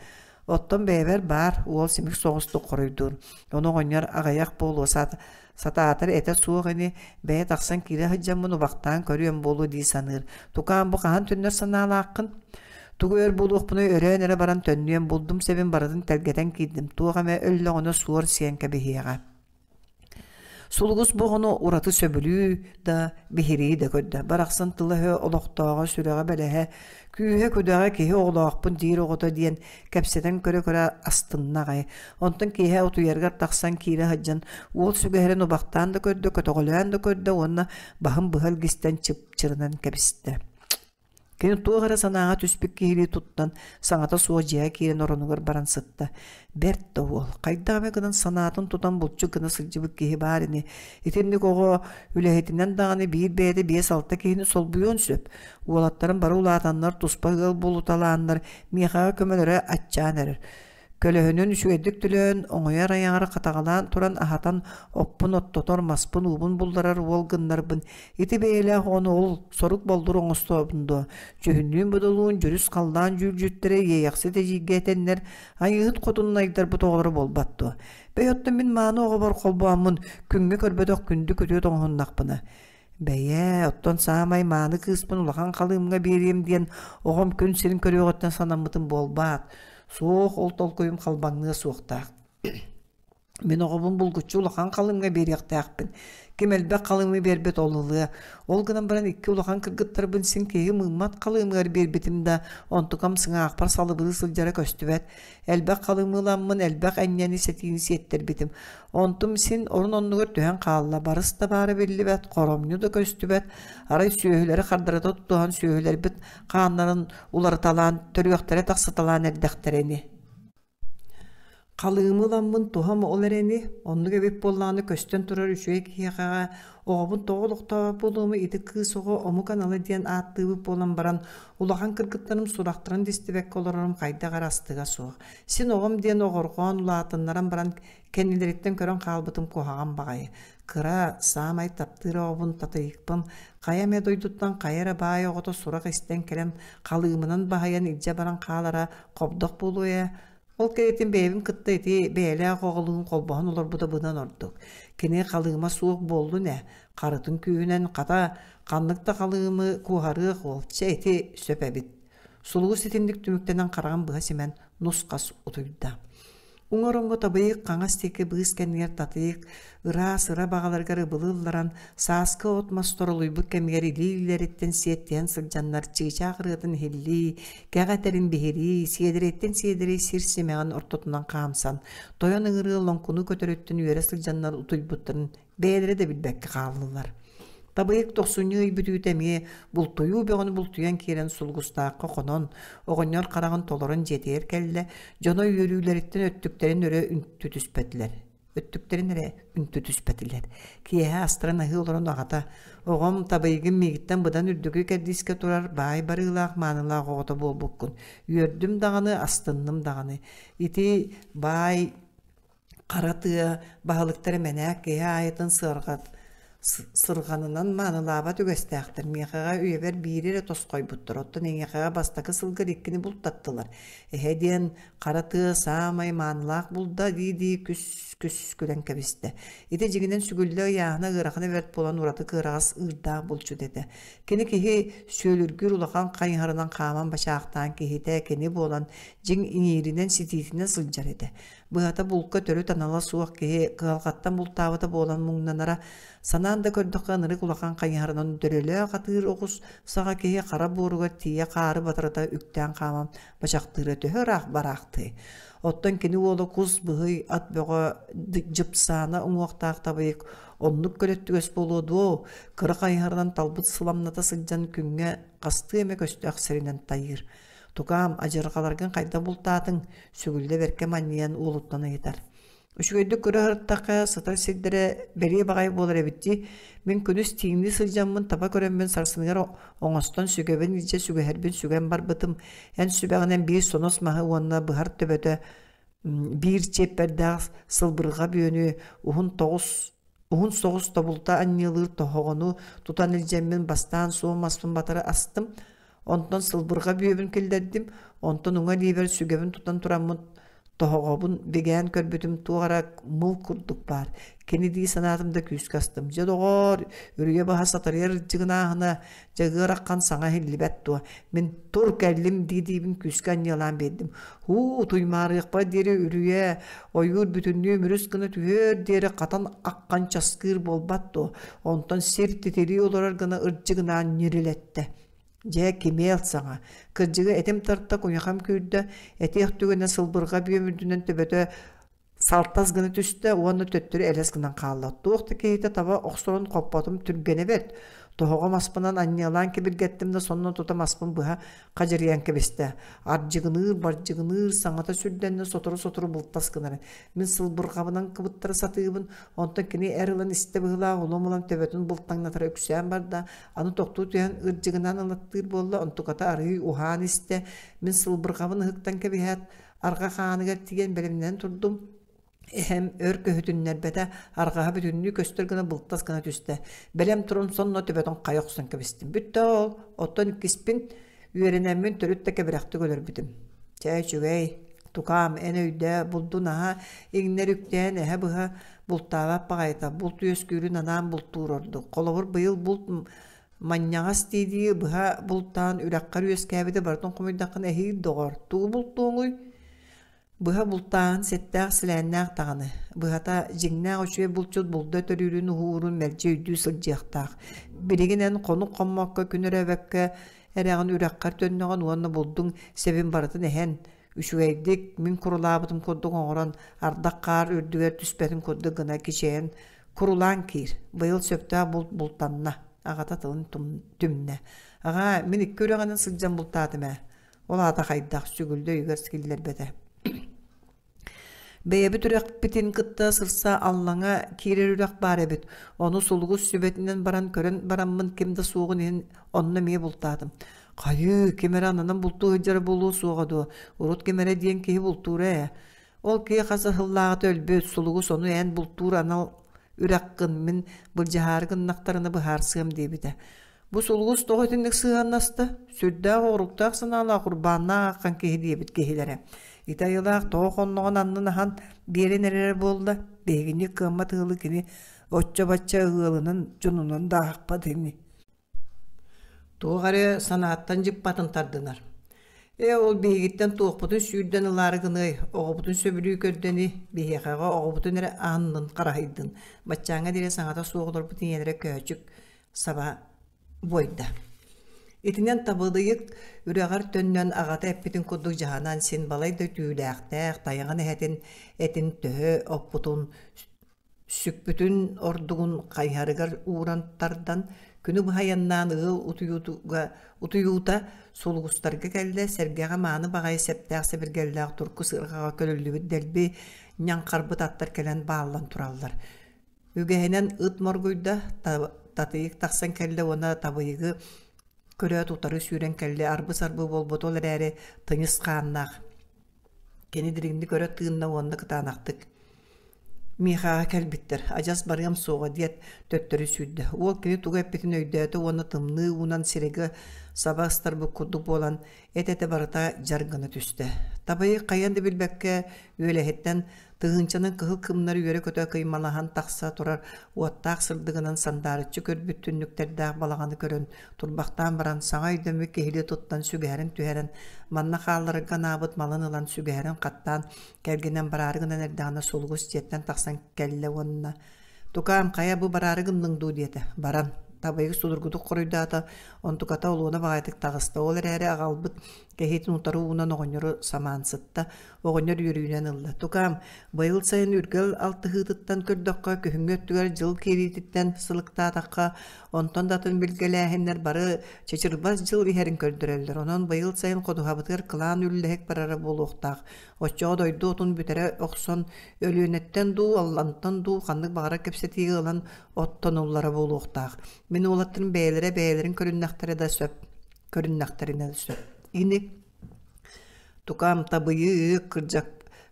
Оттон бэйэбэр баар, уол симик соҕустук хоруйдуур. Ону оҕонньор аҕыйах буолуо сатаатар этэ суох ини, бэйэ тахсан киирэ сылдьаммын убахтаан көрүөм буолуо дии саныыр. Тукаам бу хаһан төннөр санаалааххын? Тугу өр буолуохпунуй өрөөн эрэ баран төннүөм, булдум сэбин барытын тэлгэтэн киирдим, туох эмэ өллөҕүнэ суор сиэн кэбиһиэҕэ. Сулугус бу оҕону ураты сөбүлүү да, биһирии да көрдө. Барахсан тыла-өһө олохтооҕо, сүрэҕэ-бэлэһэ, күүһэ-күдэҕэ киһи оҕолоохпун диир оҕото диэн кэпсэтэн көрө-көрө астынна аҕай. Онтон киэһэ утуйарыгар тахсан киирэ сылдьан уол сүгэһэрин убахтаан да көрдө, көтөҕөлөөн да көрдө уонна баһын быһа илгистэн чыпчырынан кэбистэ. Кини туох эрэ санааҕа түспүт киһилии туттан, саҥата суох дьиэҕэ киирэн оронугар баран сытта. Бэрт да уол, хайдах эмэ гынан санаатын тутан булчут гына сылдьыбыт киһи баар ини. Итинник оҕо үлэһитинэн даҕаны биир бэйэтэ биэс-алта киһини солбуйуон сөп. Уолаттарым бары улаатаннар, туспа ыал буолуталааннар, миэхэҕэ көмөлөрө аччаан эрэр. Көлөһүнүн үчүгэйдик төлөөн, оҥойор айаҕар хатаҕалаан туран аһатан оппун оттотор, маспын уубун булларар уол гыннарбын, ити бэйэлээх оҕону ол сорук-боллур оҥостобун дуо? Дьүһүннүүн-бодолуун дьүрүс халлаан дьүүлдьүттэрэ иэйэхсит эдьиийгэ этэннэр, айыыһыт хотунун айдарбыт оҕолоро буолбат дуо? Бэй оттон мин мааны оҕобор холбооммун, күҥҥэ көрбөтөх күндү күтүөт оҥоһуннахпына. Бэйээ, оттон саамай мааны кыыспын улахан халыымҥа биэриэм диэн оҕом күн сирин көрүөҕүттэн санаммытым буолбаат. Суох, ол толкуйум халбаҥныа суохтаах. Мин оҕобун булгуччу улахан халыымҥа биэриэхтээхпин. Ким элбэх халыымы биэрбэт ол ылыа. Ол гынан баран икки улахан кыргыттарбын син киһи мыыммат халыымыгар биэрбитим да, онтукам сыҥаахпар салыбырыы сылдьара көстүбэт. Элбэх халыымы ыламмын элбэх энньэни сэтиини сиэттэрбитим. Онтум син орун-оннугар түһэн хаалла, барыс да баара биллибэт, хоромньу да көстүбэт. Арай сүөһүлэри хардарыта тутуһан сүөһүлэрбит хааннарын уларыталаан, төрүөхтэрэ тахсыталаан эрдэхтэрэ ини. Халыымы ыламмын туһам ол эрэни, оннук эбит буоллаҕына көстөн турар үчүгэй киһиэхэҕэ оҕобун тоҕо олохтообот буолуомуй ити кыыс оҕо омук анала диэн ааттыыбыт буолан баран улахан кыргыттарым сурахтарын да истибэккэ олорорум хайдах эрэ астыга суох. Син оҕом диэн оҕорҕоон улаатыннаран баран кэннилэриттэн көрөн хаалбытым куһаҕан баҕайы. Кыра, саамай таптыыр оҕобун Татыйыкпын хайа эмэ дойдуттан хайа эрэ баай оҕото сурах истэн кэлэн халыымынан баһыйан илдьэ баран хаалара хобдох буолуо ээ. Ол кэриэтин бэйэбин кытта ити бэйэлээх оҕолуун холбоһон олорбута быдан ордук. Кини халыыма суох буоллун ээ, харытын күүһүнэн хата ханнык да халыымы куоһарыах уол, чэ ити сөп эбит. Сулугу ситинник түмүктэнэн хараҕын быһа симэн нус-хас утуйда. Уҥа ороҥҥо табыйык хаҥас диэки быыс кэннигэр татыйык, ыраас ыра баҕаларыгар ыбылы ылларан, сааскы от-мас торолуйбут кэмигэр илии-илиилэриттэн сиэттиһэн сылдьаннар чыычаах ырыатын иһиллии, кэҕэ этэрин биһирии, сиэдэрэйтэн сиэдэрэй сир симэҕин ортотунан хаамсан, тойон ыҥырыы лоҥкуну көтөрүттэн үөрэ сылдьаннар утуйбуттарын бэйэлэрэ да билбэккэ хааллылар. Табыйык тохсунньу ый бүтүүтэ эмиэ бултуйуу бөҕөнү бултуйан киирэн сулгустаахха хонон, оҕонньор хараҕын толорон дьиэтигэр кэллэ, дьоно үөрүүлэриттэн өттүктэрин өрө үнтү түспэтилэр. Өттүктэрин эрэ үнтү түспэтилэр. Киэһэ астарын аһыы олорон аҕата, «Оҕом, табыйыгым миигиттэн быдан үрдүкү кэрдиискэ турар баай барыылаах маанылаах оҕото буолбуккун. Үөрдүм даҕаны, астынным даҕаны. Ити баай Хара тыа баһылыктара мэнээк киһи аайытын сыарҕат сырҕанынан маанылаабат үгэстээхтэр. Миэхэҕэ үйэбэр биири эрэ тосхойбуттар, оттон эйиэхэҕэ бастакы сылгар иккини бултаттылар. Эһэ диэн хара тыа саамай маанылаах булда дии-дии күс-күс күлэн кэбистэ. Ити дьиҥинэн сүгүллэ ыйааһына ыарахана бэрт буолан ураты кыараҕас ыырдаах булчут этэ. Кини киһи сүөлүргүүр улахан хайыһарынан хааман бачаахтаан киһитэ кини буолан дьиҥ иҥииринэн ситиитинэн сылдьар этэ. Быһата булка төрүт анала суох киһи кыһалҕаттан бултаабыта буолан муҥнанара, санаан да көрдөххө ынырык улахан хайыһарынан дөрөлөөх атыыр оҕус саҕа киһи хара буоругар тиийэ хаары батарыта үктээн хааман бачахтыыра төһө ыраах бараахтыай. Оттон кини уола кус быһый ат бөҕө дьыпсаана уҥуохтаах табыйык оннук көлөттүгэс буолуо дуо, кыра хайыһарынан талбыт сыламната сылдьан күҥҥэ хастыы эмэ көстөөх сиринэн тайыыр. Тукаам, адьырҕаларгын хайдах бултаатыҥ? Сүгүллэ бэркэ манньыйан уолуттан ыйытар. Үчүгэйдик көрө сырыттахха, сытар сирдэрэ бэлиэ баҕайы буолар эбит дии. Мин күнүс тииҥнии сылдьаммын таба көрөммүн сарсыныгар оҥостон сүгэбин илдьэ сүгэһэрбин сүгэн барбытым. Эн сүбэҕинэн биир сонос маһы уонна быһар төбөтө биир чиэппэрдээх сылбырҕа бүөнү уһун тоҕус Уһун соҕус тобулта анньыалыыр тоһоҕону тутан илдьэммин бастаан суон маспын батары астым, онтон сылбырҕа бүөбүн киллэрдим, онтон уҥа илиибэр сүгэбин тутан тураммын тоһоҕобун бигээн көрбүтүм туох эрэ мыл курдук баар. Кини дии санаатым да күүскэ астым. Дьэ доҕоор, үрүйэ баһа сатарыйар ырдьыгынааһына, дьэ ыараххан саҥа иһиллибэт дуо. Мин тур кэллим дии-диибин күүскэ анньыалаан биэрдим. Һуу, туймаарыахпар диэри үрүйэ, ойуур бүтүннүү мүрүс гына түһүөр диэри хатан аххан часкыыр буолбат дуо, онтон сир титирии олорор гына ырдьыгынаан ньирилэттэ. Дьэ, кимиэл саҥа, кырдьыгы этим тарта, куйахам күүрдэ, этиэх түгэнэ сылбырҕа бүөм үрдүнэн төбөтө Салтас гына түстэ уонна төттөрү элэс гынан хаалла. Туох да киһитэ таба охсорун хоппотум түргэнэ бэрт. Тоһоҕо маспынан анньыалаан кибиргэттим да сонно тута маспын быһа хадьырыйан кэбистэ. Ардьыгыныыр, бардьыгыныыр, саҥата сүрдэннэ сотору-сотору бултас гынар. Мин сылбырҕабынан кыбыттара сатыыбын, онтон кини эр ылан истэ быһыылаах улам ылан төбөтүн бултаҥнатара үксээн барда. Аны тохтуу түһэн ырдьыгынаан ылаттыыр буолла, онтуката арыый уһаан истэ. Мин сылбырҕабын ыһыктан кэбиһээт, Арҕах ааныгар тиийэн бэлэмнэнэн турдум. Эһэм өр көһүтүннэрбэтэ, арҕаһа бүтүннүү көстөр гына былтас гына түстэ. Бэлэм туран сонно төбөтүн хайа охсон кэбистим. Бүттэ ол, оттон иккиспин үөрэнэммин төрүт да кэбирэхтик өлөрбүтүм. Чэ, үчүгэй, тукаам, эн өйдөө, булдун аһа, иҥнэр үктээн эһэ быһа бултаабат баҕайыта, булт үөскүүрүн анаан бултуур ордук. Холобур, быйыл булт Манньаҕас дии-дии быһа бултаан үрэххэр үөскээбити барытын хомуйдаххына эһиил доҕор, тугу бултуоҥуй? Быһа бултааһын сэттээх-силээннээх даҕаны. Быһата, дьиҥнээх үчүгэй булчут булда төрүүрүн-уһуурун мэлдьи өйдүү сылдьыахтаах. Билигин эн хонук хоммокко, күн өрөөбөккө эрэҕин үрэххэр төннөҕүн уонна булдуҥ сэбин барытын эһэн, үчүгэйдик, мин курулаабытым курдук оҥорон, ардах-хаар үрдүгэр түспэтин курдук гына кичэйэн Курулаан киир, быйыл сөптөөх булт бултанна, аҕата тылын түмнэ. Аҕаа, мин икки үрэҕинэн сылдьан бултаатым ээ. Ол аата хайдах, сүгүллэ өйүгэр киллэрбэтэ. Бэйэбит үрэхпитин кытта сырса аллаҥа киирэр үрэх баар эбит. Ону сулугус сүбэтинэн баран көрөн бараммын ким да суоҕун иһин онно эмиэ бултаатым. Хайыы, ким эрэ ананан бултуу сылдьара буолуо суоҕа дуо? Урут ким эрэ диэн киһи бултуура ээ. Ол киһи хас ыһыллааҕыта өлбүт, сулугус ону эн бултуур анал үрэххин мин былдьаһаары гыннахтарына быһаарсыам диэбитэ. Бу сулугус тоҕо итинник сыһыаннаста? Сүрдээх оҕуруктаах санаалаах урбааннаах ааххан киһи диэбит киһилэрэ. Ити айылаах тоҕо хонноҕун аннын аһан биэрэн эрэрэ буолла? Биһигини кыаммат ыалы кини оччо-бачча ыалынан дьонунан да аахпат ини. Туох эрэ санааттан дьыппатын тардынар. Ээ, ол биһигиттэн туохпутун сүүрдэн ылаары гыныай, оҕобутун сөбүлүү көрдөни, биһиэхэҕэ оҕобутун эрэ ааннын хараһыйдын, баччааҥҥа диэри саҥата суох олорбут ийэлэрэ көөчүк саба буойда. Итинэн Табылыйык үрэҕэр төннөн аҕата эппитин курдук дьаһанан син балай да түүлээхтээх тайаҕын эһэтин этин төһө оппутун сүкпүтүн ордугун хайыһарыгар ууран тардан, күнү быһа айаннаан ыал утуйууга утуйуута сулугустарга кэллэ, сэргэҕэ мааны баҕайы сэптээх сэбиргэллээх турку сыарҕаҕа көлүллүбүт дэлби ньаҥхарбыт аттар кэлэн бааллан тураллар. Үгэһинэн ыт моргуйда, татыйык тахсан кэллэ уонна табыйыгы көрөөт утары сүүрэн кэллэ, арбы-сарбы буолбут ол эрээри тыйыс хааннаах. Кини дириҥник өрө тыынна уонна кытаанахтык «Миэхэҕэ кэлбиттэр, адьас барыам суоҕа» диэт төттөрү сүүрдэ. Уол кини тугу эппитин өйдөөтө уонна тымныы уунан сирэйгэ саба ыстарбыт курдук буолан, эт-этэ барыта дьар гына түстэ. Табайы хайан да билбэккэ үөлэһиттэн тыһыынчанан кыһыл кымнар үөрэ-көтө кыймалаһан тахса турар уоттаах сырдыгынан сандаарыччы көрбүт түннүктэрдээх балаҕаны көрөн турбахтаан баран саҥа өйдөммүт киһилии туттан сүгэһэрин түһэрэн манна хаалларарга анаабыт малын ылан сүгэһэрин хаттаан кэргэнэн бараары гынан эрдэҕинэ сулугус дьиэттэн тахсан кэллэ уонна «Тукаам, хайа бу бараары гынныҥ дуу?» диэтэ. Баран табайык судургутук хоруйдаата, онтуката олуона баҕайытык таҕыста, ол эрээри аҕалбыт кэһиитин утары уунан оҕонньору самаан сытта. Оҕонньор үөрүүнэн ылла. Тукаам, быйыл сайын үргэл алтыһыытыттан көрдөххө, күһүҥҥү өттүгэр дьыл киириититтэн сылыктаатахха, онтон да атын билгэлээһиннэр бары чычырбас дьыл иһэрин көрдөрөллөр. Онон быйыл сайын ходуһабытыгар кылаан үллэһик барара буолуохтаах. Оччоҕо дойду отун бүтэрэ охсон, Өлүөнэттэн дуу, Аллантан дуу ханнык баҕарар кэпсэтиигэ ылан оттонуллара буолуохтаах. Мин уолаттарым бэйэлэрэ бэйэлэрин көрүннэхтэрэ да сөп, көрүннэхтэринэ да сөп. Ини Тукаам табыйыы кырдьак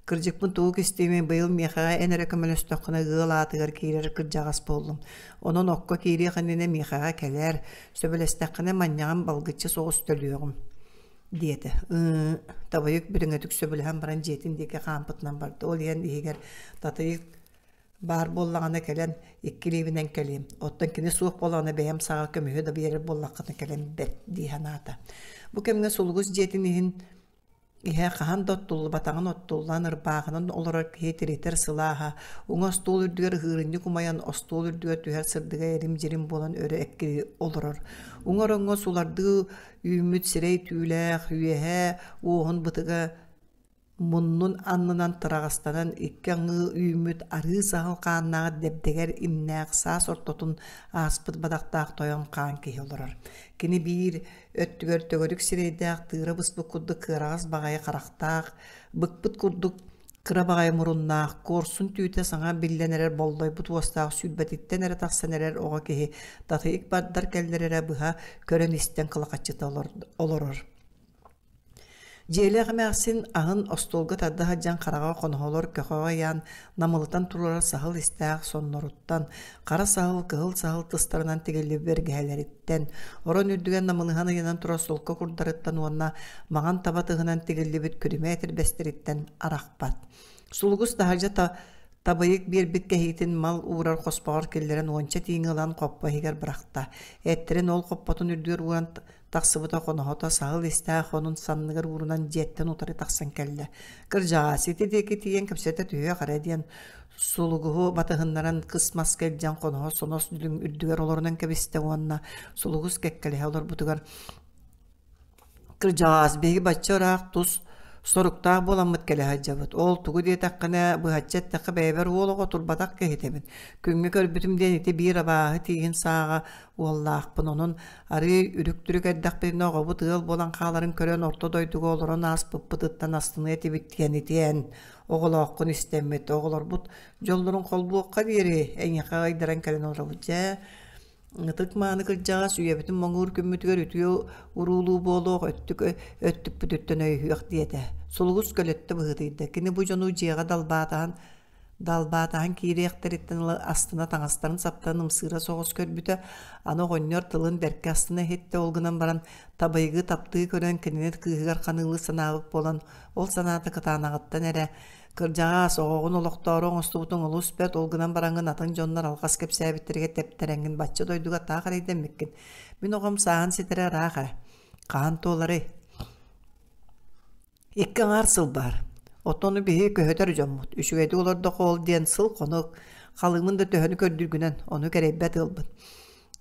кырдьыкпын тугу кистиэмий быйыл миэхэҕэ эн эрэ көмөлөстөххүнэ ыал аатыгар киирэр кырдьаҕас буоллум. Онон окко киириэх иннинэ миэхэҕэ кэлээр, сөбүлэстэххинэ манньаҕын балгыччы соҕус төлүөҕүм диэтэ. Ыы, Табыйык бүтэҥэтик сөбүлэһэн баран дьиэтин диэки хаампытынан барда. Ол иһэн иһигэр Татыйык баар буоллаҕына кэлэн икки илиибинэн кэлиэм, оттон кини суох буоллаҕына бэйэм саҕа көмүһү да биэрэр буоллаххына кэлэн бэрт дии санаата. Бу кэмҥэ Сулугус дьиэтин иһин иһэ хаһан да оттуллубатаҕын оттуллан ырбаахынан олорор киһи тиритэр сылааһа, уҥа остуол үрдүгэр ыһыырынньык умайан остуол үрдүгэр түһэр сырдыга эрим-дьирим буолан өрө эккирии олорор. Уҥа ороҥҥо сулардыы үүммүт сирэй түүлээх, үөһээ уоһун бытыга Муннун аннынан тыраҕастанан икки аҥыы үүммүт арыы саһыл хааннаах дэбдэгэр имнээх саас ортотун ааспыт бадахтаах тойон хаан киһи олорор. Кини биир өттүгэр төгүрүк сирэйдээх тыыра быспыт курдук кыараҕас баҕайы харахтаах, быкпыт курдук кыра баҕайы муруннаах, куорсун түүтэ саҥа биллэн эрэр боллойбут уостаах сүүрбэтиттэн эрэ тахсан эрэр оҕо киһи татыйык бардар кэллэр эрэ быһа көрөн-истэн кылахаччыта олорор. Дьиэлээх эмээхсин аһын остуолга тарда сылдьан хараҕа хоноһолор көхөҕө ыйаан намылытан туруорар саһыл истээх сонноруттан, хара саһыл, кыһыл саһыл тыстарынан тигиллибит бэргэһэлэриттэн, орон үрдүгэр намылыһан ыйанан турар солко курдарыттан уонна маҥан таба тыһынан тигиллибит күрүмэ этэрбэстэриттэн арахпат. Сулугус таһырдьа табыйык биэрбит кэһиитин мал уурар хоспоҕор киллэрэн уонча тииҥи ылан хоппо иһигэр бырахта. Эттэрин ол хоппотун үрдүгэр ууран Тахсыбыта хоноһото саһыл истээх онун санныгар уурунан дьиэттэн утары тахсан кэллэ. Кырдьаҕас ити диэки тиийэн кэпсэтэ түһүөх эрэ диэн сулугуһу батыһыннаран кыс маска илдьэн хоноһо сонос дүлүҥ үрдүгэр олорунан кэбистэ уонна сулугус кэккэлэһэ олорбутугар Кырдьаҕас, биһиги бачча ыраах тус соруктаах буоламмыт кэлэ сылдьабыт. Ол тугу диэтэххинэ, быһаччы эттэххэ бэйэбэр уол оҕо турбатах киһитэбин. Күҥҥэ көрбүтүм диэн ити биир абааһы тииһин сааҕа уоллаахпын. Онон арыый үрүк-түрүк эрдэхпитинэ оҕобут ыал буолан хааларын көрөн орто дойдуга олорон ааспыппытыттан астыныа этибит диэн итиэн оҕолооххун истэммит. Оҕолорбут дьоллорун холбуохха диэри эйиэхэ ыйдаран кэлэн олоробут. Дьэ, ытык-мааны кырдьаҕас үйэбитин моҥуур күммүтүгэр үтүө уруулуу буолуох өттүк өттүкпүтүттэн өйүһүөх диэтэ. Сулугус көлөттө быһыытыйда. Кини бу дьону дьиэҕэ далбаатаһан далбаатаһан киириэхтэриттэн ыла астына таҥастарын саптан ымсыыра соҕус көрбүтэ. Аны оҕонньор тылын бэркэ астына иһиттэ, ол гынан баран табайгы таптыы көрөн кинини кыыһыгар ханыылыы санаабыт буолан, ол санаата кытаанаҕыттан эрэ Кырдьаҕаас, оҕоҕун олохтоору оҥостубутуҥ олус бэрт, ол гынан бараҥҥын атын дьоннор алҕас кэпсээбиттэригэр тэптэрэҥҥин бачча дойдуга таах эрэйдэммиккин. Мин оҕом сааһын ситэрэ ыраах ээ. Хаһан туоларый? Икки аҥаар сыл баар. Оттон ону биһиги көһөтөр дьоммут. Үчүгэйдик олордоххо ол диэн сыл-хонук, халыымын да төһөнү көрдүүргүнэн, ону кэрэйбэт ыалбыт.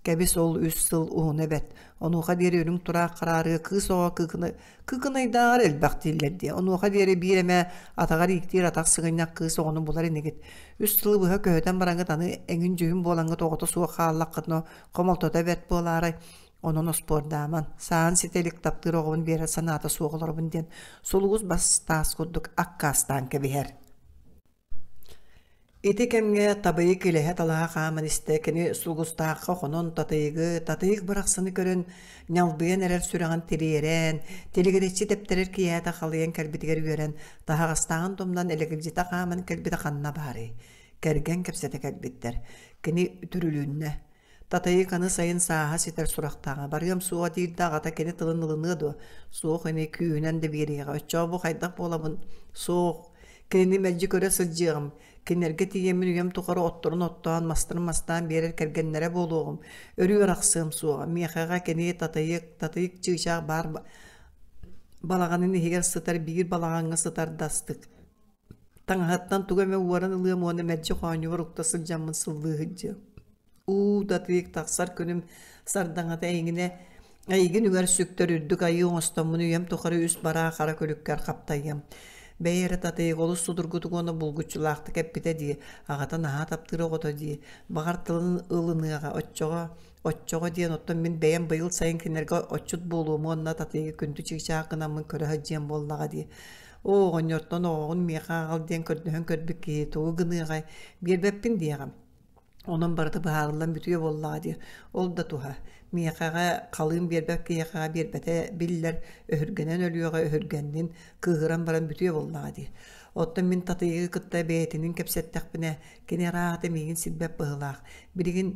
Кэбис ол үс сыл уһуна эбэт. Онуоха диэри үрүҥ тураах хараарыа кыыс оҕо кыыкына кыыкынайдааҕар элбэх дииллэр дии. Онуоха диэри биир эмэ атаҕар ииктиир атах сыгынньах кыыс оҕону булар инигит. Үс сылы быһа көһүтэн бараҥҥыт аны эҥин-дьүһүн буолаҥҥыт оҕото суох хааллаххытына хомолтото бэрт буолаарай. Онон оспуордааман, саан ситэ илик таптыыр оҕобун биэрэр санаата суох олоробун диэн сулугус бас таас курдук аккаастаан кэбиһэр. Ити кэмҥэ Табыйык илэһэ-талаһа хааман истэ, кини сулустаахха хонон Татыйыгы, Татыйык барахсаны көрөн, ньалбыйан эрэр сүрэҕин тириэрэн, тилигирэччи тэптэрэр киэһэтэ халыйан кэлбитигэр үөрэн, таһаҕастааҕын тумнан элэгэлдьитэ хааман кэлбитэ ханна баарый? Кэргэн кэпсэтэ кэлбиттэр. Кини үтүрүлүннэ. Татайык аны сайын сааһа ситэр сурахтааҕа, барыам суоҕа диир да аҕата кини тылын ылыныа дуо? Суох ини, күүһүнэн да биэриэҕэ, оччоҕо бу хайдах буолабын? Суох, кинини мэлдьи көрө сылдьыаҕым, кинилэргэ тиийэммин үйэм тухары отторун оттоон, мастарын мастаан биэрэр кэргэннэрэ буолуоҕум, өрүү арахсыам суоҕа, миэхэҕэ кини Татайык, Татыйык чыычаах баар балаҕанын иһигэр сытар биир балаҕаҥҥа сытар да астык. Таҥаһыттан тугу эмэ уоран ылыам уонна мэлдьи хоонньубар укта сылдьаммын сыллыы сылдьыам. Уу татыйык тахсар күнүм сардаҥата эйигинэ эйигин үгэр сүктэр үрдүк айыы оҥостоммун үйэм тухары үс бараа хара күлүккэр хаптайыам. Бэйэ эрэ татыйык олус судургутук уонна булгуччулаахтык эппитэ дии, аҕата наһаа таптыыр оҕото дии, баҕар тылын ылыныаҕа, оччоҕо Оччоҕо диэн оттон мин бэйэм быйыл сайын кинилэргэ отчут буолуом уонна Татыйыгы күндү чыычаах гынаммын көрө сылдьыам буоллаҕа дии. Оо, оҕонньортон оҕоҕун миэхэ аҕал диэн көрдөһөн көрбүт киһи тугу гыныаҕай, биэрбэппин диэҕим. Онон барыта быһаарыллан бүтүө буоллаҕа дии. Ол да туһа. Миэхэҕэ халыым биэрбэт киһиэхэҕэ биэрбэтэ биллэр, өһүргэнэн өлүөҕэ өһүргэннин, кыыһыран баран бүтүө буоллаҕа дии. Оттон мин Татыйыгы кытта бэйэтинин кэпсэттэхпинэ, кини арааһата миигин сирбэт быһыылаах. Билигин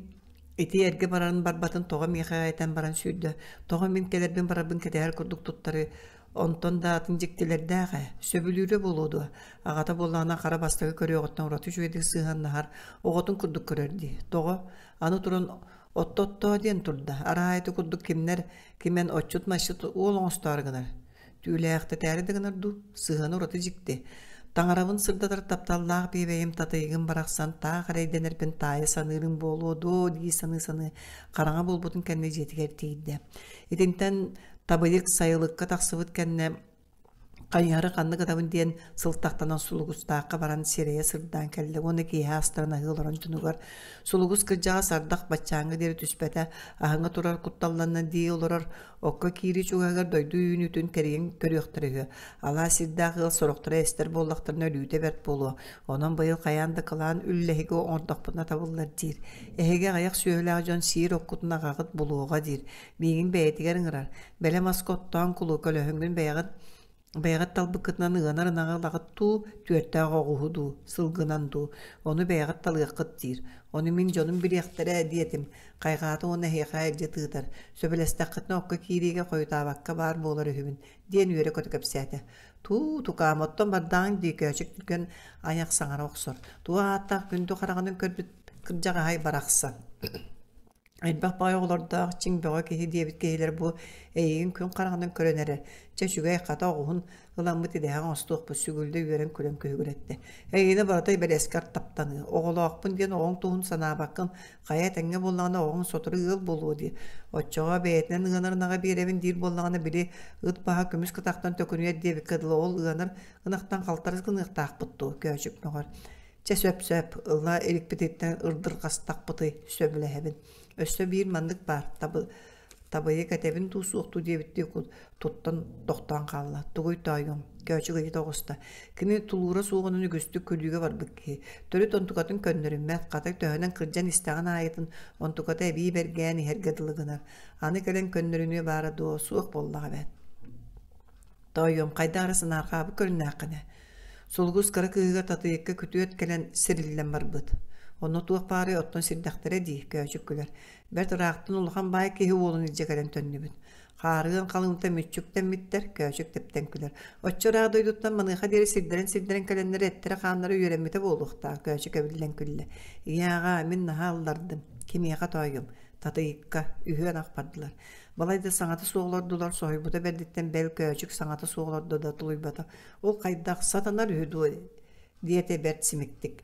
Ити эргэ барарын барбатын тоҕо миэхэ этэн баран сүүрдэ, тоҕо мин кэлэрбин барарбын кэтэһэр курдук туттары, онтон да атын дьиктилэрдээх ээ, сөбүлүүрэ буолуо дуо? Аҕата буоллаҕына хара бастакы көрүөҕүттэн ураты үчүгэйдик сыһыаннаһар, оҕотун курдук көрөр дии. Тоҕо? Аны туран отто-оттоо диэн турда, арааһа ити курдук кимнэр кимэн отчут-масчыт уол оҥостоору гынар. Түүлээхтэтээри да гынар дуу, сыһыана ураты дьикти. Таҥарабын сырдатар тапталлаах биэбэйим Татыйыгым барахсан таах эрэйдэнэрбин таайа саныырым буолуо дуо дии саныы-саныы хараҥа буолбутун кэннэ дьиэтигэр тиийдэ. Итинтэн Табыйык сайылыкка тахсыбыт кэннэ хайыһары ханнык ытабын диэн сылтахтанан Сулугустаахха баран сирэйэ сырдаан кэллэ уонна киэһэ астарын аһыы олорон дьонугар Сулугус кырдьаҕас ардах баччааҥҥа диэри түспэтэ, аһыҥа турар кутталланна дии олорор Окко киирии чугаһыгар дойду үүнүүтүн кэрийэн көрүөхтэрэ үһү. Алаас сирдээх ыал сорохторо эстэр буоллахтарына өлүүтэ бэрт буолуо. Онон быйыл хайаан да кылаан үллэһиги оҥордохпутуна табыллар диир. Эһиги аҕыйах сүөһүлээх дьон сиир оккутун аҕаҕыт булуоҕа диир. Миигин бэйэтигэр ыҥырар. Бэлэм аска оттоон кулу, көлөһүҥҥүн бэйэҕит Бэйэҕит талбыккытынан ыанар ынаҕы ылаҕыт дуу, түөртээх оҕуһу дуу, сылгынан дуу, ону бэйэҕит талыаххыт диир. Ону мин дьонум билиэхтэрэ диэтим, хайҕаата уонна эһиэхэ илдьэ тыытар, сөбүлэстэххитинэ окко киириигэ хойутаабакка баар буолар үһүбүн, диэн үөрэ-көтө кэпсээтэ. Туу, тукаам, оттон бардааҥ дии көөчүк түргэн айах саҥара охсор. Туох ааттаах күндү хараҕынан көрбүт кырдьаҕаһай барахсан. Элбэх баҕайы оҕолордоох, чиҥ бөҕө киһи диэбит киһилэр бу эйигин күн хараҕынан көрөн эрэр, чэ үчүгэй, хата оҕуһун ыламмыт идэһэ оҥостуохпут сүгүллэ үөрэн-күлэн күһүгүрэттэ. Эйигинэ барыта бэлиэскэр таптаныы, оҕолоохпун диэн оҕоҥ туһун санаабаккын, хайа этэҥҥэ буоллаҕына оҕоҥ сотору ыал буолуо дии. Оччоҕо бэйэтинэн ыанар ынаҕы биэрэбин диир буоллаҕына били ыт баһа көмүс кытахтан төкүнүйэр диэбиккэ дылы ол ыанар ынахтан халтарыс гыныахтаахпыт дуо, көөчүк мөҕөр. Чэ сөп-сөп, ыла иликпититтэн ырдырҕастахпытый, сөбүлэһэбин. Өссө биир маннык баар, табы табыйык этэбин дуу суох дуу диэбиттии туттан тохтоон хаалла. Тугуй тоойуом, көөчүк ыйыта оҕуста. Кини тулуура суоҕунан үгүстүк күлүүгэ барбыт киһи. Төрүт онтукатын көннөрүммэт, хата төһөнөн кырдьан истэҕин аайытын онтуката эбии бэргээн иһэргэ дылы гынар. Аны кэлэн көннөрүнүө баара дуо, суох буоллаҕа эбээт. Тоойуом, хайдах эрэ санаарҕаабыт көрүннээххинэ. Сулгус кыра кыыһыгар Татыйыкка күтүөт кэлэн сириллэн барбыт. Онно туох баарый оттон сирдэхтэрэ дии, көөчүк күлэр. Бэрт ыраахтан улахан баай киһи уолун илдьэ кэлэн төннүбүт. Хаарыан халыҥта мүччүктэммиттэр, көөчүк тэптэн күлэр. Оччо ыраах дойдуттан маныаха диэри сирдэрэн-сирдэрэн кэлэннэр эттэрэ-хааннара үөрэммитэ буолуохтаах, көөчүк эбиллэн күллэ. Ийээ, аҕаа, мин наһаа ыллардым. Кимиэхэ тоойуом? Татыйыкка. Үһүөн ах бардылар. Балайда саҥата суох олордулар, соһуйбута бэрдиттэн бэл көөчүк саҥата суох олордо да тулуйбата. Ол хайдах сатанар үһү дуо диэтэ бэрт симиктик.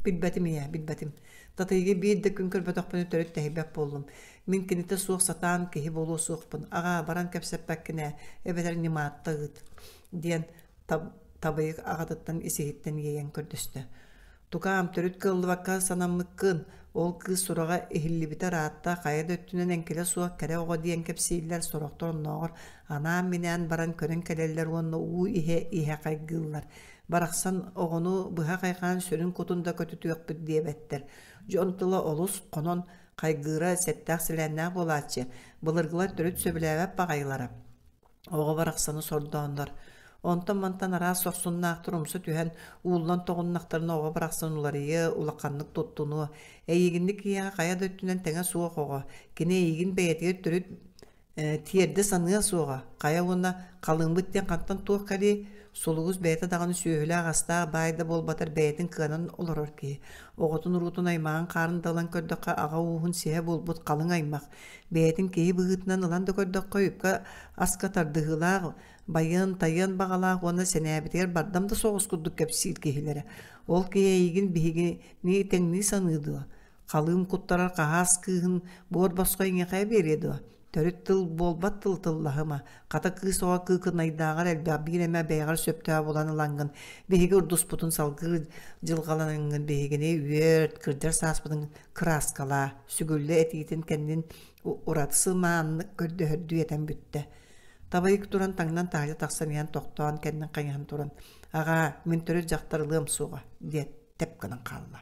Билбэтим ийээ, билбэтим. Татыйыгы биир да күн көрбөтөхпүнэ төрүт тэһийбэт буоллум. Мин кинитэ суох сатаан киһи буолуо суохпун. Аҕаа, баран кэпсэппэккин ээ, эбэтэр ньымаатта ыыт диэн табыйык аҕатыттан ис-иһиттэн иэйэн көрдөстө. Тукаам, төрүт кыаллыбакка санаммыккын, ол кыыс сураҕа иһиллибитэ ыраатта, хайа да өттүнэн эҥкилэ суох кэрэ оҕо диэн кэпсииллэр, сорохтор оннооҕор анаан-минээн баран көрөн кэлэллэр уонна уу иһэ-иһэ хайгыыллар. Барахсан оҕону быһа хайҕаан сүрүн-кутун да көтүтүөхпүт диэбэттэр. Дьон тыла олус хонон хайгыыра сэттээх-силээннээх буолааччы, былыргылар төрүт сөбүлээбэт баҕайылара. Оҕо барахсаны сордооннор. Онтон-мантан араас сорсуннаахтар умса түһэн, ууллан тоҕуннахтарына оҕо барахсан уларыйыа, улаханнык туттунуо. Эйигинник киһиэхэ хайа да өттүнэн тэҥэ суох оҕо. Кини эйигин бэйэтигэр төрүт тиэрдэ саныа суоҕа. Хайа уонна халыҥмыт диэн хантан туох кэлиэй? Сулугус бэйэтэ даҕаны сүөһүлээх-астаах баай да буолбатар бэйэтин кыанан олорор киһи. Оҕотун-уруутун аймаҕын хаарын да ылан көрдөххө аҕа ууһун сиһэ буолбут халыҥ аймах. Бэйэтин киһи быһыытынан ылан да көрдөххө, үпкэ-аска тардыһыылаах, байыан-тайыан баҕалаах уонна сэнээбитигэр бардам да соҕус курдук кэпсиир киһилэрэ. Ол киһи эйигин биһигини тэҥнии саныы дуо? Халыым куттарар хаһаас кыыһын буор босхо эйиэхэ биэриэ дуо? Төрүт тыл буолбат тыл тыллаһыма. Хата кыыс оҕо кыыкынайдааҕар элбэх биир эмэ бэйэҕэр сөптөөх булан ылаҥҥын, биһиги урдуспутун салгыы дьылҕаланаҥҥын биһигини үөрт, кырдьар сааспытын кырааскалаа, сүгүллэ этиитин кэннин ураты сымааннык көрдөһөрдүү этэн бүттэ. Табайык туран таҥнан таһырдьа тахсан иһэн тохтоон кэннин хайыһан туран, «Аҕаа, мин төрүт дьахтар ылыам суоҕа» диэт тэп гынан хаалла.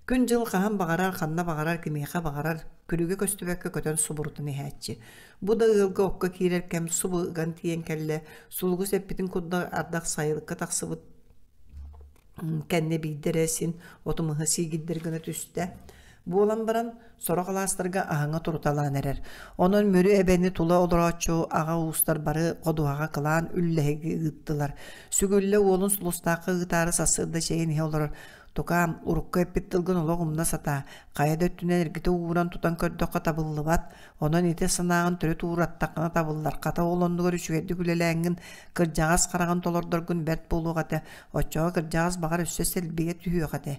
Күн-дьыл хаһан баҕарар, ханна баҕарар, кимиэхэ баҕарар күлүгэ көстүбэккэ көтөн субурутан иһээччи. Бу да ыалга окко киирэр кэм субу ыган тиийэн кэллэ, сулугу сэппитин курдук ардах сайылыкка тахсыбыт кэннэ биирдэ эрэ син отумаһы сиигирдэр гына түстэ. Буолан баран, сорох алаастарга аһаҥа туруталаан эрэр. Онон Мүрү эбэни тула олорооччу аҕа уустар бары ходуһаҕа кылаан үллэһиги ыыттылар. Сүгүллэ уолун Сулустаахха ыытаары сарсыарда чэйин иһэ олорор «Тукаам, урукку эппит тылгын олох умна сатаа, хайа да өттүнэн эргитэ ууран тутан көрдөххө табыллыбат, Онон ити санааҕын төрүт уураттаххына табыллар, хата ол оннугар үчүгэйдик үлэлээҥҥин, кырдьаҕас хараҕын толордоргун бэрт буолуох этэ, оччоҕо кырдьаҕас баҕар өссө сэлбийэ түһүөх этэ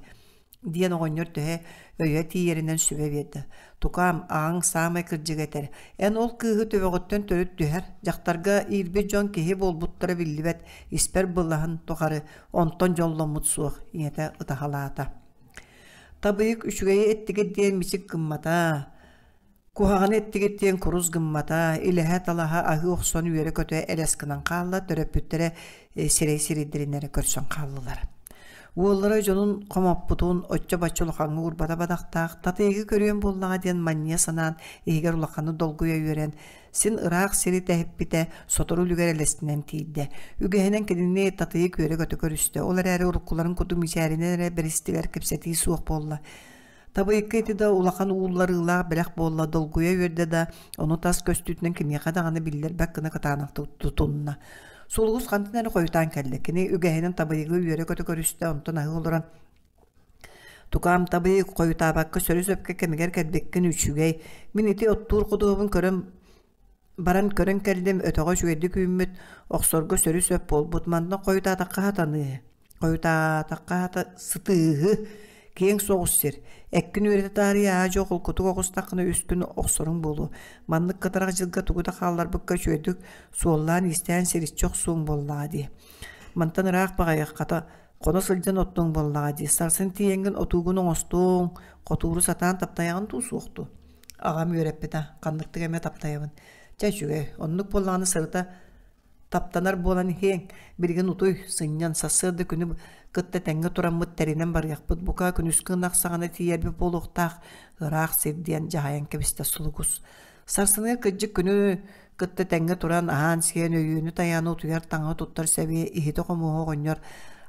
диэн оҕонньор төһө өйө тиийэринэн сүбэ биэрдэ. Тукаам, аҕаҥ саамай кырдьыга этэр. Эн ол кыыһы төбөҕүттэн төрүт түһэр, дьахтарга иирбит дьон киһи буолбуттара биллибэт, испэр былаһын тухары онтон дьолломмут суох, ийэтэ ытаһалаата. Табыйык үчүгэйи эттигит диэн мичик гыммата. Куһаҕаны эттигит диэн курус гыммата, илэһэ-талаһа аһыы охсон үөрэ-көтө элэс гынан хаалла, төрөппүттэрэ сирэй сирэйдэрин эрэ көрсөн хааллылар. Уоллара дьонун хомоппутун, оччо-бачча улахаҥҥа уурбата бадахтаах, Татыйыгы көрүөм буоллаҕа диэн манньыйа санаан, иһигэр улаханнык долгуйа үөрэн, син ыраах сири тэһиппитэ, сотору үлүгэр элэстинэн тиийдэ. Үгэһинэн кинини Татыйык үөрэ-көтө көрүстэ, ол эрээри уруккуларын курдук мичээринэн эрэ бэристилэр, кэпсэтии суох буолла. Табыйыкка ити да улахан уулларыылаах бэлэх буолла, долгуйа үөрдэ да, ону тас көстүүтүнэн кимиэхэ даҕаны биллэрбэт гына кытаанахтык тутунна. Сулугус хантан эрэ хойутаан кэллэ. Кини үгэһинэн табыйыгы үөрэ-көтө көрүстэ, онтон аһыы олорон «Тукаам табыйык, хойутаабакка сөрү-сөпкө кэмигэр кэлбиккин үчүгэй. Мин ити оттуур ходуһабын көрөн баран көрөн кэллим, өтөҕө үчүгэйдик үүммүт, охсорго сөрү-сөп буолбут. Манна хойутаатахха сатаныыһы. Хойутаатахха сытыыһы, киэҥ соҕус сир. Эккин үөрэтэ таарыйа аа-дьуо холкутук оҕустаххына үс күн охсоруҥ буолуо. Маннык кытарах дьылга тугу да хаалларбыкка үчүгэйдик суоллаан-иистээн сириччи охсуоҥ буоллаҕа дии. Мантан ыраах баҕайы хата хоно сылдьан оттуоҥ буоллаҕа дии. Сарсын тиийэҥҥин отуугун оҥостуоҥ, хотууру сатаан таптайаҕын дуу суох дуу? Аҕам үөрэппитэ, ханныктык эмэ таптайабын. Чэ үчүгэй, оннук буоллаҕына сырыта Таптанар буолан иһиэҥ, билигин утуй, сынньан, сарсыарда күнү кытта тэҥҥэ тураммыт тэринэн барыахпыт, бука күнүскү ынах саҕана тиийэрбит буолуохтаах, ыраах сир диэн дьаһайан кэбистэ Сулугус. Сарсыныгар кырдьык күнү кытта тэҥҥэ туран аһаан-сиэн, өйүөнү-тайааны утуйар таҥаһы туттар сэби иһити-хомуоһу оҕонньор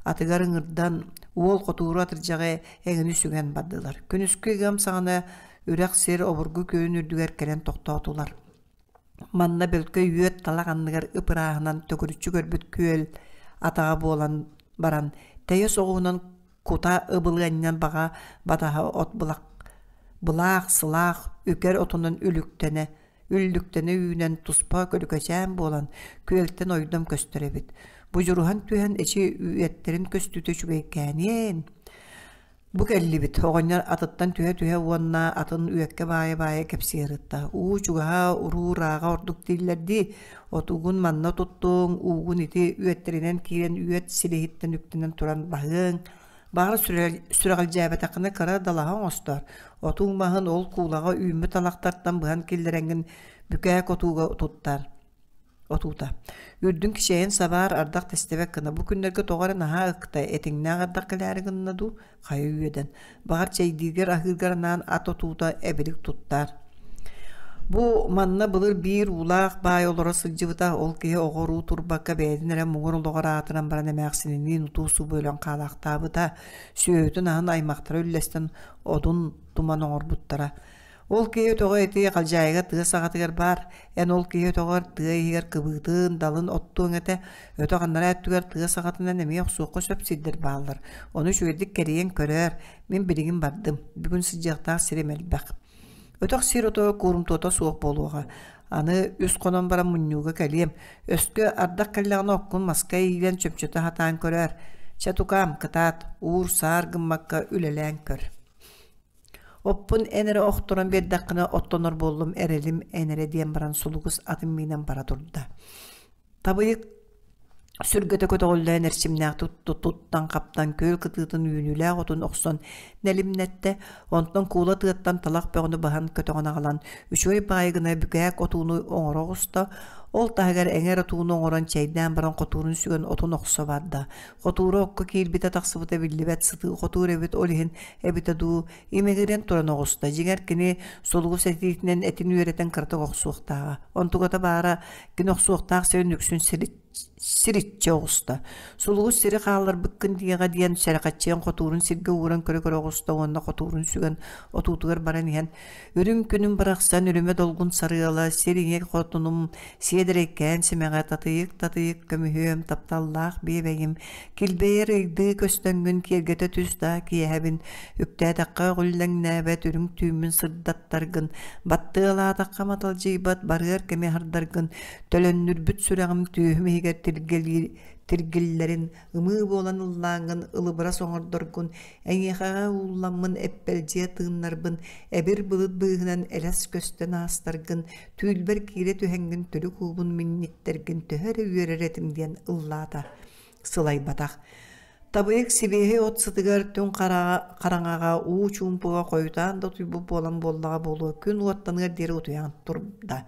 атыгар ыҥырдан, уол хотууру атырдьаҕы эҥини сүгэн бардылар. Күнүскү ыам саҕана үрэх сир обургу күөлүн үрдүгэр кэлэн тохтоотулар. Манна бөлкөй үөт талах анныгар ып-ырааһынан төгүрүччү көрбүт күөл атаҕа буолан баран, тэйэ соҕуһунан кута ыбылыанньан баҕа батаһа от былаах, сылаах, үкэр отунан үлүктэнэ, Үллүктэнэ үүнэн туспа көлүкэчээн буолан күөлтэн ойдом көстөр эбит. Будьуруһан түһэн эчи үөттэрин көстүүтэ үчүгэйкээниэн. Бу кэллибит, оҕонньор атыттан түһэ-түһэ уонна атын үөккэ баайа-баайа кэпсии ырытта. Уу чугаһа, уруу ырааҕа ордук дииллэр дии. Отугун манна туттуҥ, уугун ити үөттэринэн киирэн үөт силиһиттэн үктэнэн туран баһыаҥ. Баҕар сүрэҕэлдьээбэтэххинэ кыра далаһа оҥостоор. Отуҥ маһын ол куулаҕа үүммүт талахтартан быһан киллэрэҥҥин бүкээк отууга туттар отуута. Үрдүн кичэйэн сабаар ардах тэстибэт гына. Бу күннэргэ тоҕо эрэ наһаа ыкта, этиҥнээх ардах кэлээри гынна дуу, хайа үөдэн. Баҕар чэйдииргэр аһыыргар анаан ат отуута эбилик туттаар. Бу манна былыр биир уулаах баай олоро сылдьыбыта, ол киһи оҕо-уруу турбакка бэйэтин эрэ муҥур олоҕор аатыран баран эмээхсининиин утуу-субу өлөн хаалаахтаабыта, сүөһүтүн аһын аймахтара үллэстэн одун туман оҥорбуттара. Ол киһи өтөҕө ити халдьаайыга тыа саҕатыгар баар, эн ол киһи өтөҕөр тыа иһигэр кыбыытын, далын оттуоҥ этэ, өтөх анараа өттүгэр тыа саҕатынан эмиэ охсуохха сөп сирдэр бааллар, ону үчүгэйдик кэрийэн көрөөр, мин билигин бардым, бүгүн сылдьыахтаах сирим элбэх. Өтөх сир ото куурумтуота суох буолуоҕа, аны үс хонон баран мунньууга кэлиэм, өскө ардах кэллэҕинэ оккун маска иилэн чөмчөтө сатаан көрөөр, чэ тукаам, кытаат, уур-саар гыммакка үлэлээн көр. Оппун эн эрэ охторон биэрдэххинэ оттонор буоллум, эрэлим эн эрэ диэн баран сулугус атын миинэн бара турда. Табыйык сүргэтэ көтөҕүллэн эрчимнээхтик туттан-хаптан күөл кытыытын үүнүүлээх отун охсон нэлимнэттэ, онтон куула тыаттан талах бөҕөнү баһан көтөҕөн аҕалан үчүгэй баайы гына бүкээк отууну оҥоро оҕуста, ол таһыгар эҥэр отууну оҥорон чэйдээн баран хотуурун сүгэн отун охсо барда. Хотуура окко киирбитэ тахсыбыта биллибэт сытыы хотуур эбит ол иһин эбитэ дуу, имэҥирэн туран оҕуста. Дьиҥэр кини сулугу сэтиитинэн этин үөрэтэн кыратык охсуохтааҕа. Онтуката баара кини охсуохтаах сирин үксүн сириччи оҕуста. Сулугу сири хаалларбыккын диэҕэ диэн сэрэхэччийэн хотуурун сиргэ ууран көрө-көрө оҕуста уонна хотуурун сүгэн отуутугар баран иһэн Үрүҥ күнүм барахсан үрүмэ долгун сарыала, сир ийэ хотунум, сиэдэрэйкээн симэҕэ, татыйык-татыйык көмүһүөм, тапталлаах биэбэйим, килбэйэр ыйдыы көстөҥҥүн киэргэтэ түс даа киэһэбин, үктээтэххэ өҕүллэҥнээбэт үрүҥ түүммүн сырдаттаргын, баттыалаатахха маталдьыйбат барыар кэми аһардаргын, төлөннүрбүт сүрэҕим түөһүм иһигэр тиргэлиир тиргиллэрин ымыы буолан ыллааҥҥын ылыбырас оҥордоргун, эйиэхэҕэ уулламмын эппэлдьийэ тыыннарбын, эбир былыт быыһынан элэс көстөн аастаргын, түүлбэр киирэ түһэҥҥин төрүк уубун минньиттэргин төһө эрэ үөрэр этим диэн ыллаата. Сылайбатах. Табыйык сибиэһэй от сытыгар түҥ хараҥаҕа уу чуумпуга хойутаан да утуйбут буолан буоллаҕа буолуо күн уоттаныар диэри утуйан турда.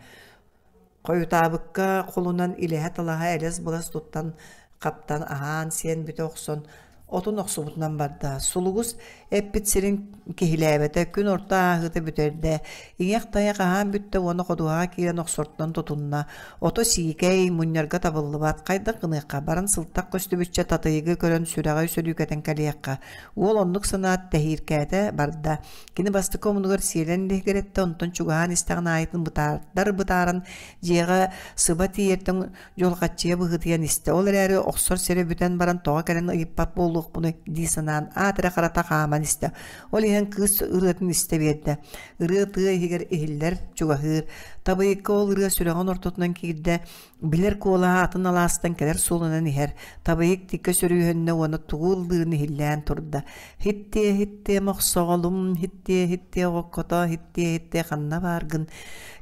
Хойутаабыкка холунан илэһэ-талаһа элэс-былас туттан хаптан аһаан-сиэн бүтэ охсон отун охсубутунан барда. Сулугус эппит сирин киһилээбэтэ, күн орто ааһыыта бүтэрдэ. Иҥэх-тайах аһаан бүттэ уонна ходуһаҕа киирэн охсортон тутунна. Ото сиикэй, мунньарга табыллыбат, хайдах гыныахха, баран сылтах көстүбүччэ татыйыгы көрөн сүрэҕи сөрүүкэтэн кэлиэххэ. Уол оннук санаат тэһииркээтэ, барда. Кини бастакы омунугар сиэлэн лиһигирэттэ, онтон чугаһаан истэҕин аайытын бытаардар бытааран дьиэҕэ сыба тиийэртэн дьулҕаччыйа быһыытыйан истэ. Ол эрээри охсор сирэ бүтэн баран тоҕо кэлэн ыйыппат буолуохпунуй дии санаан аат эрэ харата хааман истэ. Ол иһэн кыыс ырыатын истэ биэрдэ. Ырыа тыа иһигэр иһиллэр, чугаһыыр. Табыйыкка ол ырыа сүрэҕин ортотунан киирдэ, Билэр куолаһа атын алаастан кэлэр суолунан иһэр, табыйык тиккэ сөрүүһүннэ уонна тугу ыллыырын иһиллээн турда. «Һиттиэ, һиттиэ мохсоҕолум, һиттиэ, һиттиэ оҕоккото, һиттиэ, һиттиэ ханна бааргын?»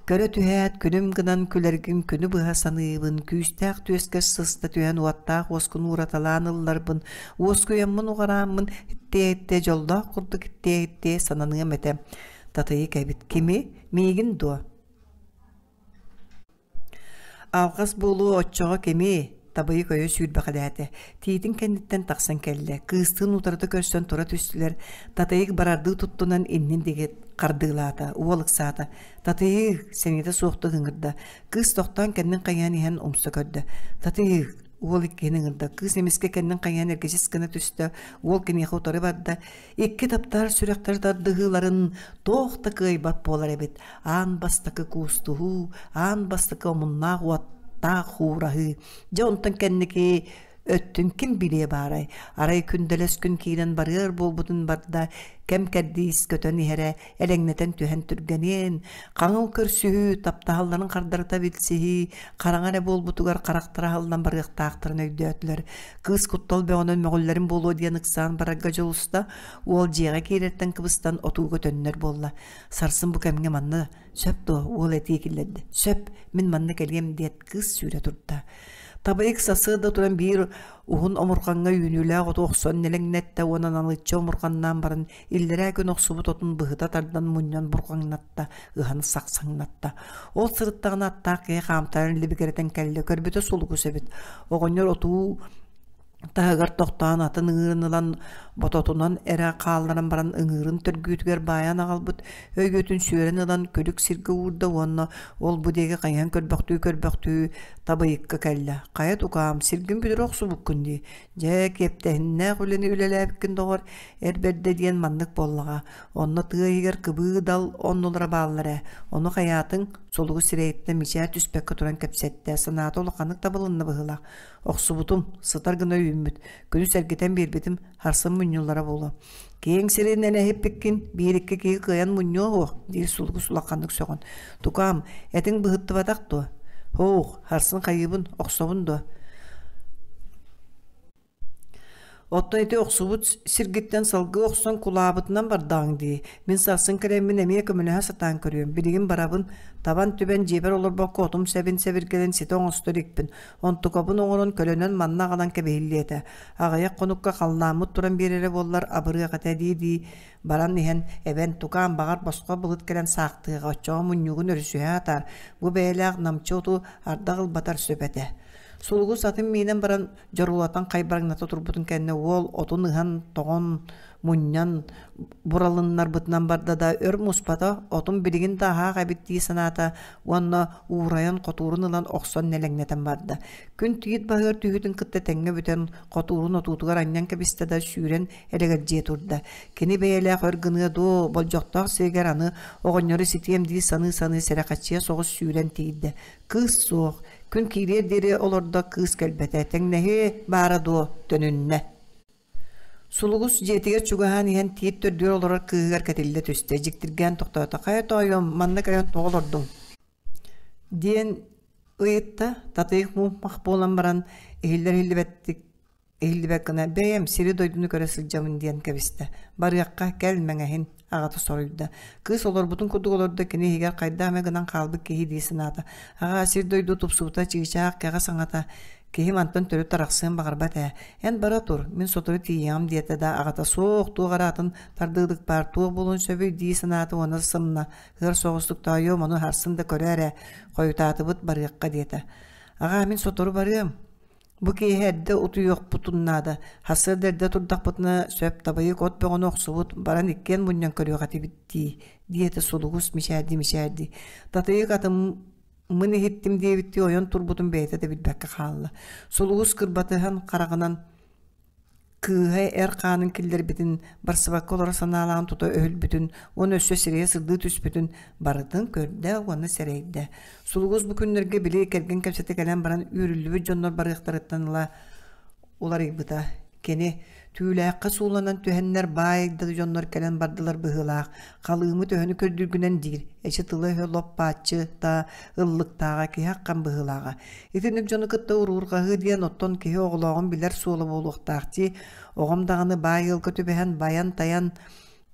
Көрө түһээт, күнүм гынан күлэргин күнү быһа саныыбын, күүстээх түөскэ сыста түһэн уоттаах уоскун уураталаан ылларбын, уоскуйаммын уҕарааммын, һиттиэ, һиттиэ дьоллоох курдук һиттиэ, һиттиэ сананыам этэ. Татыйык эбит. Кими? Миигин дуо? Алҕас буолуо оччоҕо кими? Табыйык өйө сүүрбэхэлээтэ. Тиитин кэнниттэн тахсан кэллэ. Кыыстыын утарыта көрсөн тура түстүлэр. Татыйык барардыы туттунан иннин диэки хардыылаата. Уол ыксаата. Татыйык! Сэниэтэ суохтук ыҥырда. Кыыс тохтоон кэннин хайыһан иһэн умса көрдө. Татыйык! Уол иккиһин ыҥырда. Кыыс эмискэ кэннин хайыһан эргичис гына түстэ. Уол киниэхэ утары барда. Икки таптаһар сүрэхтэр тардыһыыларын туох да кыайбат буолар эбит. Аан бастакы куустуһуу, аан бастакы омуннаах уоттаах уураһыы. Дьэ онтон кэнники өттүн ким билиэ баарай? Арай күндэлэс күн киирэн барыар буолбутун барда, кэм-кэрдиис көтөн иһэрэ, элэҥнэтэн түһэн түргэниэн, хаҥыл көрсүһүү, таптаһалларын хардарыта билсиһии, хараҥа эрэ буолбутугар харахтара аһыллан барыахтаахтарын өйдөөтүлэр. Кыыс куттал бөҕөнөн мөҕүллэрин буолуо диэн ыксаан барарга дьулуста, уол дьиэҕэ киирэртэн кыбыстан отууга төннөр буолла. Сарсын бу кэмҥэ манна сөп дуо уол этии киллэрдэ. Сөп, мин манна кэлиэм диэт кыыс сүүрэ турда. Табайык сарсыарда туран биир уһун омурҕаҥҥа үүнүүлээх оту охсон нэлэҥнэттэ уонна налыччы омурҕаннаан баран иллэрээ күн охсубут отун быһыта тардан мунньан бурҕаҥнатта, ыһан сахсаҥнатта. Ол сырыттаҕына аттаах киһи хаамтаран либигирэтэн кэллэ, көрбүтэ сулугус эбит. Оҕонньор отуу таһыгар тохтоон атын ыҥыырын ылан бототунан эрэ хаалларан баран ыҥыырын төргүүтүгэр баайан аҕалбыт өйүөтүн сүөрэн ылан күлүк сиргэ уурда уонна ол бу диэки хайыһан көрбөхтүү-көрбөхтүү табыйыкка кэллэ хайа тукаам сиргин бүтэрэ охсубуккун дии дьэ киэптэһиннээх үлэни үлэлээбиккин доҕор эр бэрдэ диэн маннык буоллаҕа онно тыа иһигэр кыбыы дал оннулара бааллар ээ ону хайаатыҥ сулугу сирэйиттэн мичээр түспэккэ туран кэпсэттэ санаата улаханнык табылынна быһыылаах Охсубутум, сытар гына үүммүт, күнүс эргитэн биэрбитим, харсын мунньуллара буолуо. Киэҥ сиринэн эһиппиккин, биир-икки киһи кыайан мунньуо суох, диир сулгус улаханнык сөҕөн. Тукаам, этиҥ быһыттыбатах дуо? Һоох, харсын хайыыбын, охсобун дуо? Оттон ити охсубут сиргиттэн салгыы охсон кулаабытынан бардаҕыҥ дии. Мин сарсын кэлэммин эмиэ көмөлөһө сатаан көрүөм. Билигин барабын, табан түбэн дьиэбэр олорбокко отум сэбин сэбиргэлин ситэ оҥосто иликпин. Онтукабын оҥорон көлөнөн манна аҕалан кэбиһиллиэ этэ. Аҕыйах хонукка халлааммыт туран биэрэрэ буоллар абырыах этэ дии-дии баран иһэн эбэн тукаам баҕар босхо былыт кэлэн саахтыаҕа оччоҕо мунньуугун өрүсүһэ атаар бу бэйэлээх намчы оту ардах ылбатар сөп этэ. Сулугус атын миинэн баран дьоруулатан хайбарыҥната турбутун кэннэ уол отун ыһан тоҕон мунньан буралыннарбытынан барда да өр муспата отун билигин да аһаах эбит дии санаата уонна уурайан хотуурун ылан охсон нэлэҥнэтэн барда күн тиит баһыгар түһүүтүн кытта тэҥҥэ бүтэн хотуурун отуутугар анньан кэбистэ да сүүрэн элэгэлдьийэ турда кини бэйэлээх өр гыныа дуо болдьохтоох сиригэр аны оҕонньору ситиэм дии саныы-саныы сэрэхэччийэ соҕус сүүрэн тиийдэ кыыс суох күн киириэр диэри олордо кыыс кэлбэтэ тэҥнэһиэ баара дуо төнүннэ Сулугус дьиэтигэр чугаһаан иһэн тиит төрдүгэр олорор кыыһыгар кэтиллэ түстэ, дьиктиргээн тохтоото: «Хайа тоойуом, манна кэлэн тоҕо олордуҥ?» диэн ыйытта. Татыйык муҥмах буолан баран, иһиллэр-иһиллибэттик иһиллибэт гына «Бэйэм сири-дойдуну көрө сылдьабын» диэн кэбистэ. «Барыахха, кэл, мэҥэһин», аҕата соруйда. Кыыс олорбутун курдук олордо, кини иһигэр хайдах эмэ гынан хаалбыт киһи дии санаата. Аҕаа, сир-дойду тупсубута, чыычаах, кэҕэ саҥата Киһи мантан төрүт арахсыан баҕарбат ээ. Эн бара тур, мин сотору тиийиэҕим диэтэ да аҕата суох, туох эрэ атын тардыылык баар, туох буолуон сөбүй дии санаата уонна сымна, ыар соҕустук тоойуом ону сарсын да көрөө эрэ, хойутаатыбыт барыахха диэтэ. Аҕаа, мин сотору барыам. Бу киэһэ эрдэ утуйуохпутун наада. Сарсыарда эрдэ турдахпытына сөп табайык от бөҕөнү охсубут, баран иккиэн мунньан көрүөх этибит дии, диэтэ сулугус мичээрдии-мичээрдии. Татыйык атым Мын иһиттим диэбиттии ойон турбутун бэйэтэ да билбэккэ хаалла. Сулугус кырбатыһан хараҕынан кыыһа эр хаанын киллэрбитин, барсыбакка олоро санаалаан тута өһүлбүтүн уонна өссө сирэйэ сырдыы түспүтүн барытын көрдө уонна сэрэйдэ. Сулугус бу күннэргэ били кэргэн кэпсэтэ кэлэн баран үүрүллүбүт дьоннор барыахтарыттан ыла уларыйбыта. Кини түүлээххэ сууланан түһэннэр баай да дьоннор кэлэн бардылар быһыылаах, халыымы төһөнү көрдүүргүнэн диир, эчи тыла-өһө лоп-бааччы да ыллыктааҕа киһи аххан быһыылааҕа. Итинник дьону кытта уруурҕаһыы диэн оттон киһи оҕолооҕун билэр суола буолуохтаах дии. Оҕом даҕаны баай ыалга түбэһэн байан-тайан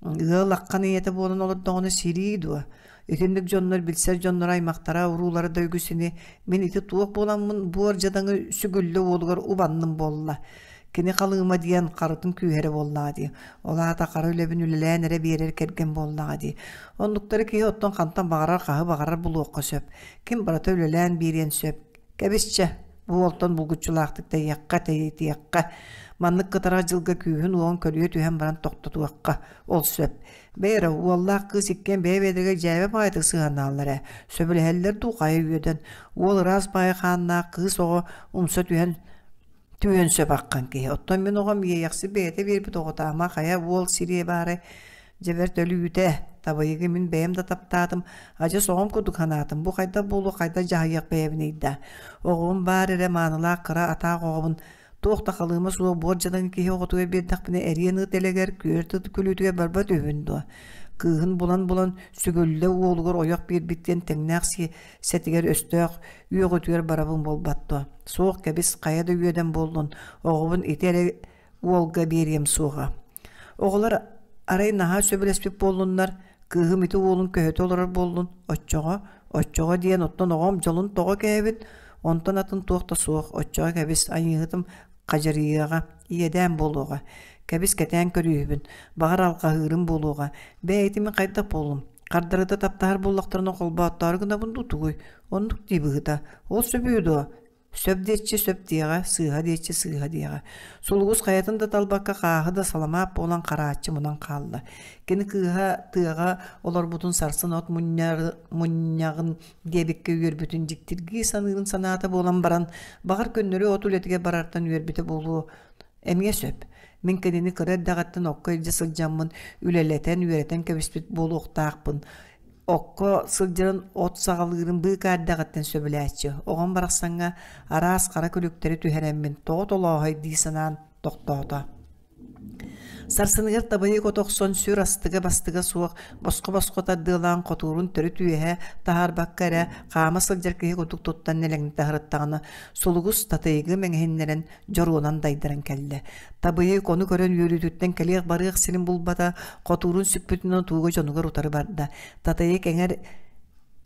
ыал аххан ийэтэ буолан олордоҕуна сирии дуо? Итинник дьоннор билсэр дьонноро аймахтара, уруулара да үгүс ини. Мин ити туох буоламмын буор дьадаҥы сүгүллэ уолугар убанным буолла. Кини халыыма диэн харытын күүһэрэ буоллаҕа дии. Ол аата хара үлэбин үлэлээн эрэ биэрэр кэргэн буоллаҕа дии. Оннуктары киһи оттон хантан баҕарар хаһы баҕарар булуохха сөп. Ким барыта үлэлээн биэриэн сөп. Кэбисчэ, бу уолтан булгуччулаахтык тэйиэххэ, тэйитиэххэ. Маннык кытарах дьылга күүһүн-уоҕун көлүйэ түһэн баран тохтотуохха. Ол сөп. Бэйэ эрэ, уоллаах кыыс иккиэн бэйэ-бэйэлэригэр дьээбэ баҕайытык сыһыаннааллар ээ. Сөбүлэһэллэр дуу, хайа үөдэн. Уол ыраас баҕайы хааннаах, кыыс оҕо умса түһэн түһүөн сөп аххан киһи. Оттон мин оҕом иэйэхсит бэйэтэ биэрбит оҕото ама хайа уол сириэ баарай дьэ бэрт өлүүтэ табайыгы мин бэйэм да таптаатым адьас оҕом курдук санаатым бу хайдах буолуо хайдах дьаһайыах бэйэбиний да оҕом баар эрэ маанылаах кыра атаах оҕобун. Туох да халыыма суох буор дьадаҥы киһи оҕотугар биэрдэхпинэ эриэн ыт элэгэр, күөрт ыт күлүүтүгэр барбат үһүбүн дуо? Кыыһын булан-булан сүгүллэ уолугар ойох биэрбит диэн тэҥнээх сэтигэр өстөөх үөҕүтүгэр барабын буолбат дуо? Суох кэбис, хайа да үөдэн буоллун, оҕобун ити эрэ уолга биэриэм суоҕа. Оҕолор арай наһаа сөбүлэспит буоллуннар, кыыһым ити уолун көһүтэ олорор буоллун, оччоҕо, оччоҕо диэн оттон оҕом дьолун тоҕо кээбит, онтон атын туох да суох, оччоҕо кэбис, айыыһытым хадьарыйыаҕа, иэдээн буолуоҕа. Кэбис кэтээн көрүүһүбүн, баҕар алҕаһыырым буолуоҕа, бэйэтин мин хайдах буоллум, хардарыта таптаһар буоллахтарына холбооттоору гынабын дуу тугуй, оннук дии быһыыта, ол сөбүө дуо, Сөп диэччи сөп диэҕэ, сыыһа диэччи сыыһа диэҕэ. Сулугус хайатын да талбакка хааһы да саламаат буолан харааччы мунан хаалла. Кини кыыһа тыаҕа олорбутун сарсын от мунньаҕын диэбиккэ үөрбүтүн дьиктиргии саныырын санаата буолан баран, баҕар көннөрү от үлэтигэр барартан үөрбүтэ буолуо эмиэ сөп. Мин кинини кыра эрдэҕиттэн окко илдьэ сылдьаммын үлэлэтэн, үөрэтэн кэбиспит буолуохтаахпын. Окко сылдьарын от саҕалыырын быыкаа эрдэҕиттэн сөбүлээччи. Оҕом барахсаҥҥа араас хара күлүктэри түһэрэммин тоҕо толооһой дии санаан тохтоото. Сарсыныгар табайык от охсон сүр астыга-бастыга суох босхо-босхо тардыалаан хотуурун төрүт үөһэ таһаарбакка эрэ хаама сылдьар киһи курдук туттан нэлэҥнэтэ сырыттаҕына сулугус татыйыгы мэҥэһиннэрэн дьоруонан дайдаран кэллэ. Табыйык ону көрөн үөрүүтүттэн кэлиэх-барыах сирин булбата, хотуурун сүкпүтүнэн отууга дьонугар утары барда. Татыйык эҥэр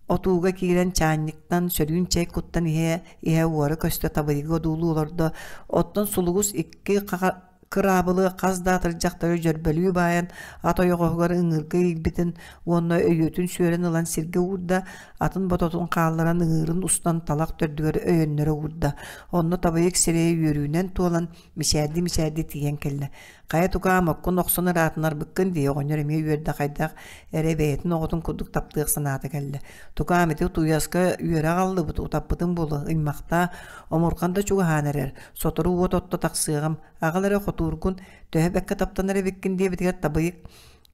отууга киирэн чаанньыктан сөрүүн чэй куттан иһэ иһэ уора көстө табыйыгы одуулуу олордо. Оттон сулугус икки кыраабылы хас да атырдьахтары дьөрбөлүү баайан ат ойоҕоһугар ыҥыырга иилбитин уонна өйүөтүн сүөрэн ылан сиргэ уурда, атын бототун хаалларан ыҥыырын устан талах төрдүгэр өйөннөрө уурда. Онно табыйык сирэйэ үөрүүнэн туолан, мичээрдии-мичээрдии тиийэн кэллэ. Хайа тукаам, оккун охсон ыраатынарбыккын дии, оҕонньор эмиэ үөрдэ хайдах эрэ бэйэтин оҕотун курдук таптыах санаата кэллэ. Тукаам, ити утуйаска үөрэ аҕаллыбыт, утаппытыҥ буолуо, ыймахтаа, омурҕан да чугаһаан эрэр, сотору уот отто тахсыаҕым, аҕал эрэ хотуургун, төһө бэккэ таптанар эбиккин диэбитигэр табыйык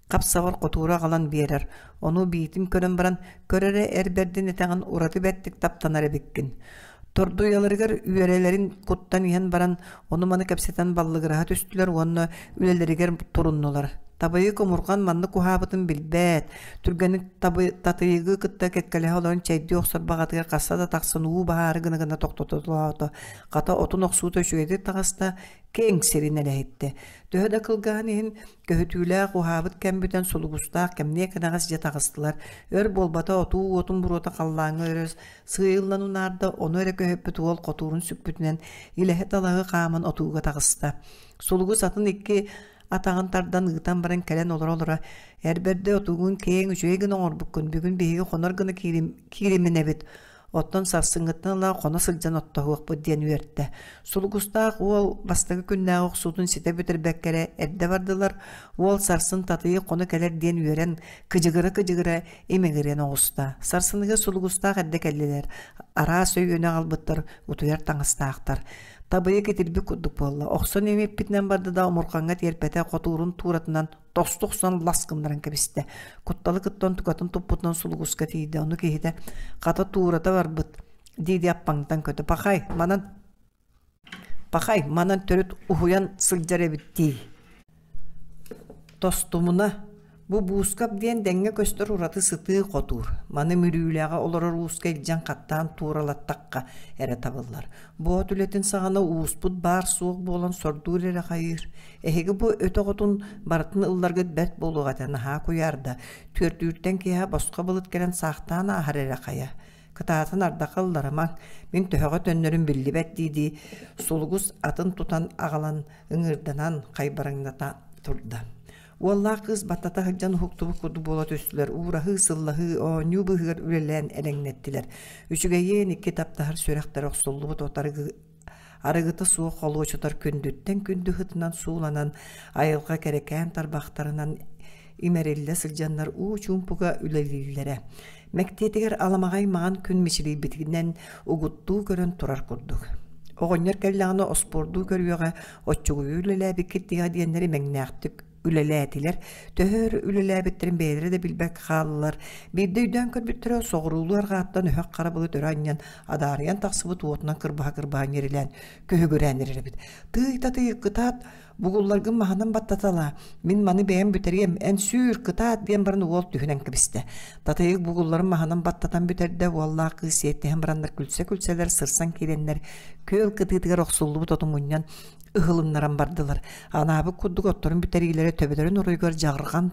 хап-сабар хотууру аҕалан биэрэр, ону биитин көрөн баран, көр эрэ эр бэрдин этэҕин ураты бэртик таптанар эбиккин. Тордуйаларыгар үөрэлэрин куттан иһэн баран, ону-маны кэпсэтэн баллыгыраһа түстүлэр уонна үлэлэригэр туруннулар. Табайык омурҕан маннык уһаабытын билбэт, түргэнник татыйыгы кытта кэккэлэһэ олорон чэйдии охсор баҕатыгар хаста да тахсан уу баһаары гына-гына тохтотолоото. Хата отун охсуута үчүгэйдик таҕыста, киэҥ сирин элэһиттэ. Төһө да кылгаһын иһин, Көһүтүүлээх уһаабыт кэм бүтэн сулугустаах кэмниэ кэнэҕэс дьэ таҕыстылар. Өр буолбата отуу уотун буруота халлааҥҥа өрө сыыйыллан унаарда, ону эрэ көһүппүт уол хотуурун сүкпүтүнэн илэһэ-талаһы хааман отууга таҕыста. Сулугус атын икки атаҕын тардан ыытан баран кэлэн олоро-олоро «Эр бэрдэ отуугун киэҥ үчүгэй гына оҥорбуккун, бүгүн биһиги хонор гына киириминэбит, Оттон сарсыҥҥыттан ыла хоно сылдьан оттоһуохпут диэн үөртэ. Сулугустаах уол бастакы күннээҕи охсуутун ситэ бүтэрбэккэ эрэ эрдэ бардылар. Уол сарсын татыйык хоно кэлэр диэн үөрэн, кыдьыгыра-кыдьыгыра имигирэн оҕуста. Сарсыныгар сулугустаах эрдэ кэллилэр. Араас өйүөнү аҕалбыттар, утуйар таҥастаахтар. Табыйык итирбит курдук буолла. Охсон имиппитинэн барда да омурҕаҥҥа тиэрпэтэ, хотуурун тууратынан тосту охсон лас гыннаран кэбистэ. Кутталы кытта онтукатын туппутунан сулугуска тиийдэ. Ону киһитэ хата туурата барбыт дии-дии аппаҥтан көтө. Пахай, манан Пахай, манан төрүт уһуйан сылдьар эбит дии. Тостумуна, бу буускап диэн дэҥҥэ көстөр ураты сытыы хотуур. Маны Мүрүүлээҕэ олорор ууска илдьэн хаттаан тууралаттахха эрэ табыллар. Бу от үлэтин саҕана ууспут баар-суох буолан сордуур эрэ хайыыр. Эһиги бу өтөх отун барытын ылларгыт бэрт буолуох этэ, наһаа куйаарда. Түөртүүртэн киэһэ босхо былыт кэлэн саахтаан ааһар эрэ хайа. Кытаатын ардахха ылларымаҥ, мин төһөҕө төннөрүм биллибэт дии-дии сулугус атын тутан аҕалан ыҥыырданан хайбарыҥната турда. Уоллаах кыыс баттата сылдьан уһуктубут курдук буола түстүлэр, уураһыы, сыллаһыы, оонньуу быыһыгар үлэлээн элэҥнэттилэр. Үчүгэйиэн икки таптаһар сүрэхтэрэ охсуллубут отарыгы Арыгыта суох холуочутар күндүттэн күндү сытынан сууланан, айылҕа кэрэкээн тарбахтарынан имэриллэ сылдьаннар уу чуумпуга үлэлииллэрэ. Мэктиэтигэр аламаҕай маҥан күн мичилийбитинэн угуттуу көрөн турар курдук. Оҕонньор кэллэҕинэ оспуордуу көрүөҕэ, оччугуйу үлэлээбиккит диэҕэ диэннэри мэҥнээхтик. үлэлээтилэр. Төһө өр үлэлээбиттэрин бэйэлэрэ да билбэккэ хааллылар. Биирдэ өйдөөн көрбүттэрэ, соҕуруулуу арҕааттан өһөх хара былыт өрө анньан, адаарыйан тахсыбыт уотунан кырбаһа-кырбаһа ньирилээн, көһүгүрээн эрэр эбит. «Тыый-татый, кытаат, бугулларгын маһынан баттаталаа, мин маны бэйэм бүтэриэм, эн сүүр, кытаат» диэн баран уол түһүнэн кэбистэ. Татыйык бугулларын маһынан баттатан бүтэрдэ, уоллаах кыыс сиэттиһэн бараннар күлсэ-күлсэлэр сырсан киирэннэр, күөл кытыытыгар охсуллубут оту мунньан ыһылыннаран бардылар. Анаабыт курдук отторун бүтэриилэрэ төбөлөрүн оройугар дьаҕырҕан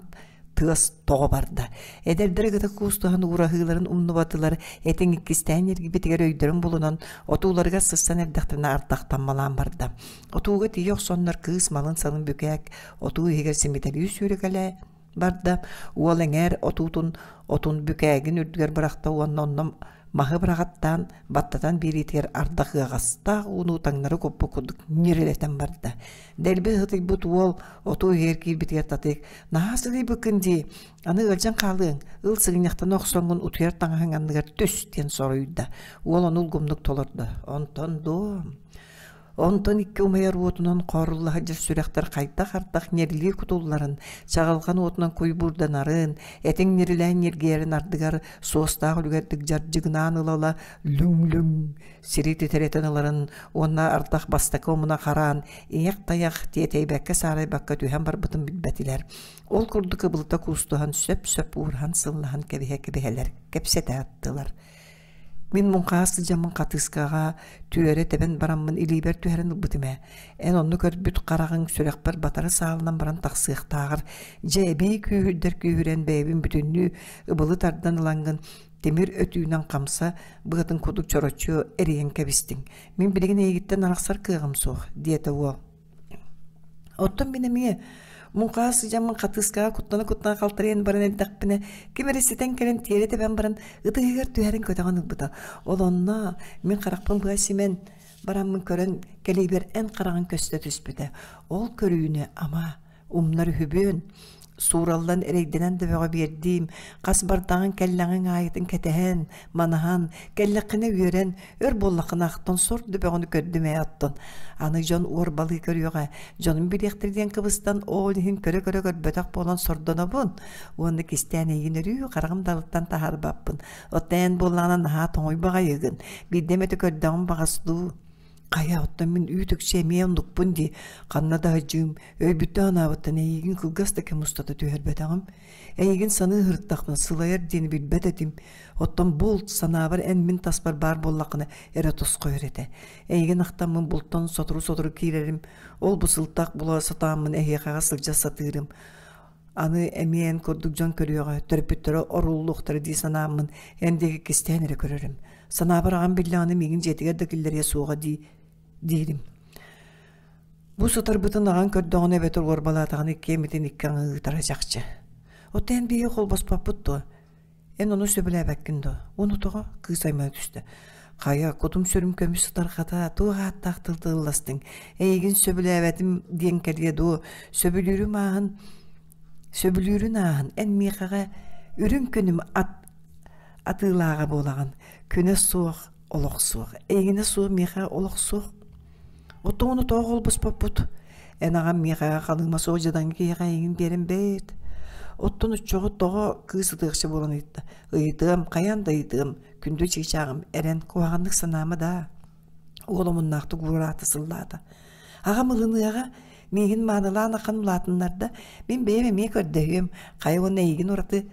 тыас тоҕо барда. Эдэрдэрэ кыта куустуһан уураһыыларын умнубатылар, этиҥ иккистээн эргийбитигэр өйдөрүн булунан, отууларыгар сыстан эрдэхтэринэ ардахтаммалаан барда. Отууга тиийэ охсоннор кыыс малын-салын бүкээк отуу иһигэр симитэлии сүүрэкэлээ барда. Уол эҥээр отуутун отун бүкээгин үрдүгэр бырахта уонна онно маһы быраҕаттаан баттатан биэриитигэр ардах ыаҕастаах ууну таҥнары куппут курдук ньирилэтэн барда. Дэлби сытыйбыт уол отуу иһигэр киирбитигэр Татык «Наһаа сылыйбыккын дии, аны ыалдьан хаалыаҥ, ыл сыгынньахтана охсоҥҥун утуйар таҥаһыҥ анныгар түс» диэн соруйда. Уол ону улгумнук толордо. Онтон дуо Онтон икки умайар уотунан хоорулла сылдьар сүрэхтэр хайдах ардах ньирилии кутулларын, чаҕылҕан уотунан куйбуурданарын, этиҥ ньирилээн ньиргийэрин ардыгар суостаах үлүгэрдик дьардьыгынаан ыла-ыла лүҥ-лүҥ сири титирэтэн ыларын уонна ардах бастакы омуна хараан, ийэх-тайах тиэтэйбэккэ-саарайбакка түһэн барбытын билбэтилэр. Ол курдук ыбылыта куустуһан сөп-сөп уураһан-сыллаһан кэбиһэ-кэбиһэлэр кэпсэтэ аттылар. Мин муҥхаҕа сылдьаммын хатыыскаҕа түөрэ тэбэн бараммын илиибэр түһэрэн ылбытым ээ. Эн онно көрбүт хараҕыҥ сүрэхпэр батары саалынан баран тахсыахтааҕар, дьэ эбии күүһүрдэр күүһүрэн бэйэбин бүтүннүү ыбылы тардан ылаҥҥын тимир өтүүнэн хамса быатын курдук чороччу эрийэн кэбистиҥ. Мин билигин эйигиттэн арахсар кыаҕым суох, диэтэ уол. Оттон мин эмиэ муҥхаҕа сылдьаммын хатыыскаҕа куттана-куттана халтарыйан баран эрдэхпинэ, ким эрэ ситэн кэлэн тиэрэ тэбэн баран ытыһыгар түһэрин көтөҕөн ылбыта. Ол онно мин харахпын быа симэн бараммын көрөн кэлиибэр эн хараҕыҥ көстө түспүтэ. Ол көрүүнү ама умнар үһүбүөн суураллан эрэйдэнэн да бөҕө биэрдиим, хас бардаҕыҥ кэллэҕиҥ аайытын кэтэһэн, манаһан, кэллэххинэ үөрэн, өр буоллаххына ахтан сор да бөҕөнү көрдүм ээ оттон. Аны дьон уорбалыы көрүөҕэ, дьонум билиэхтэрэ диэн кыбыстан, ол иһин көрө-көрө көрбөтөх буолан сордонобун уонна кистээн эйигин өрүү хараҕым далыттан таһаарбаппын. Оттон эн буоллаҕына наһаа тоҥуй баҕайыгын, биирдэ эмэтэ көрдөҕүм баҕас дуу. Хайа, оттон мин үүт-үкчү эмиэ оннукпун дии, ханна да сылдьыым, өйбүттэн анаабыттан эйигин кылгас да кэм устата түһэрбэтэҕим. Эйигин саныы сырыттахпына сылайар диэни билбэт этим. Оттон булт санаабар эн мин таспар баар буоллаххына эрэ тосхойор этэ. Эйигин ахтаммын бултан сотору-сотору киирэрим, ол бу сылтах була сатааммын эһиэхэҕэ сылдьа сатыырым. Аны эмиэ эн курдук дьон көрүөҕэ, төрөппүттэрэ оруллуохтара дии санааммын эн диэки кистээн эрэ көрөрүм. Санаабар аҕам биллэҕинэ миигин дьиэтигэр да киллэриэ суоҕа дии диирим. Бу сытарбытын аҕаҥ көрдөҕүнэ эбэтэр уорбалаатаҕына иккиэммитин икки аҥы ыытара чахчы. Оттон эн биһиги холбоспоппут дуо? Эн ону сөбүлээбэккин дуо? Уону тоҕо? Кыыс аймана түстэ. Хайа, кутум-сүрүм көмүс сытарҕата, туох ааттаах тыл тылластыҥ? Эйигин сөбүлээбэтим диэн кэлиэ дуо? Сөбүлүүрүм ааһын, сөбүлүүрүн ааһын, эн миэхэҕэ үрүҥ күнүм ат атыылааҕа буолаҕын. Күнэ суох, олох суох. Эйигинэ суох миэхэ олох суох. Оттон ону тоҕо холбоспоппут? Эн аҕам миэхэҕэ халыыма суох дьадаҥы киһиэхэ эйигин биэрэн бэйт. Оттон оччоҕо тоҕо кыыс ытыахча буолан ыйытта. Ыйытыам, хайаан да ыйытыам, күндү чыычааҕым, эрэн, куһаҕаннык санаама даа. Уол омуннаахтык уураата сыллаата. Аҕам ылыныаҕа, миигин маанылаан ахан улаатыннарда, мин бэйэм эмиэ көрдөһүөм, хайа уонна эйигин ураты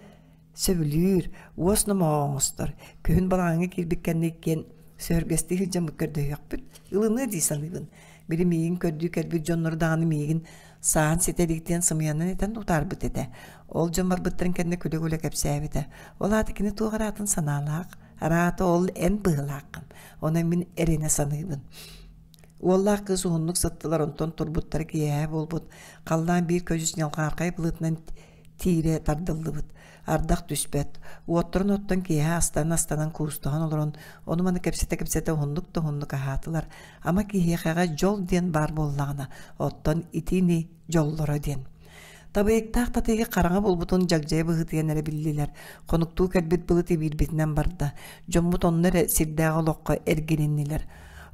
сөбүлүүр, уос номоҕо оҥостор, күһүн балаҕаҥҥа киирбит кэннэ иккиэн сөһүргэстии сылдьаммыт көрдөһүөхпүт, ылыныа дии саныыбын. Били миигин көрдүү кэлбит дьоннор даҕаны миигин саан ситэ илик диэн сымыйанан этэн утаарбыт этэ. Ол дьон барбыттарын кэннэ күлэ-күлэ кэпсээбитэ. Ол аата кини туох араатын санаалаах, араата ол эн быһыылааххын. Онон мин эрэнэ саныыбын. Уоллаах кыыс уһуннук сыттылар, онтон турбуттара киэһэ буолбут. Халлаан биир көдьүс ньалҕаархай былытынан тиирэ тардыллыбыт. Ардах түспэт. Уоттарын оттон киэһэ астанан-астанан куустаһан олорон, ону-маны кэпсэтэ-кэпсэтэ уһуннук да уһуннук аһаатылар. Ама киһиэхэҕэ дьол диэн баар буоллаҕына, оттон итини дьоллоро диэн. Табыйыктаах татыйык хараҥа буолбутун дьагдьайа быһыытыйан эрэ биллилэр. Хонуктуу кэлбит былыт ибиирбитинэн барда. Дьоммут онно эрэ сирдээҕи олоххо эргилиннилэр.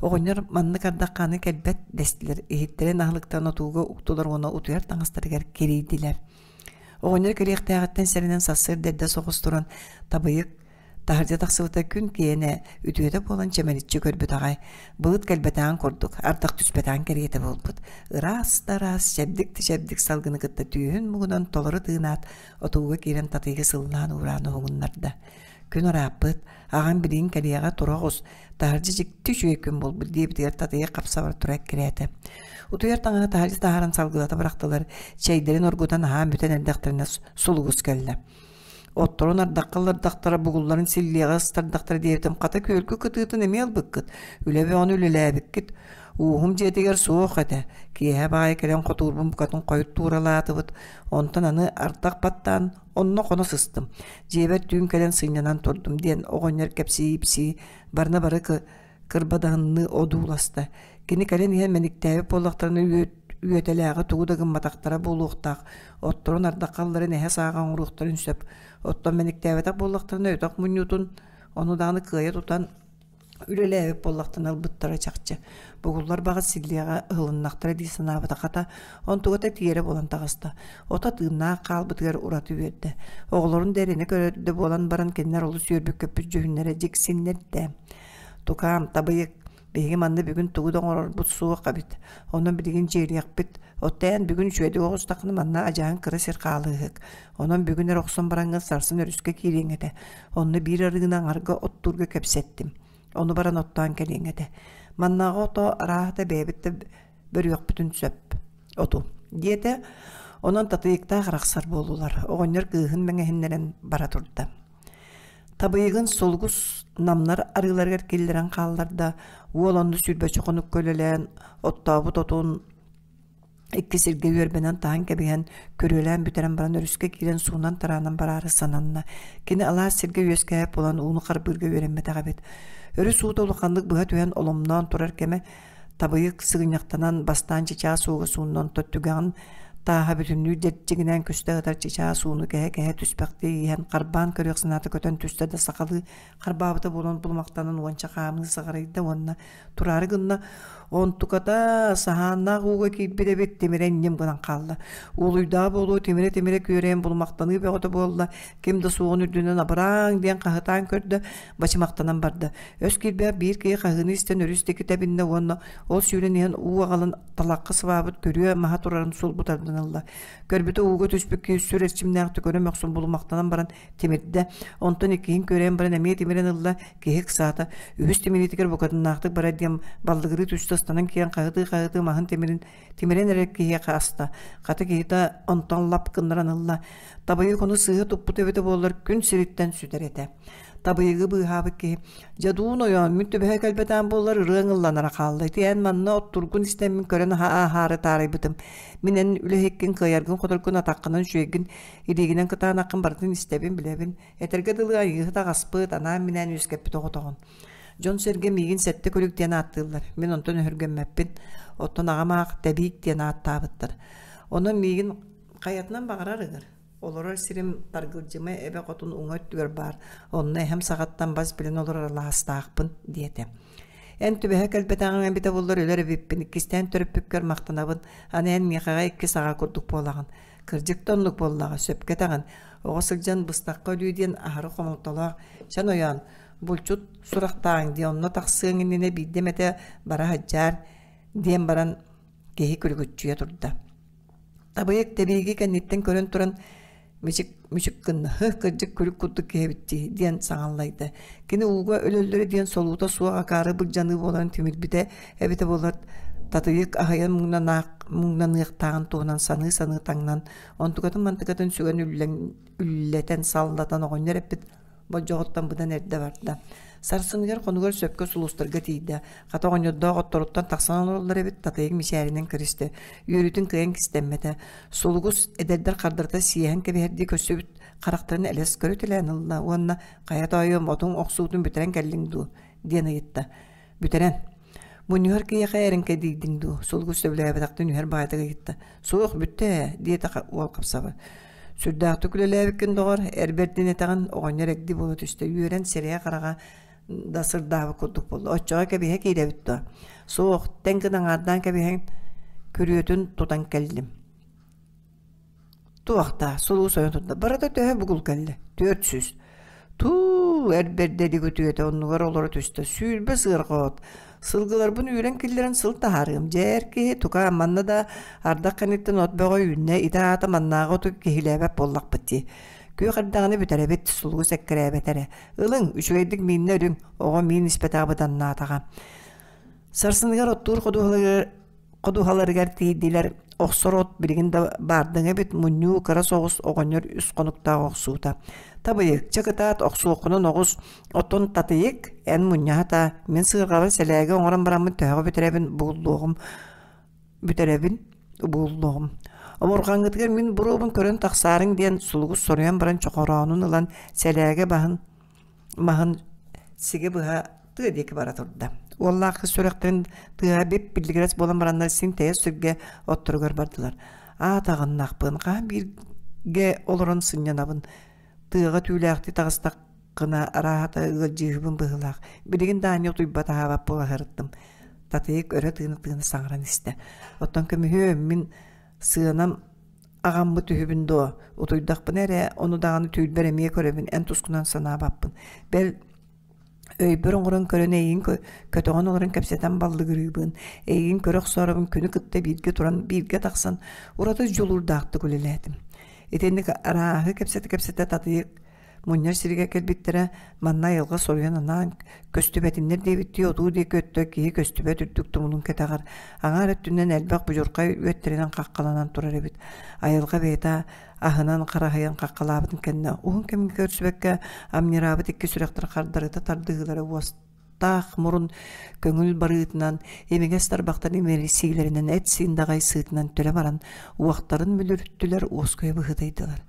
Оҕонньор маннык ардахха аны кэлбэт дэстилэр, иһиттэрин аһылыктан отууга уктулар уонна утуйар таҥастарыгар кирийдилэр. Оҕонньор кэлиэхтээҕиттэн сэрэнэн сарсыарда эрдэ соҕус туран табыйык Таһырдьа тахсыбыта күн киэнэ үтүөтэ буолан чэмэличчи көрбүт аҕай, былыт кэлбэтэҕин курдук, ардах түспэтэҕин кэриэтэ буолбут. Ыраас да ыраас, чэбдик да чэбдик салгыны кытта түөһүн муҥунан толору тыынаат, отууга киирэн татыйга сыллаан-уураан уһугуннарда. Күн ырааппыт, аҕам билигин кэлиэҕэ тура оҕус, таһырдьа дьикти үчүгэй күн буолбут диэбитигэр татыйа хапсабар тура эккирээтэ. Утуйар таҥаһы таһырдьа таһааран салгылата бырахтылар, чэйдэрин оргутан аһаан бүтэн эрдэхтэринэ сулугус кэллэ. Отторун ардахха ыллардахтара, бугулларын силлиэҕэ ыстардахтара диэбитим, хата күөлгү кытыытын эмиэ ылбыккыт, үлэ бөҕөнү үлэлээбиккит. Ууһум дьиэтигэр суох этэ. Киэһэ баҕайы кэлэн хотуурбун букатын хойут тууралаатыбыт. Онтон аны ардах баттаан, онно хоно сыстым. Дьиэбэр түүн кэлэн сынньанан турдум, диэн оҕонньор кэпсии-ипсии барына бары кырбадаһынныы одууласта. Кини кэлэн иһэн мэниктээбит буоллахтарына үөтэлээҕи тугу да гымматахтара буолуохтаах, отторун ардаххалларын эһэ сааҕа оҥоруохтарын сөп. Оттон мэниктээбэтэх буоллахтарына өтөх мунньуутун ону даҕаны кыайа тутан үлэлээбит буоллахтарына ылбыттара чахчы. Бугуллар баҕас силлиэҕэ ыһылыннахтара дии санаабыта хата, онтугата тиэрэ буолан таҕыста. Ото тыыннаах хаалбытыгар ураты үөрдэ. Оҕолорун да эрэнэ көрөрдө буолан баран кинилэр олус үөрбүт-көппүт дьүһүннэрэ дьиксиннэрдэ. Тукаам, табыйык, биһиги манна бүгүн тугу да оҥорорбут суох эбит. Онон билигин дьиэлиэхпит. Оттон эн бүгүн үчүгэйдик оҕустаххына манна адьаһан кыра сир хаалыыһык. Онон бүгүн эрэ охсон бараҥҥын сарсын өрүскэ киириэҥ этэ. Онно биир арыыны аҥарга оттуурга кэпсэттим. Ону баран оттоон кэлиэҥ этэ. Маннааҕы ото арааһата бэйэбит да бөрүөхпүтүн сөп оту диэтэ. Онон татыйыктаах арахсар буоллулар. Оҕонньор кыыһын мэҥэһиннэрэн бара турда. Табыйыгын сулгус намнар арыыларыгар киллэрэн хаалларда, уол онно сүүрбэччэ хонукка үлэлээн, оттообут отун икки сиргэ үөрбэнэн таһан кэбиһэн, күрүөлээн бүтэрэн баран өрүскэ киирэн суунан-тараанан бараары сананна. Кини алаас сиргэ үөскээбит буолан ууну харбыырга үөрэммэтэх эбит. Өрүс уута улаханнык быһа түһэн оломноон турар кэмэ табыйык сыгынньахтанан бастаан чычаас ууга суунна онтон түгэҕин тааһа бүтүннүү дьэрдьигинээн көстө сытар чычаас ууну кэһэ-кэһэ түспэхтии иһэн харбаан көрүөх санаата көтөн түстэ да сахалыы харбаабыта буолан булумахтанан уонча хаамыы сыҕарыйда уонна тураары гынна онтуката саһааннаах ууга киирбит эбит тимирэ ньим гынан хаалла уолуйдааҕа буолуо тимирэ-тимирэ күөрэйэн булумахтаныы бөҕөтө буолла ким да суоҕун үрдүнэн абырааҥ диэн хаһытаан көрдө бачымахтанан барда Өс киирбэх биир киһи хаһыыны истэн өрүс диэки тэбиннэ уонна ол сүүрэн иһэн уу аҕалан талахха сыбаабыт күрүө маһа турарын сулбу тардан ылла. Көрбүтэ ууга түспүт киһи сүр эрчимнээхтик көрө мөхсүн булумахтанан баран тимирдэ. Онтон иккиһин күөрэйэн баран эмиэ тимирэн ылла, киһи ыксаата. Үһүс тимириитигэр букатыннаахтык барар диэн баллыгырыы түстэ ыстанан киирэн хаһытыы-хаһытыы маһын тимирин тимирэн эрэр киһиэхэ аста. Хата киһитэ онтон лап гыннаран ылла. Табыйык ону сыыһа туппут эбитэ буоллар күн сириттэн сүтэр этэ. Табыйыгы быыһаабыт киһи «Дьадуун ойоон, мин түбэһэ кэлбэтэҕим буоллар ырыаҥ ылланара хаалла. Ити эн манна оттургун истэммин көрөн ааһаары таарыйбытым. Мин эн үлэһиккин кыайаргын-хоторгун атаххынан үчүгэйгин, илиигинэн кытаанаххын барытын истэбин, билэбин. Этэргэ дылы айыыһыт аҕаспыт, анаан-минээн үөскэппит оҕотоҕун. Дьон-сэргэ миигин сэттэ күлүк диэн ааттыыллар. Мин онтон өһүргэммэппин. Оттон аҕам аах Тэбиик диэн ааттаабыттар. Онон миигин хайатынан баҕарар ыҥыр. Олорор сирим Таргылдьыма эбэ хотун уҥа өттүгэр баар, онно эһэм саҕаттан бас билэн олорор алаастаахпын, диэтэ. Эн түбэһэ кэлбэтэҕиҥ эбитэ буоллар өлөр эбиппин, иккистээн төрөппүккэр махтанабын, аны эн миэхэҕэ иккис аҕа курдук буолаҕын. Кырдьык да оннук буоллаҕа, сөпкө этэҕин. Оҕо сылдьан быстахха өлүү диэн аһары хомолтолоох. Чэн ойоон, булчут сурахтааҥ дии, онно тахсыаҥ иннинэ биирдэ эмэтэ бара сылдьаар, диэн баран киһи күлүгүччүйэ турда. Табыйык тэбииги кэнниттэн көрөн туран мүчүк мүчүк гынна «Һы, кырдьык күлүк курдук киһи эбит дии» диэн саҥаллайда. Кини ууга өлөллөрө диэн солуута суох акаары былдьаныы буоларын тимирбитэ эбитэ буоллар татыйык аһыйан муҥнаныахтааҕын туһунан саныы-саныы таҥнан, онтукатын-мантыкатын сүгэн үллэтэн саллатан оҕонньор эппит болдьоҕуттан быдан эрдэ барда. Сарсыныгар хонугар сөпкө сулустарга тиийдэ. Хата оҕонньордоох отторуттан тахсан олороллор эбит, Татыйык мичээринэн көрүстэ. Үөрүүтүн кыайан кистэммэтэ. Сулугус эдэрдэр хардарыта сиэһэн кэбиһэрдии көрсүбүт харахтарын элэс көрүтэлээн ылла уонна «Хайа тоойуом, отуҥ охсуутун бүтэрэн кэллиҥ дуу?» диэн ыйытта. «Бүтэрэн. Мунньуһар киһиэхэ эрэҥкэдийдиҥ дуу?» Сулгус сөбүлээбэтэхтин үһэр баҕайытык ыйытта. «Суох, бүттэ ээ», диэтэ уол хапсабар. «Сүрдээхтик үлэлээбиккин, доҕор, эр бэрдин этэҕин», оҕонньор эгди буола түстэ, үөрэн сирэйэ-хараҕа да сырдаабыт курдук буолла. Оччоҕо кэбиһэ киирэбит дуо? Суох, тэҥ гына аҥаардаан кэбиһэн күрүөтүн тутан кэллим. Туох даа, сулус ойон турда. Барыта төһө бугул кэллэ? 400. Туу, эр бэрдэ илик үтүөтэ оннугар олоро түстэ. 20 сыарҕа от. Сылгыларбын үүрэн киллэрэн сыл таһаарыам. Дьэ эр киһи, тука манна да ардах кэнниттэн от бөҕө үүннэ. Ити аата маннааҕы оту киһилээбэт буоллахпыт дии. Күөх эрдэҕинэ бүтэрэбит, сулугу сэккирээбэт эрэ. Ылыҥ, үчүгэйдик мииннэ өрүҥ, оҕо миин испэтэҕэ быданнаатаҕа. Сарсыныгар оттуур ходуһаларыгар ходуһаларыгар тиийдилэр. Охсор от билигин да баардыҥа эбит, мунньуу кыра соҕус оҕонньор үс хонуктаах охсуута. Табыйык, чэ кытаат, охсуоххунан оҕус, оттон татыйык, эн мунньаһата, мин сыарҕабын сэлээгэ оҥорон бараммын төһөҕө бүтэрэбин бугуллуоҕум, бүтэрэбин бугуллуоҕум. Омурҕаҥҥытыгар мин буруобун көрөн тахсаарыҥ диэн сулугус соруйан баран чохороонун ылан сэлээгэ баһын маһын сигэ быһа тыа диэки бара турда. Уоллаах кыыс сүрэхтэрин тыаһа бип-биллигирэс буолан бараннар син тэйэ сүргэ отторугар бардылар. Аатаҕыннахпын, хаһан бииргэ олорон сынньанабын. Тыаҕа түүлээхтии таҕыстаххына арааһата ыалдьыыһыбын быһыылаах. Билигин да аанньа утуйбат аһаабат буола сырыттым. Татыйык өрө тыына-тыына саҥаран истэ. Оттон көмүһүөм, мин сыанам аҕаммыт үһүбүн дуо? Утуйдахпына эрэ, ону даҕаны түүлбэр эмиэ көрөбүн, эн тускунан санаабаппын. Бэл, өйбөр оҥорон көрөн эйигин көтөҕөн олорон кэпсэтэн баллыгырыыбын, эйигин көрө охсооробун күнү кытта бииргэ туран, бииргэ тахсан, ураты дьулуурдаахтык үлэлээтим. Итинник арааһы кэпсэтэ-кэпсэтэ Татыйык мунньар сиригэр кэлбиттэрэ, манна айылҕа соруйан анаан көстүбэтиннэр диэбиттии отуу диэки өттө киһи көстүбэт үрдүк тумулун кэтэҕэр аҥаар өттүнэн элбэх будьурхай үөттэринэн хаххаланан турар эбит. Айылҕа бэйэтэ аһынан хараһыйан хаххалаабытын кэннэ уһун кэмҥэ көрсүбэккэ амньыраабыт икки сүрэхтэр хардарыта тардыһыылара уос таах мурун көҥүл барыытынан, имигэс тарбахтарын имэрийсиилэринэн эт-сиин даҕай сыытынан төлө баран, уохтарын мүлүрүттүлэр, уоскуйа быһыытыйдылар.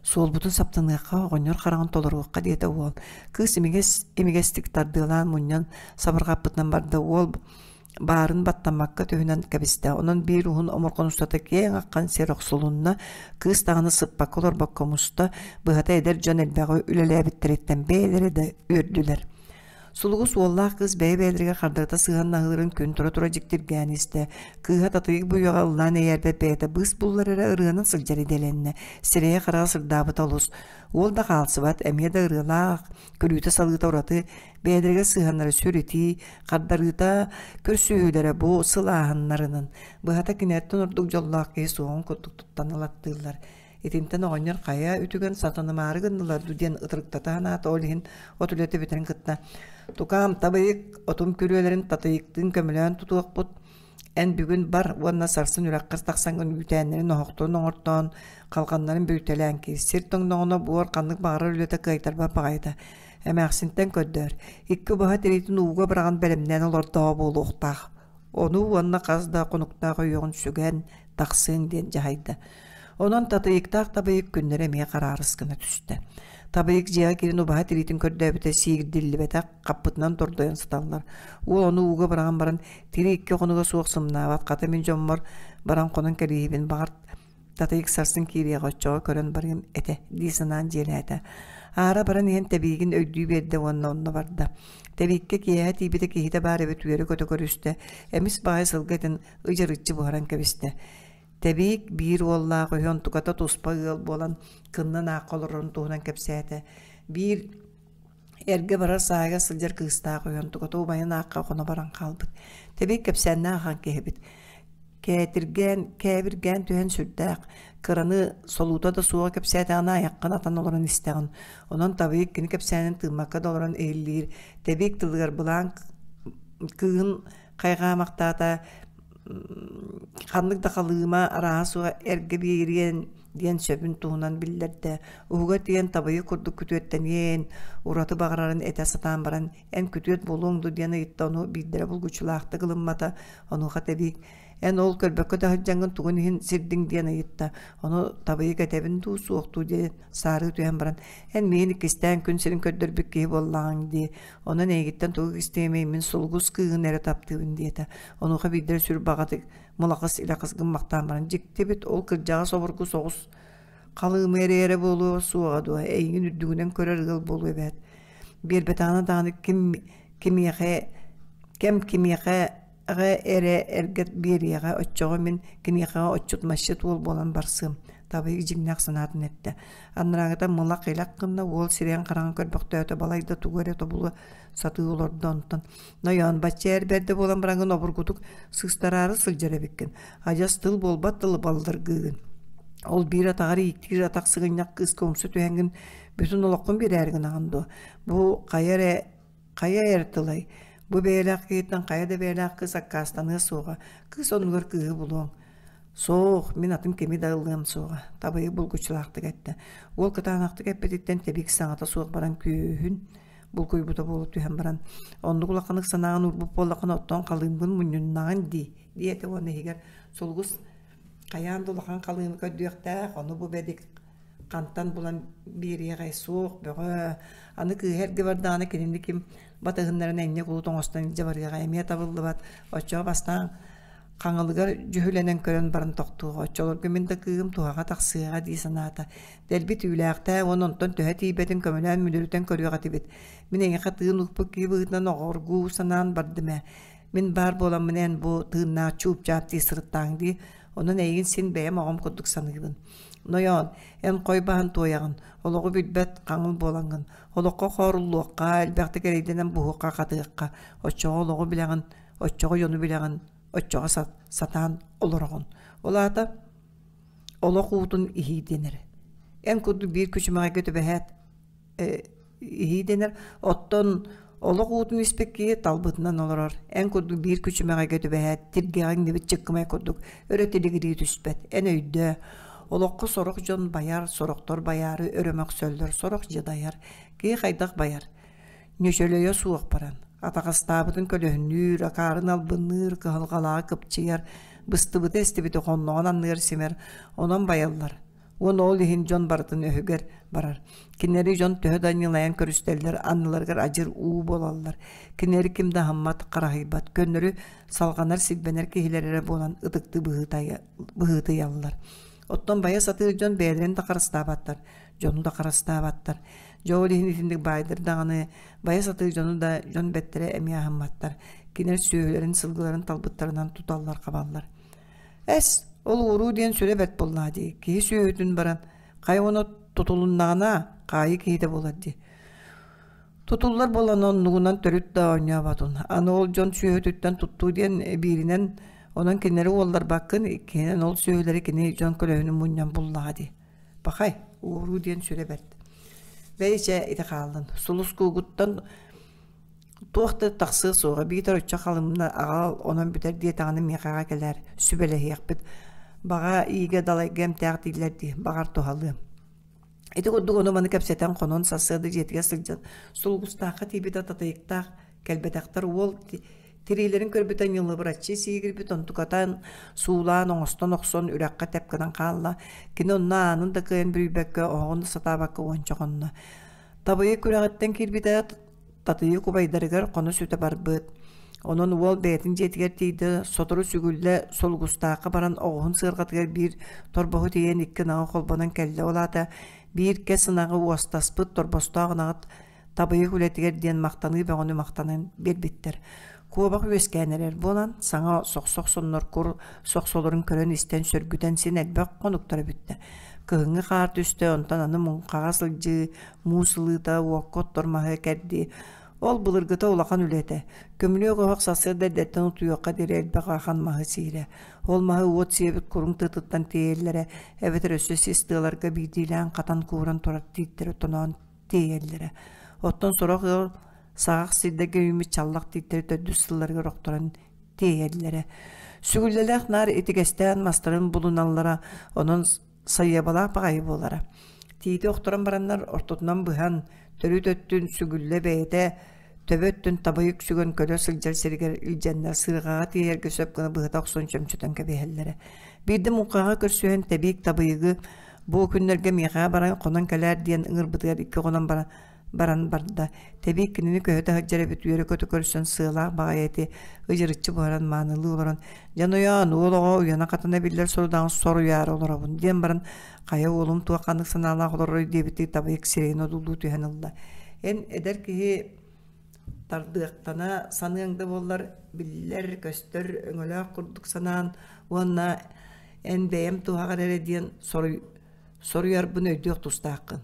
Суолбутун саптаныахха, оҕонньор хараҕын толоруохха диэтэ уол. Кыыс имигэс имигэстик тардыалаан мунньан сабырҕаппытынан барда. Уол баарын баттаммакка түһүнэн кэбистэ. Онон биир уһун омурҕан устата киэҥ аххан сир охсулунна, кыыс даҕаны сыппакка олорбокко муста, быһата эдэр дьон элбэҕи үлэлээбиттэриттэн бэйэлэрэ да үөрдүлэр. Сулугус уоллаах кыыс бэйэ-бэйэлэригэр хардарыта сыһыаннаһыыларын күн тура-тура дьиктиргээн истэ. Кыыһа Татыйык буйаҕа ыллаан эйээрбэт бэйэтэ быыс буллар эрэ ырыанан сылдьар идэлэннэ. Сирэйэ-хараҕа сырдаабыта олус. Уол да хаалсыбат, эмиэ да ырыалаах, көрүүтэ-салыыта ураты, бэйэлэригэр сыһыаннара сүр итии, хардарыыта көрсүһүүлэрэ бу сылааһыннарынан, быһата кинилэртэн ордук дьоллоох киһи суоҕун курдук туттан ылаттыыллар. Итинтэн оҕонньор хайа үтүгэн сатанымаары гыннылар дуу диэн ытырыктата санаата, ол иһин от үлэтэ бүтэрин кытта «Тукаам, табыйык, отум күрүөлэрин татыйыктыын көмөлөөн тутуохпут, Эн бүгүн бар уонна сарсын үрэххэ тахсаҥҥын үүтээннэрин оһохторун оҥортоон, халҕаннарын бүйтэлээн киир. Сир тоҥноҕуна буор ханнык баҕарар үлэтэ кыайтарбат баҕайыта. Эмээхсинтэн көрдөөр. Икки убаһа тириитин ууга быраҕан бэлэмнээн олордоҕо буолуохтаах. Ону уонна хас да хонуктаах өйүөҕүн сүгэн тахсыаҥ диэн дьаһайда. Онон Татыйыктаах Табыйык күннэрэ эмиэ хараарыс гына түстэ. Табыйык дьиэҕэ киирэн убаһа тириитин көрдөөбүтэ сиигирдиллибэтэх, хаппытынан тордойон сыталлар. Уол ону ууга быраҕан баран, тирии икки хонуга суох сымнаабат, хата мин дьоммор баран хонон кэлииһибин, баҕар Татыйык сарсын киириэҕэ, оччоҕо көрөн барыам этэ дии санаан дьиэлээтэ. Аара баран иһэн тэбиигин өйдүү биэрдэ уонна онно барда. Тэбииккэ киэһэ тиийбитэ киһитэ баар эбит үөрэ-көтө көрүстэ, эмис баҕайы сылгы этин ыдьырыччы буһаран кэбистэ. Тэбиик биир уоллаах үһү онтуката туспа ыал буолан кыннын аахха олорорун туһунан кэпсээтэ. Биир эргэ барар сааһыгар сылдьар кыыстаах үһү онтуката убайын аахха хоно баран хаалбыт. Тэбиик кэпсээннээх ахан киһибит. Кээтиргээн, кээбиргээн түһэн сүрдээх, кыраны солуута да суоҕа кэпсээтэҕинэ айаххын атан олорон истэҕин. Онон Табыйык кини кэпсээнин тыыммакка да олорон иһиллиир. Тэбиик тылыгар былаан кыыһын хайҕаамахтаата ханнык да халыыма арааһа суоҕа эргэ биэриэн диэн сөбүн туһунан биллэрдэ. Уһугар тиийэн табыйы курдук күтүөттэниэн, ураты баҕарарын этэ сатаан баран, эн күтүөт буолуоҥ дуо диэн ыйытта, ону биирдэрэ булгуччулаахтык ылыммата. Онуоха Тэбиик эн ол көрбөккө да сылдьаҥҥын тугун иһин сирдиҥ диэн ыйытта. Ону Табыйык этэбин дуу, суох дуу диэн саарыы түһэн баран, эн миигин иккистээн күн сирин көрдөрбүт киһи буоллаҕыҥ дии. Онон эйигиттэн тугу кистиэмий, мин сулгус кыыһын эрэ таптыыбын диэтэ. Онуоха биирдэрэ сүр баҕатык мулахыс илэхис гыммахтаан баран, дьиктибит, ол кырдьаҕас обургу соҕус халыымы эрэ эрэ буолуо суоҕа дуо, эйигин үрдүгүнэн көрөр ыал буолуо эбээт. Биэрбэтэҕинэ даҕаны ким кимиэхэ кэм кимиэхэ эрэ эргэ биэриэҕэ, оччоҕо мин киниэхэ отчут-масчыт уол буолан барсыам, Табыйык дьиҥнээх санаатын эттэ. Анарааҥыта мылах-илэх гынна, уол сирэйин-хараҕын көрбөхтөөтө, балайда тугу эрэ тобулу сатыы олордо, онтон «Нойоон, бачча эр бэрдэ буолан бараҥҥын обургутук сыыстараары сылдьар эбиккин, адьас тыл буолбат тылы баллыргыыгын. Ол биир атаҕар ииктиир атах сыгынньах кыыска умса түһэҥҥин бүтүн олоххун биэрээри гынаҕын дуо? Бу хайа эрэ хайа эр тылай? Бу бэйэлээх киһиттэн хайа да бэйэлээх кыыс аккаастаныа суоҕа. Кыыс оннугар кыыһы булуоҥ. Суох, мин атын кими да ылыам суоҕа, Табыйы булгуччулаахтык эттэ. Уол кытаанахтык эппититтэн тэбик саҥата суох баран күөһүн булкуйбута буола түһэн баран, оннук улаханнык санааҕын уурбут буоллаххына оттон халыымгын мунньуннаҕын дии, диэтэ уонна иһигэр сулгус хайаан да улахан халыымы көрдүөхтээх, ону бу бэдик хантан булан биэриэҕэй суох бөҕө аны кыыһа эргэ бардаҕына кинини ким батыһыннаран энньэ кулут оҥостон илдьэ барыаҕа эмиэ табыллыбат оччоҕо бастаан хаҥылыгар дьүһүлэнэн көрөн баран тохтуоҕа оччолорго мин да кыыһым туһаҕа тахсыаҕа дии санаата дэлби түүлээхтээ уонна онтон төһө тиийбэтин көмөлөөн мүлүрүтэн көрүөх этибит мин эйиэхэ тыын укпут киһи быһыытынан оҕоргуу санаан бардым ээ мин баар буоламмын эн бу тыыннаах чуупчаап дии сырыттааҥ дии онон эйигин син бэйэм оҕом курдук саныыбын Нойоон, эн хой баһан туойаҕын, олоҕу билбэт хаҥыл буолаҥҥын, олоххо хооруллуохха, элбэхтик эрэйдэнэн буһуохха-хатыахха, оччоҕо олоҕу билэҕин, оччоҕо дьону билэҕин, оччоҕо сатаан олороҕун. Ол аата олох уутун иһии дэнэр. Эн курдук биир күчүмэҕэйгэ түбэһээт иһии дэнэр. Оттон олох уутун испит киһи талбытынан олорор. Эн курдук биир күчүмэҕэйгэ түбэһээт, тиргэҕэ иҥнибит чыккымай курдук өрө тилигирии түспэт. Эн өйдөө, олоххо сорох дьон байар, сорохтор байаары өрө мөхсөллөр, сорох дьадайар. Киһи хайдах байар? Ньөчөлөйө суох баран, атаҕастаабытын көлөһүннүүр, акаарын албынныыр, кыһалҕалааҕы кыпчыйар, быстыбыты-эстибити хонноҕун анныгар симэр, онон байаллар. Уонна ол иһин дьон барытын өһүгэр барар. Кинилэри дьон төһө да ньылайан көрүстэллэр, анныларыгар адьыр уу буолаллар. Кинилэри ким да аһыммат, хараһыйбат, көннөрү салҕанар силбэнэр киһилэр эрэ буолан ытыктыы быһыытыйаллар. Оттон байа сатыыр дьон бэйэлэрин да харыстаабаттар, дьону да харыстаабаттар. Дьэ ол иһин итинник баайдар даҕаны, байа сатыыр дьону да дьон бэттэрэ эмиэ аһымматтар. Кинилэр сүөһүлэрин, сылгыларын талбыттарынан туталлар-хабаллар. Эс, ол уоруу диэн сүрэ бэрт буоллаҕа дии, киһи сүөһүтүн баран, хайа уонна тутулуннаҕына, хаайыы киһитэ буолар дии. Тутуллар буолан оннугунан төрүт да оонньооботун. Аны ол дьон сүөһүтүттэн туттуу диэн бииринэн, онон кинилэри уолларбаккын, иккиһинэн ол сүөһүлэри кини дьон көлөһүнүн мунньан буллаҕа дии. Пахай, уоруу диэн сүрэ бэрт. Бэйи чэ, ити хааллын. Сулус куугуттан Туох да тахсыа суоҕа, биитэр оччо халымна аҕал, онон бүтэр диэтэҕинэ миэхэҕэ кэлээр, сүбэлэһиэхпит. Баҕа иигэ далайга эмтээх дииллэр дии, баҕар туһалыам. Ити курдук ону-маны кэпсэтэн хонон сарсыарда дьиэтигэр сылдьан сулгустаахха тиийбитэ татыйыктаах кэлбэтэхтэр уол тириилэрин көрбүтэ ньылыбыраччы сиигирбит онтукатан суулаан оҥостон охсон үрэххэ тэп гынан хаалла. Кини онно аанын да кыайан бүрүйбэккэ оһоҕун да сатаабакка уонча хонно. Табыйы күрэҕиттэн киирбитэ Татыйык убайдарыгар хоно сүтэ барбыт. Онон уол бэйэтин дьиэтигэр тиийдэ, сотору сүгүллэ Сулгустаахха баран оҕуһун сыарҕатыгар биир торбоһу тиэйэн икки ынаҕы холбонон кэллэ. Ол аата биир кэс ынаҕы уостаспыт торбостоох ынаҕы табыйык үлэтигэр диэн махтаныы бөҕөнү махтанан биэрбиттэр. Куобах үөскээн эрэр буолан, саҥа сохсох соннор кур сохсолорун көрөн-истэн сөргүтэн син элбэх хонуктара бүттэ. Кыһыҥҥы хаар түстэ, онтон аны муҥхаҕа сылдьыы, муус ылыыта, уокка оттор маһы кэрдии. Ол былыргыта улахан үлэ этэ. Көмүлүөк оһох сарсыарда эрдэттэн утуйуохха диэри элбэх ахан маһы сиирэ. Ол маһы уот сиэбит куруҥ тыатыттан тиэйэллэрэ, эбэтэр өссө сис тыаларга биирдиилээн хатан кууран турар тииттэри тоноон тиэйэллэрэ. Оттон сорох ыал саҕах сирдэргэ үүммүт чаллах тииттэри төрдүс сылларыгар охторон тиэйэллэрэ. Сүгүллэлээх наар итигэстээн мастарын булуналлара, онон сайыабалаах баҕайы буолара. Тиити охторон бараннар ортотунан быһан, төрүт өттүн сүгүллэ бэйэтэ төбө өттүн табайык сүгэн көрө сылдьар сиригэр илдьэннэр сыарҕаҕа тиэйэргэ сөп гына быһыта охсон чөмчөтөн кэбиһэллэрэ. Биирдэ муҥхаҕа көрсүһэн тэбиик табыйыгы бу күннэргэ миэхэ баран хонон кэлээр диэн ыҥырбытыгар икки хонон баран баран барда. Тэбиик кинини көһүтэ сылдьар эбит үөрэ-көтө көрсөн сыалаах баҕайы эти ыдьырыччы буһаран маанылыы олорон «Дьэ нойоон, уол оҕо уйана-хатана биллэр сорудаҕын соруйаары олоробун» диэн баран хайа уолум туох ханнык санаалаах олоророй диэбиттии табыйык сирэйин одуулуу түһэн ылла. Эн эдэр киһи тардыахтана саныаҥ да буоллар, биллэр-көстөр өҥөлөөх курдук санаан уонна эн бэйэм туһаҕар эрэ диэн соруйарбын өйдүөх тустааххын.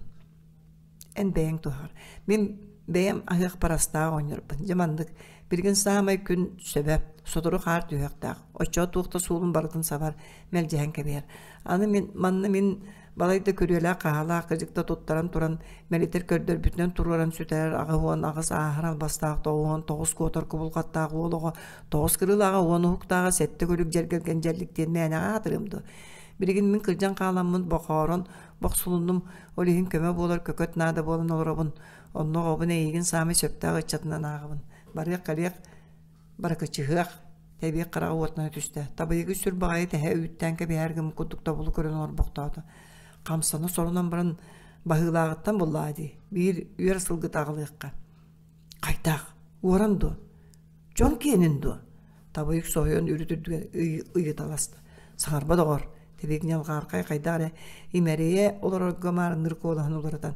Эн бэйэҥ туһаҕар. Мин бэйэм аһыахпар астаах оҕонньорбун. Дьэ маннык, билигин саамай күн сөбө, сотору хаар түһүөхтээх. Оччоҕо туох да суолун барытын сабар, мэлдьэһэн кэбиһэр. Аны мин манна мин балайда күрүөлээх-хаһаалаах кыдьыкта туттаран туран, мэлитэр көрдөрбүтүнэн туруоран сүтэрэр 88 ааһар албастаах 99 куотар кубулҕаттаах уол оҕо тоҕус кырыылааҕа уон уһуктааҕа сэттэ күлүк дьэргэлгэн дьэллик диэн мээнэҕэ аатырыам дуо? Билигин мин кырдьан хааламмын бохоорон бохсулуннум, ол иһин көмө буолар көкөт наада буолан олоробун. Онно оҕобун эйигин саамай сөптөөх ыччатынан ааҕабын. Барыах-кэлиэх, баракычыһыах, тэбиэх хараҕа уотунан түстэ. Табыйыгы сүр баҕайы тэһэ үүттээн кэбиһэр гыммыт курдук тобулу көрөн олорбохтоото. Хамсана сорунан баран баһыылааҕыттан буллаа дии. Биир үөр сылгыта аҕалыахха. Хайдах? Уоран дуо? Дьон киэнин дуо? Табыйык соһуйан үрүт үрдүгэр ыйыталаста. Саҥарба доҕор, Тэбиик ньалҕаархай хайдах эрэ имэрийэ олорорго маарынныыр куолаһын уларытан,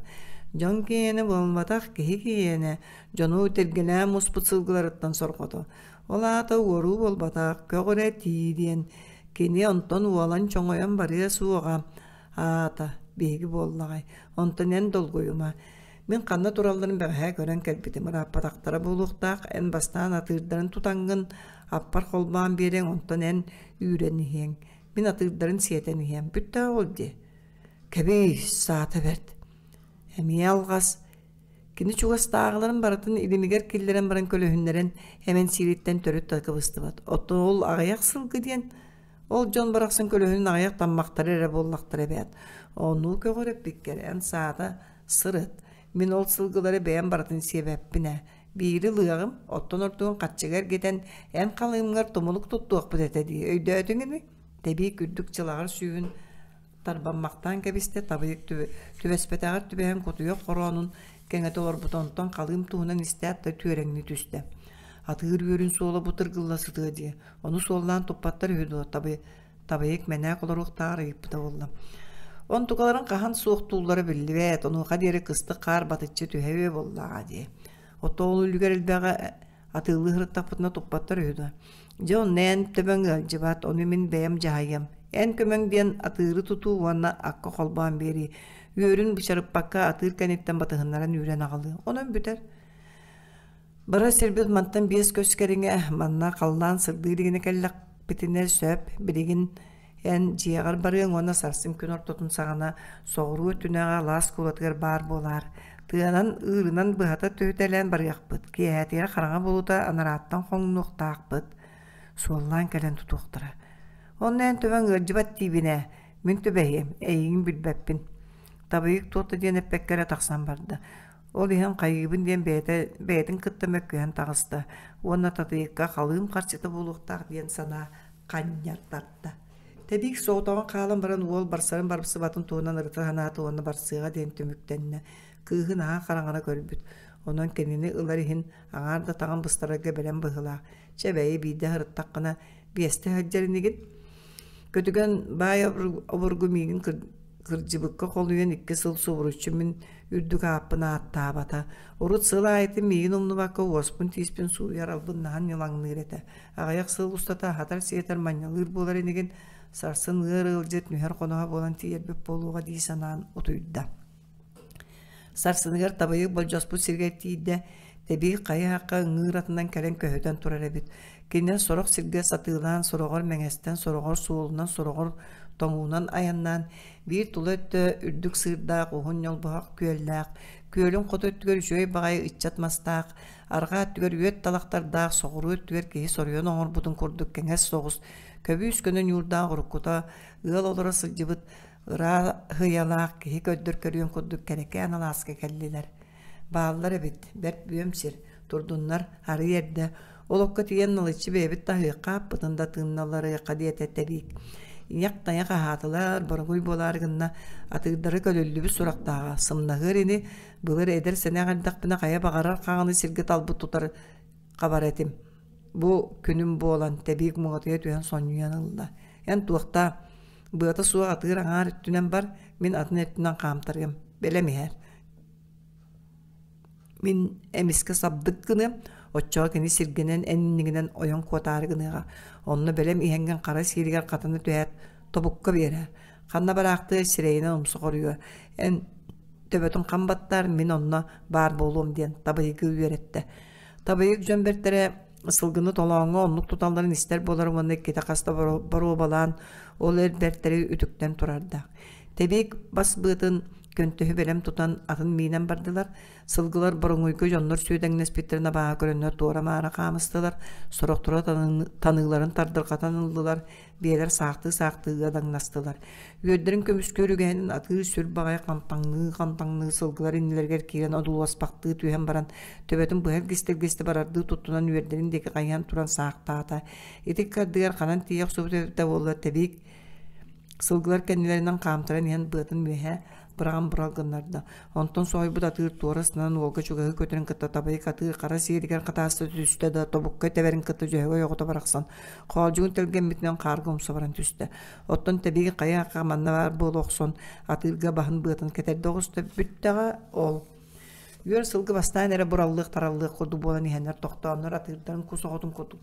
дьон киэнэ буолбатах киһи киэнэ, дьону тиргэлээн муспут сылгыларыттан сорҕото. Ол аата уоруу буолбатах, көҕүрэтии диэн. Кини онтон уолан чоҥойон барыа суоҕа. Аата, биһиги буоллаҕай, онтон эн долгуйума. Мин ханна туралларын бэҕэһээ көрөн кэлбитим, ырааппатахтара буолуохтаах, эн бастаан атыырдарын тутаҥҥын, аппар холбоон биэриэҥ, онтон эн үүрэн иһиэҥ. Мин атыырдарын сиэтэн иһиэм. Бүттэ ол дии. Кэбиис, саата бэрт. Эмиэ алҕас. Кини чугастааҕыларын барытын илимигэр киллэрэн баран көлөһүннэрэн эмэн сиириттэн төрүт да кыбыстыбат. Оттон ол аҕыйах сылгы диэн ол дьон барахсан көлөһүнүн аҕыйах таммахтара эрэ буоллахтара эбээт. Ону көҕүрэппиккэр эн саата Сырыт, мин ол сылгылары бэйэм барытын сиэбэппин ээ, биири ылыаҕым, оттон ордугун харчыга эргитэн, эн халыымҥар тумулук туттуохпут этэ дии, өйдөөтүҥ ини? Тэбиик үрдүк чылаҕар сүүһүн тарбаммахтаан кэбистэ, табыйык түбэспэтэҕэр түбэһэн кутуйах хороонун кэҥэтэ олорбут, онтон халыым туһунан истээт да түөрэҥнии түстэ. Атыыр үөрүн суола бу тыргылла сытыа дии, ону суоллаан туппаттар үһү дуо, Табыйык мэнээк олоруохтааҕар ыйыппыта буолла. Онтукаларын хаһан суохтууллара биллибэт, онуоха диэри кыстык хаар батыччы түһэ буоллаҕа дии. Оттон ол үлүгэр элбэҕи атыылыы сырыттахпытына туппаттар үһү дуо? Дьэ онно эн төбөҥ ыалдьыбат, ону мин бэйэм дьаһайыам. Эн көмөҥ диэн атыыры тутуу уонна акка холбоон биэрии. Үөрүн бычарыппакка атыыр кэнниттэн батыһыннаран үүрэн аҕалыы. Онон бүтэр. Барар сирбит мантан биэс көс кэриҥэ, манна халлаан сырдыы илигинэ кэллэхпитинэ сөп, билигин эн дьиэҕэр барыаҥ уонна сарсын күн ортотун саҕана соҕуруу өттүнээҕи алаас куулатыгар баар буолаар. Тыанан, ыырынан быһата түһүтэлээн барыахпыт, киэһээтигэр хараҥа буолуута анарааттан хоҥнуохтаахпыт, суоллаан кэлэн тутуохтара. Онно эн төбөҥ ыалдьыбат диибин ээ, мин түбэһиэм, эйигин билбэппин. Табыйык туох да диэн эппэккэ эрэ тахсан барда. Ол иһэн хайыыбын диэн бэйэтэ бэйэтин кытта мөккүһэн таҕыста уонна Татыйыкка халыым харчыта буолуохтаах диэн санаа ханньар тарта. Тэбиик соҕотоҕун хаалан баран уол барсарын барсыбатын туһунан ырыта санаата уонна барсыаҕа диэн түмүктэннэ. Кыыһы наһаа хараҥара көрбүт. Онон кинини ылар иһин аҥаар да таҕын быстарарга бэлэм быһыылаах. Чэ бэйи биирдэ сырыттаххына биэстэ сылдьар инигин. Көтүгэн баай обургу миигин Кырдьыбыкка холуйан икки сыл субуруччу мин үрдүк ааппын ааттаабата. Урут сыл аайытын миигин умнубакка уоспун-тииспин сууйар албыннаһан ньылаҥныыр этэ. Аҕыйах сыл устата аһатар-сиэтэр манньалыыр буолар инигин, сарсын ыар ыалдьыт нүһэр хоноһо буолан тиийэрбит буолуоҕа дии санаан утуйда. Сарсыныгар табыйык болдьоспут сиригэр тиийдэ, тэбии хайы-хахха ыҥыыр атынан кэлэн көһүтэн турар эбит. Кинилэр сорох сиргэ сатыылаан, сороҕор мэҥэстэн, сороҕор суолунан, сороҕор тоҥуунан айаннаан, биир тула өттө үрдүк сыырдаах, уһун ньолбоһох күөллээх, күөлүн хоту өттүгэр үчүгэй баҕайы ыччат мастаах, арҕаа өттүгэр үөт талахтардаах, соҕуруу өттүгэр киһи соруйан оҥорбутун курдук кэҥэс соҕус, көбүүс көнө ньуурдаах уруккута ыал олоро сылдьыбыт Ырааһыйалаах киһи көрдөр көрүөн курдук кэрэкээн алааска кэллилэр. Бааллар эбит, бэрт бүөм сир, турдуннар, арый эрдэ, ол окко тиийэн налыччы бэйэбит таһыахха аппытын да тыынналларыахха диэтэ Тэбиик. Ийэх-тайах аһаатылар, боругуй буолаары гынна, атыырдары көлүллүбүт сурахтааҕа, сымнаһыар ини, былыр эдэр-сэнэх эрдэхпинэ хайа баҕарар хаҥаны сиргэ талбыт тутар хабар этим. Бу күнүм буолан, Тэбиик муҥатыйа түһэн сонньуйан ылла. Эн туохтаа, Быата суох атыыр аҥаар өттүнэн бар, мин атын өттүнэн хаамтарыам, бэлэм иһэр. Мин эмискэ сабдык гыныам, оччоҕо кини сиргэнэн эн иннигинэн ойон куотаары гыныаҕа. Онно бэлэм иһэҥҥин хара сииригэр хатана түһээт, тобукка биэрээр. Ханна бараахтыай сирэйинэн умса хоруйуо. Эн төбөтүн хам баттаар, мин онно баар буолуом диэн Табыйыгы үөрэттэ. Табыйык дьон бэртэрэ сылгыны толооҥҥо оннук туталларын истэр буолар уонна иккитэ хаста боруобалаан ол эр бэртэри үтүктэн турардаах. Тэбиик бас быатын көнтөһү бэлэм тутан атын миинэн бардылар. Сылгылар боруҥуйга дьоннор сүөдэҥнэспиттэрин абааһы көрөннөр туора-маара хаамыстылар, сорохторо таныыларын тардырҕатан ыллылар, биэлэр саахтыы-саахтыы ыадаҥнастылар. Үөрдэрин көмүскүүр үгэһинэн атыыр сүр баҕайы хантаҥныы-хантаҥныы сылгылар иннилэригэр киирэн одууласпахтыы түһэн баран, төбөтүн быһа илгистэ-илгистэ барардыы туттунан үөрдэрин диэки хайыһан туран саахтаата. Ити ыккардыгар ханан тиийэ охсубут эбитэ буолла тэбиик Сылгылар кэннилэринэн хаамтаран иһэн быатын үөһэ быраҕан бырал гыннарда. Онтон соһуйбут атыыр туора ыстанан уолга чугаһыы көтөрүн кытта табайык атыыр хара сиэригэр хатааста түстэ да тобукка тэбэрин кытта дьөһөгөй оҕото барахсан хоолдьугун тэлгэммитинэн хаарга умса баран түстэ. Оттон тэбиги хайа манна баар буола охсон атыырга баһын быатын кэтэрдэ оҕуста бүттэҕэ ол. Үөр сылгы бастаан эрэ бураллыах-тараллыах курдук буолан иһэннэр тохтооннор атыырдарын кус оҕотун курдук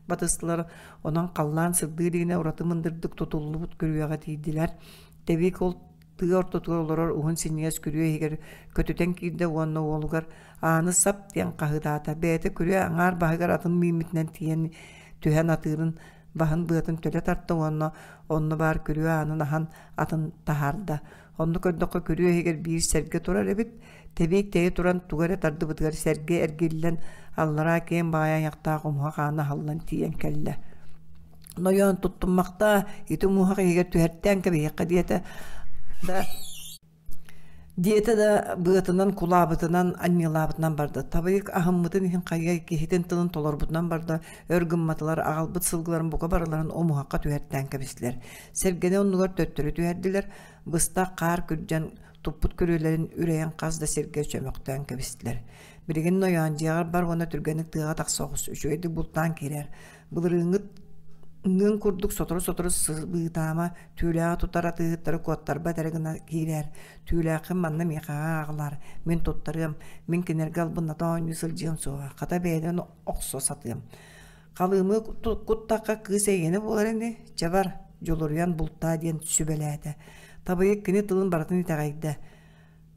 батыстылар, онон халлаан сырдыы илигинэ ураты мындырдык тутуллубут күрүөҕэ тиийдилэр. Тэбиик ол тыа ортотугар олорор уһун синньигэс күрүө иһигэр көтүтэн киирдэ уонна уолугар ааны сап диэн хаһыытаата. Бэйэтэ күрүө аҥаар баһыгар атын мииммитинэн тиийэн түһэн атыырын баһын быатын төлө тарта уонна онно баар күрүө аанын аһан атын таһаарда. Онно көрдөххө күрүө иһигэр биир сэргэ турар эбит. Тэбиик тэйэ туран тугу эрэ тардыбытыгар сэргэ эргиллэн аллараа киэҥ баҕайы айахтаах умуһах аана аһыллан тиийэн кэллэ. Нойоон туттуммахтаа, ити умуһах иһигэр түһэртээн кэбиһиэххэ диэтэ да диэтэ да быатынан кулаабытынан анньыалаабытынан барда. Табыйык аһыммытын иһин хайа киһитин тылын толорбутунан барда. Өр гымматылар аҕалбыт сылгыларын бука барыларын омуһахха түһэртээн кэбистилэр. Сэргэни оннугар төттөрү түһэрдилэр. Быстах хаар күрдьэн туппут күрүөлэрин үрэйэн хас да сиргэ чөмөхтөөн кэбистилэр. Билигин нойоон дьиэҕэр бар уонна түргэнник тыаҕа тахса оҕус, үчүгэйдик бултаан киирэр. Былырыыҥҥыт ҥыын курдук сотору-сотору сыбыытаама, түүлээҕи тутар атыыһыттары куоттарбат эрэ гына киирээр. Түүлээххин манна миэхэҕэ ааҕылаар, мин туттарыам, мин кинилэргэ албынната оонньуу сылдьыам суоҕа, хата бэйэлэрин охсо сатыам. Халыымы куттахха кыыс эйиэнэ буолар ини, чэ бар, дьулуруйан бултаа диэн сүбэлээтэ. Табыйык кини тылын барытын итэҕэйдэ.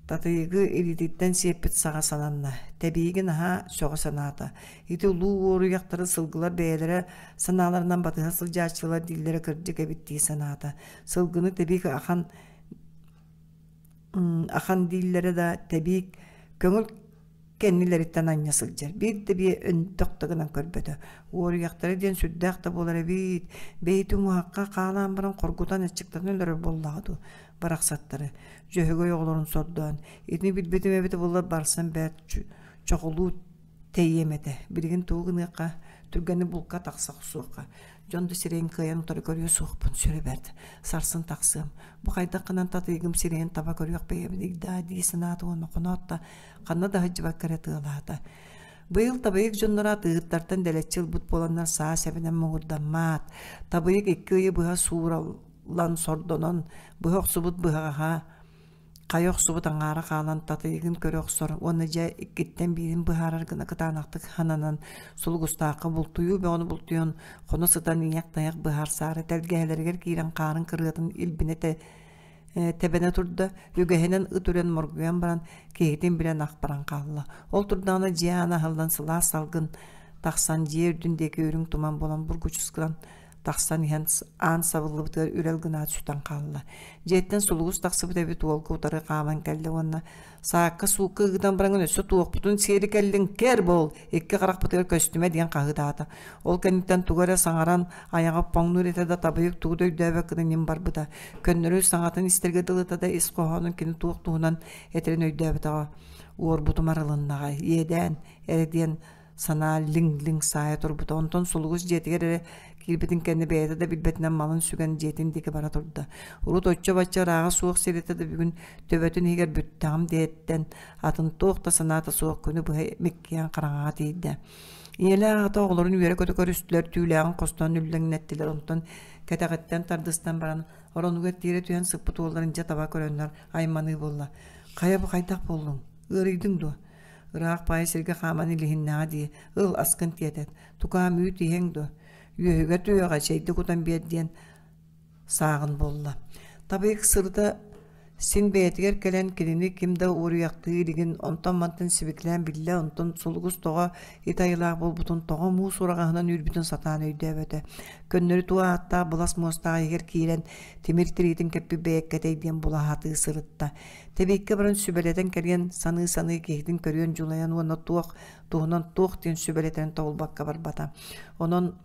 Татыйыгы илиититтэн сиэппит саҕа сананна. Тэбииги наһаа сөҕө санаата. Ити улуу уоруйахтары сылгылар бэйэлэрэ санааларынан батыһа сылдьааччылар дииллэрэ кырдьык эбит дии санаата. Сылгыны тэбиик ахан ахан дииллэрэ да тэбиик көҥүл кэннилэриттэн анньа сылдьар. Биир да биэ өнтөх да гынан көрбөтө. Уоруйахтара диэн сүрдээх да буолар эбит. Бэйэтин уһахха хаалаан баран хоргутан аччыктанан өлөрөр буоллаҕа дуу барахсаттары. Дьөһөгөй оҕолорун сордоон. Итини билбитим эбитэ буоллар барсан бэрт чоҕулуу тэйиэм этэ. Билигин тугу гыныахха, түргэнник булка тахса охсуохха. Дьон да сирэйин кыайан утары көрүө суохпун сүрэ бэрт. Сарсын тахсыам. Бу хайдах гынан татыйыгым сирэйин таба көрүөх бэйэбиний даа дии санаата уонна хоноот да ханна да сылдьыбакка эрэ тыалаата. Быйыл табыйык дьонноро атыыһыттартан дэлэччи ылбыт буоланнар саа сэбинэн муҥурдаммаат, табыйык икки ыйы быһа суураллан сордонон, быһа охсубут быһаҕаһа хайа охсубут аҥаара хаалан татыйыгын көрө охсор уонна дьэ иккиттэн биирин быһаарар гына кытаанахтык хананан сулугустаахха бултуйуу бөҕөнү бултуйан хоно сытан ийэх-тайах быһаарсаары тэлгэһэлэригэр киирэн хаарын кырыатын илбинэ тэбэнэ турда, үгэһинэн ыт үрэн моргуйан баран, киһитин билэн ах баран хаалла. Ол турдаҕына дьиэ аана аһыллан сылаас салгын тахсан дьиэ үрдүн диэки үрүҥ туман буолан бургучускан тахсан иһэн аан сабыллыбытыгар үрэл гынаат сүтэн хаалла. Дьиэттэн сулугус тахсыбыт эбит уолга утары хааман кэллэ уонна саакка-суукка ыытан бараҥын өссө туохпутун сиэри кэллиҥ кэр буол икки харахпытыгар көстүмэ диэн хаһыытаата. Ол кэнниттэн тугу эрэ саҥаран айаҕа поҥнуур этэ да табыйык тугу да өйдөөбөт гына ньим барбыта. Көннөрү саҥатын истэргэ дылыта да ис хоһоонун кини туох туһунан этэрин өйдөөбөтөҕө. Уорбутум арылыннаҕа, иэдээн эрэ диэн санаа лиҥ-лиҥ саайа турбута. Онтон сулугус дьиэтигэр эрэ киирбитин кэннэ бэйэтэ да билбэтинэн малын сүгэн дьиэтин диэки бара турда. Урут оччо-бачча ырааҕа суох сир этэ да бүгүн төбөтүн иһигэр бүттэҕим диэттэн атын туох да санаата суох күнү быһа миккийэн хараҥаҕа тиийдэ. Ийэлээх аҕата оҕолорун үөрэ-көтө көрүстүлэр, түүлээҕин хостоон үллэҥнэттилэр, онтон кэтэҕиттэн тардыстан баран оронугар тиэрэ түһэн сыппыт уолларын дьэ таба көрөннөр айманыы буолла. Хайа бу хайдах буоллуҥ? Ыарыйдыҥ дуо? Ыраах баайы сиргэ хааман илиһиннэҕэ дии, ыл аскын тиэтэт, тукаам үүт иһиэҥ дуо? Үөһүгэр түһүөҕэ чэйдэ кутан биэр диэн сааҕын буолла. Табыйык сырыта син бэйэтигэр кэлэн кинини ким да уоруйахтыы илигин онтон-мантан сибикилээн биллэ, онтон сулугус тоҕо ит айылаах буолбутун, тоҕо муус ураҕаһынан үүрбүтүн сатаан өйдөөбөтө. Көннөрү туо ааттаах былас муостаах иһигэр киирэн тимир тириитин кэппит бэйэккэтэй диэн булаһатыы сырытта. Тэбииккэ баран сүбэлэтэн кэлиэн саныы-саныы киһитин көрүөн дьулайан уонна туох туһунан туох диэн сүбэлэтэрин тобулбакка барбата. Онон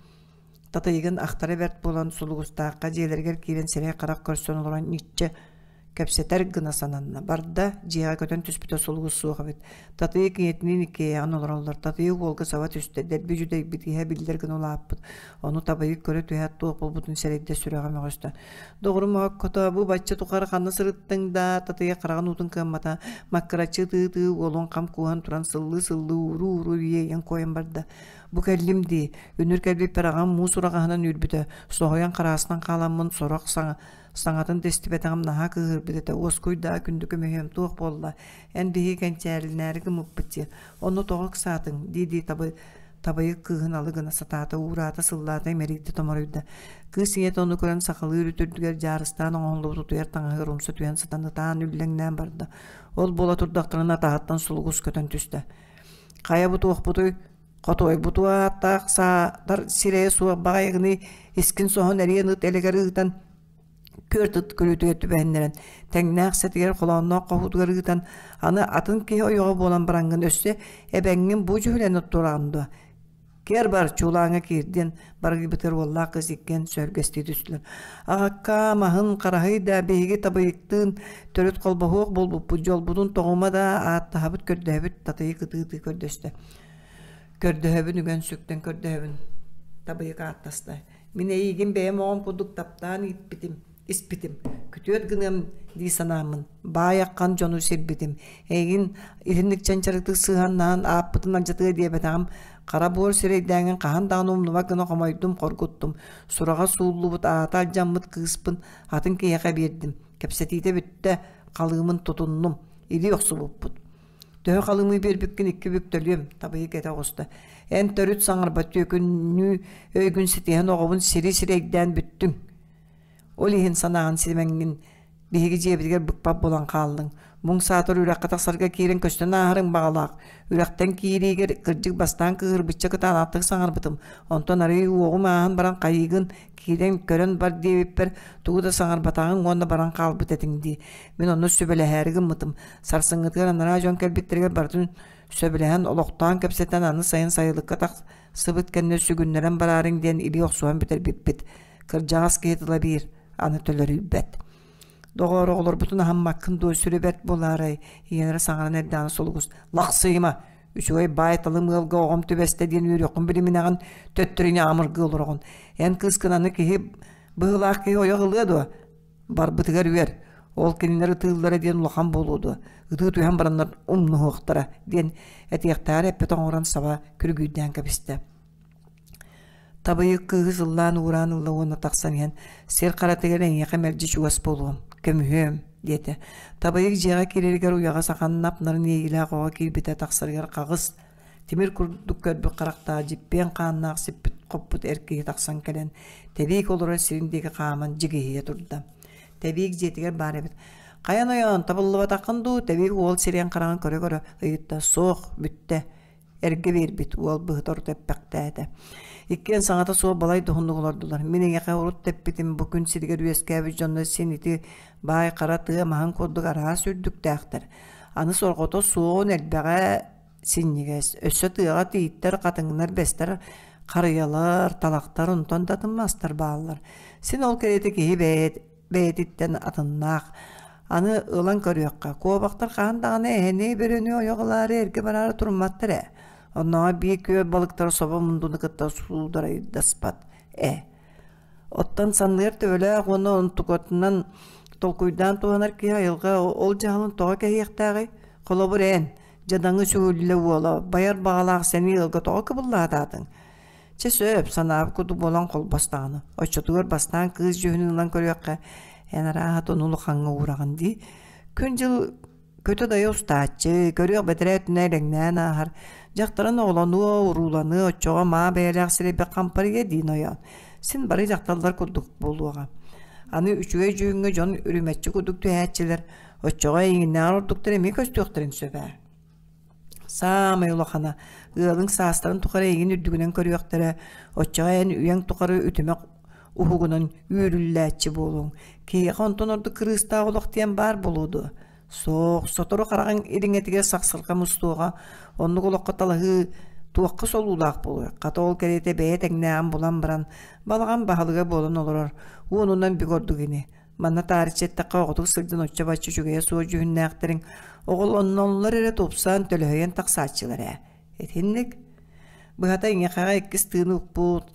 Татыйыгын ахтара бэрт буолан Сулугустаахха дьиэлэригэр киирэн сирэй-харах көрсөн олорон ньиччэ кэпсэтэр гына сананна. Барда, дьиэҕэ көтөн түспүтэ сулугус суох эбит. Татыйык ийэтиниин иккиэйэҕин олороллор. Татыйык уолга саба түстэ, дэлби дьүдэйбит, иһэ биллэр гына улааппыт. Ону табыйык көрө түһээт туох буолбутун сэрэйдэ, сүрэҕэ мөҕүстэ. Доҕорум оһоккото, бу бачча тухары ханна сырыттыҥ да, Татыйык хараҕын уутун кыаммата. Маккыраччы ытыы-ытыы уолун хам кууһан туран сыллыы-сыллыы ууруу-ууруу иэйэн куойан барда. Бу кэллим дии, үнүр кэлбиппэр аҕам муус ураҕаһынан үүрбүтэ, соһуйан хараастан хааламмын сорох саҥа, саҥатын да истибэтэҕим наһаа кыыһырбыт этэ, уоскуй даа күндү көмүһүөм туох буолла, эн биһиги кэнчээрилинээри гыммыппыт дии, онно тоҕо ыксаатыҥ дии-дии табы табайык кыыһын алы гына сатаата, уураата, сыллаата, имэрийдэ, томоруйда. Кыыс ийэтэ ону көрөн сахалыы үрүт үрдүгэр дьаарыстаан оҥоһуллубут утуйар таҥаһыгар умса түһэн сытан ытаан үллэҥнээн барда. Ол буола турдахтарына атаһыттан сулугус көтөн түстэ. Хайа бу туохпутуй? Хотуойбут ааттаах саатар сирэйэ суох баҕайыгыный искин соһон эриэн ыт элэгэр ыытан күөрт ыт күлүүтүгэр түбэһиннэрэн тэҥнээх сэтигэр холоонноох хоһуутугар ыытан аны атын киһи ойоҕо буолан бараҥҥын өссө эбэҥҥин бу дьүһүлэн оттуораҕын дуо Киэр бар, чуулааҥҥа киир диэн баргыйбытыгар уоллаах кыыс иккиэн сөһүргэстии түстүлэр. Аҕаккаа, маһын хараһый да, биһиги табыйыктыын төрүт холбоһуох буолбуппут, дьолбутун тоҕума да ааттаһабыт, көрдөһөбүт, Татыйык ытыы-ытыы көрдөстө. Көрдөһөбүн үгэн сүктэн көрдөһөбүн, Табыйык ааттаста. Мин эйиигин бэйэм оҕом курдук таптаан ииппитим, испитим. Күтүөт гыныам дии санааммын, баай аххан дьону сирбитим. Эйигин итинник чанчарыктык сыһыаннаһан ааппытын алдьатыа диэбэтэҕим. Хара буор сирэйдээҥҥин хаһан даҕаны умнубат гына хомойдум, хоргуттум. Сураҕа сууллубут, аата алдьаммыт кыыспын атын киһиэхэ биэрдим. Кэпсэтиитэ бүттэ, халыымын тутуннум. Илии охсубуппут. Төһө халыҥыы биэрбиккин икки бүк төлүөм, табыйык этэ оҕуста. Эн төрүт саҥарбат түөкүннүү өйгүн ситиһэн оҕобун сири сирэйдээн бүттүҥ. Ол иһин санааҕын симэҥҥин биһиги дьиэбитигэр быкпат буолан хааллыҥ. Муҥ саатар үрэххэ тахсарга киирэн көстөн ааһарыҥ баҕалаах. Үрэхтэн киириигэр кырдьык бастаан кыыһырбычча кытаанахтык саҥарбытым. Онтон арыый уоҕум ааһан баран хайыыгын киирэн көрөн бар диэбиппэр тугу да саҥарбатаҕыҥ уонна баран хаалбыт этиҥ дии. Мин онно сүбэлэһээри гыммытым. Сарсыҥҥытыгар анараа дьон кэлбиттэригэр барытын сөбүлэһэн, олохтоон кэпсэтэн аны сайын сайылыкка тахсыбыт кэннэ сүгүннэрэн бараарыҥ диэн илии охсуһан бүтэрбиппит. Кырдьаҕас киһи тыла биир, аны төлөрүйбэт. Доҕоор, оҕолорбутун аһыммаккын дуо, сүрү бэрт буолаарай, ийэлэрэ саҥаран эрдэҕинэ сулугус «Лахсыйыма, үчүгэй баай талым ыалга оҕом түбэстэ диэн үөрүөххүн билиминэҕин, төттөрү ньаамыргыы олороҕун. Эн кыыскын аны киһи быһыылаах киһи ойох ылыа дуо? Барбытыгар үөр, ол кинилэр ытыыллара диэн улахан буолуо дуо, ытыы түһэн бараннар умнуһуохтара диэн этиэхтээҕэр эппит оҥорон саба күргүйдээн кэбистэ. Табыйык кыыһы сыллаан уураан ылла уонна тахсан иһэн сир харатыгар эйиэхэ мэлдьи чугас буолуом, көмүһүөм диэтэ. Табыйык дьиэҕэ киирэригэр уйаҕас ахан нап-нарын иэйиилээх оҕо киирбитэ тахсарыгар хаҕыс, тимир курдук көрбүт харахтаах дьиппиэн хааннаах сиппит-хоппут эр киһи тахсан кэлэн Тэбиик олорор сирин диэки хааман дьигиһийэ турда. Тэбиик дьиэтигэр баар эбит. Хайан ойоон, табыллыбатаххын дуу? Тэбиик уол сирэйин хараҕын көрө-көрө ыйытта. Суох, бүттэ. Эргэ биэрбит уол быһыта орто эппэхтээтэ. Иккиэн саҥата суох балай да уһуннук олордулар. Мин эйиэхэ урут да эппитим, бу күн сиригэр үөскээбит дьонно син ити баай хара тыа маһын курдук араас үрдүктээхтэр. Аны сорҕото суоҕун элбэҕэ синньигэс, өссө тыаҕа тииттэр, хатыҥнар, бэстэр, харыйалар, талахтар, онтон да атын мастар бааллар. Син ол кэриэтэ киһи бэйэтиттэн атыннаах. Аны ылан көрүөххэ, куобахтар хаһан даҕаны эһэни, бөрөнү ойох ылаары эргэ бараары турумматтар ээ. Оннооҕор биир күөл балыктара собо мундуну кытта суударайдаспат ээ. Оттон санныыр төбөлөөх уонна онтукатынан толкуйдаан туһанар киһи айылҕа ол дьаһалын тоҕо кэһиэхтээҕий? Холобур эн, дьадаҥы сүгүллэ уола, байар баҕалаах сэниэ ыалга тоҕо кыбыллаатаатыҥ? Чэ сөп, санаабыт курдук буолан холбос даҕаны. Оччотугар бастаан кыыс дьүһүнүн ылан көрүөххэ, эн арааһа тону улахаҥҥа уураҕын дии. Күн-дьыл Көтө-дайа устааччы, көрүөх бэтэрээ өттүнэн элэҥнээн ааһар, дьахтарын оҕолонуо, урууланыа, оччоҕо маа бэйэлээх сирэйбэх хампарыйа диин ойоон. Син бары дьахталлар курдук буолуоҕа. Аны үчүгэй дьүһүҥҥэ дьон үрүмэччи курдук түһээччилэр, оччоҕо эйигиннээҕэр ордуктар эмиэ көстүөхтэрин сөп ээ. Саамай улахана, ыалыҥ саастарын тухары эйигин үрдүгүнэн көрүөхтэрэ, оччоҕо эн үйэҥ тухары үтүмэх уһугунан үүрүллээччи буолуоҥ. Киһиэхэ онтон ордук кырыыстаах олох диэн баар буолуо дуо? Суох, сотору хараҕыҥ ириҥэтигэр сахсырҕа мустуоҕа, оннук олоххо талаһыы туохха солуулаах буолуой? Хата ол кэриэтэ бэйэ тэҥнээҕин булан баран, балаҕан баһылыга буолан олорор, уонунан бүк ордук ини. Манна таарыччы эттэххэ оҕотук сылдьан оччо-бачча үчүгэйэ суох дьүһүннээхтэриҥ оҕолонноллор эрэ тупсан, төлөһүйэн тахсааччылар ээ. Итинник. Быһата эйиэхэҕэ иккис тыыны укпут,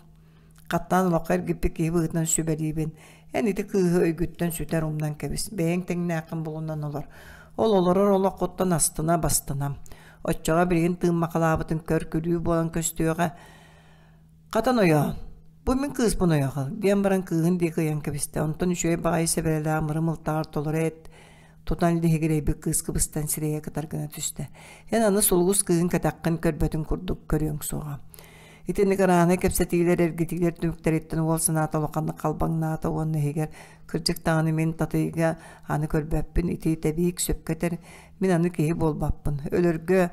хаттаан олоххо эргиппит киһи быһыытынан сүбэлиибин. Эн ити кыыһы өйгүттэн сүтэр умнан кэбис, бэйэҥ тэҥнээххин булунан олор. Ол олорор олоххуттан астына бастына. Оччоҕо билигин тыыммахалаабытын көр-күлүү буолан көстүөҕэ. Хатан ойоон, бу мин кыыспын ойоҕо, диэн баран кыыһын диэки ыйан кэбистэ. Онтон үчүгэй баҕайы сэбэрэлээх мыры-мылтаҕар толору эт тутан лиһигирэйбит кыыс кыбыстан сирэйэ кытар гына түстэ. Эн аны сулугус кыыһын кэтэххин көрбөтүн курдук көрүөҥ суоҕа. Итинник ыраанай кэпсэтиилэр эргитиилэр түмүктэриттэн уол санаата улаханнык халбаҥнаата уонна иһигэр кырдьык даҕаны мин Татыйга аны көрбөппүн ити тэбиик сөпкө этэр мин аны киһи буолбаппын өлөргө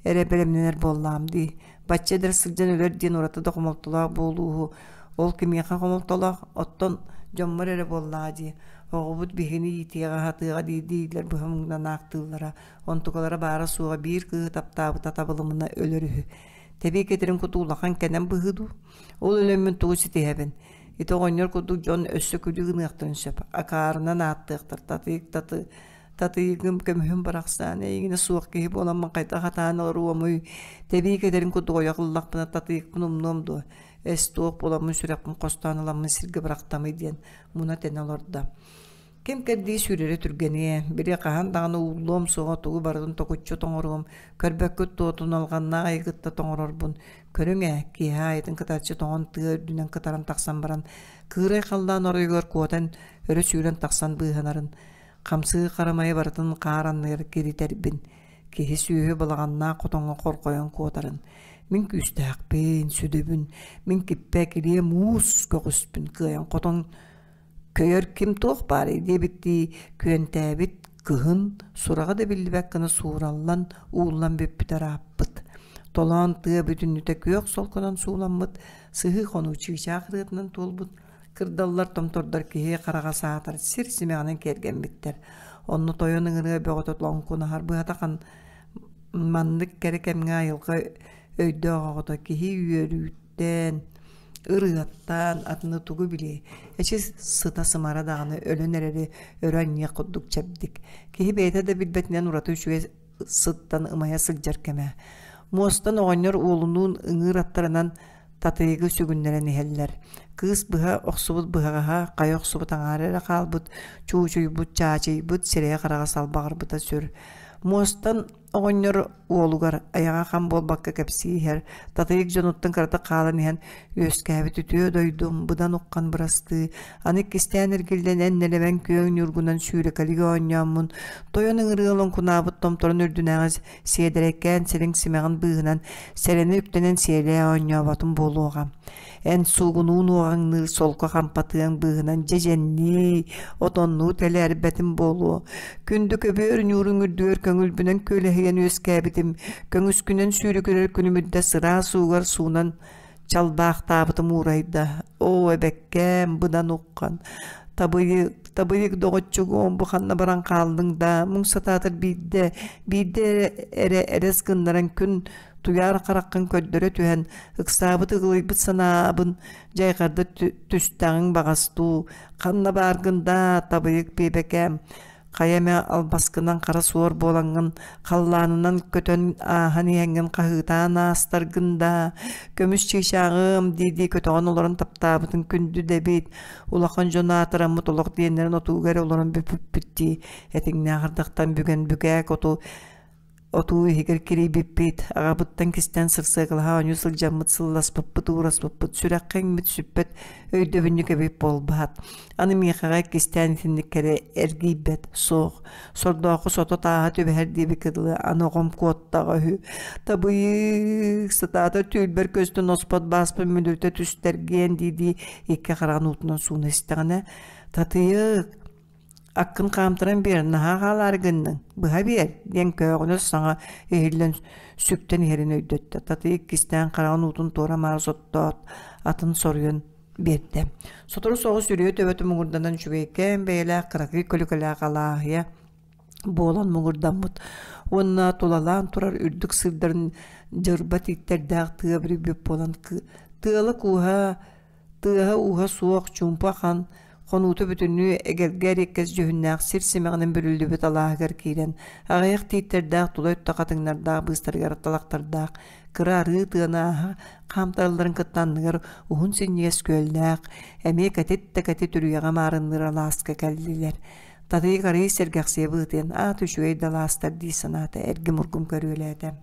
эрэ бэлэмнэнэр буоллаҕым дии бачча эдэр сылдьан өлөр диэн ураты да хомолтолоох буолууһу ол кимиэхэ хомолтолоох оттон дьоммор эрэ буоллаҕа дии оҕобут биһигини иитиэҕэ аһатыаҕа дии дииллэр быһа муҥнан аахтыыллара онтукалара баара суоҕа биир кыыһы таптаабыта табылымына өлөр үһү Тэбии кэтирин куту улахан кэнэн быһыы дуу? Ол өлөммүн тугу ситиһэбин? Ити оҕонньор курдук дьон өссө күлүү гыныахтарын сөп. Акаарынан ааттыахтар, татыйык таты, татыйыгым көмүһүм барахсан, эйигинэ суох киһи буоламмын хайдах атаан олоруомуй? Тэбии кэтэрин курдук ойох ыллахпына татыйыкпын умнуом дуо? Эс туох буоламмын сүрэхпин хостоон ыламмын сиргэ бырахтамый диэн муна-тэнэ олордо. Ким кэрдии сүүрэрэ түргэниэ, били хаһан даҕаны ууллуом суоҕа тугу барытын токуччу тоҥоруом, көрбөккүт туотун алҕаннаах айы кытта тоҥорорбун. Көрүҥ ээ, киэһэ аайытын кытарчы тоҥон тыа үрдүнэн кытаран тахсан баран, кыырай халлаан оройугар куотан өрө сүүрэн тахсан быыһанарын, хамсыы харамайы барытын хаар анныгар киритэрбин, киһи сүөһү балаҕаннаах хотоҥҥо хорҕойон куотарын. Мин күүстээхпин, сүдүбүн, мин киппэ килиэ муус көҕүспүн кыайан хотон Көйөр ким туох баарый диэбиттии күөнтээбит кыһын сураҕа да биллибэт гына суураллан, ууллан бүппүтэ ырааппыт. Толоон тыа бүтүннүтэ күөх солконон сууламмыт, сыһыы хонуу чыычаах ырыатынан туолбут, кырдаллар томтордор киһи хараҕа саатар сир симэҕинэн киэргэммиттэр. Онно тойон ыҥырыа бөҕөтө лоҥкунаһар быһата маннык кэрэ кэмҥэ айылҕа өйдөөх оҕото киһи үөрүүттэн ырыаттаан атыны тугу билиэй эчи сыта-сымара даҕаны өлөн эрэри өрө анньыах курдук чэбдик киһи бэйэтэ да билбэтинэн ураты үчүгэй сыттан ымайа сылдьар кэмэ муостан оҕонньор уолунуун ыҥыыр аттарынан татыйыгы сүгүннэрэн иһэллэр кыыс быһа охсубут быһаҕаһа хайа охсубут аҥаара эрэ хаалбыт чуучуйбут чаачыйбыт сирэйэ-хараҕа салбаҕырбыта сүр муостан Оҕонньор уолугар айаҕа хам буолбакка кэпсии иһэр, татыйык дьонуттан кыратык хаалан иһэн үөскээбит үтүө дойдум быдан уххан бырастыы, аны иккистээн эргиллэн эн нэлэмэн күөҥ ньургунан сүүрэкэлигэ оонньооммун, тойон ыҥырыа лоҥкунаабыт томторун үрдүнээҕи сиэдэрэйкээн сириҥ симэҕин быыһынан сэрэнэ үктэнэн сиэлээ оонньооботум буолуоҕа. Эн суугунуун уоҕаҥныыр солко хампатыаҥ быыһынан дьэдьэннии, отоннуу тэлээрбэтим буолуо. Күндү көбүөр ньуурун үрдүгэр көҥүлбүнэн күөлэһийэн үөскээбитим, көҥүскүнэн сүүрүгүрэр күнүм үрдэ сыраас уугар суунан чалбаахтаабытым уурайда. Оо, эбэккээм, быдан уххан, табыйык, табыйык доҕоччугуом, бу ханна баран хааллыҥ да, муҥ сатаатар биирдэ, биирдэ эрэ, эрэ эрэс гыннаран күн Туйаар хараххын көрдөрө түһэн, ыксаабыт ыгылыйбыт санаабын дьайҕарда түстэҕиҥ баҕас дуу, ханна бааргын даа, табыйык биэбэкээм, хайа эмэ албаскынан хара суор буолаҥҥын, халлаанынан көтөн ааһан иһэҥҥин хаһыытаан аастаргын даа, көмүс чыычааҕым дии-дии көтөҕөн олорон таптаабытын күндү да эбит, улахан дьон аатыраммыт олох диэннэрин отууга эрэ олорон бүппүппүт дии, этиҥнээх ардахтан бүгэн бүкээк оту. Отуу иһигэр кирийбиппит, аҕабыттан кистээн сырсыакалаһа оонньуу сылдьаммыт сылласпыппыт, уураспыппыт, сүрэххэ иҥмит сүппэт өйдөбүнньүк эбит буолбаат. Аны миэхэҕэ кистээн итинник кэрэ эргийбэт, суох. Сордооху сото тааһа түбэһэр диэбиккэ дылы аны оҕом куоттаҕа үһү. Табыйык, сатаата түүлбэр көстөн оспот бааспын мүлүрүтэ түстэргиэн дии-дии икки хараҕын уутунан сууна истэҕинэ, «Татыйык, Аккын хаамтаран биэр, наһаа хаалаары гынныҥ, быһа биэр» диэн көөҕүнэс саҥа иһиллэн сүктэн иһэрин өйдөттө. Татый иккистээн хараҕын уутун туора-маары соттоот, атын соруйан биэрдэ. Сотору соҕус үрүйэ төбөтө муҥурданан үчүгэйкээн бэйэлээх кыракый көлүкэлээх алааһыйа буолан муҥурдаммыт уонна тулалаан турар үрдүк сыырдарын дьырба тииттэрдээх тыа бүрүйбүт буолан тыала-кууһа Тыаһа-ууһа суох, чуумпу ахан, хонуута бүтүннүү эгэлгэ эриэккэс дьүһүннээх сир симэҕинэн бүрүллүбүт алааһыгар киирэн, аҕыйах тииттэрдээх тула өттө хатыҥнардаах быыстарыгар талахтардаах кыра арыы тыаны ааһа хаамтаралларын кытта анныгар уһун синньигэс күөллээх, эмиэ кэтит да кэтит үрүйэҕэ маарынныыр алааска кэллилэр. Татыйык арыый сэргэхсийэ быһыытыйан аат үчүгэй да алаастар дии санаата эргим-ургум көрүөлээтэ.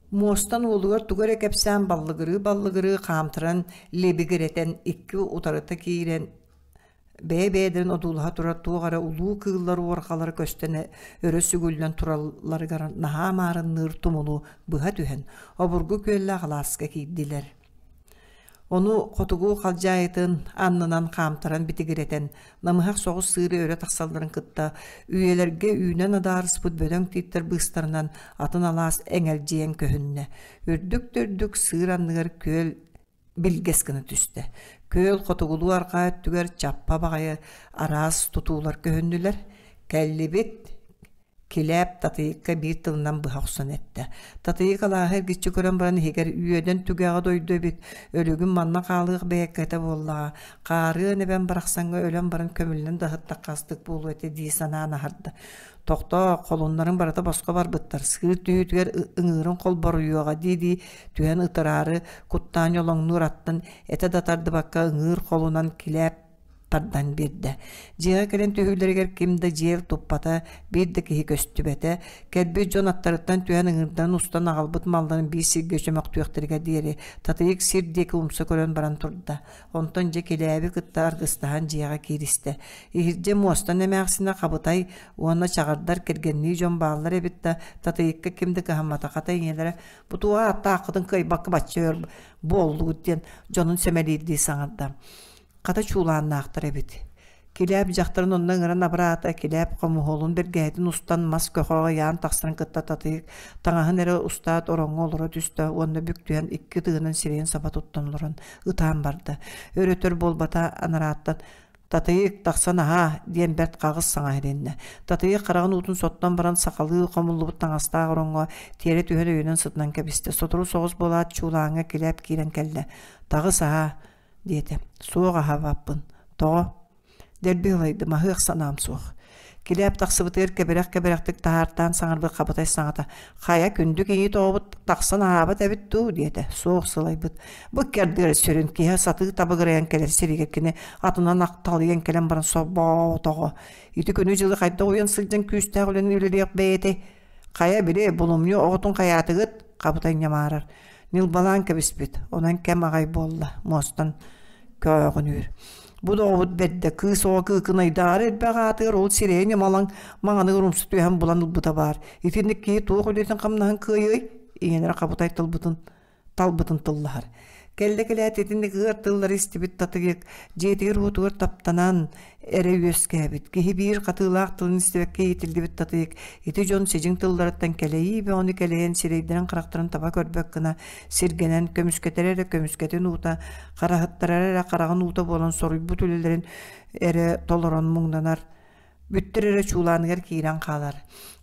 Муостан уолугар тугу эрэ кэпсээн баллыгырыы-баллыгырыы хаамтаран лэбигирэтэн икки утарыта киирэн бэйэ-бэйэлэрин одуулаһа турар туох эрэ улуу кыыллар уорҕалара көстөн өрө сүгүллэн туралларыгар наһаа маарынныыр тумулу быһа түһэн обургу күөллээх алааска киирдилэр. Ону хотугу халдьаайытын аннынан хаамтаран битигирэтэн, намыһах соҕус сыыры өрө тахсалларын кытта үйэлэргэ үүнэн адаарыспыт бөдөҥ тииттэр быыстарынан атын алаас эҥэлдьийэн көһүннэ. Үрдүк да үрдүк сыыр анныгар күөл билгэс гына түстэ. Күөл хотугулуу арҕаа өттүгэр чаппа баҕайы араас тутуулар көһүннүлэр. Кэллибит, Килээп Татыйыкка биир тылынан быһа охсон эттэ: «Татыйык алааһы эргиччи көрөн баран иһигэр үөдэн түгэҕэ дойду эбит, өлүгүм манна хаалыах бэйэккэтэ буоллаҕа, хаарыан эбэм барахсаҥҥа өлөн баран көмүллэн да ыһыттахха астык буолуо этэ» дии санаан аһарда. «Тохтоо, холуннарыҥ барыта босхо барбыттар, сыыр түһүүтүгэр ыҥыырын холборуйуоҕа» дии-дии түһэн ытыраары куттаан ньолоҥнуур аттан этэ да тардыбакка ыҥыыр холунан килээп тардан биэрдэ. Дьиэҕэ кэлэн түһүүлэригэр ким да дьиэ туппата, биир да киһи көстүбэтэ. Кэлбит дьон аттарыттан түһэн ыҥырдан устан аҕалбыт малларын биир сиргэ чөмөхтүөхтэригэр диэри Татыйык сир диэки умса көрөн баран турда. Онтон дьэ Килээби кытта аргыстаһан дьиэҕэ кииристэ. Иһирдьэ муостан эмээхсинэ Хабытай уонна чаҕардар кэргэннии дьон бааллар эбит да Татыйыкка ким да кыһаммата. Хата ийэлэрэ «Бу туох ааттааххытын кыайбакка бачча өр буоллугут» диэн дьонун сэмэлиирдии саҥарда. Хата чуулааннаахтар эбит. Килээп дьахтарын онно ыҥыран абыраата, килээп хомуһуолун бэргэһэтин устан мас көхөҕө ыйаан тахсарын кытта татыйык таҥаһын эрэ устаат ороҥҥо олоро түстэ уонна бүк түһэн икки ытыгынан сирэйин саба туттан олорон ытаан барда. Өр-өтөр буолбата анарааттан «Татыйык, тахсан аһаа» диэн бэрт хаҕыс саҥа иһилиннэ. Татыйык хараҕын уутун соттон баран сахалыы хомуллубут таҥастаах ороҥҥо тиэрэ түһэн өйөнөн сытынан кэбистэ. Сотору соҕус буолаат чуулааҥҥа килээп киирэн кэллэ. «Таҕыс аһаа» диэтэ. Суох аһаабаппын. Тоҕо? Дэлби ылайдым, аһыах санаам суох. Килээп тахсыбытыгар кэбирэх-кэбирэхтик таһаартаан саҥарбыт хабытай саҥата «Хайа, күндү кийиит оҕобут тахсан аһаабат эбит дуу?» диэтэ. Суох сылайбыт. Бу икки сүрүн киһи сатыы табыгырайан кэлэр сиригэр кини атынан ахталыйан кэлэн баран собоотоҕо. Ити күнү-дьылы хайдах уйан сылдьан күүстээх үлэни үлэлиэх бэйэтэй? Хайа, били, булумньу оҕотун хайаатыгыт? Хабытай ньамаарар. Ньылбалаан кэбиспит, онон кэм аҕай буолла, муостан көөҕүнүүр. Бу доҕобут бэрдэ, кыыс оҕо кыыкынайдааҕар элбэх аатыгар ол сирэйэ ньымалаҥ маҥаныгар умса түһэн булан ылбыта баар. Итинник киһи туох үлэтин-хамнаһын кыайыай? Ийэлэрэ хабытай тылбытын талбытын тыллаһар. Кэллэ кэлээт итинник ыар тыллары истибит Татыйык дьиэтигэр-уотугар таптанан эрэ үөскээбит. Киһи биир хатыылаах тылын истибэккэ иитиллибит Татыйык ити дьон сидьиҥ тылларыттан кэлэйии бөҕөнү кэлэйэн сирэйдэрин-харахтарын таба көрбөт гына сиргэнэн көмүскэтэр эрэ көмүскэтин уута, хараһыттарар эрэ хараҕын уута буолан соруйбут үлэлэрин эрэ толорон муҥнанар бүттэр эрэ чуулааныгар киирэн хаалар.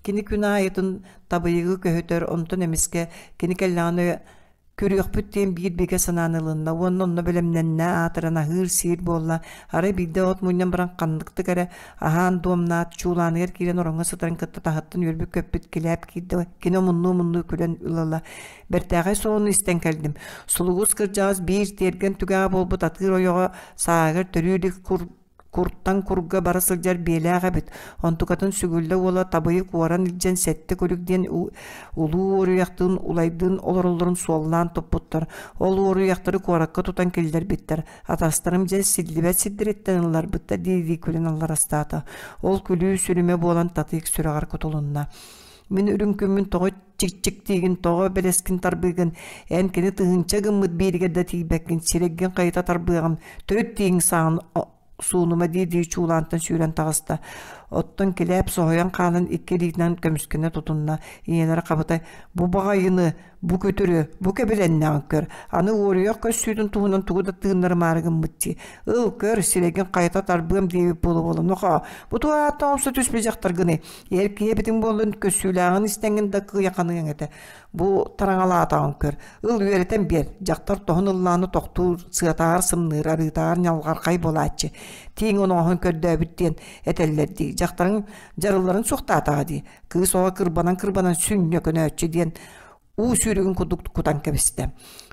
Кини күн аайытын табыйыгы көһүтэр, онтон эмискэ кини кэллэҕинэ Көрүөхпүт диэн биир бигэ санааны ылынна уонна онно бэлэмнэннэ аатыран аһыыр-сиир буолла. Арай биирдэ от мунньан баран ханныктык эрэ аһаан дуомнаат, чуулааныгар киирэн ороҥҥо сытарын кытта таһыттан үөрбүт-көппүт килээп киирдэ. Кини омуннуу-омуннуу күлэн ыла-ыла «Бэртээхэй солону истэн кэллим. Сулугус кырдьаҕас биир тиэргэн түгэҕэ буолбут атыыр ойоҕо сааһыгар төрүү илик кур... Куртан курга бара сылдьар биэлээх эбит. Онтукатын сүгүллэ уола табыйы куоран илдьэн сэттэ күлүк диэн улуу уоруйахтыын улайдыын олороллорун суоллаан туппуттар. Ол уоруйахтары куоракка тутан киллэрбиттэр. Атастарым дьэ силлибэт сирдэриттэн ылларбыттар дии-дии күлэн алларастаата. Ол күлүү сүрүмэ буолан Татыйык сүрэҕэр кутулунна. Мин үрүҥ күммүн тоҕо чикчиктиигин, тоҕо бэлэскин тарбыыгын, эн кини тыһыынча гыммыт бииригэр да тиийбэккин, сирэйгин хайыта тарбыаҕым, төрүт тииҥ саҕан суунума дии-дии чуулаантан сүүрэн таҕыста. Оттон килээп соһуйан хаалан икки илиитинэн көмүскэнэ тутунна. Ийэлэрэ хабытай «Бу баҕайыны, бу күтүрү, бу кэбилэннэҕин көр, аны уоруйах көссүүтүн туһунан тугу да тыыннарымаары гыммыт дии. Ыл, көр, сирэйгин хайыта тарбыам диэбит буола-буола. Нохоо, бу туох ааттаах умса түспүт дьахтаргыный? Эр киһи эбитиҥ буоллун, көссүүлээҕин истэҥҥин да кыйаханыаҥ этэ. Бу тараҥалаатаҕын көр, ыл үөрэтэн биэр, дьахтар тоһун ыллааны тохтуур, сыатааҕар сымныыр, арыытааҕар ньалҕархай буолааччы. Тииҥ оноҕоһун көрдөөбүт диэн этэллэр дии. Дьахтарыҥ дьарылларын суохтаатаҕа дии. Кыыс оҕо кырбанан-кырбанан сүнньэ көнөөччү диэн уу сүүрүгүн курдук кутан кэбистэ.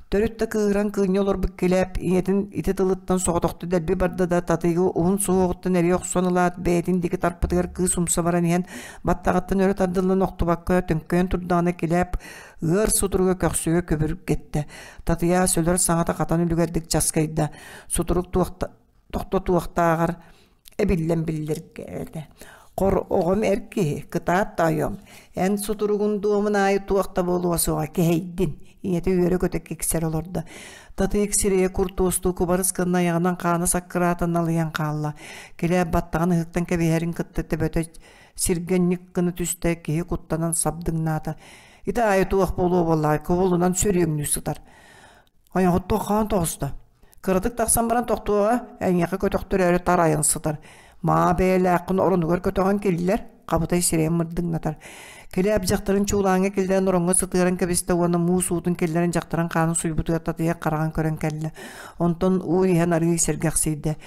Төрүт да кыыһыран кыынньа олорбут килээп ийэтин ити тылыттан соҕотохто дэлби барда да Татыйыгы уһун суһуоҕуттан эрийэ охсон ылаат бэйэтин диэки тарпытыгар кыыс умса баран иһэн баттаҕыттан өрө тардыллан охтубакка төҥкөйөн турдаҕына килээп ыар сутуруга көхсүгэ көбүргэттэ. Татыйаас өлөр саҥата хатан үлүгэрдик часкыйда. Сутурук тохтотуохтааҕар эбиллэн биллэргээтэ. Хор оҕом эр киһи, кытаат тоойуом, эн сутуругун дуомун аайы туох да буолуо суоҕа кэһэйдин, ийэтэ үөрэ-көтө киксэр олордо. Татыйык сирэйэ куртуостуу кубарыс гынна айаҕынан хаана саккыраата налыйан хаалла. Килээп баттаҕын ыһыктан кэбиһэрин кытта төбөтө сиргэнньик гына түстэ, киһи куттанан сабдыҥнаата. Ити аайы туох буолуо буоллаҕай, кубулунан сөрүөҥнүү сытар. Ойоҕуттан хаан тоҕуста. Кыратык тахсан баран тохтуоҕа, эйиэхэ көтөхтөрөөрү тарайан сытар. Маа бэйэлээххин оронугар көтөҕөн киллэр, хабытай сирэйин мырдыҥнатар. Килээп дьахтарын чуулааҥҥа киллэрэн ороҥҥо сытыаран кэбистэ уонна муус уутун киллэрэн дьахтарын хаанын суйбутугар татыйах хараҕын көрөн кэллэ. Онтон уу иһэн арыый сэргэхсийдэ.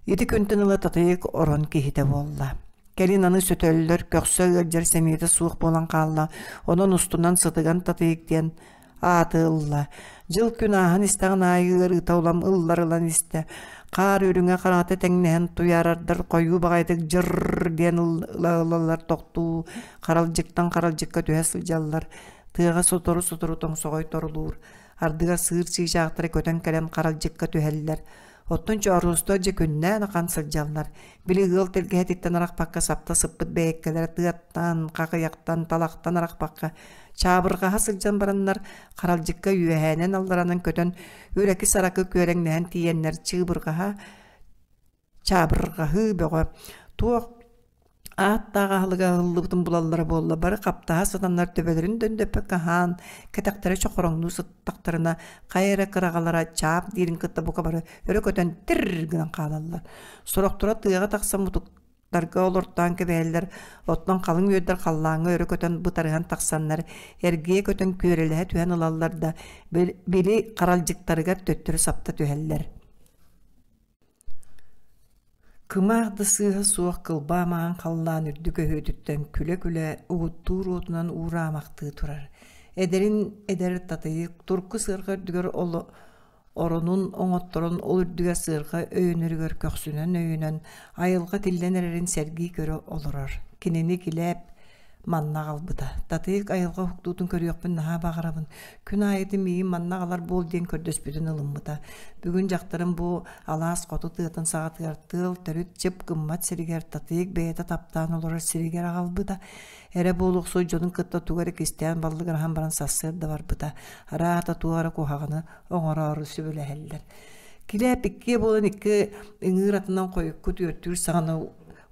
Ити күнтэн ыла Татыйык орон киһитэ буолла. Кэлин аны сөтөллөр, көхсө ыалдьар сэниэтэ суох буолан хаалла. Онон устунан сытыган Татыйык диэн ааты ылла. Дьыл-күн ааһан истэҕин аайы ыарыыта улам ыллар ылан истэ. Хаар үрүҥэ хараҥата тэҥнэһэн туйаарардар хойуу баҕайытык дьыр диэн ыла-ылалар тохтуу харалдьыктан харалдьыкка түһэ сылдьаллар. Тыаҕа сотору-сотору тоҥсоҕой торулуур. Ардыгар сыыр чыычаахтара көтөн кэлэн харалдьыкка түһэллэр. Оттон чооруостар дьэ күннээн ахан сылдьаллар. Били ыал тэлгэһэтиттэн арахпакка сапта сыппыт бэйэккэлэрэ тыаттан, хахыйахтан, талахтан арахпакка чаабырҕаһа сылдьан бараннар харалдьыкка үөһээнэн-алларанан көтөн үрэки-саракы күөрэҥнэһэн тиийэннэр чыыбырҕаһа чаабырҕаһыы бөҕө туох ааттаах аһылыга аһыллыбытын булаллара буолла бары хаптаһа сытаннар төбөлөрүн дөндөппөккө аһаан кэтэхтэрэ чохороҥнуу сыттахтарына хайа эрэ кыраҕалара чаап диирин кытта бука бары өрө көтөн тир гынан хаалаллар сорохторо тыаҕа тахсан мутук Тарга олортоон кэбиһэллэр, оттон халыҥ үөрдэр халлааҥҥа өрө көтөн бытарыһан тахсаннар, эргийэ көтөн күөрэлэһэ түһэн ылаллар да, били харалдьыктарыгар төттөрү сапта түһэллэр. Кымаах да сыыһа суох кылбаа маҥан халлаан үрдүк өһүөтүттэн күлэ-күлэ угуттуур уотунан уураамахтыы турар. Эдэрин эдэр татыйык турку сыарҕа үрдүгэр Оронун оҥотторон ол үрдүгэр сыарҕа өйөнөрүгэр көхсүнэн өйөнөн айылҕа тиллэн эрэрин сэргии көрө олорор. Кинини килээп манна аҕалбыта. Татыйык айылҕа уһуктуутун көрүөхпүн наһаа баҕарабын. Күн аайытын миигин манна аҕалар буол диэн көрдөспүтүн ылыммыта. Бүгүн дьахтарым бу алаас хоту тыатын саҕатыгар тыал төрүт чып гыммат сиригэр Татыйык бэйэтэ таптаан олорор сиригэр аҕалбыта. Эрэ буолуохсут дьонун кытта тугу эрэ кистээн баллыгыраһан баран сарсыарда барбыта. Араата туох эрэ куһаҕаны оҥороору сөбүлэһэллэр. Килээп иккиэ буолан икки ыҥыыр атынан хойукку түөртүүр саҕана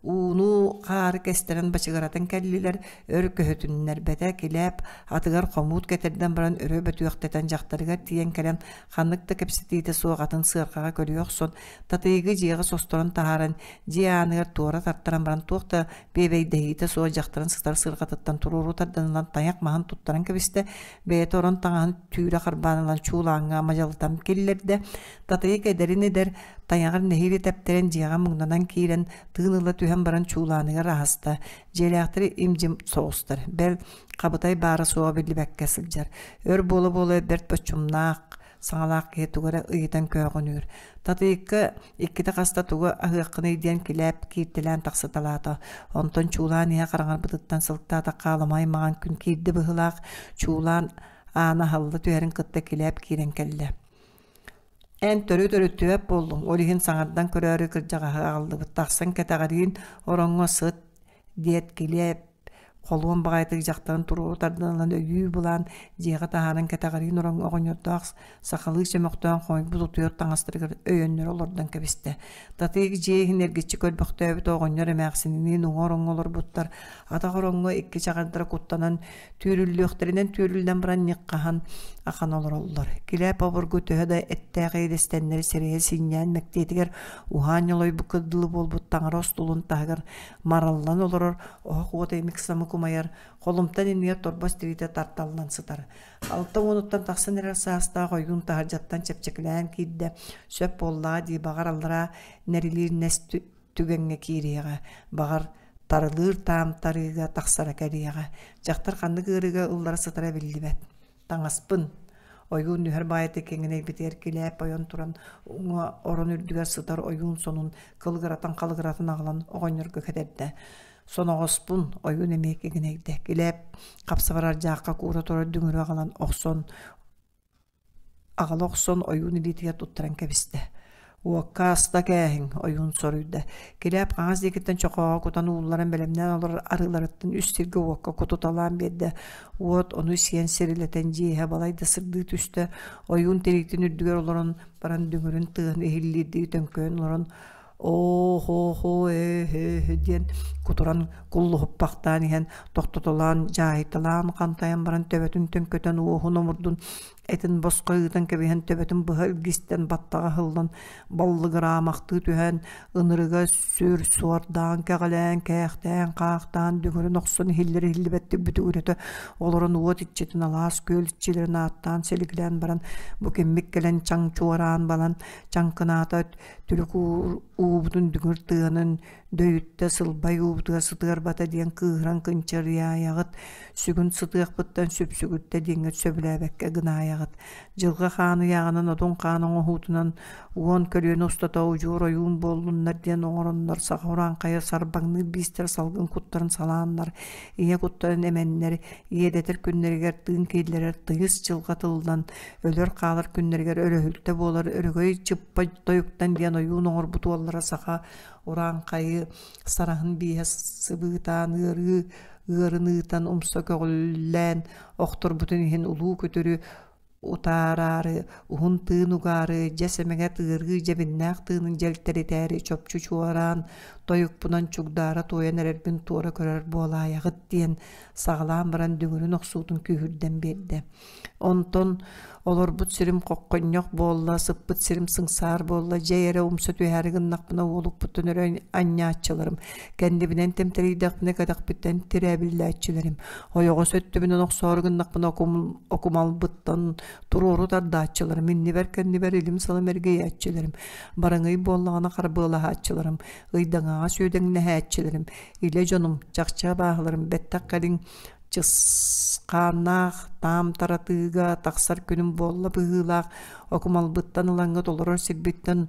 ууну хаары кэстэрэн бачыгыратан кэллилэр, өр көһүтүннэрбэтэ килээп атыгар хомуут кэтэрдэн баран өрө бөтүөхтэтэн дьахтарыгар тиийэн кэлэн ханнык да кэпсэтиитэ суох атын сыарҕаҕа көрүө охсон Татыйыгы дьиэҕэ состорон таһааран дьиэ ааныгар туора тартаран баран туох да биэбэйдэһиитэ суох дьахтарын сытар сыарҕатыттан туруору тардан ылан тайах маһын туттаран кэбистэ, бэйэтэ орон таҥаһын түүрэ харбаан ылан чуулааҥҥа мадьалытан киллэрдэ. Татыйык эдэрин эдэр, тайаҕар нэһиилэ тэптэрэн дьиэҕэ муҥнанан киирэн, тыын ыла түһэн баран чуулааныгар аһаста. Дьиэлээхтэри им-дьим соҕустар, бэл, хабытай баара-суоҕа биллибэккэ сылдьар. Өр буола-буола бэрт боччумнаах, саҥалаах киһи тугу эрэ ыйытан көөҕүнүүр. Татыйыкка иккитэ хаста тугу аһыаххыный диэн килээп кииртэлээн тахсыталаата. Онтон чуулаан иһэ хараҥарбытыттан сылыктаатахха аламай маҥан күн киирдэ быһыылаах, чуулаан аана аһылла түһэрин кытта килээп киирэн кэллэ. Эн төрүт өрүттүбэт буоллуҥ, ол иһин саҥардан көрөөрү кырдьаҕаһы аҕаллыбыт, тахсан кэтэҕэриин ороҥҥо сыт диэт килиэп холуон баҕайытык дьахтарын туруору тардан ылан өйүү былаан дьиэҕэ таһааран кэтэҕэриин ороҥҥо оҕонньордоох сахалыы чөмөхтөөн хомуйбут утуйар таҥастарыгар өйөннөрө олордон кэбистэ. Татыйык дьиэ иһин эргиччи көрбөхтөөбүт оҕонньор эмээхсининиин уҥа ороҥҥо олорбуттар, атах ороҥҥо икки чаҕардара куттанан түүрүллүөхтэринэн түүрүллэн баран ньыххаһан ахан олороллор. Килээп обургу төһө да эттээх иэдэстэннэри сирэйэ синньээн мэктиэтигэр уһаан ньолойбукка дылы буолбут таҥара остуолун таһыгар мараллан олорор оһох уота имик-самык умайар, холумтан иннигэр торбос тириитэ тарталлан сытар. 60-уттан тахсан эрэр саастаах ойуун таһырдьаттан чэпчэкилээн киирдэ, сөп буоллаҕа дии баҕар аллараа нэрилиир нэс түгэҥҥэ киириэҕэ, баҕар тарылыыр таамтарыыга тахсара кэлиэҕэ. Дьахтар ханнык ыарыыга ыллара сытара биллибэт. Таҥаспын ойуун нүһэр баайыта киҥинэйбитигэр килээп ойон туран уҥа орон үрдүгэр сытар ойуун сонун кылыгыратан-халыгыратан аҕалан оҕонньорго кэтэрдэ. Соноҕоспун ойуун эмиэ киҥинэйдэ. Килээп хапсабарар дьаахха куура турар дүҥүрү аҕалан охсон аҕала охсон ойуун илиитигэр туттаран кэбистэ. Уокка аста кээһиҥ, ойуун соруйда. Килээп хаҥас диэкиттэн чохооҕо кутан уулларан бэлэмнээн олорор арыыларыттан үс сиргэ уокка кутуталаан биэрдэ. Уот ону сиэн сирилэтэн дьиэһэ балайда сырдыы түстэ. Ойуун тириитин үрдүгэр олорон баран дүҥүрүн тыаһын иһиллиирдии төҥкөйөн олорон оо-хоо-хоо ээ-һээ диэн кутуран куллуһуппахтаан иһэн тохтотолоон дьаһайталаан хантайан баран төбөтүн төҥкөтөн уоһун омурдун этин босхо ыытан кэбиһэн төбөтүн быһа илгистэн баттаҕа ыһыллан баллыгыраамахтыы түһэн ынырыга сүр суордаан кэҕэлээн кээхтээн хаахтаан дүҥүрүн охсон иһиллэр иһиллибэттик бүтүгүрэтэ олорон уот иччитин алаас күөл иччилэрин ааттаан силигилээн баран бу киммит кэлэн чаҥ чуораан балан чаҥкынаата Түлүк уубутун дүҥүр тыанын дөйүттэ сылбай уубутугар сытыарбата диэн кыыһыран кынчарыйаайаҕыт, сүгүн сытыахпыттан сүпсүгүттэ диэҥҥит сөбүлээбэккэ гынаайаҕыт. Дьылҕа хаан ыйааҕынан одун хаан оҥоһуутунан уон көлүөнэ устата удьуор ойуун буоллуннар диэн оҥороннор саха урааҥхайа сарбаҥныыр биистэр салгын куттарын салааннар, ийэ куттарын эмэннэр, иэдэтэр күннэригэр тыын киллэрэр тыйыс дьылҕа тыллан өлөр-хаалар күннэригэр өрөһүлтэ буолар өрөгөй чыппа тойуктан диэн ойуун оҥорбут уоллара саха урааҥхайы сараһын бииһэ сыбыытаан ыарыы ыарын ыытан умса көҕүллээн охторбутун иһин улуу күтүрү утаараары уһун тыын угаары дьэ сэмэҥэ тыырыы дьэбиннээх тыынын дьэлтэритээри чопчу чуораан тойукпунан чугдаара туойан эрэрбин туора көрөр буолаайаҕыт диэн саҕалаан баран дүҥүрүн охсуутун күүһүрдэн биэрдэ. Онтон олорбут сирим хоххонньох буолла, сыппыт сирим сыҥсаар буолла, дьэй эрэ умса түһээри гыннахпына уолукпуттан өрө анньааччыларым, кэннибинэн тэмтэрийдэхпинэ кэтэхпиттэн тирээбиллээччилэрим, ойоҕос өттүбүнэн охсоору гыннахпына окумалбыттан туруору тардааччыларым, иннибэр-кэннибэр илим-салым эргийээччилэрим, барыҥый буоллаҕына харбыалаһааччыларым, ыйдаҥаҕа сүөдэҥнэһээччилэрим, илэ дьонум, чахчы абааһыларым бэттэх кэлиҥ Чысхааннаах таам таратыыга тахсар күнүм буолла быһыылаах, окумалбыттан ылаҥҥыт олорор сирбиттэн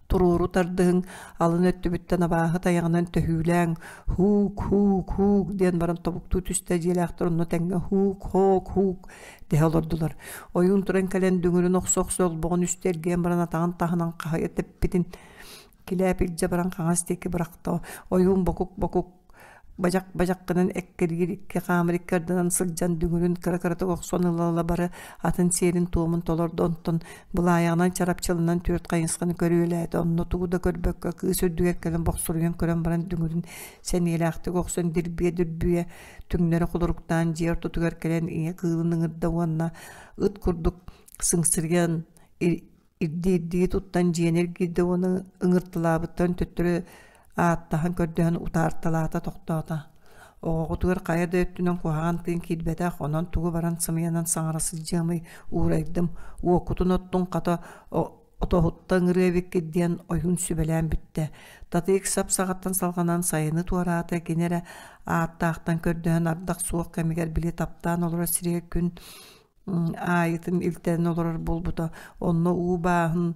туруору тардыһыҥ, алын өттүбүттэн абааһы тайаҕынан төһүүлээҥ, һуук-һуук-һуук диэн баран тобуктуу түстэ дьиэлээхтэр онно тэҥҥэ һуук-һоок-һуук дэһэ олордулар. Ойуун туран кэлэн дүҥүрүн охсо-охсо олбоҕун үстэ эргийэн баран атаҕын таһынан хаһыйа тэппитин килээп илдьэ баран хаҥас диэки бырахта. Ойуун бокук-бокук бадьах-бадьаххынан эккириир икки хаамыр икки ардынан сылдьан дүҥүрүн кыра-кыратык охсон ыла-ыла бары атын сиэрин-туомун толордо онтон былаайаҕынан чарапчыланан түөрт хайысханы көрүөлээтэ онно тугу да көрбөккө кыыс үрдүгэр кэлэн бохсуруйан көрөн баран дүҥүрүн сэниэлээхтик охсон дирбиэ-дүрбүйэ түҥнэри холоруктаан дьиэ ортотугар кэлэн ийэ кыылын ыҥырда уонна ыт курдук сыҥсырыйан ирдии-ирдии туттан дьиэни эргийдэ уонна ыҥырталаабыттарын төттөрү ааттаһан көрдөһөн утаарталаата тохтоото. Оҕоҕутугар хайа да өттүнэн куһаҕан тыын киирбэтэх, онон тугу баран сымыйанан саҥара сылдьыамый, уурайдым, уоккутун оттун хата отоһутта ыҥырыа эбиккит диэн ойуун сүбэлээн бүттэ. Татыйык сап саҕаттан салҕанан сайыны туораата, кини эрэ ааттаахтан көрдөһөн ардах суох кэмигэр били таптаан олорор сиригэр күн Аайытын илтэрэн олорор буолбута, онно уу бааһын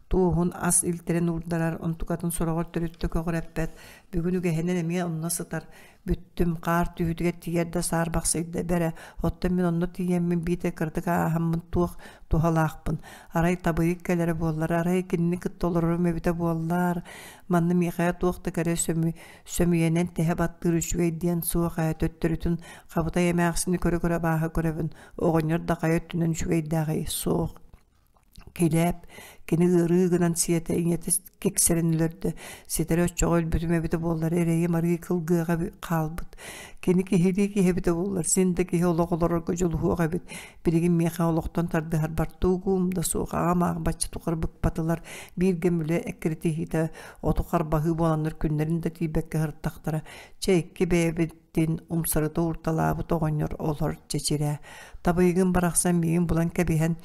туоһун ас илтэрэн уурдарар, онтукатын сороҕор төрүт да көҕүрэппэт. Бүгүн үгэһинэн эмиэ онно сытар. Бүттүм, хаар түһүүтүгэр тиийэр да саарбахсыйда бэрэ. Оттон мин онно тиийэммин биитэр кыратык ааһаммын туох туһалаахпын. Арай табыйык кэлэрэ буоллар, арай кинини кытта олорорум эбитэ буоллар. Манна миэхэ туох да кэрэ сөмү сөмүйэнэн тэһэ баттыыр үчүгэй диэн суох ээ, төттөрүтүн хабытай эмээхсини көрө-көрө абааһы көрөбүн. Оҕонньор да хайа өттүнэн үчүгэйдээҕий? Суох. Килээп кини ыарыы гынан сиэтэ ийэтэ киксэрин өлөрдө. Ситэри оччоҕо өлбүтүм эбитэ буоллар эрэйим арыы кылгыаҕа хаалбыт. Кини киһилии киһи эбитэ буоллар син да киһи олох олорорго дьулуһуох эбит. Билигин миэхэ олохтон тардыһарбар тугум да суох аҕам аах бачча тухары быкпатылар. Бииргэ мүлэ эккирэтиһиитэ оту харбаһыы буоланнар күннэрин да тиийбэккэ сырыттахтара. Чэ икки бэйэбитин умсарыта уурталаабыт оҕонньор олор чэчирээ. Табыйыгым барахсан миигин булан кэбиһэн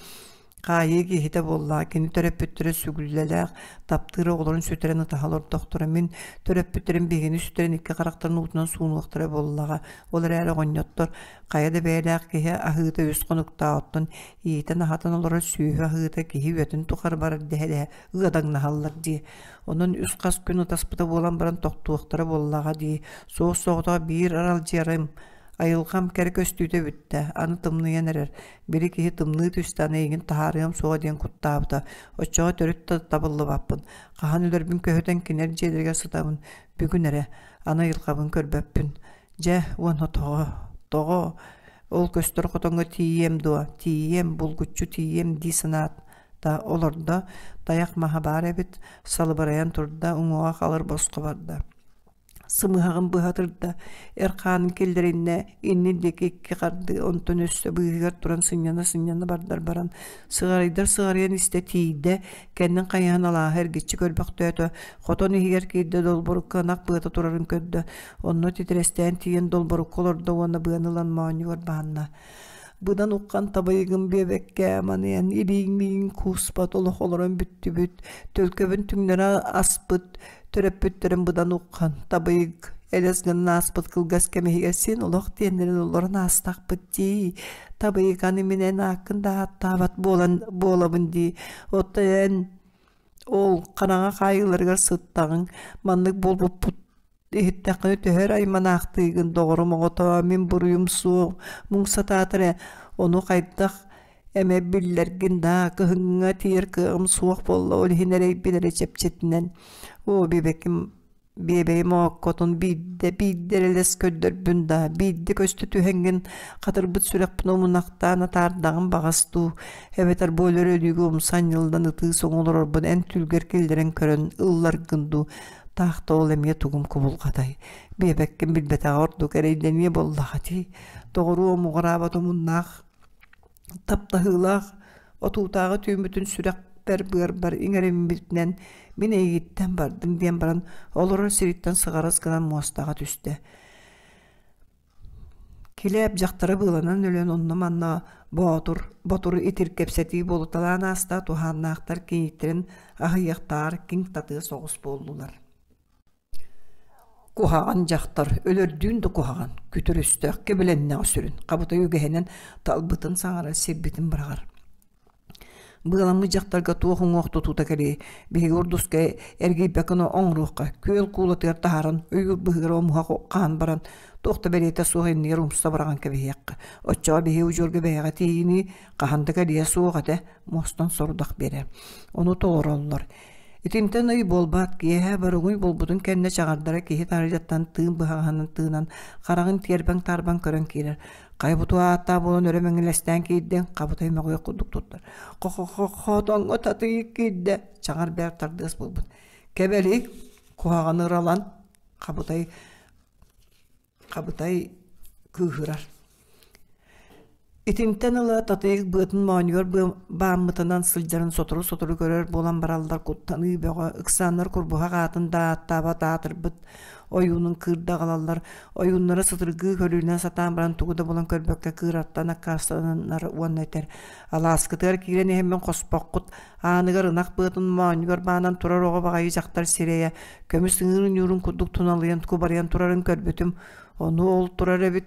хаайыы киһитэ буоллаҕа кини төрөппүттэрэ сүгүллэлээх таптыыр оҕолорун сүтэрэн ытаһа олордохторо мин төрөппүттэрим биһигини сүтэрэн икки харахтарын уутунан суунуохтара буоллаҕа ол эрээри оҕонньоттор хайа да бэйэлээх киһи аһыыта үс хонуктааҕыттан иитэн-аһатан олорор сүөһү аһыыта киһи үйэтин тухары барар дэһэ-дэһэ ыадаҥнаһаллар дии. Онон үс-хас күн ытаспыта буолан баран тохтуохтара буоллаҕа дии. Суос-соҕотох биир аралдьыйарым айылҕам кэрэ көстүүтэ бүттэ, аны тымныйан эрэр. Били киһи тымныы түстэ, аны эйигин таһаарыам суоҕа диэн куттаабыта. Оччоҕо төрүт да табыллыбаппын. Хаһан өлөрбүн көһүтэн кинилэр дьиэлэригэр сытабын. Бүгүн эрэ. Аны айылҕабын көрбөппүн. Дьэ, уонна тоҕо? Тоҕо? Ол көстөр хотоҥҥо тиийиэм дуо? Тиийиэм, булгуччу тиийиэм дии санаат да олордо, тайах маһа баар эбит, салыбырайан турда, уҥуоҕа халыр босхо барда. Сымыһаҕын быһа тырда, эр хаанын киллэриннэ, иннин диэки икки хардыы, онтон өссө быыһыгар туран сынньана-сынньана бардар баран, сыҕарыйдар сыҕарыйан истэ тиийдэ, Кэннин хайыһан алааһы эргиччи көрбөхтөөтө, хотон иһигэр киирдэ долборукка ынах быата турарын көрдө, онно титирэстээн тиийэн долборукка олордо уонна быаны ылан моонньугар баанна. Быдан уххан табайыгым биэбэккэ маныйан илииҥ миигин кууспат олох олорон бүттүбүт, төлкөбүн түҥнэрэ аспыт, төрөппүттэрим быдан уххан табайык элэс гынан ааспыт кылгас кэм иһигэр син олох диэннэрин олорон аастахпыт дии табайык аны мин эн ааккын да ааттаабат буолан буолабын дии оттон эн ол хараҥа хаайыыларыгар сыттаҕыҥ маннык буолбуппут иһиттэххинэ төһө эрэ айманаахтыыгын доҕорум оҕотоо мин буруйум суох муҥ сатаатар ээ ону хайдах эмэ биллэргин даа кыһыҥҥа тиийэр кыаҕым суох буолла ол иһин эрэйбин эрэ чэпчэтинэн оо биэбэким биэбэйим ооккотун биирдэ биирдэ эрэлэс көрдөрбүн даа биирдэ көстө түһэҥҥин хатырбыт сүрэхпин омунахтаан атаардаҕым баҕас дуу эбэтэр бу өлөр өлүүгэ умса анньыллан ытыы соҥ олорорбун эн түүлгэр киллэрэн көрөн ылларгын дуу таах да ол эмиэ тугум кубулҕатай биэбэккин билбэтэҕэ ордук эрэйдэниэ буоллаҕа дии доҕоруу омуҕураабат омуннаах таптаһыылаах отуутааҕы түүммүтүн сүрэхпэр-быарбар иҥэриммитинэн мин эйигиттэн бардым диэн баран олорор сириттэн сыҕарыс гынан муостаҕа түстэ. Килээп дьахтара быаланан өлөн онно-манна боотур, ботур итир кэпсэтии буолуталаан ааста туһааннаахтар кийииттэрин аһыйыахтааҕар киҥ-татыа соҕус буоллулар. Куһаҕан дьахтар өлөрдүүн да куһаҕан, күтүр өстөөх кэбилэннэҕэ сүрүн, хабытай үгэһинэн талбытын саҥарар, сирбитин быраҕар. Быаламмыт дьахтарга туох уҥуох тутуута кэлиэй, биһиги урдуска эргийбэккэ оҥоруохха, күөл куулатыгар таһааран, ойуур быһыгар омуһах хаан баран, туох да бэлиэтэ суох иннигэр умса быраҕан кэбиһиэххэ. Оччоҕо биһиги удьуорга бэйэҕэ тиийинии хаһан да кэлиэ суох этэ, муостан сорудах биэрэр. Ону толороллор. Итинтэн ый буолбат, киэһэ боругуй буолбутун кэннэ чаҕардара киһи таһырдьаттан тыын быһаҕаһынан тыынан, хараҕын тиэрбэҥ-таарбаҥ көрөн киирэр. Хайа буту ааттаах буолан өрө мэҥилэстээн киирдиҥ, хабытай мөҕүөх курдук туттар. Хо-хо-хо-хотоҥҥо татыйык киирдэ, чаҕар бээр тардыас буолбут. Кэбэлик, куһаҕаны ыралан, хабытай Хабытай кыыһырар. Итинтэн ыла Татыйык быатын моонньугар бааммытынан сылдьарын сотору-сотору көрөр буолан бараллар куттаныы бөҕө, ыксааннар курбуһах аатын да ааттаабат аатырбыт ойуунун кыырда аҕалаллар. Ойууннара сытыргыы көрүүнэн сатаан баран тугу да булан көрбөккө кыыраттан аккаастананнар уонна этэр: «Алааскытыгар киирэн иһэммин хоспоххут, ааныгар ынах быатын моонньугар баанан турар оҕо баҕайы дьахтар сирэйэ көмүс ыҥыыр ньуурун курдук туналыйан кубарыйан турарын көрбүтүм. Ону ол турар эбит.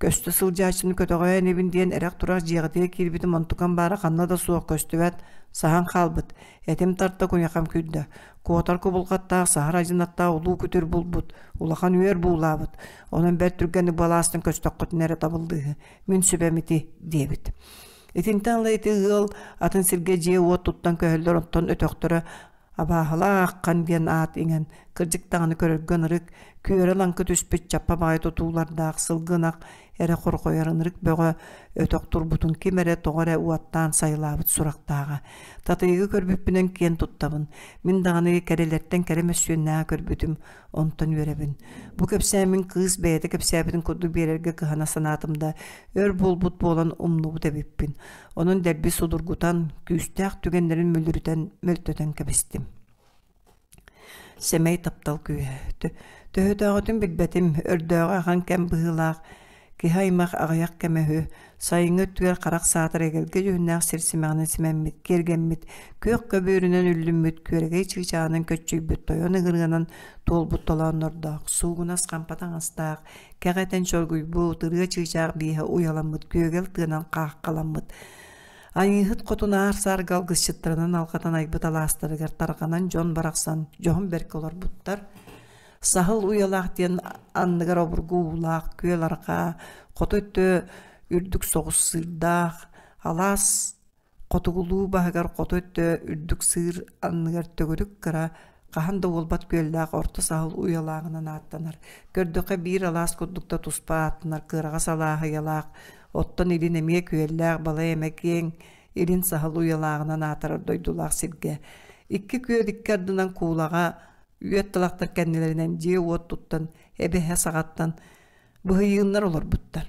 Көстө сылдьааччыны көтөҕөө инибин диэн эрэх-турах дьиэҕитигэр киирбитим онтукам баара ханна да суох көстүбэт, саһан хаалбыт. Этим тарта куйахам күүрдэ. Куотар кубулҕаттаах саһар адьынаттаах улуу күтүр булбут, улахан үөр буулаабыт. Онон бэрт түргэнник балаастан көстөххүтүнэ эрэ табыллыыһы. Мин сүбэм ити диэбит. Итинтэн ыла ити ыал атын сиргэ дьиэ-уот туттан көһөллөр, оттон өтөхтөрө Абааһылаах аххан диэн аат иҥэн, кырдьык даҕаны көрөргө ынырык, күөрэ-лаҥкы түспүт чаппа баҕайы тутуулардаах сылгы ынах эрэ хорҕойор ынырык бөҕө өтөх турбутун ким эрэ тоҕо эрэ уоттаан сайылаабыт сурахтааҕа. Татыйыгы көрбүппүнэн киэн туттабын. Мин даҕаны кэрэлэртэн кэрэ мөссүөннээҕи көрбүтүм, онтон үөрэбин. Бу кэпсээммин кыыс бэйэтэ кэпсээбитин курдук биэрэргэ кыһана санаатым да, өр буолбут буолан умнубут эбиппин. Онон дэлби судургутан, күүстээх түгэннэрин мүлүрүтэн, мөлтөтөн кэбистим. Сэмэй таптал күүһэ. Төһөтөөҕүтүн билбэтим, өрдөөҕү ахан кэм быһыылаах, киһи аймах аҕыйах кэмэ үһү. Сайыҥҥы өттүгэр харах саатар эгэлгэ дьүһүннээх сир симэҕинэн симэммит, киэргэммит, күөх көбүөрүнэн үллүммүт, күөрэгэй чыычааҕынан көччүйбүт тойон ыҥырыанан туолбут толооннордоох, суугунас хампа таҥастаах, Кэҕэ этэн чоргуйбут, ырыа чыычаах бииһэ уйаламмыт, күөгэл тыанан хааххаламмыт. Айыыһыт хотун аар-саарга алгысчыттарынан алҕатан айбыт алаастарыгар тарҕанан дьон барахсан дьоһун бэркэ олорбуттар. Саһыл уйалаах диэн анныгар обургу уулаах, күөл арҕаа, хоту өттө үрдүк соҕус сыырдаах, алаас Хотугулуу баһыгар хоту өттө үрдүк сыыр анныгар төгүрүк кыра, хаһан да уолбат күөллээх орто саһыл уйалааҕынан ааттанар. Көрдөххө биир алаас курдук да туспа ааттанар кыараҕас алааһыйалаах, оттон илин эмиэ күөллээх балай эмэ киэҥ илин саһыл уйалааҕынан аатырар дойдулаах сиргэ. Икки күөл икки ардынан куулаҕа үөт талахтар кэннилэринэн дьиэ-уот туттан эбэһэ саҕаттан Быһыйыыннар олорбуттар.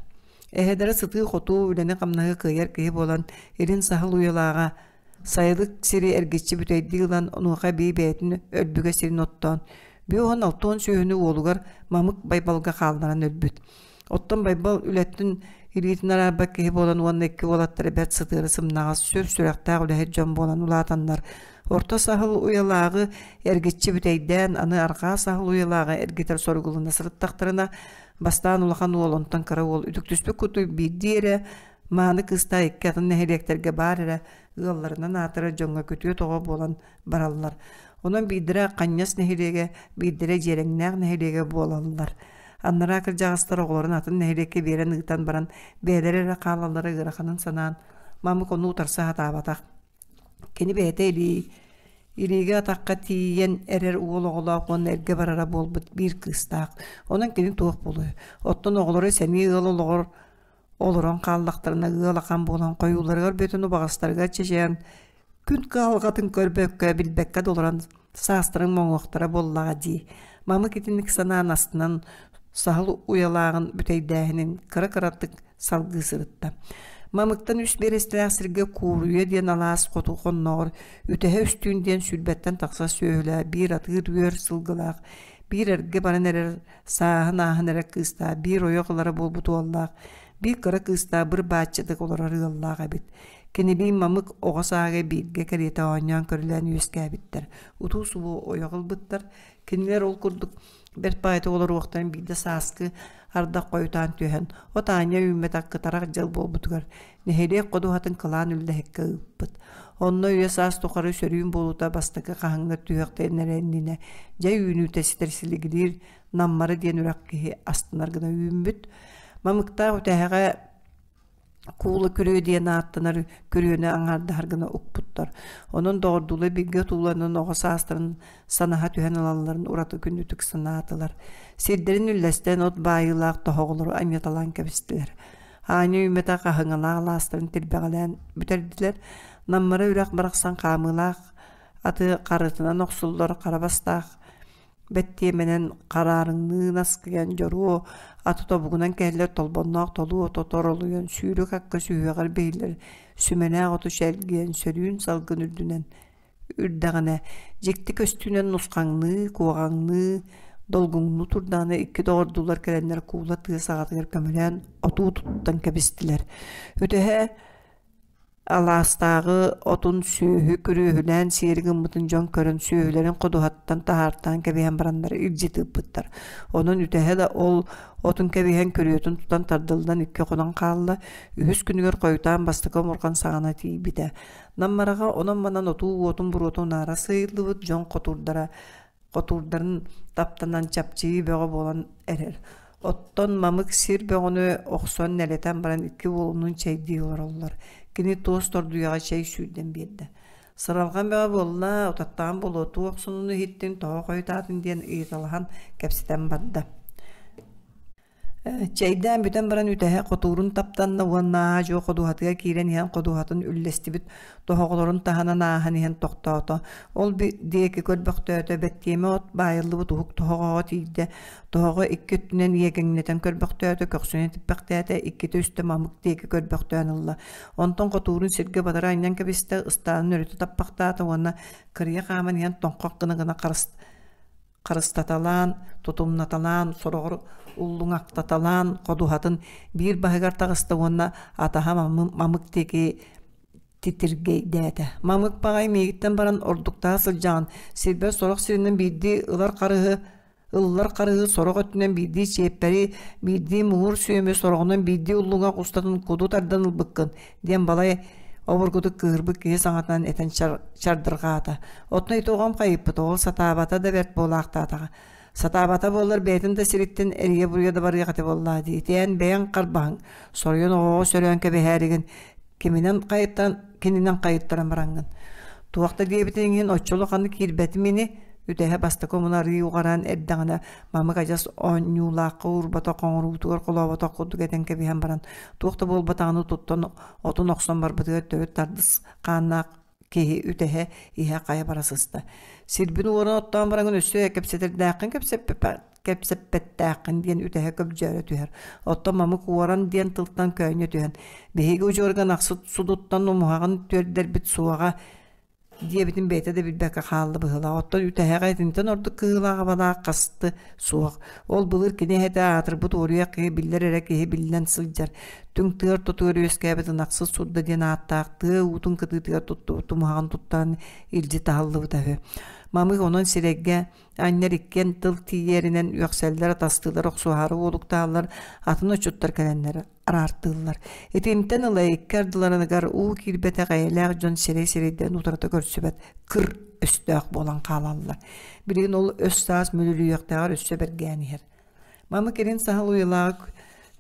Эһэлэрэ сытыы-хотуу үлэни-хамнаһы кыайар киһи буолан, илин саһыл уйалааҕа сайылык сири эргиччи бүтэйдии ылан, онуоха эбии бэйэтин өлбүгэ сирин оттоон, бүөһүн алтыан сүөһүнү уолугар Мамык Байбалга хаалларан өлбүт. Оттон Байбал үлэттэн илиитин араарбат киһи буолан уонна икки уолаттара бэрт сытыары сымнаҕас, сүр сүрэхтээх үлэһит дьон буолан улаатаннар, орто саһыл уйалааҕы эргиччи бүтэйдээн, аны арҕаа саһыл уйалааҕы эргитэр соругулуна сырыттахтарына, бастаан улахан уол, онтон кыра уол үтүктүспүт курдук биирдии эрэ мааны кыыстаах икки атын нэһилиэктэргэ баар эрэ ыалларынан аатырар дьоҥҥо күтүөт оҕо буолан бараллар. Онон биирдэрэ Ханньас нэһилиэгэ, биирдэрэ Дьиэрэҥнээх нэһилиэгэ буолаллар. Анараа кырдьаҕастар оҕолорун атын нэһилиэккэ биэрэн ыытан баран, бэйэлэрэ эрэ хаалаллара ыараханын санаан, Мамык ону утарса сатаабатах. Кини бэйэтэ илии илиигэ атахха тиийэн эрэр уол оҕолоох уонна эргэ барара буолбут биир кыыстаах. Онон кини туох буолуой? Оттон оҕолоро сэниэ ыал олоҕор олорон хааллахтарына ыал ахан буолан хойууларыгар бүтүн убаҕастарыгар чэчэйэн күн кыһалҕатын көрбөккө, билбэккэ да олорон саастарын моҥуохтара буоллаҕа дии. Мамык итинник санаан астынан саһыл уйалааҕын бүтэйдээһинин кыра-кыратык салгыы сырытта. Мамыктан үс биэрэстэлээх сиргэ Кууруйа диэн алаас хоту хонноҕор үтэһэ үстүүн диэн сүүрбэттэн тахса сүөһүлээх биир атыыр үөр сылгылаах, биир эргэ баран эрэр сааһын ааһан эрэр кыыстаах, биир ойох ылара буолбут уоллаах, биир кыра кыыстаах быр бааччытык олорор ыаллаах эбит. Кинилиин Мамык оҕо сааһыгар бииргэ кэриэтэ оонньоон көрүлээн үөскээбиттэр, утуу-субуу ойох ылбыттар. Кинилэр ол курдук бэрт баҕайытык олоруохтарын биирдэ сааскы ардах хойутаан түһэн, от аанньа үүммэтэх кытарах дьыл буолбутугар нэһилиэк ходуһатын кылаан үллэһиккэ ыыппыт. Онно үйэ-саас тухары сөрүүн буолуута бастакы хаһыҥнар түһүөхтэрин эрэ иннинэ дьэ үүнүүтэ ситэр силигилиир Наммара диэн үрэх киһи астынар гына үүммүт. Мамыктаах үтэһэҕэ Куула күрүө диэн ааттанар күрүөнү аҥаардаһар гына укпуттар. Онон доҕордуулар бииргэ отууланан оҕо саастарын санаһа түһэн ылалларын ураты күндүтүк санаатылар. Сирдэрин үллэстэн от баайыылаах тоһоҕолору анньыталаан кэбистилэр. Аанньа үүммэтэх аһыҥалаах алаастарын тирбэҕэлээн бүтэрдилэр. Наммара үрэх барахсан хаамыылаах аты харытынан охсуллар хара бастаах Бэттиэмэнэн хараарыҥныы наскыйан дьоруо аты тобугунан кэһиллэр толбонноох толуу ото торолуйан сүүрүк акка сүһүөҕэр биһиллэр сүмэлээх оту чэлгийэн сөрүүн салгын үрдүнэн үрдэҕинэ дьикти көстүүнэн нусхаҥныы куоҕаҥныы долгуҥнуу турдаҕына икки доҕордуулар кэлэннэр куула тыа саҕатыгар көмөлөөн отуу туттан кэбистилэр. Үтэһэ. Алаастааҕы отун сүөһү күрүөһүлээн сиэри гыммытын дьон көрөн сүөһүлэрин ходуһаттан таһаартаан кэбиһэн бараннар илдьи тыыппыттар. Онон үтэһэ да ол отун кэбиһэн күрүөтүн тутан тардыллан икки хонон хаалла. Үһүс күнүгэр хойутаан бастакы омурҕан саҕана тиийбитэ. Наммараҕа онон-манан отуу уотун буруота унаара сыыйыллыбыт дьон хотуурдара хотуурдарын таптанан чапчыйыы бөҕө буолан эрэр. Оттон мамык сир бөҕөнү охсон нэлэтэн баран икки уолунуун чэйдии олороллор. Кини туос тордуйаҕа чэй сүүрдэн биэрдэ. Сыралҕан бөҕө буолла, утаттаҕын буолуо, туох сонуну иһиттиҥ, тоҕо хойутаатын диэн ыйыталаһан кэпсэтэн барда. Чэйдээн бүтэн баран үтэһэ хотуурун таптанна уонна аа-дьуо ходуһатыгар киирэн иһэн ходуһатын үллэстибит тоһоҕолорун таһынан ааһан иһэн тохтоото. Ол диэки көрбөхтөөтө, бэттиэмэ от баайыллыбыт уһук тоһоҕоҕо тиийдэ. Тоһоҕо икки өттүнэн иэгэҥнэтэн көрбөхтөөтө, көхсүнэн типпэхтээтэ, иккитэ-үстэ мамык диэки көрбөхтөөн ылла. Онтон хотуурун сиргэ батары анньан кэбистэ, ыстаанын өрүтэ таппахтаата уонна кырыйа хааман иһэн тоҥхох гына-гына харыстаталаан, тутумнаталаан, сороҕор уллуҥахтаталаан ходуһатын биир баһыгар таҕыста уонна атаһа мамык диэки титиргэйдээтэ. Мамык баҕай миигиттэн баран ордуктаах сылдьаҕын, сирбэр сорох сиринэн биирдии ылар харыһы ыллар харыһы сорох өттүнэн биирдии чиэппэри, биирдии муҥур сүөмү, сороҕунан биирдии уллуҥах устатын куду тардан ылбыккын диэн балай обургутук кыыһырбыт киһи саҥатынан этэн чардырҕаата. Оттон ити оҕом хайыппыт, ол сатаабата да бэрт буолаахтаатаҕа. Сатаабата буоллар бэйэтин да сириттэн эрийэ-буруйа да барыах этэ буоллаа дии. Ити эн бэйэҥ харбаһыҥ, соруйан оҕоҕо сөрөөн кэбиһээригин, киминэн хайыттан, кининэн хайыттаран бараҥҥын. Туох да диэбитиҥ иһин оччо улаханнык киирбэтим ини, үтэһэ бастакы омуна арыый уҕараан эрдэҕинэ мамык адьас оонньуулаахха уурбатах хоҥоруутугар холооботох курдук этэн кэбиһэн баран туох да буолбатаҕын туттан отун охсон барбытыгар төрүт тардыс хааннаах киһи үтэһэ иһэ хайа бара сыста. Сирбин уоран оттоон бараҥын өссө кэпсэтэрдээххин кэпсэппэттээххин диэн үтэһэ көбдьөөрө түһэр. Оттон мамык уоран диэн тылтан көөнньө түһэн, биһиги удьуорга ахсыт судуттан умуһаҕын түөрдэрбит суоҕа диэбитин бэйэтэ да билбэккэ хаалла быһыылаах. Оттон үтэһэҕэ итинтэн ордук кыһыылаах-абалаах хасты суох. Ол былыр кини эһэтэ аатырбыт уоруйах киһи биллэр эрэ киһи биллэн сылдьар. Түҥ тыа ортотугар үөскээбит ынахсыт сурда диэн ааттаах тыа уутун кытыытыгар туттубут тумуһаҕын туттаран илдьи таһыллыбыта үһү. Мамык онон сирэйгэ анньар иккиэн тыл тиийэринэн үөхсэллэр, атастыылар, охсуһаары уолуктааллар, атын отчуттар кэлэннэр араартыыллар. Итинтэн ыла икки ардыларыныгар уу киирбэтэх эйэлээх дьон сирэй-сирэйдэрин утарыта көрсүбэт кыр өстөөх буолан хаалаллар. Билигин ол өс-саас мүлүрүйүөхтээҕэр өссө бэргээн иһэр. Мамык илин саһыл уйалаах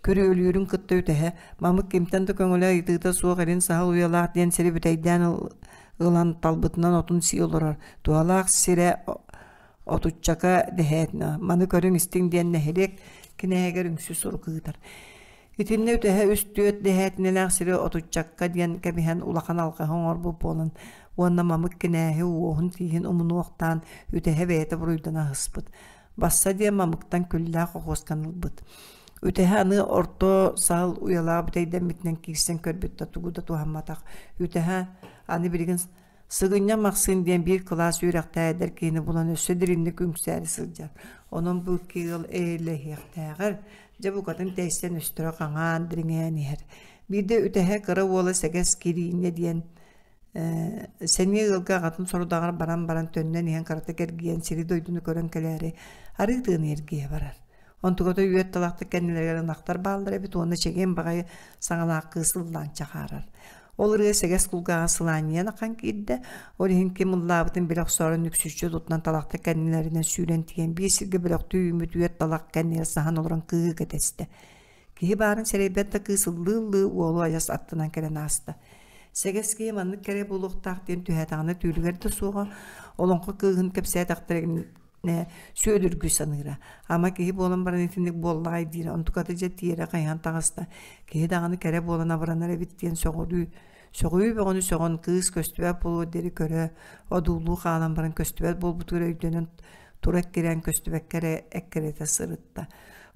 көрүөлүүрүн кытта үтэһэ, мамык кимтэн да көҥүлэ ыйытыыта суох илин саһыл уйалаах диэн сири бүтэйдээн ылан талбытынан отун сии олорор. Туһалаах сирэ отуччака дэһээтинэ маны көрүҥ-истиҥ диэн нэһилиэк кинээһигэр үҥсүү сурук ыытар. Итиннэ үтэһэ үс-түөрт дэһээтинэлээх сири отуччакка диэн кэбиһэн улахан алҕаһы оҥорбут буолан уонна мамык кинээһи уоһун-тииһин умнуохтаан үтэһэ бэйэтэ буруйдана аһыспыт. Басса диэн мамыктан күллээх хохуосканы ылбыт. Үтэһэ аны орто саһыл уйалаах бүтэйдэммитинэн киирсэн көрбүт да тугу да туһамматах. Үтэһэ аны билигин Сыгынньа Махсыын диэн биир кылаас үөрэхтээх эдэр киһини булан өссө дириҥник үҥсээри сылдьар. Онон бу икки ыал эйэлэһиэхтээҕэр, дьэ букатын тэйсэн өстөрө хаҥаан, дириҥээн иһэр. Биирдэ үтэһэ кыра уола Сэгэс Кириинньэ диэн сэниэ ыалга аҕатын сорудаҕар баран баран төннөн иһэн кыратык эргийэн сири-дойдуну көрөн кэлээри арыы тыаны эргийэ барар. Онтуката үөт талахтар кэннилэригэр ынахтар бааллар эбит уонна чэгиэн баҕайы саҥалаах кыыс ыллаан чахаарар. Ол ырыа сэгэс кулгааҕа сылаанньыйан ахан киирдэ, ол иһин ким ыллаабытын билэ охсоору нүксүччү тутунан талахтар кэннилэринэн сүүрэн тиийэн биир сиргэ бөлөхтүү үүммүт үөт талах кэннигэр саһан олорон кыыһы кэтэстэ. Киһи баарын сэрэйбэт да кыыс ыллыы-ыллыы уолу айас аттынан кэлэн ааста. Сэгэс киһи маннык кэрэ буолуохтаах диэн түһээтэҕинэ түүлүгэр да суоҕа, олоҥхо кыыһын кэпсээтэхтэринэ сүөлүргүү саныыра. Ама киһи буолан баран итинник буоллаҕай диирэ. Онтуката дьэ тиэрэ хайыһан таҕыста. Киһи даҕаны кэрэ буолан абыранар эбит диэн сөҕүрүү сөҕүү бөҕөнү сөҕөн кыыс көстүбэт буолуор диэри көрө, одуулуу хаалан баран көстүбэт буолбутугар өйдөнөн тура эккирээн көстүбэккэ эрэ эккирэтэ сырытта.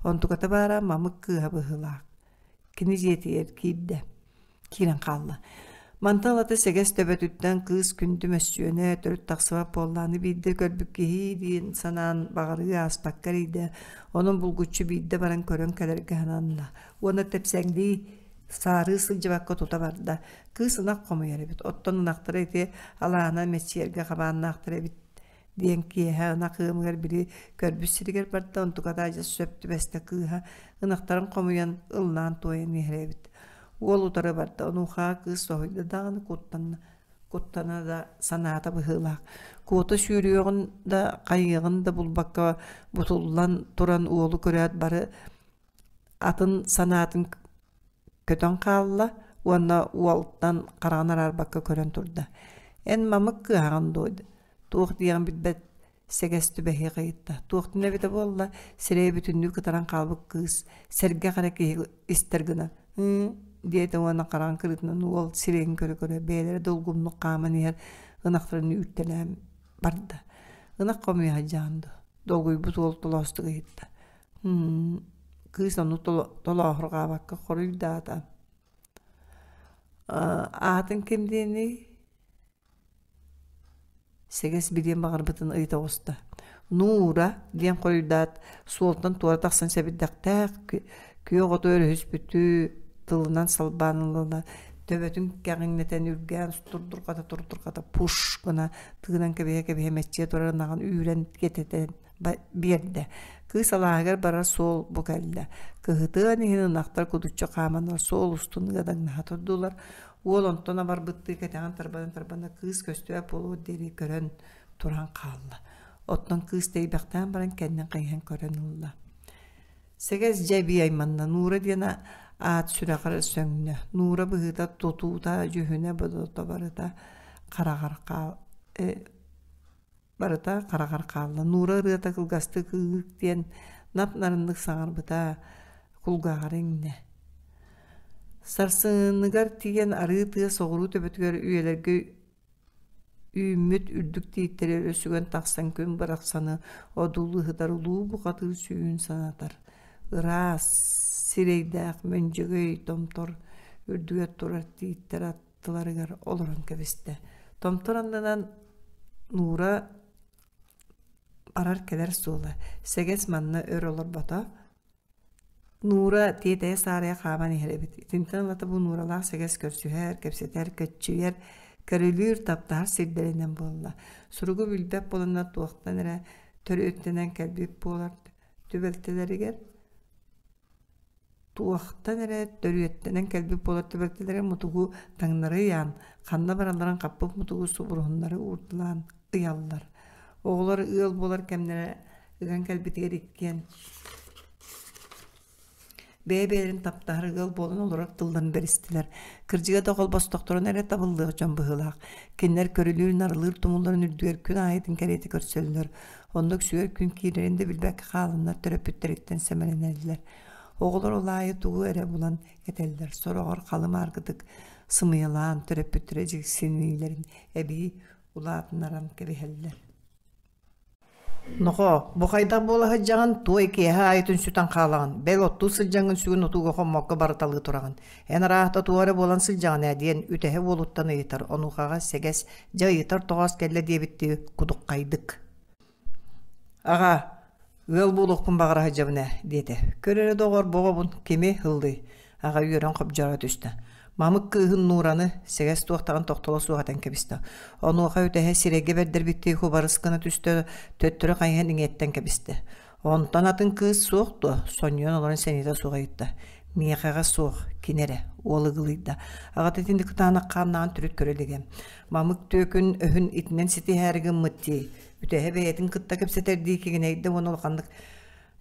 Онтуката баара мамык кыыһа быһыылаах. Кини дьиэтигэр киирдэ. Киирэн хаалла. Мантан ылата сэгэс төбөтүттэн кыыс күндү мөссүөнэ төрүт тахсыбат буоллааны биирдэ көрбүт киһи диэн санаан баҕарыы ааспакка эрийдэ. Онон булгуччу биирдэ баран көрөн кэлэргэ сананна. Уонна тэпсэҥнии Саарыы сылдьыбакка тута барда. Кыыс ынах хомуйар эбит, оттон ынахтара ити алаана мэччийэргэ хабааннаахтар эбит диэн киэһэ ынах ыамыгар били көрбүт сиригэр барда, онтуката адьас сөп түбэстэ кыыһа ынахтарын хомуйан ыллаан-туойан иһэр эбит. Уол утары барда, онуоха кыыс соһуйда даҕаны куттанна куттана да санаата быһыылаах. Куота сүүрүөҕүн да, хайыаҕын да булбакка бутуллан туран уолу көрөөт бары атын санаатын көтөн хаалла уонна уолтан хараҕын араарбакка көрөн турда. «Эн мамык кыаһаҕын дуо?» Туох диэҕин билбэт сэгэс түбэһиэх ыйытта. Туохтун эбитэ буолла, сирэйэ бүтүннүү кытаран хаалбыт кыыс сэргэх эрэ киһи истэр гына «ыы» диэтэ уонна хараҕын кырыытынан уол сирэйин көрө-көрө бэйэлэрэ долгумнук хааман иһэр ынахтарын үүртэлээн барда. Ынах хомуйа сылдьаҕын дуо? Долгуйбут уол толоостук ыйытта. Кыыс ону толооһурҕаабакка хоруйдаата. Аатын ким диэний? Сэгэс билиэн баҕарбытын ыйыта оҕуста. Нуура диэн хоруйдаат, суолтан туора тахсан сэбирдэхтээх күөх оту өрүһүспүтүү тылынан салбаан ылла төбөтүн кэҕиҥнэтэн үргээн турдурҕата-турдурҕата пуш гына тыынан кэбиһэ-кэбиһэ мэччийэ турар ынаҕын үүрэн кэтэтэн биэрдэ. Кыыс алааһыгар барар суол бу кэллэ. Кыһытыан иһин ынахтар кудуччу хааманнар суол устун ыадаҥнаһа турдулар. Уол онтон абарбыттыы кэтэҕин тарбана-тарбана кыыс көстүбэт буолуор диэри көрөн туран хаалла. Оттон кыыс тэйбэхтээн баран кэннин хайыһан көрөн ылла. Сэгэс дьэ эбии айманна. Нуура диэн аат сүрэҕэр сөҥнө. Нуура быһыыта тутуута, дьүһүнэ, бодото барыта хараҕар хаал Барыта хараҕар хаалла. Нуура ырыата кылгастык ыык диэн нап-нарыннык саҥарбыта кулгааҕар иҥнэ. Сарсыныгар тиийэн арыы тыа соҕуруу төбөтүгэр үйэлэргэ үүммүт үрдүк тииттэри өрө сүгэн тахсан күн барахсаны одуулуу сытар улуу бухатыыр сүүһүн санатар. Ыраас, сирэйдээх мөндьөгөй томтор үрдүгэр турар тииттэр аттыларыгар олорон кэбистэ. Томтор аннынан Нуура барар-кэлэр суола, Сэгэс манна өр олорбото. Нуура тиэтэйэ-саарайа хааман иһэр эбит. Итинтэн ылата бу Нууралаах Сэгэс көрсүһэр, кэпсэтэр, көччүйэр, көрүлүүр, таптаһар сирдэринэн буолла. Суругу билбэт буоланнар туохтан эрэ төрүөттэнэн кэлбит буолар түбэлтэлэригэр Туохтан эрэ төрүөттэнэн кэлбит буолар түбэлтэлэрэ мутугу таҥнары ыйаан, ханна баралларын хаппыт мутугу субуруһуннары уурдулаан ыйаллар. Оҕолор ыал буолар кэмнэрэ ыган кэлбитигэр иккиэн бэйэ-бэйэлэрин таптаһар ыал буолан олорор тылларын бэристилэр. Кырдьыга да холбостохторуна эрэ табыллыах дьон быһыылаах. Кинилэр көрүлүүр-нарылыыр тумулларын үрдүгэр күн аайытын кэриэтэ көрсөллөр. Оннук сүгэр күн киирэрин да билбэккэ хааланнар төрөппүттэриттэн сэмэлэнэллэр. Оҕолор ол аайы тугу эрэ булан этэллэр, сороҕор халы-мааргытык сымыйалаан төрөппүттэрэ дьиксиниилэрин эбии улаатыннаран кэбиһэллэр. Нохоо, бу хайдах буола сылдьаҕын, туой киэһэ аайытын сүтэн хаалаҕын, бэл оттуу сылдьаҥҥын сүгүн отууга хоммокко барыталыы тураҕын. Эн арааһата туох эрэ буолан сылдьаҕын ээ диэн үтэһэ уолуттан ыйытар, онуохаҕа сэгэс, дьэ ыйытар тоҕоос кэллэ диэбиттии кудуххайдык. Аҕа, ыал буолуохпун баҕара сылдьабын ээ, диэтэ. Көр эрэ доҕор, бу оҕобун кими ыллый? Аҕа үөрэн хобдьоро түстэ. Мамык кыыһын Нуураны сэгэс туохтаҕын тохтоло суох этэн кэбистэ. Онуоха үтэһэ сирэйгэ бэрдэрбиттии кубарыс гына түстэ, төттөрү хайыһан иҥиэттэн кэбистэ. Онтон атын кыыс суох дуо? Сонньуйан олорон сэниэтэ суох ыйытта. Миэхэҕэ суох, кини эрэ, уол ыгылыйда. Аҕата итинник кытаанах хааннааҕын төрүт көрө илигэ. Мамык түөкүн өһүн итинэн ситиһээри гыммыт дии. Үтэһэ бэйэтин кытта кэпсэтэрдии кигинэйдэ уонна улаханнык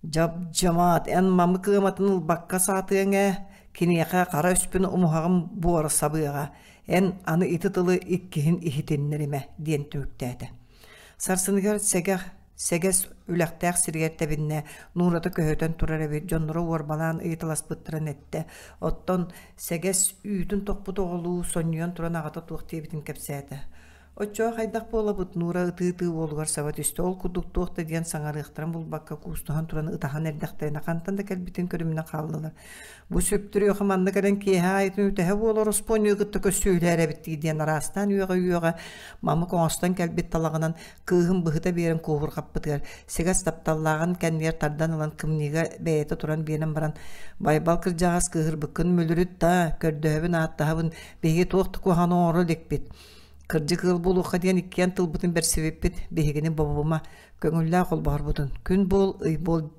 «Дьабдьамаат, эн мамык ыаматын ылбакка саатыаҥ ээ, киниэхэ хара өспүн умуһаҕым буора сабыаҕа, эн аны ити тылы иккиһин иһитиннэримэ» диэн түмүктээтэ. Сарсыныгар сэгэх Сэгэс үлэхтээх сиригэр тэбиннэ, Нуурата көһүтэн турар эбит, дьонноро уорбалаан ыйыталаспыттарын эттэ. Оттон Сэгэс үүтүн тохпут оҕолуу сонньуйан туран аҕата туох диэбитин кэпсээтэ. Оччоҕо хайдах буолабыт, Нуура ытыы-ытыы уолугар саба түстэ. Ол курдук туох да диэн саҥарыахтарын булбакка куустуһан туран ытаһан эрдэхтэринэ хантан да кэлбитин көрүмүнэ хааллылар. Бу сүптүрүөхэ манна кэлэн киэһэ аайытын үтэһэ буолар оспуонньугу кытта көссүүлээр эбит дии диэн араастаан үөҕэ-үөҕэ мамык оҥостон кэлбит талаҕынан кыыһын быһыта биэрэн куоһурҕаппытыгар сигэс тапталлааҕын кэннигэр тардан ылан кымньыыга бэйэтэ туран биэрэн баран Байбал кырдьаҕас кыыһырбыккын мүлүрүт да көрдөһөбүн ааттаһабын биһиги туох да куһаҕаны оҥоро иликпит Кырдьык ыал буолуохха диэн иккиэн тылбытын бэрсибиппит, биһигини бобума, көҥүллээх холбоһорбутун күн буол, ый буол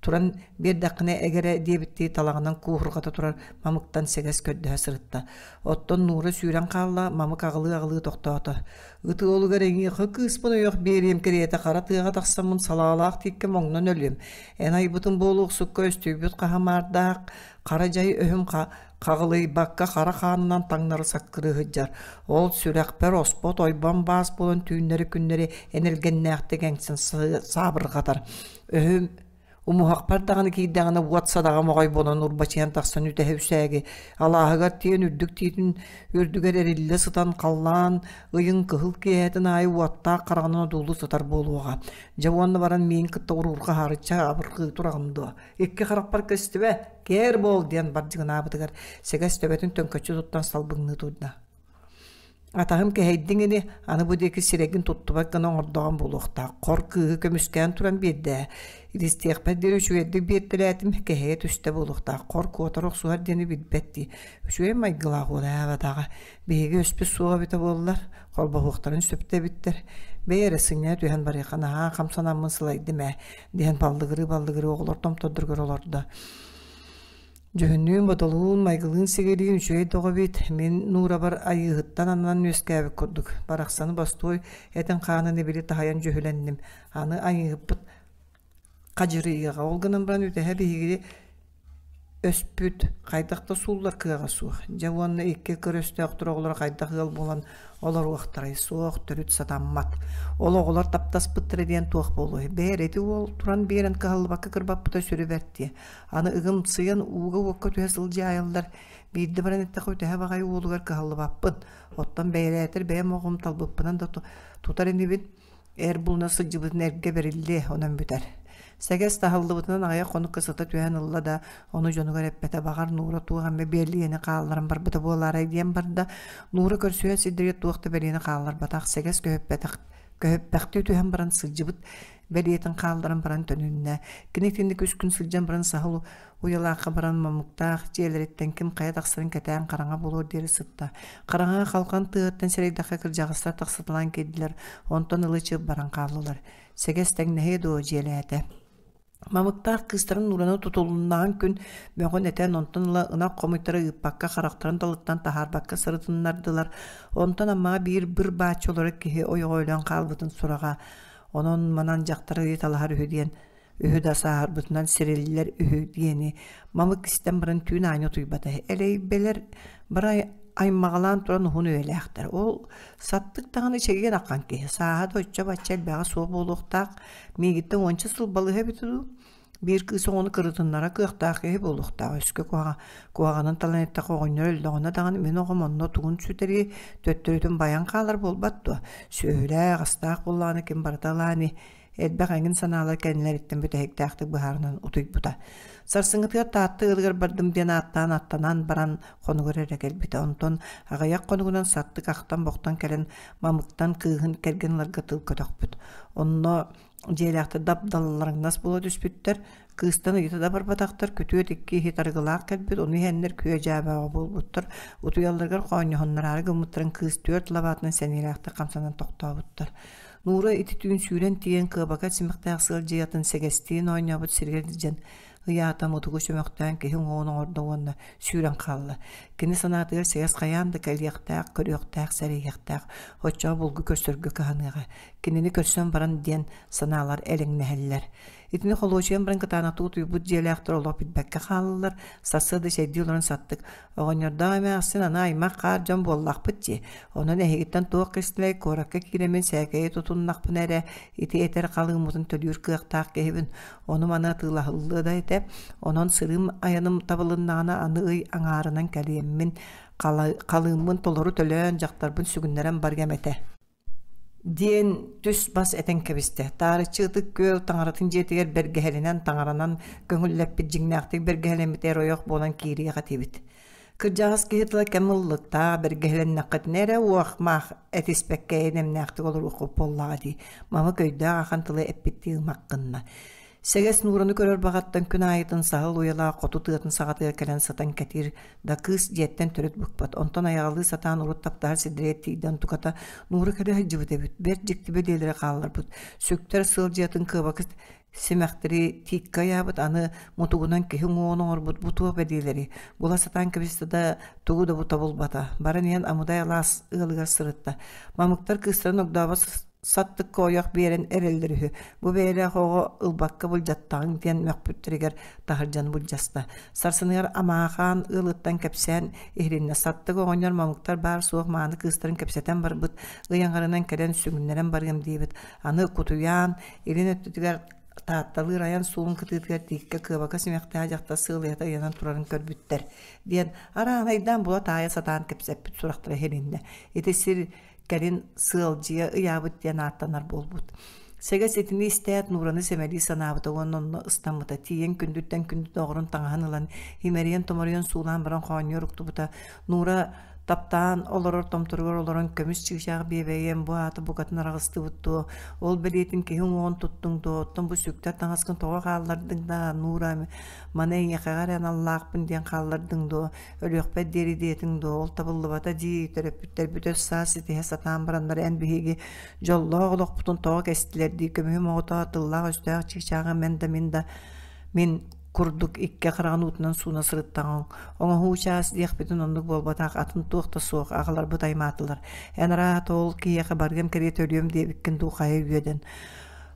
туран биэрдэххинэ эгэрэ диэбиттии талаҕынан кууһурҕата турар Мамыктан сэгэс көрдөһө сырытта. Оттон Нуура сүүрэн хаалла, Мамык аҕылыы-аҕылыы тохтоото. Ыт уолугар эйиэхэ кыыспын ойох биэриэм кэриэтэ хара тыаҕа тахсаммын салаалаах тииккэ моҥнон өлүөм. Эн айбытын буолуохсукка өстүйбүт хаһамаардаах хара дьай өһүм Хаҕылыйбакка хара хаанынан таҥнары саккырыы сылдьар. Ол сүрэхпэр оспот ойбон баас буолан түүннэри-күннэри энэлгэннээхтик эҥсэн саабырҕатар. Өһүм умуһахпар даҕаны киирдэҕинэ уот садаҕа моҕой буолан урбачыйан тахсан үтэһэ үсээги алааһыгар тиийэн үрдүк тиитин үрдүгэр эриллэ сытан халлаан ыйын кыһыл киэһэтин аайы уоттаах хараҕынан одуулуу сытар буолуоҕа. Дьэ уонна баран миин кытта уруурҕа аһаарычча абырҕыы тураҕын дуо? Икки харахпар көстүбэ, кээр буол диэн бардьыгынаабытыгар сэгэс төбөтүн төҥкөччү туттан салбыҥныы турда. Атаһым кэһэйдиҥ ини, аны бу диэки сирэйгин туттубат гына оҥордоҕум буолуохтаах. Хор кыыһы көмүскээн туран биэрдэ. Илистиэхпэр диэри үчүгэйдик биэртэлээтим, кэһэйэ түстэ буолуохтаах. Хор куотар охсуһар диэни билбэт дии. Үчүгэй майгылаах уол ээ абатаҕа. Биһиги өспүт суох эбитэ буоллар, холбоһуохтарын сөптө эбиттэр. Бэйэ эрэ сынньана түһэн барыахха наһаа хамсанаммын сылайдым ээ диэн баллыгырыы-баллыгырыы оҕолор томтордоругар олордо. Дьүһүннүүн, бодолуун, майгылыын-сигилиин үчүгэй доҕо эбит. Мин Нуурабар Айыыһыттан ананан үөскээбит курдук. Барахсаны бостуой этин-хаанын ибили таһыйан дьүһүлэнним. Аны Айыыһыппыт хадьырыйыаҕа. Ол гынан баран үтэһэ биһиги өспүт хайдах да сууллар кыаҕа суох. Дьэ уонна икки кыр өстөөхтөр оҕолоро хайдах ыал буолан олоруохтарай суох төрүт сатаммат. Ол оҕолор таптаспыттара диэн туох буолуой? Бэйэр ити уол туран биэрэн кыһаллыбакка кырбаппыта сүрү бэрт диэ. Аны ыгымсыйан ууга-уокка түһэ сылдьаайаллар. Биирдэ баран эттэххэ үтэһэ баҕайы уолугар кыһаллыбаппын. Оттон бэйэлээтэр бэйэм оҕом талбыппынан да тутар инибин. Эр булуна сылдьыбытын эргэ бэриллиэ, онон бүтэр. Сэгэс таһыллыбытынан аҕыйах хонукка сыта түһэн ылла да, ону дьонугар эппэтэ, баҕар Нуура туох эмэ бэлиэни хаалларан барбыта буолаарай диэн барда. Нуура көрсүһэр сирдэригэр туох да бэлиэни хаалларбатах, сэгэс көһүппэтэх көһүппэхтии түһэн баран сылдьыбыт бэлиэтин хаалларан баран төнүннэ. Кини итинник үс күн сылдьан баран саһыл Уйалаахха баран мамыктаах дьиэлэриттэн ким хайа тахсарын кэтээн хараҥа буолуор диэри сытта. Хараҥаҕа халҕан тыаһыттан сэрэйдэххэ кырдьаҕастар тахсыталаан киирдилэр, онтон ылы-чып баран хааллылар. Сэгэс тэҥнэһиэ дуо дьиэлээтэ. Мамыктаах кыыстарын уурана тутулуннаҕын күн мөҕөн этэн, онтон ыла ынах хомуйтара ыыппакка харахтарын далыттан таһаарбакка сырытыннардылар. Онтон Аммаҕа биир быр-бааччы олорор киһи ойоҕо өлөн хаалбытын сураҕа. Онон манан дьахтары ыйыталаһар үһү диэн үһү да сааһырбытынан сириллэр үһү диэни мамык истэн баран түүн аанньа утуйбата. Элэйбэлэр бары аймаҕалаан туран уһун үйэлээхтэр. Ол саттык даҕаны чэгиэн аххан киһи. Сааһа да оччо-бачча элбэҕэ суох буолуохтаах. Миигиттэн уонча сыл балыһа эбитэ дуу. Биир кыыс оҕону кырытыннара кыахтаах киһи буолуохтаах. Өскө куһаҕанын талан эттэххэ оҕонньор өллөҕүнэ даҕаны мин оҕом онно тугун сүтэриэй, төттөрүтүн байан хаалар буолбат дуо? Сүөһүлээх, астаах буоллаҕына ким барыта ылаан элбэх эҥин санаалар кэннилэриттэн бүтэһиктээхтик быһаарынан утуйбута. Сарсыҥҥытыгар Таатта ыалыгар бардым диэн ааттаан аттанан баран хонугар эрэ кэлбитэ. Онтон аҕыйах хонугунан саттык ахтан-бохтон кэлэн Мамыктан кыыһын кэргэн ыларга тыл көтөхпүт. Онно дьиэлээхтэр дап-далларыҥнас буола түспүттэр. Кыыстан ыйыта да барбатахтар, күтүөт икки иһит арыгылаах кэлбит, ону иһэннэр күө-дьаа буолбуттар. Утуйалларыгар хоонньоһуннараары гыммыттарын кыыс түөрт лабаатынан сэниэлээхтик хамсанан тохтообуттар. Нуура ити түүн сүүрэн тиийэн кыабака симэхтээх сыалдьыйатын сэгэстиин оонньообут сиригэр илдьэн ыйаата мутугу чөмөхтөөн киһи уҥуоҕун оҥордо уонна сүүрэн хаалла. Кини санаатыгар сэгэс хайаан да кэлиэхтээх, көрүөхтээх, сэрэйиэхтээх, оччоҕо булгу көрсөргө кыһаныаҕа. Кинини көрсөн баран диэн санаалар элэҥнэһэллэр. Итини холуочуйан баран кытаанахтык утуйбут дьиэлээхтэр олох билбэккэ хааллылар, сарсыарда чэйдии олорон саттык. Оҕонньордоох эмээхсин аны аймах хаар дьон буоллахпыт дии. Онон эһигиттэн туох кистэлэй куоракка киирэммин сээкэйи тутуннахпына эрэ ити этэр халыыммытын төлүүр кыахтаах киһибин. Ону-маны атыылаһыллыа да этэ. Онон сырыым айаным табылыннаҕына аны ый аҥаарынан кэлиэммин, халыыммын толору төлөөн, дьахтарбын сүгүннэрэн барыам этэ. Диэн түс-бас этэн кэбистэ. Таарыччы Ытык Күөл таҥаратын дьиэтигэр бэргэһэлэнэн таҥаранан көҥүллэппит дьиҥнээхтик бэргэһэлэммит эр ойох буолан киириэх этибит. Кырдьаҕас киһи тыла кэм ыллыктаах бэргэһэлэннэххитинэ эрэ уох-маах этиспэккэ эйэ-нэмнээхтик олоруоххут буоллаҕа дии, Мамык өйдөөх ахан тылы эппиттии ымах гынна. Сэгэс Нуураны көрөр баҕаттан күн аайытын саһыл уйалаах хоту тыатын саҕатыгар кэлэн сытан кэтиир да кыыс дьиэттэн төрүт быкпат. Онтон айаҕалыы сатаан урут таптаһар сирдэригэр тиийдэ онтуката Нуура кэлэ сылдьыбыт эбит. Бэрт дьикти бэлиэлэри хаалларбыт. Сүктэр сыал дьиэтин кыабакы симэхтэри тииккэ ыйаабыт, аны мутугунан киһи уҥуоҕун оҥорбут бу туох бэлиэлэри була сатаан кэбистэ да тугу да бута булбата. Баран иһэн Амыдай алаас ыалыгар сырытта. Мамыктар кыыстарын огдообо саттыкка ойох биэрэн эрэллэр үһү. Бу бэйэлээх оҕо ылбакка былдьаттаҕыҥ диэн мөхпүттэригэр таһырдьаны былдьаста. Сарсыныгар Амаахаан ыалыттан кэпсээн иһилиннэ. Саттык оҕонньор мамыктар баар-суох мааны кыыстарын кэпсэтэн барбыт, ый аҥарынан кэлэн сүгүннэрэн барыам диэбит. Аны кутуйаан илин өттүтүгэр Таатталыыр айан суолун кытыытыгар тииккэ кыабака симэхтээх дьахтар сыалыйата ыйанан турарын көрбүттэр диэн араанайдаан була таайа сатаан кэпсэппит сурахтара иһилиннэ. Ити сир кэлин сыалдьыйа ыйаабыт диэн ааттанар буолбут. Сэгэс итини истээт Нуураны сэмэлии санаабыта уонна онно ыстаммыта. Тиийэн күндүттэн күндү доҕорун таҥаһын ылан, имэрийэн-томоруйан суулаан баран хоонньуор уктубута. Нуура таптаан олорор томторугар олорон көмүс чыычаах биэбэйиэм бу аата букатын араҕыстыбыт дуо? Ол бэлиэтин киһи уҥуоҕун туттуҥ дуо? Оттон бу сүктэр таҥаскын тоҕо хааллардыҥ даа, Нуура маны эйиэхэҕэ эрэ аналлаахпын диэн хааллардыҥ дуо? Өлүөхпэр диэри диэтиҥ дуо, ол табыллыбата дии, төрөппүттэрбит өс саас ситиһэ сатаан бараннар эн биһиги дьоллоох олохпутун тоҕо кэстилэр дии, көмүһүм оҕото тыллаах-өстөөх чыычааҕым эн да мин да мин курдук икки хараҕын уутунан сууна сырыттаҕыҥ. Оҥоһуу чаас диэхпитин оннук буолбатах, атын туох да суох, аҕаларбыт аймаатылар. Эн араата ол киһиэхэ барыам кэриэтэ өлүөм диэбиккин дуу хайа үөдэн.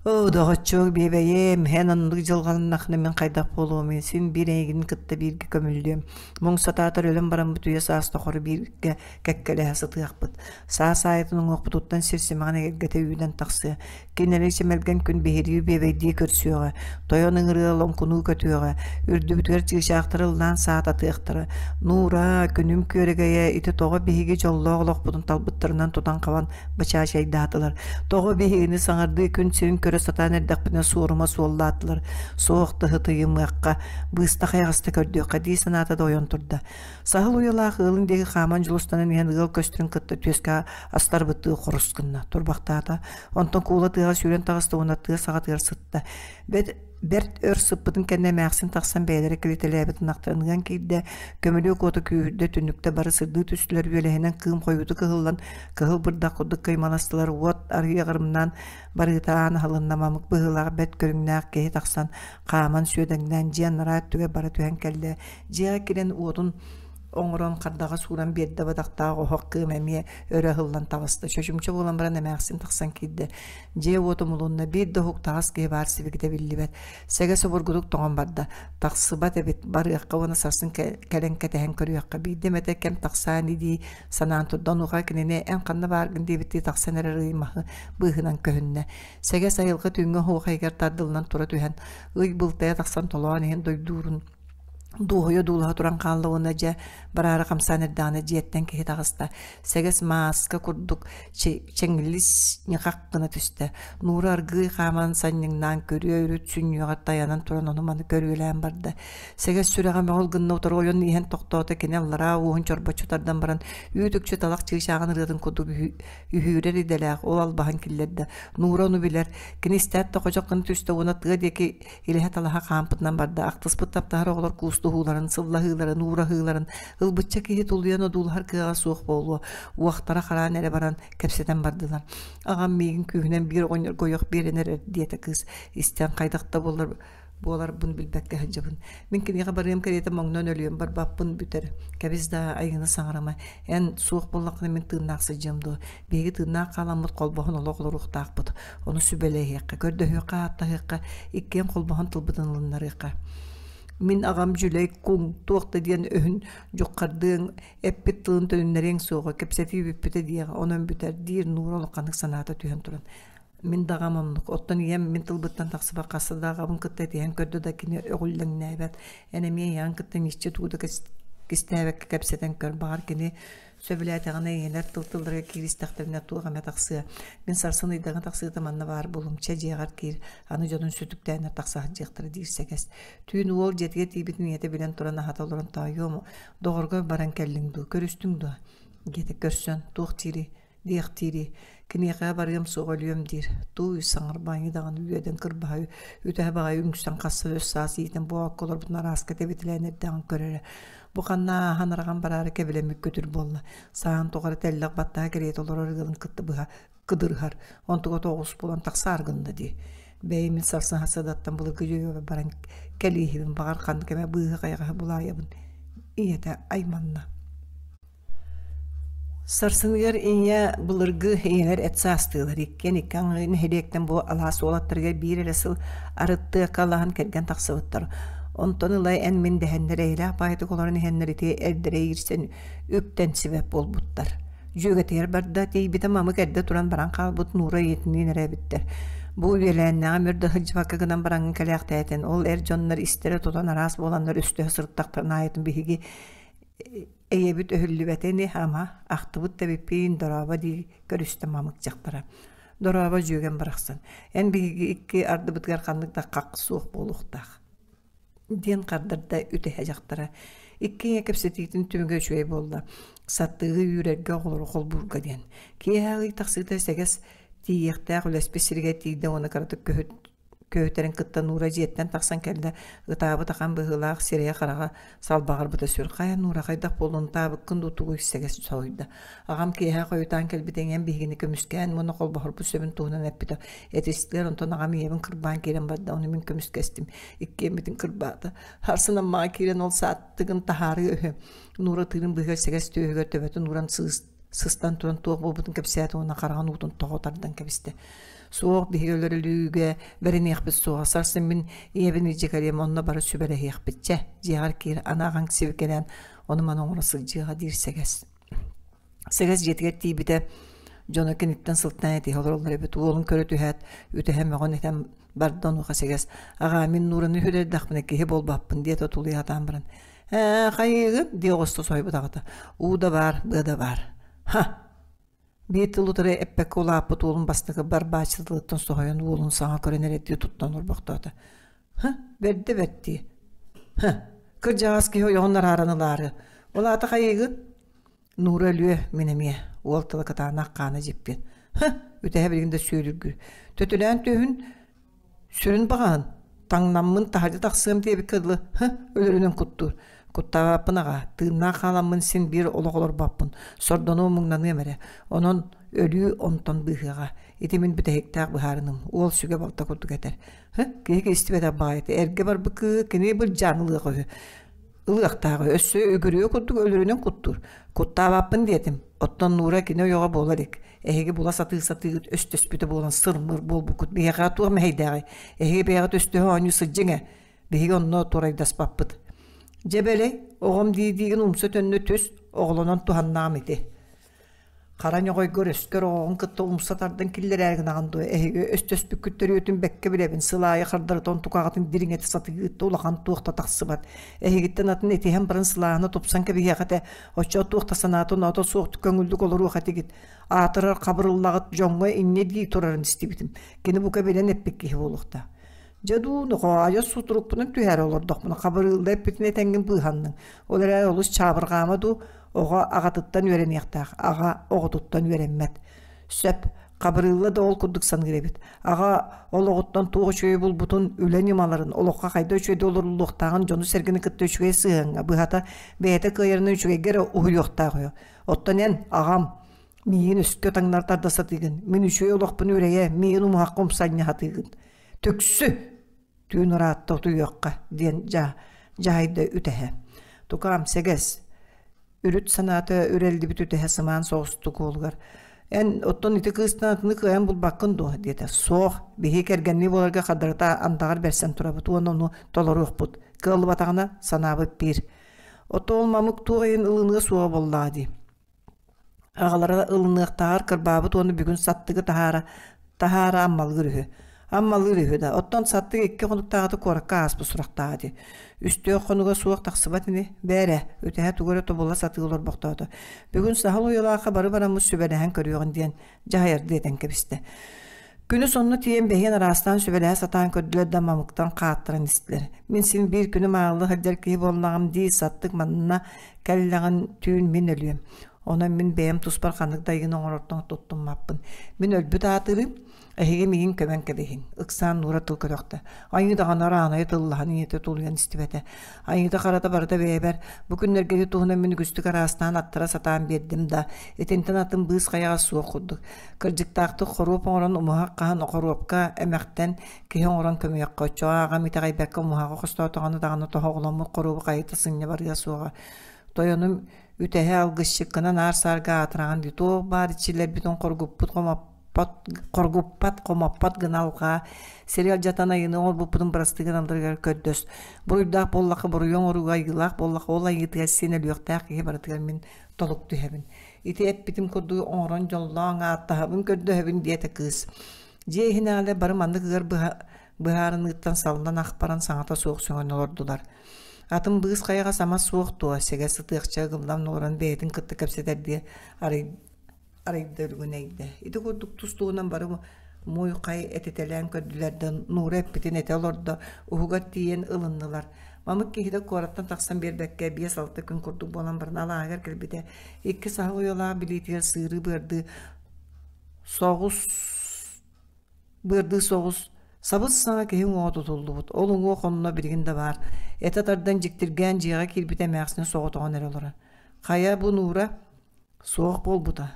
Оо, доҕоччуок, биэбэйиэм, эн оннук дьылҕаланнаххына мин хайдах буолуомуй, син биир эйигин кытта бииргэ көмүллүөм. Муҥ сатаатар өлөн бараммыт үйэ саас тухары бииргэ кэккэлэһэ сытыахпыт. Саас аайытын уҥуохпутуттан сир симэҕин эгэлгэтэ үүнэн тахсыа. Кинилэри чэмэлгэн күн биһирии биэбэйдии көрсүөҕэ, тойон ыҥырыа лоҥкунуу көтүөҕэ, үрдүбүтүгэр чыычаахтары ыллаан саататыахтара. Нуура, күнүм күөрэгэйэ, ити тоҕо биһиги дьоллоох олохпутун талбыттарынан тутан-хабан бачаачайдаатылар. Тоҕо биһигини саҥардыы күн сирин көрө сатаан эрдэхпитинэ суорума суоллаатылар. Суох тыһытыйымыахха, быыстах айаҕаста көрдүөххэ дии санаата да ойон турда. Саһыл уйалаах ыалын диэки хааман дьулустанан иһэн ыал көстөрүн кытта түөскэ астарбыттыы хорус гынна, турбахтаата. Онтон куула тыаҕа сүүрэн таҕыста уонна тыа саҕатыгар сытта. Бэт Бэрт өр сыппытын кэннэ эмээхсин тахсан бэйэлэрэ килитэлээбит ынахтарын ыан киирдэ, көмүлүөк уота күүһүрдэ, түннүктэ бары сырдыы түстүлэр, үөлэһинэн кыым хойуутук ыһыллан, кыһыл бырдах курдук кыймаластылар, уот арыйа аҕырымнаан барыыта аан аһылынна, мамык быһыылаах бэрт көрүҥнээх киһи тахсан, хааман сүөдэҥнээн дьиэ анараа өттүгэр бара түһэн кэллэ. Дьиэҕэ киирэн уотун оҥорон хардаҕа сууран биэрдэ бадахтаах оһох кыым эмиэ өрө ыһыллан таҕыста. Чочумча буолан баран эмээхсин тахсан киирдэ. Дьиэ-уот умулунна, биир да уһуктаҕас киһи баар сибикитэ биллибэт. Сэгэ собургутук тоҥон барда. Тахсыбат эбит, барыахха уонна сарсын кэлэн кэтэһэн көрүөххэ. Биирдэ эмэтэ кэм тахсаан дии санаан турда. Онуоха кинини эн ханна бааргын диэбиттии тахсан эрэр ый маһы быыһынан көһүннэ. Сэгэс айылҕа түүҥҥү оһуохайыгар тардыллан тура түһэн, ый былтайа тахсан толоон иһин дойдуурун дуоһуйа дуулаһа туран хаалла уонна дьэ бараары хамсаан эрдэҕинэ дьиэттэн киһи таҕыста сэгэс мааска курдук чэҥилис ньыхах гына түстэ Нуура аргыый хааман санньыҥнаан көрүө үрүт сүнньүөҕэр тайанан туран ону-маны көрүөлээн барда сэгэс сүрэҕэ мөҕүл гынна утары ойон иһэн тохтоото кини аллараа уоһун чорбоччу тардан баран үүт-үкчү талах чыычааҕын ырыатын курдук үһүүрэр идэлээх ол албаһын киллэрдэ Нуура ону билэр кини истээт да ходьох гына түстэ уонна тыа диэки Илэһэ-талаһа хаампытынан барда, ахтыспыт таптаһар оҕолор куустуһууларын, сыллаһыыларын, уураһыыларын ылбычча киһи тулуйан одуулаһар кыаҕа суох буолуо, уохтара хараан эрэ баран кэпсэтэн бардылар. Аҕам миигин күүһүнэн биир оҕонньорго ойох биэрэн эрэр диэтэ кыыс, истэн хайдах да буоллар буоларбын билбэккэ сылдьабын. Мин киниэхэ барыам кэриэтэ моҥнон өлүөм, барбаппын бүтэр. Кэбис да, айыыны саҥарыма. Эн суох буоллаххына мин тыыннаах сылдьыам дуо? Биһиги тыыннаах хааламмыт холбоһон олох олоруохтаахпыт. Ону сүбэлэһиэххэ, көрдөһүөххэ, ааттаһыахха, иккиэн холбоһон тылбытын ылыннарыахха. Мин аҕам дьүлэй куҥ туох да диэн өһүн дьуххардыаҥ, эппит тылын төнүннэриэҥ суоҕа, кэпсэтии бүппүтэ диэҕэ, онон бүтэр диир Нуура улаханнык санаата түһэн туран. Мин да аҕам оннук, оттон ийэм мин тылбыттан тахсыбат хаста да аҕабын кытта этиһэн көрдө да кини өҕүллэҥнээбэт. Эн эмиэ ийэҕин кытта ньиччи тугу да кистээбэккэ кэпсэтэн көр, баҕар кини Сөбүлээтэҕинэ ийэлэр тыл-тылларыгар кииристэхтэринэ туох эмэ тахсыа. Мин сарсын ыйдаҥа тахсыыта манна баар буолуом. Чэ, дьиэҕэр киир, аны дьонун сүтүктээннэр тахса сылдьыахтара диир Сэгэс. Түүн уол дьиэтигэр тиийбитин ийэтэ билэн туран аһата олорон тоойуом, доҕорго баран кэллиҥ дуу, көрүстүҥ дуо? диэтэ көрсөн, туох диирий? диэхтиирий, киниэхэ барыам суоҕа өлүөм диир, тууй саҥарбаайы даҕаны үөдэн кырбаһа үтэһэ баҕайы үҥсэн хасса өс саас иитэн бу окко олорбутун арааска тэбитэлээн эрдэҕин көрөрө. Бу ханна ааһан араҕан бараары кэбилэммит күтүр буолла. Саан тоҕо эрэ тэллэх баттаһа кэриэтэ олорор ыалын кытта быһа кыдырыһар. Онтуга тоҕус буолан тахсаар гынна дии. Бэйи мин сарсын садаттан былыргы дьүөгэбэр баран кэлииһибин, баҕар ханнык эмэ быыһы-хайаҕаһы булаайабын. Ийэтэ айманна. Сарсыныгар ийэ былыргы ийэлэр эт саастыылар иккиэн икки аҥыы нэһилиэктэн бу алаас уолаттарыгар биир эрэ сыл арыттыакалаһан кэргэн тахсыбыттар. Онтон ыла эн-мин дэһэннэр эйэлээх баайытык олорон иһэннэр ити эрдэрэ иирсэн үктэнсибэт буолбуттар. Дьүөгэтигэр барда, тиийбитэ мамык эрдэ туран баран хаалбыт Нуура ийэтиниин эрэ эбиттэр. Бу үйэлээннэҕэ мөр да сылдьыбакка гынан бараҥҥын кэлээхтээтин, ол эр дьоннор истэрэ тутан араас буоланнар өстөһө сырыттахтарын аайытын биһиги Эйэбит өһүллүбэтэ ини, ама, ахтыбыт да эбиппиин, дорообо дии көрүстэ мамык дьахтара. Дорообо дьүөгэм барахсан, эн биһиги икки ардыбытыгар ханнык да хах суох буолуохтаах диэн хардарда үтэһэ дьахтара. Икки ийэ кэпсэтиитин түмүгэ үчүгэй буолла. Саттыгы үүрэргэ оҕолору холбуурга диэн. Киэһэ ый тахсыыта сэгэс тиийиэхтээх үлэспит сиригэр тиийдэ уонна кыратык көһүт Көһүтэрин кытта Нуура дьиэттэн тахсан кэллэ, ытаабыт ахан быһыылаах сирэйэ-хараҕа салбаҕырбыта сүр. Хайа, Нуура, хайдах буоллун, ытаабыккын дуу, тугуй сэгэс соһуйда. Аҕам киэһэ хойутаан кэлбитэ ийэм биһигини көмүскээн уонна холбоһорбут сөбүн туһунан эппитэ. Этистилэр, онтон аҕам ийэбин кырбаан киирэн барда, ону мин көмүскэстим. Иккиэммитин кырбаата. Сарсын Аммаҕа киирэн ол сааттыгын таһаарыы үһү. Нуура тыырын быыһыгар сэгэс түөһүгэр төбөтүн ууран сыыс сыстан туран туох буолбутун кэпсээтэ уонна хараҕын уутун тоҕо тардан кэбистэ. Суох, биһиги өлөр өлүүгэ бэриниэхпит суоҕа. Сарсын мин ийэбин илдьэ кэлиэм, онно бары сүбэлэһиэхпит. Чэ, дьиэҕэр киир, аны аҕаҥ сибикэлээн ону-маны оҥоро сылдьыаҕа диир Сэгэс. Сэгэс дьиэтигэр тиийбитэ, дьоно киниттэн сылтаан этиһэ олороллор эбит. Уолун көрө түһээт, үтэһэ мөҕөн этэн барда онуоха Сэгэс, «Аҕаа, мин Нуураны үһүрэрдэхпинэ киһи буолбаппын» диэтэ тулуйа сатаан баран. «Ээ, хайыыгын?» дии оҕуста соһуйбут аҕата. «Уу да баар, быа да баар». «Ха!» Биир тыл утары эппэккэ улааппыт уолун бастакы барбааччы тылыттан соһуйан уолун саҥа көрөн эрэттии туттан орбохтоото. «Һы, бэрдэ бэрт дии. Һы, кырдьаҕас киһи ойоҕун арааран ылаары. Ол аата хайыыгын?» Нуура өлүө, мин эмиэ, уол тыла кытаанах хаана дьиппиэн. Һы, үтэһэ билигин да сүөлүргүүр. Төтөлөөн түөһүн сүрүн баҕаһын, таҥнаммын таһырдьа тахсыам диэбиккэ дылы, һы, өлөрүнэн куттуур. Куттаабаппын аҕаа, тыыннаах хааламмын син биир олох олорбоппун, сордонуом муҥнаныам эрэ. Онон өлүү онтон быыһыаҕа. Ити мин бүтэһиктээх быһаарыным, уол сүгэ балта курдук этэр. Һы, киһи истибэтэх баҕайыта, эргэ барбыт кыыһы кини былдьаан ылыах үһү. Ылыахтааҕы өссө үгүрүө курдук өлөрүнэн куттуур. Куттаабаппын диэтим. Оттон Нуура кини ойоҕо буола илик. Эһиги була сатыы-сатыыгыт өстөспүтэ буолан сыр-мыр буолбуккут биһиэхэ туох мэһэйдээҕий? Эһиги бэйэҕит өстөһө оонньуу сылдьыҥ ээ. Биһиги онно туорайдаспаппыт. Дьэ бэлэй, оҕом дии-диигин умса төннө түс, оҕолонон туһаннаам ити. Хара ньоҕойгор өскөр оҕоҕун кытта умса тардан киллэрээри гынаҕын дуо? Эһиги өстөспүккүт төрүөтүн бэккэ билэбин, сыл аайы хардарыта онтукаҕытын дириҥэтэ сатыыгыт да улахан туох да тахсыбат. Эһигиттэн атын этиһэн баран сылааһына тупсан кэбиһиэх этэ, оччоҕо туох да санаата-оноото суох көҥүллүк олоруох этигит. Аатырар хабырыллаҕыт дьоҥҥо инньэ дии турарын истибитим. Кини бука билэн эппит киһи буолуохтаах. Дьэ дуу, нохоойо сутурукпунан түһээри олордохпуна хабырыылла эппитин этэҥҥин быыһанныҥ. Ол эрээри олус чаабырҕаама дуу, Оҕо аҕатыттан үөрэниэхтээх, аҕа оҕотуттан үөрэммэт. Сөп, Хабырыылла да ол курдук саныыр эбит. Аҕа олоҕуттан туох үчүгэйи булбутун, үлэ ньымаларын, олоххо хайда үчүгэйдик олоруллуохтааҕын дьону-сэргэни кытта үчүгэй сыһыаҥҥа, быһата, бэйэтэ кыайарынан үчүгэйгэ эрэ уһуйуохтаах үһү. Оттон эн, аҕам, миигин өскө таҥнары тарда сатыыгын, мин үчүгэй олохпун үрэйэ, миигин умуһахха умсанньа сатыыгын. Түксү! Түүн ыраатта утуйуохха диэн дьаһайда үтэһэ. Тукаам, сэгэс, үрүт санаата үрэллибит үтэһэ сымаан соҕустук уолугар «Эн оттон ити кыыстан атыны кыайан булбаккын дуо?» диэтэ. «Суох, биһиги кэргэннии буоларга хардарыта андаҕар бэрсэн турабыт уонна ону толоруохпут. Кыаллыбатаҕына, санаабыт биир. Оттон ол мамык туох иһин ылыныа суоҕа буоллаҕа дии. Аҕалара ылыныахтааҕар кырбаабыт уонна бүгүн саттыгы таһаара таһаара аммалыыр үһү. Аммалыыр үһү да, оттон саттык икки хонуктааҕыта куоракка ааспыт сурахтааҕа дии. Үстүөх хонуга суох тахсыбат ини, бээрэ, үтэһэ тугу эрэ тобула сатыы олорбохтоото. Бүгүн саһыл уйалаахха бары бараммыт сүбэлэһэн көрүөҕүн диэн дьаһайардыы этэн кэбистэ. Күнүс онно тиийэн бэһиэн араастаан сүбэлэһэ сатаан көрдүлэр да мамыктан хааттаран истилэр. Мин син биир күнү маалла сылдьар киһи буоллаҕым дии саттык манна кэллэҕин түүн мин өлүөм. Онон мин бэйэм туспар ханнык да айыыны оҥорортон туттуммаппын. Мин өлбүт аатырыым, Эһиги миигин көмөн кэбиһиҥ. Ыксаан Нуура тыл көтөхтө. Айыы даҕаны араанайы тыллаһан ийэтэ тулуйан истибэтэ. Айыыта харата барыта бэйэбэр. Бу күннэргэ ити туһунан мин үгүстүк араастаан аттара сатаан биэрдим да, итинтэн атын быыс хайаҕас суох курдук. Кырдьыктаахтык хоруоп оҥорон умуһах хаһан хоруопка эмэхтэн киһи оҥорон көмүөххэ, оччоҕо аҕам итэҕэйбэккэ умуһаҕы хостоотоҕуна даҕаны тоһоҕоломмут хоруобу хайыта сынньа барыа суоҕа. Тойонум үтэһэ алгысчыккынан аар-саарга аатыраҕын дии туох баар иччилэрбитин хоргуппут хомоппут хоргуппат, хомоппот гына алҕаа, сири алдьатан айыыны оҥорбуппутун бырастыы гыналларыгар көрдөс. Буруйдаах буоллахха буруйу оҥорууга айыылаах буоллахха ол айыытыгар син өлүөхтээх киһи барытыгар мин толук түһэбин. Ити эппитим курдук оҥорон дьоллооҥ ааттаһабын көрдөһөбүн диэтэ кыыс. Дьиэ иһинээҕилэр бары маннык ыар быһаарыныыттан саллан ах баран саҥата суох сөҥөн олордулар. Атын быыс хайаҕа сама суох дуо, сэгэ сытыахча ыгыллан олорон бэйэтин кытта кэпсэтэрдии арый арыйда өрүгүнэйдэ. Ити курдук тус-туһунан бары муй-хай этитэлээн көрдүлэр да Нуура эппитин этэ олордо, уһугар тиийэн ылыннылар. Мамык киһитэ куораттан тахсан биэрбэккэ 5-6 күн курдук буолан баран алааһыгар кэлбитэ. Икки саһыл уйалаах билиитигэр сыырыы быардыы соҕус быардыы соҕус сабыс-саҥа киһи уҥуоҕа тутуллубут. Ол уҥуох онно билигин да баар. Этэ тардан дьиктиргээн дьиэҕэ киирбитэ эмээхсинэ соҕотоҕун эрэ олорор. Хайа бу Нуура Суох буолбута.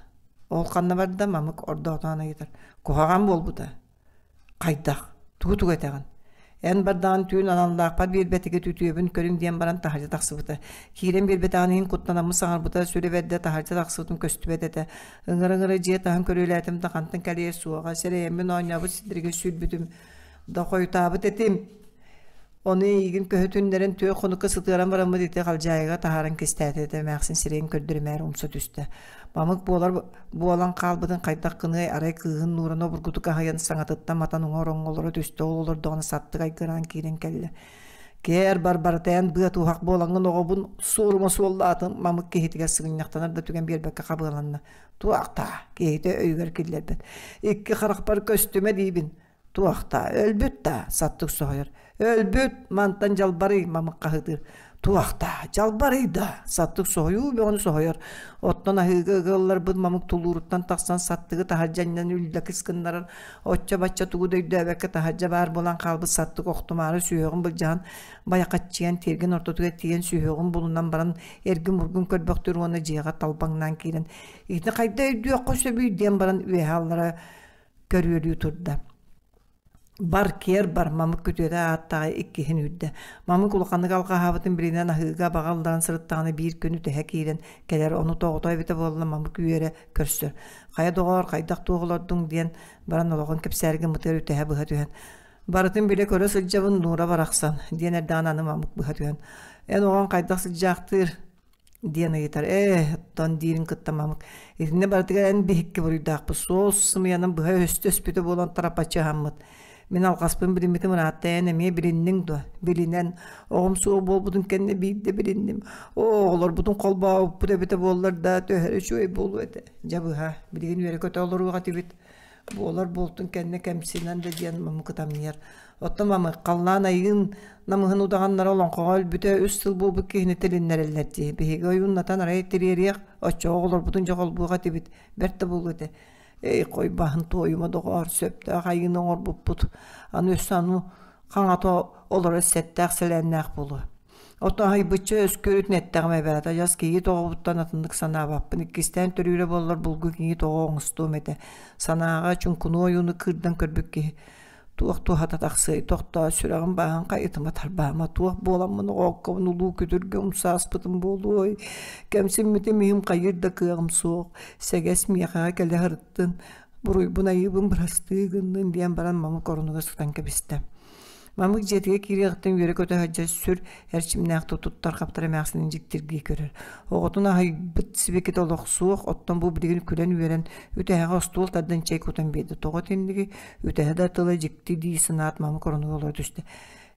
Ол ханна барда мамык ордоотоон ыйытар. Куһаҕан буолбута. Хайдах? Тугу-тугу этэҕин? Эн бардаҕын түүн аналлаахпар биэрбэтигит үтүөбүн көрүҥ диэн баран таһырдьа тахсыбыта. Киирэн биэрбэтэҕин иһин куттанаммыт саҥарбыта сүрэ бэрдэ таһырдьа тахсыбытым көстүбэт этэ. Ыҥыра-ыҥыра дьиэ таһын көрүөлээтим да хантан кэлиэ суоҕа. Сэрэйэммин оонньообут сирдэригэр сүүрбүтүм да хойутаабыт этим. Ону эйигин көһүтүннэрэн түөрт хонукка сытыаран бараммыт ити халдьаайыга таһааран кистээтэ этэ эмээхсин сирэйин көрдөрүмээр умса түстэ. Мамык буолар буолан хаалбытын хайдах гыныай арай кыыһын Нуураны обургутук аһыйан саҥатыттан матан уҥа ороҥҥо олоро түстэ ол олордоҕуна саттык айгыраан киирэн кэллэ. Кээр барбаратайан быа туһах буолаҥҥын оҕобун суорума суоллаатын мамык киһитигэр сыгынньахтанар да түгэн биэрбэккэ хабыаланна. Туохтаа киһитэ өйүгэр киллэрбэт. Икки харахпар көстүмэ диибин. Туохта, өлбүт да, саттык соһуйар. Өлбүт, мантан дьалбарый, мамык хаһыытыыр. Туохта, дьалбарый да, саттык соһуйуу бөҕөнү соһуйар. Оттон аһыыга ыгалларбыт мамык тулууруттан тахсан саттыгы таһырдьа анньан үллэкис гыннарар. Оччо-бачча тугу да өйдөөбөккө таһырдьа баар буолан хаалбыт саттык охтумаары сүһүөҕүн былдьаһан байахаччыйан тиэргэн ортотугар тиийэн сүһүөҕүн булунан баран эргин-мургун көрбөхтүүр уонна дьиэҕэ талбаҥнаан киирэн итини хайда өйдүөххэ сөбүй диэн баран үөһэ аллара көрүөлүү турда. Бар киэр бар Мамык күтүөтэ ааттааҕы иккиһин үүрдэ. Мамык улаханнык алҕаһаабытын билинэн аһыыга абаҕа ылларан сырыттаҕына биир күн үтэһэ киирэн кэлэр ону тоҕото эбитэ буолла Мамык үөрэ көрсөр. Хайа доҕоор хайдах туох олордуҥ диэн баран олоҕун кэпсээри гыммытыгар үтэһэ быһа түһэн барытын билэ-көрө сылдьабын Нуура барахсан диэн эрдэҕинэ аны Мамык быһа түһэн эн оҕоҥ хайдах сылдьаахтыыр диэн ыйытар. Ээ, оттон диирин кытта мамык. Итиннэ барытыгар эн биһикки буруйдаахпыт. Суол сымыйанан быһа өстөспүтэ буолан тарапаччыһаммыт. Мин алҕаспын билиммитим ыраатта эн эмиэ билинниҥ дуо? Билинэн, оҕом суох буолбутун кэннэ биирдэ билинним. Оо, оҕолорбутун холбообуппут эбитэ буоллар да, төһө үчүгэй буолуо этэ. Дьэ быһа, билигин үөрэ-көтө олоруох этибит. Буолар буолтун кэннэ кэмсинэн да диэн мамык ытамньыйар. Оттон мамык халлаан айыын намыһын удаҕаннара олоҥхоҕо өлбүтэ үс сыл буолбут киһини тилиннэрэллэр дии. Биһиги ойууннатан арай тириэриэх, оччоҕо оҕолорбутун дьэ холбуох этибит, бэрт да буолуо этэ. Эй, хойбаһын туойума доҕоор, сөптөөх айыыны оҥорбуппут. Аны өссө аны хаҥата олорор сэттээх сэлээннээх буолуо. Оттон аһыйбычча өскөрүтүн эттэҕим эбээт, адьас кийиит оҕобуттан атыннык санаабаппын. Иккистээн төрүүрэ буоллар булгу кийиит оҕо оҥостуом этэ. Санааҕа чуҥкунуу ойууну кыырдан көрбүт киһи туох туһата тахсыай, тохтоо, сүрэҕим бааһын хайытыма тарбаама, туох буоламмын оҕооккобун улуу күтүргэ умсааспытым буолуой, кэмсиммитим иһин хайыыр да кыаҕым суох, сэгэс миэхэҕэ кэлэ сырыттын, буруйбун айыыбын бырастыы гыннын диэн баран мамык оронугар сытан кэбистэ. Мамык дьиэтигэр киириэҕиттэн үөрэ-көтө сылдьар сүр эрчимнээх туттар-хаптар эмээхсинин дьиктиргии көрөр. Оҕотун аһыйбыт сибикитэ олох суох, оттон бу билигин күлэн-үөрэн үтэһэҕэ остуол тардан чэй кутан биэрдэ. Тоҕо итинниги үтэһэ да тыла дьикти дии санаат Мамык оронугар олоро түстэ.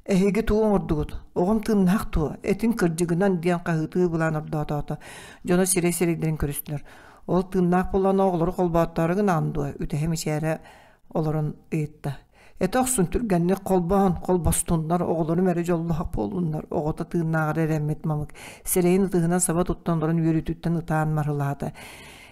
Эһиги тугу оҥордугут? Оҕом тыыннаах дуо? Этин кырдьыгынан диэн хаһыытыы былаан ордоотоото. Дьоно сирэй-сирэйдэрин көрүстүлэр. Ол тыыннаах буолан оҕолору холбооттоору гынаҕын дуо? Үтэһэ мичээрэ олорон ыйытта. Этэ охсун түргэнник холбоон, холбостуннар, оҕолорум эрэ дьоллоох буоллуннар, оҕото тыыннааҕар эрэммит мамык сирэйин ытыһынан саба туттан олорон үөрүүтүттэн ытаан марылаата.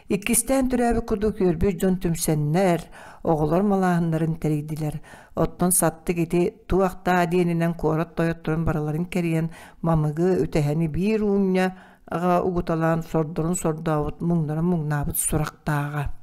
Иккистээн төрөөбүт курдук үөрбүт дьон түмсэннэр, оҕолор малааһыннарын тэрийдилэр. Оттон саттык ити туохтаа диэнинэн куорат тойотторун барыларын кэрийэн мамыгы, үтэһэни биир уунньа аҕа угуталаан сордорун сордообут, муҥнарын муҥнаабыт сурахтааҕа.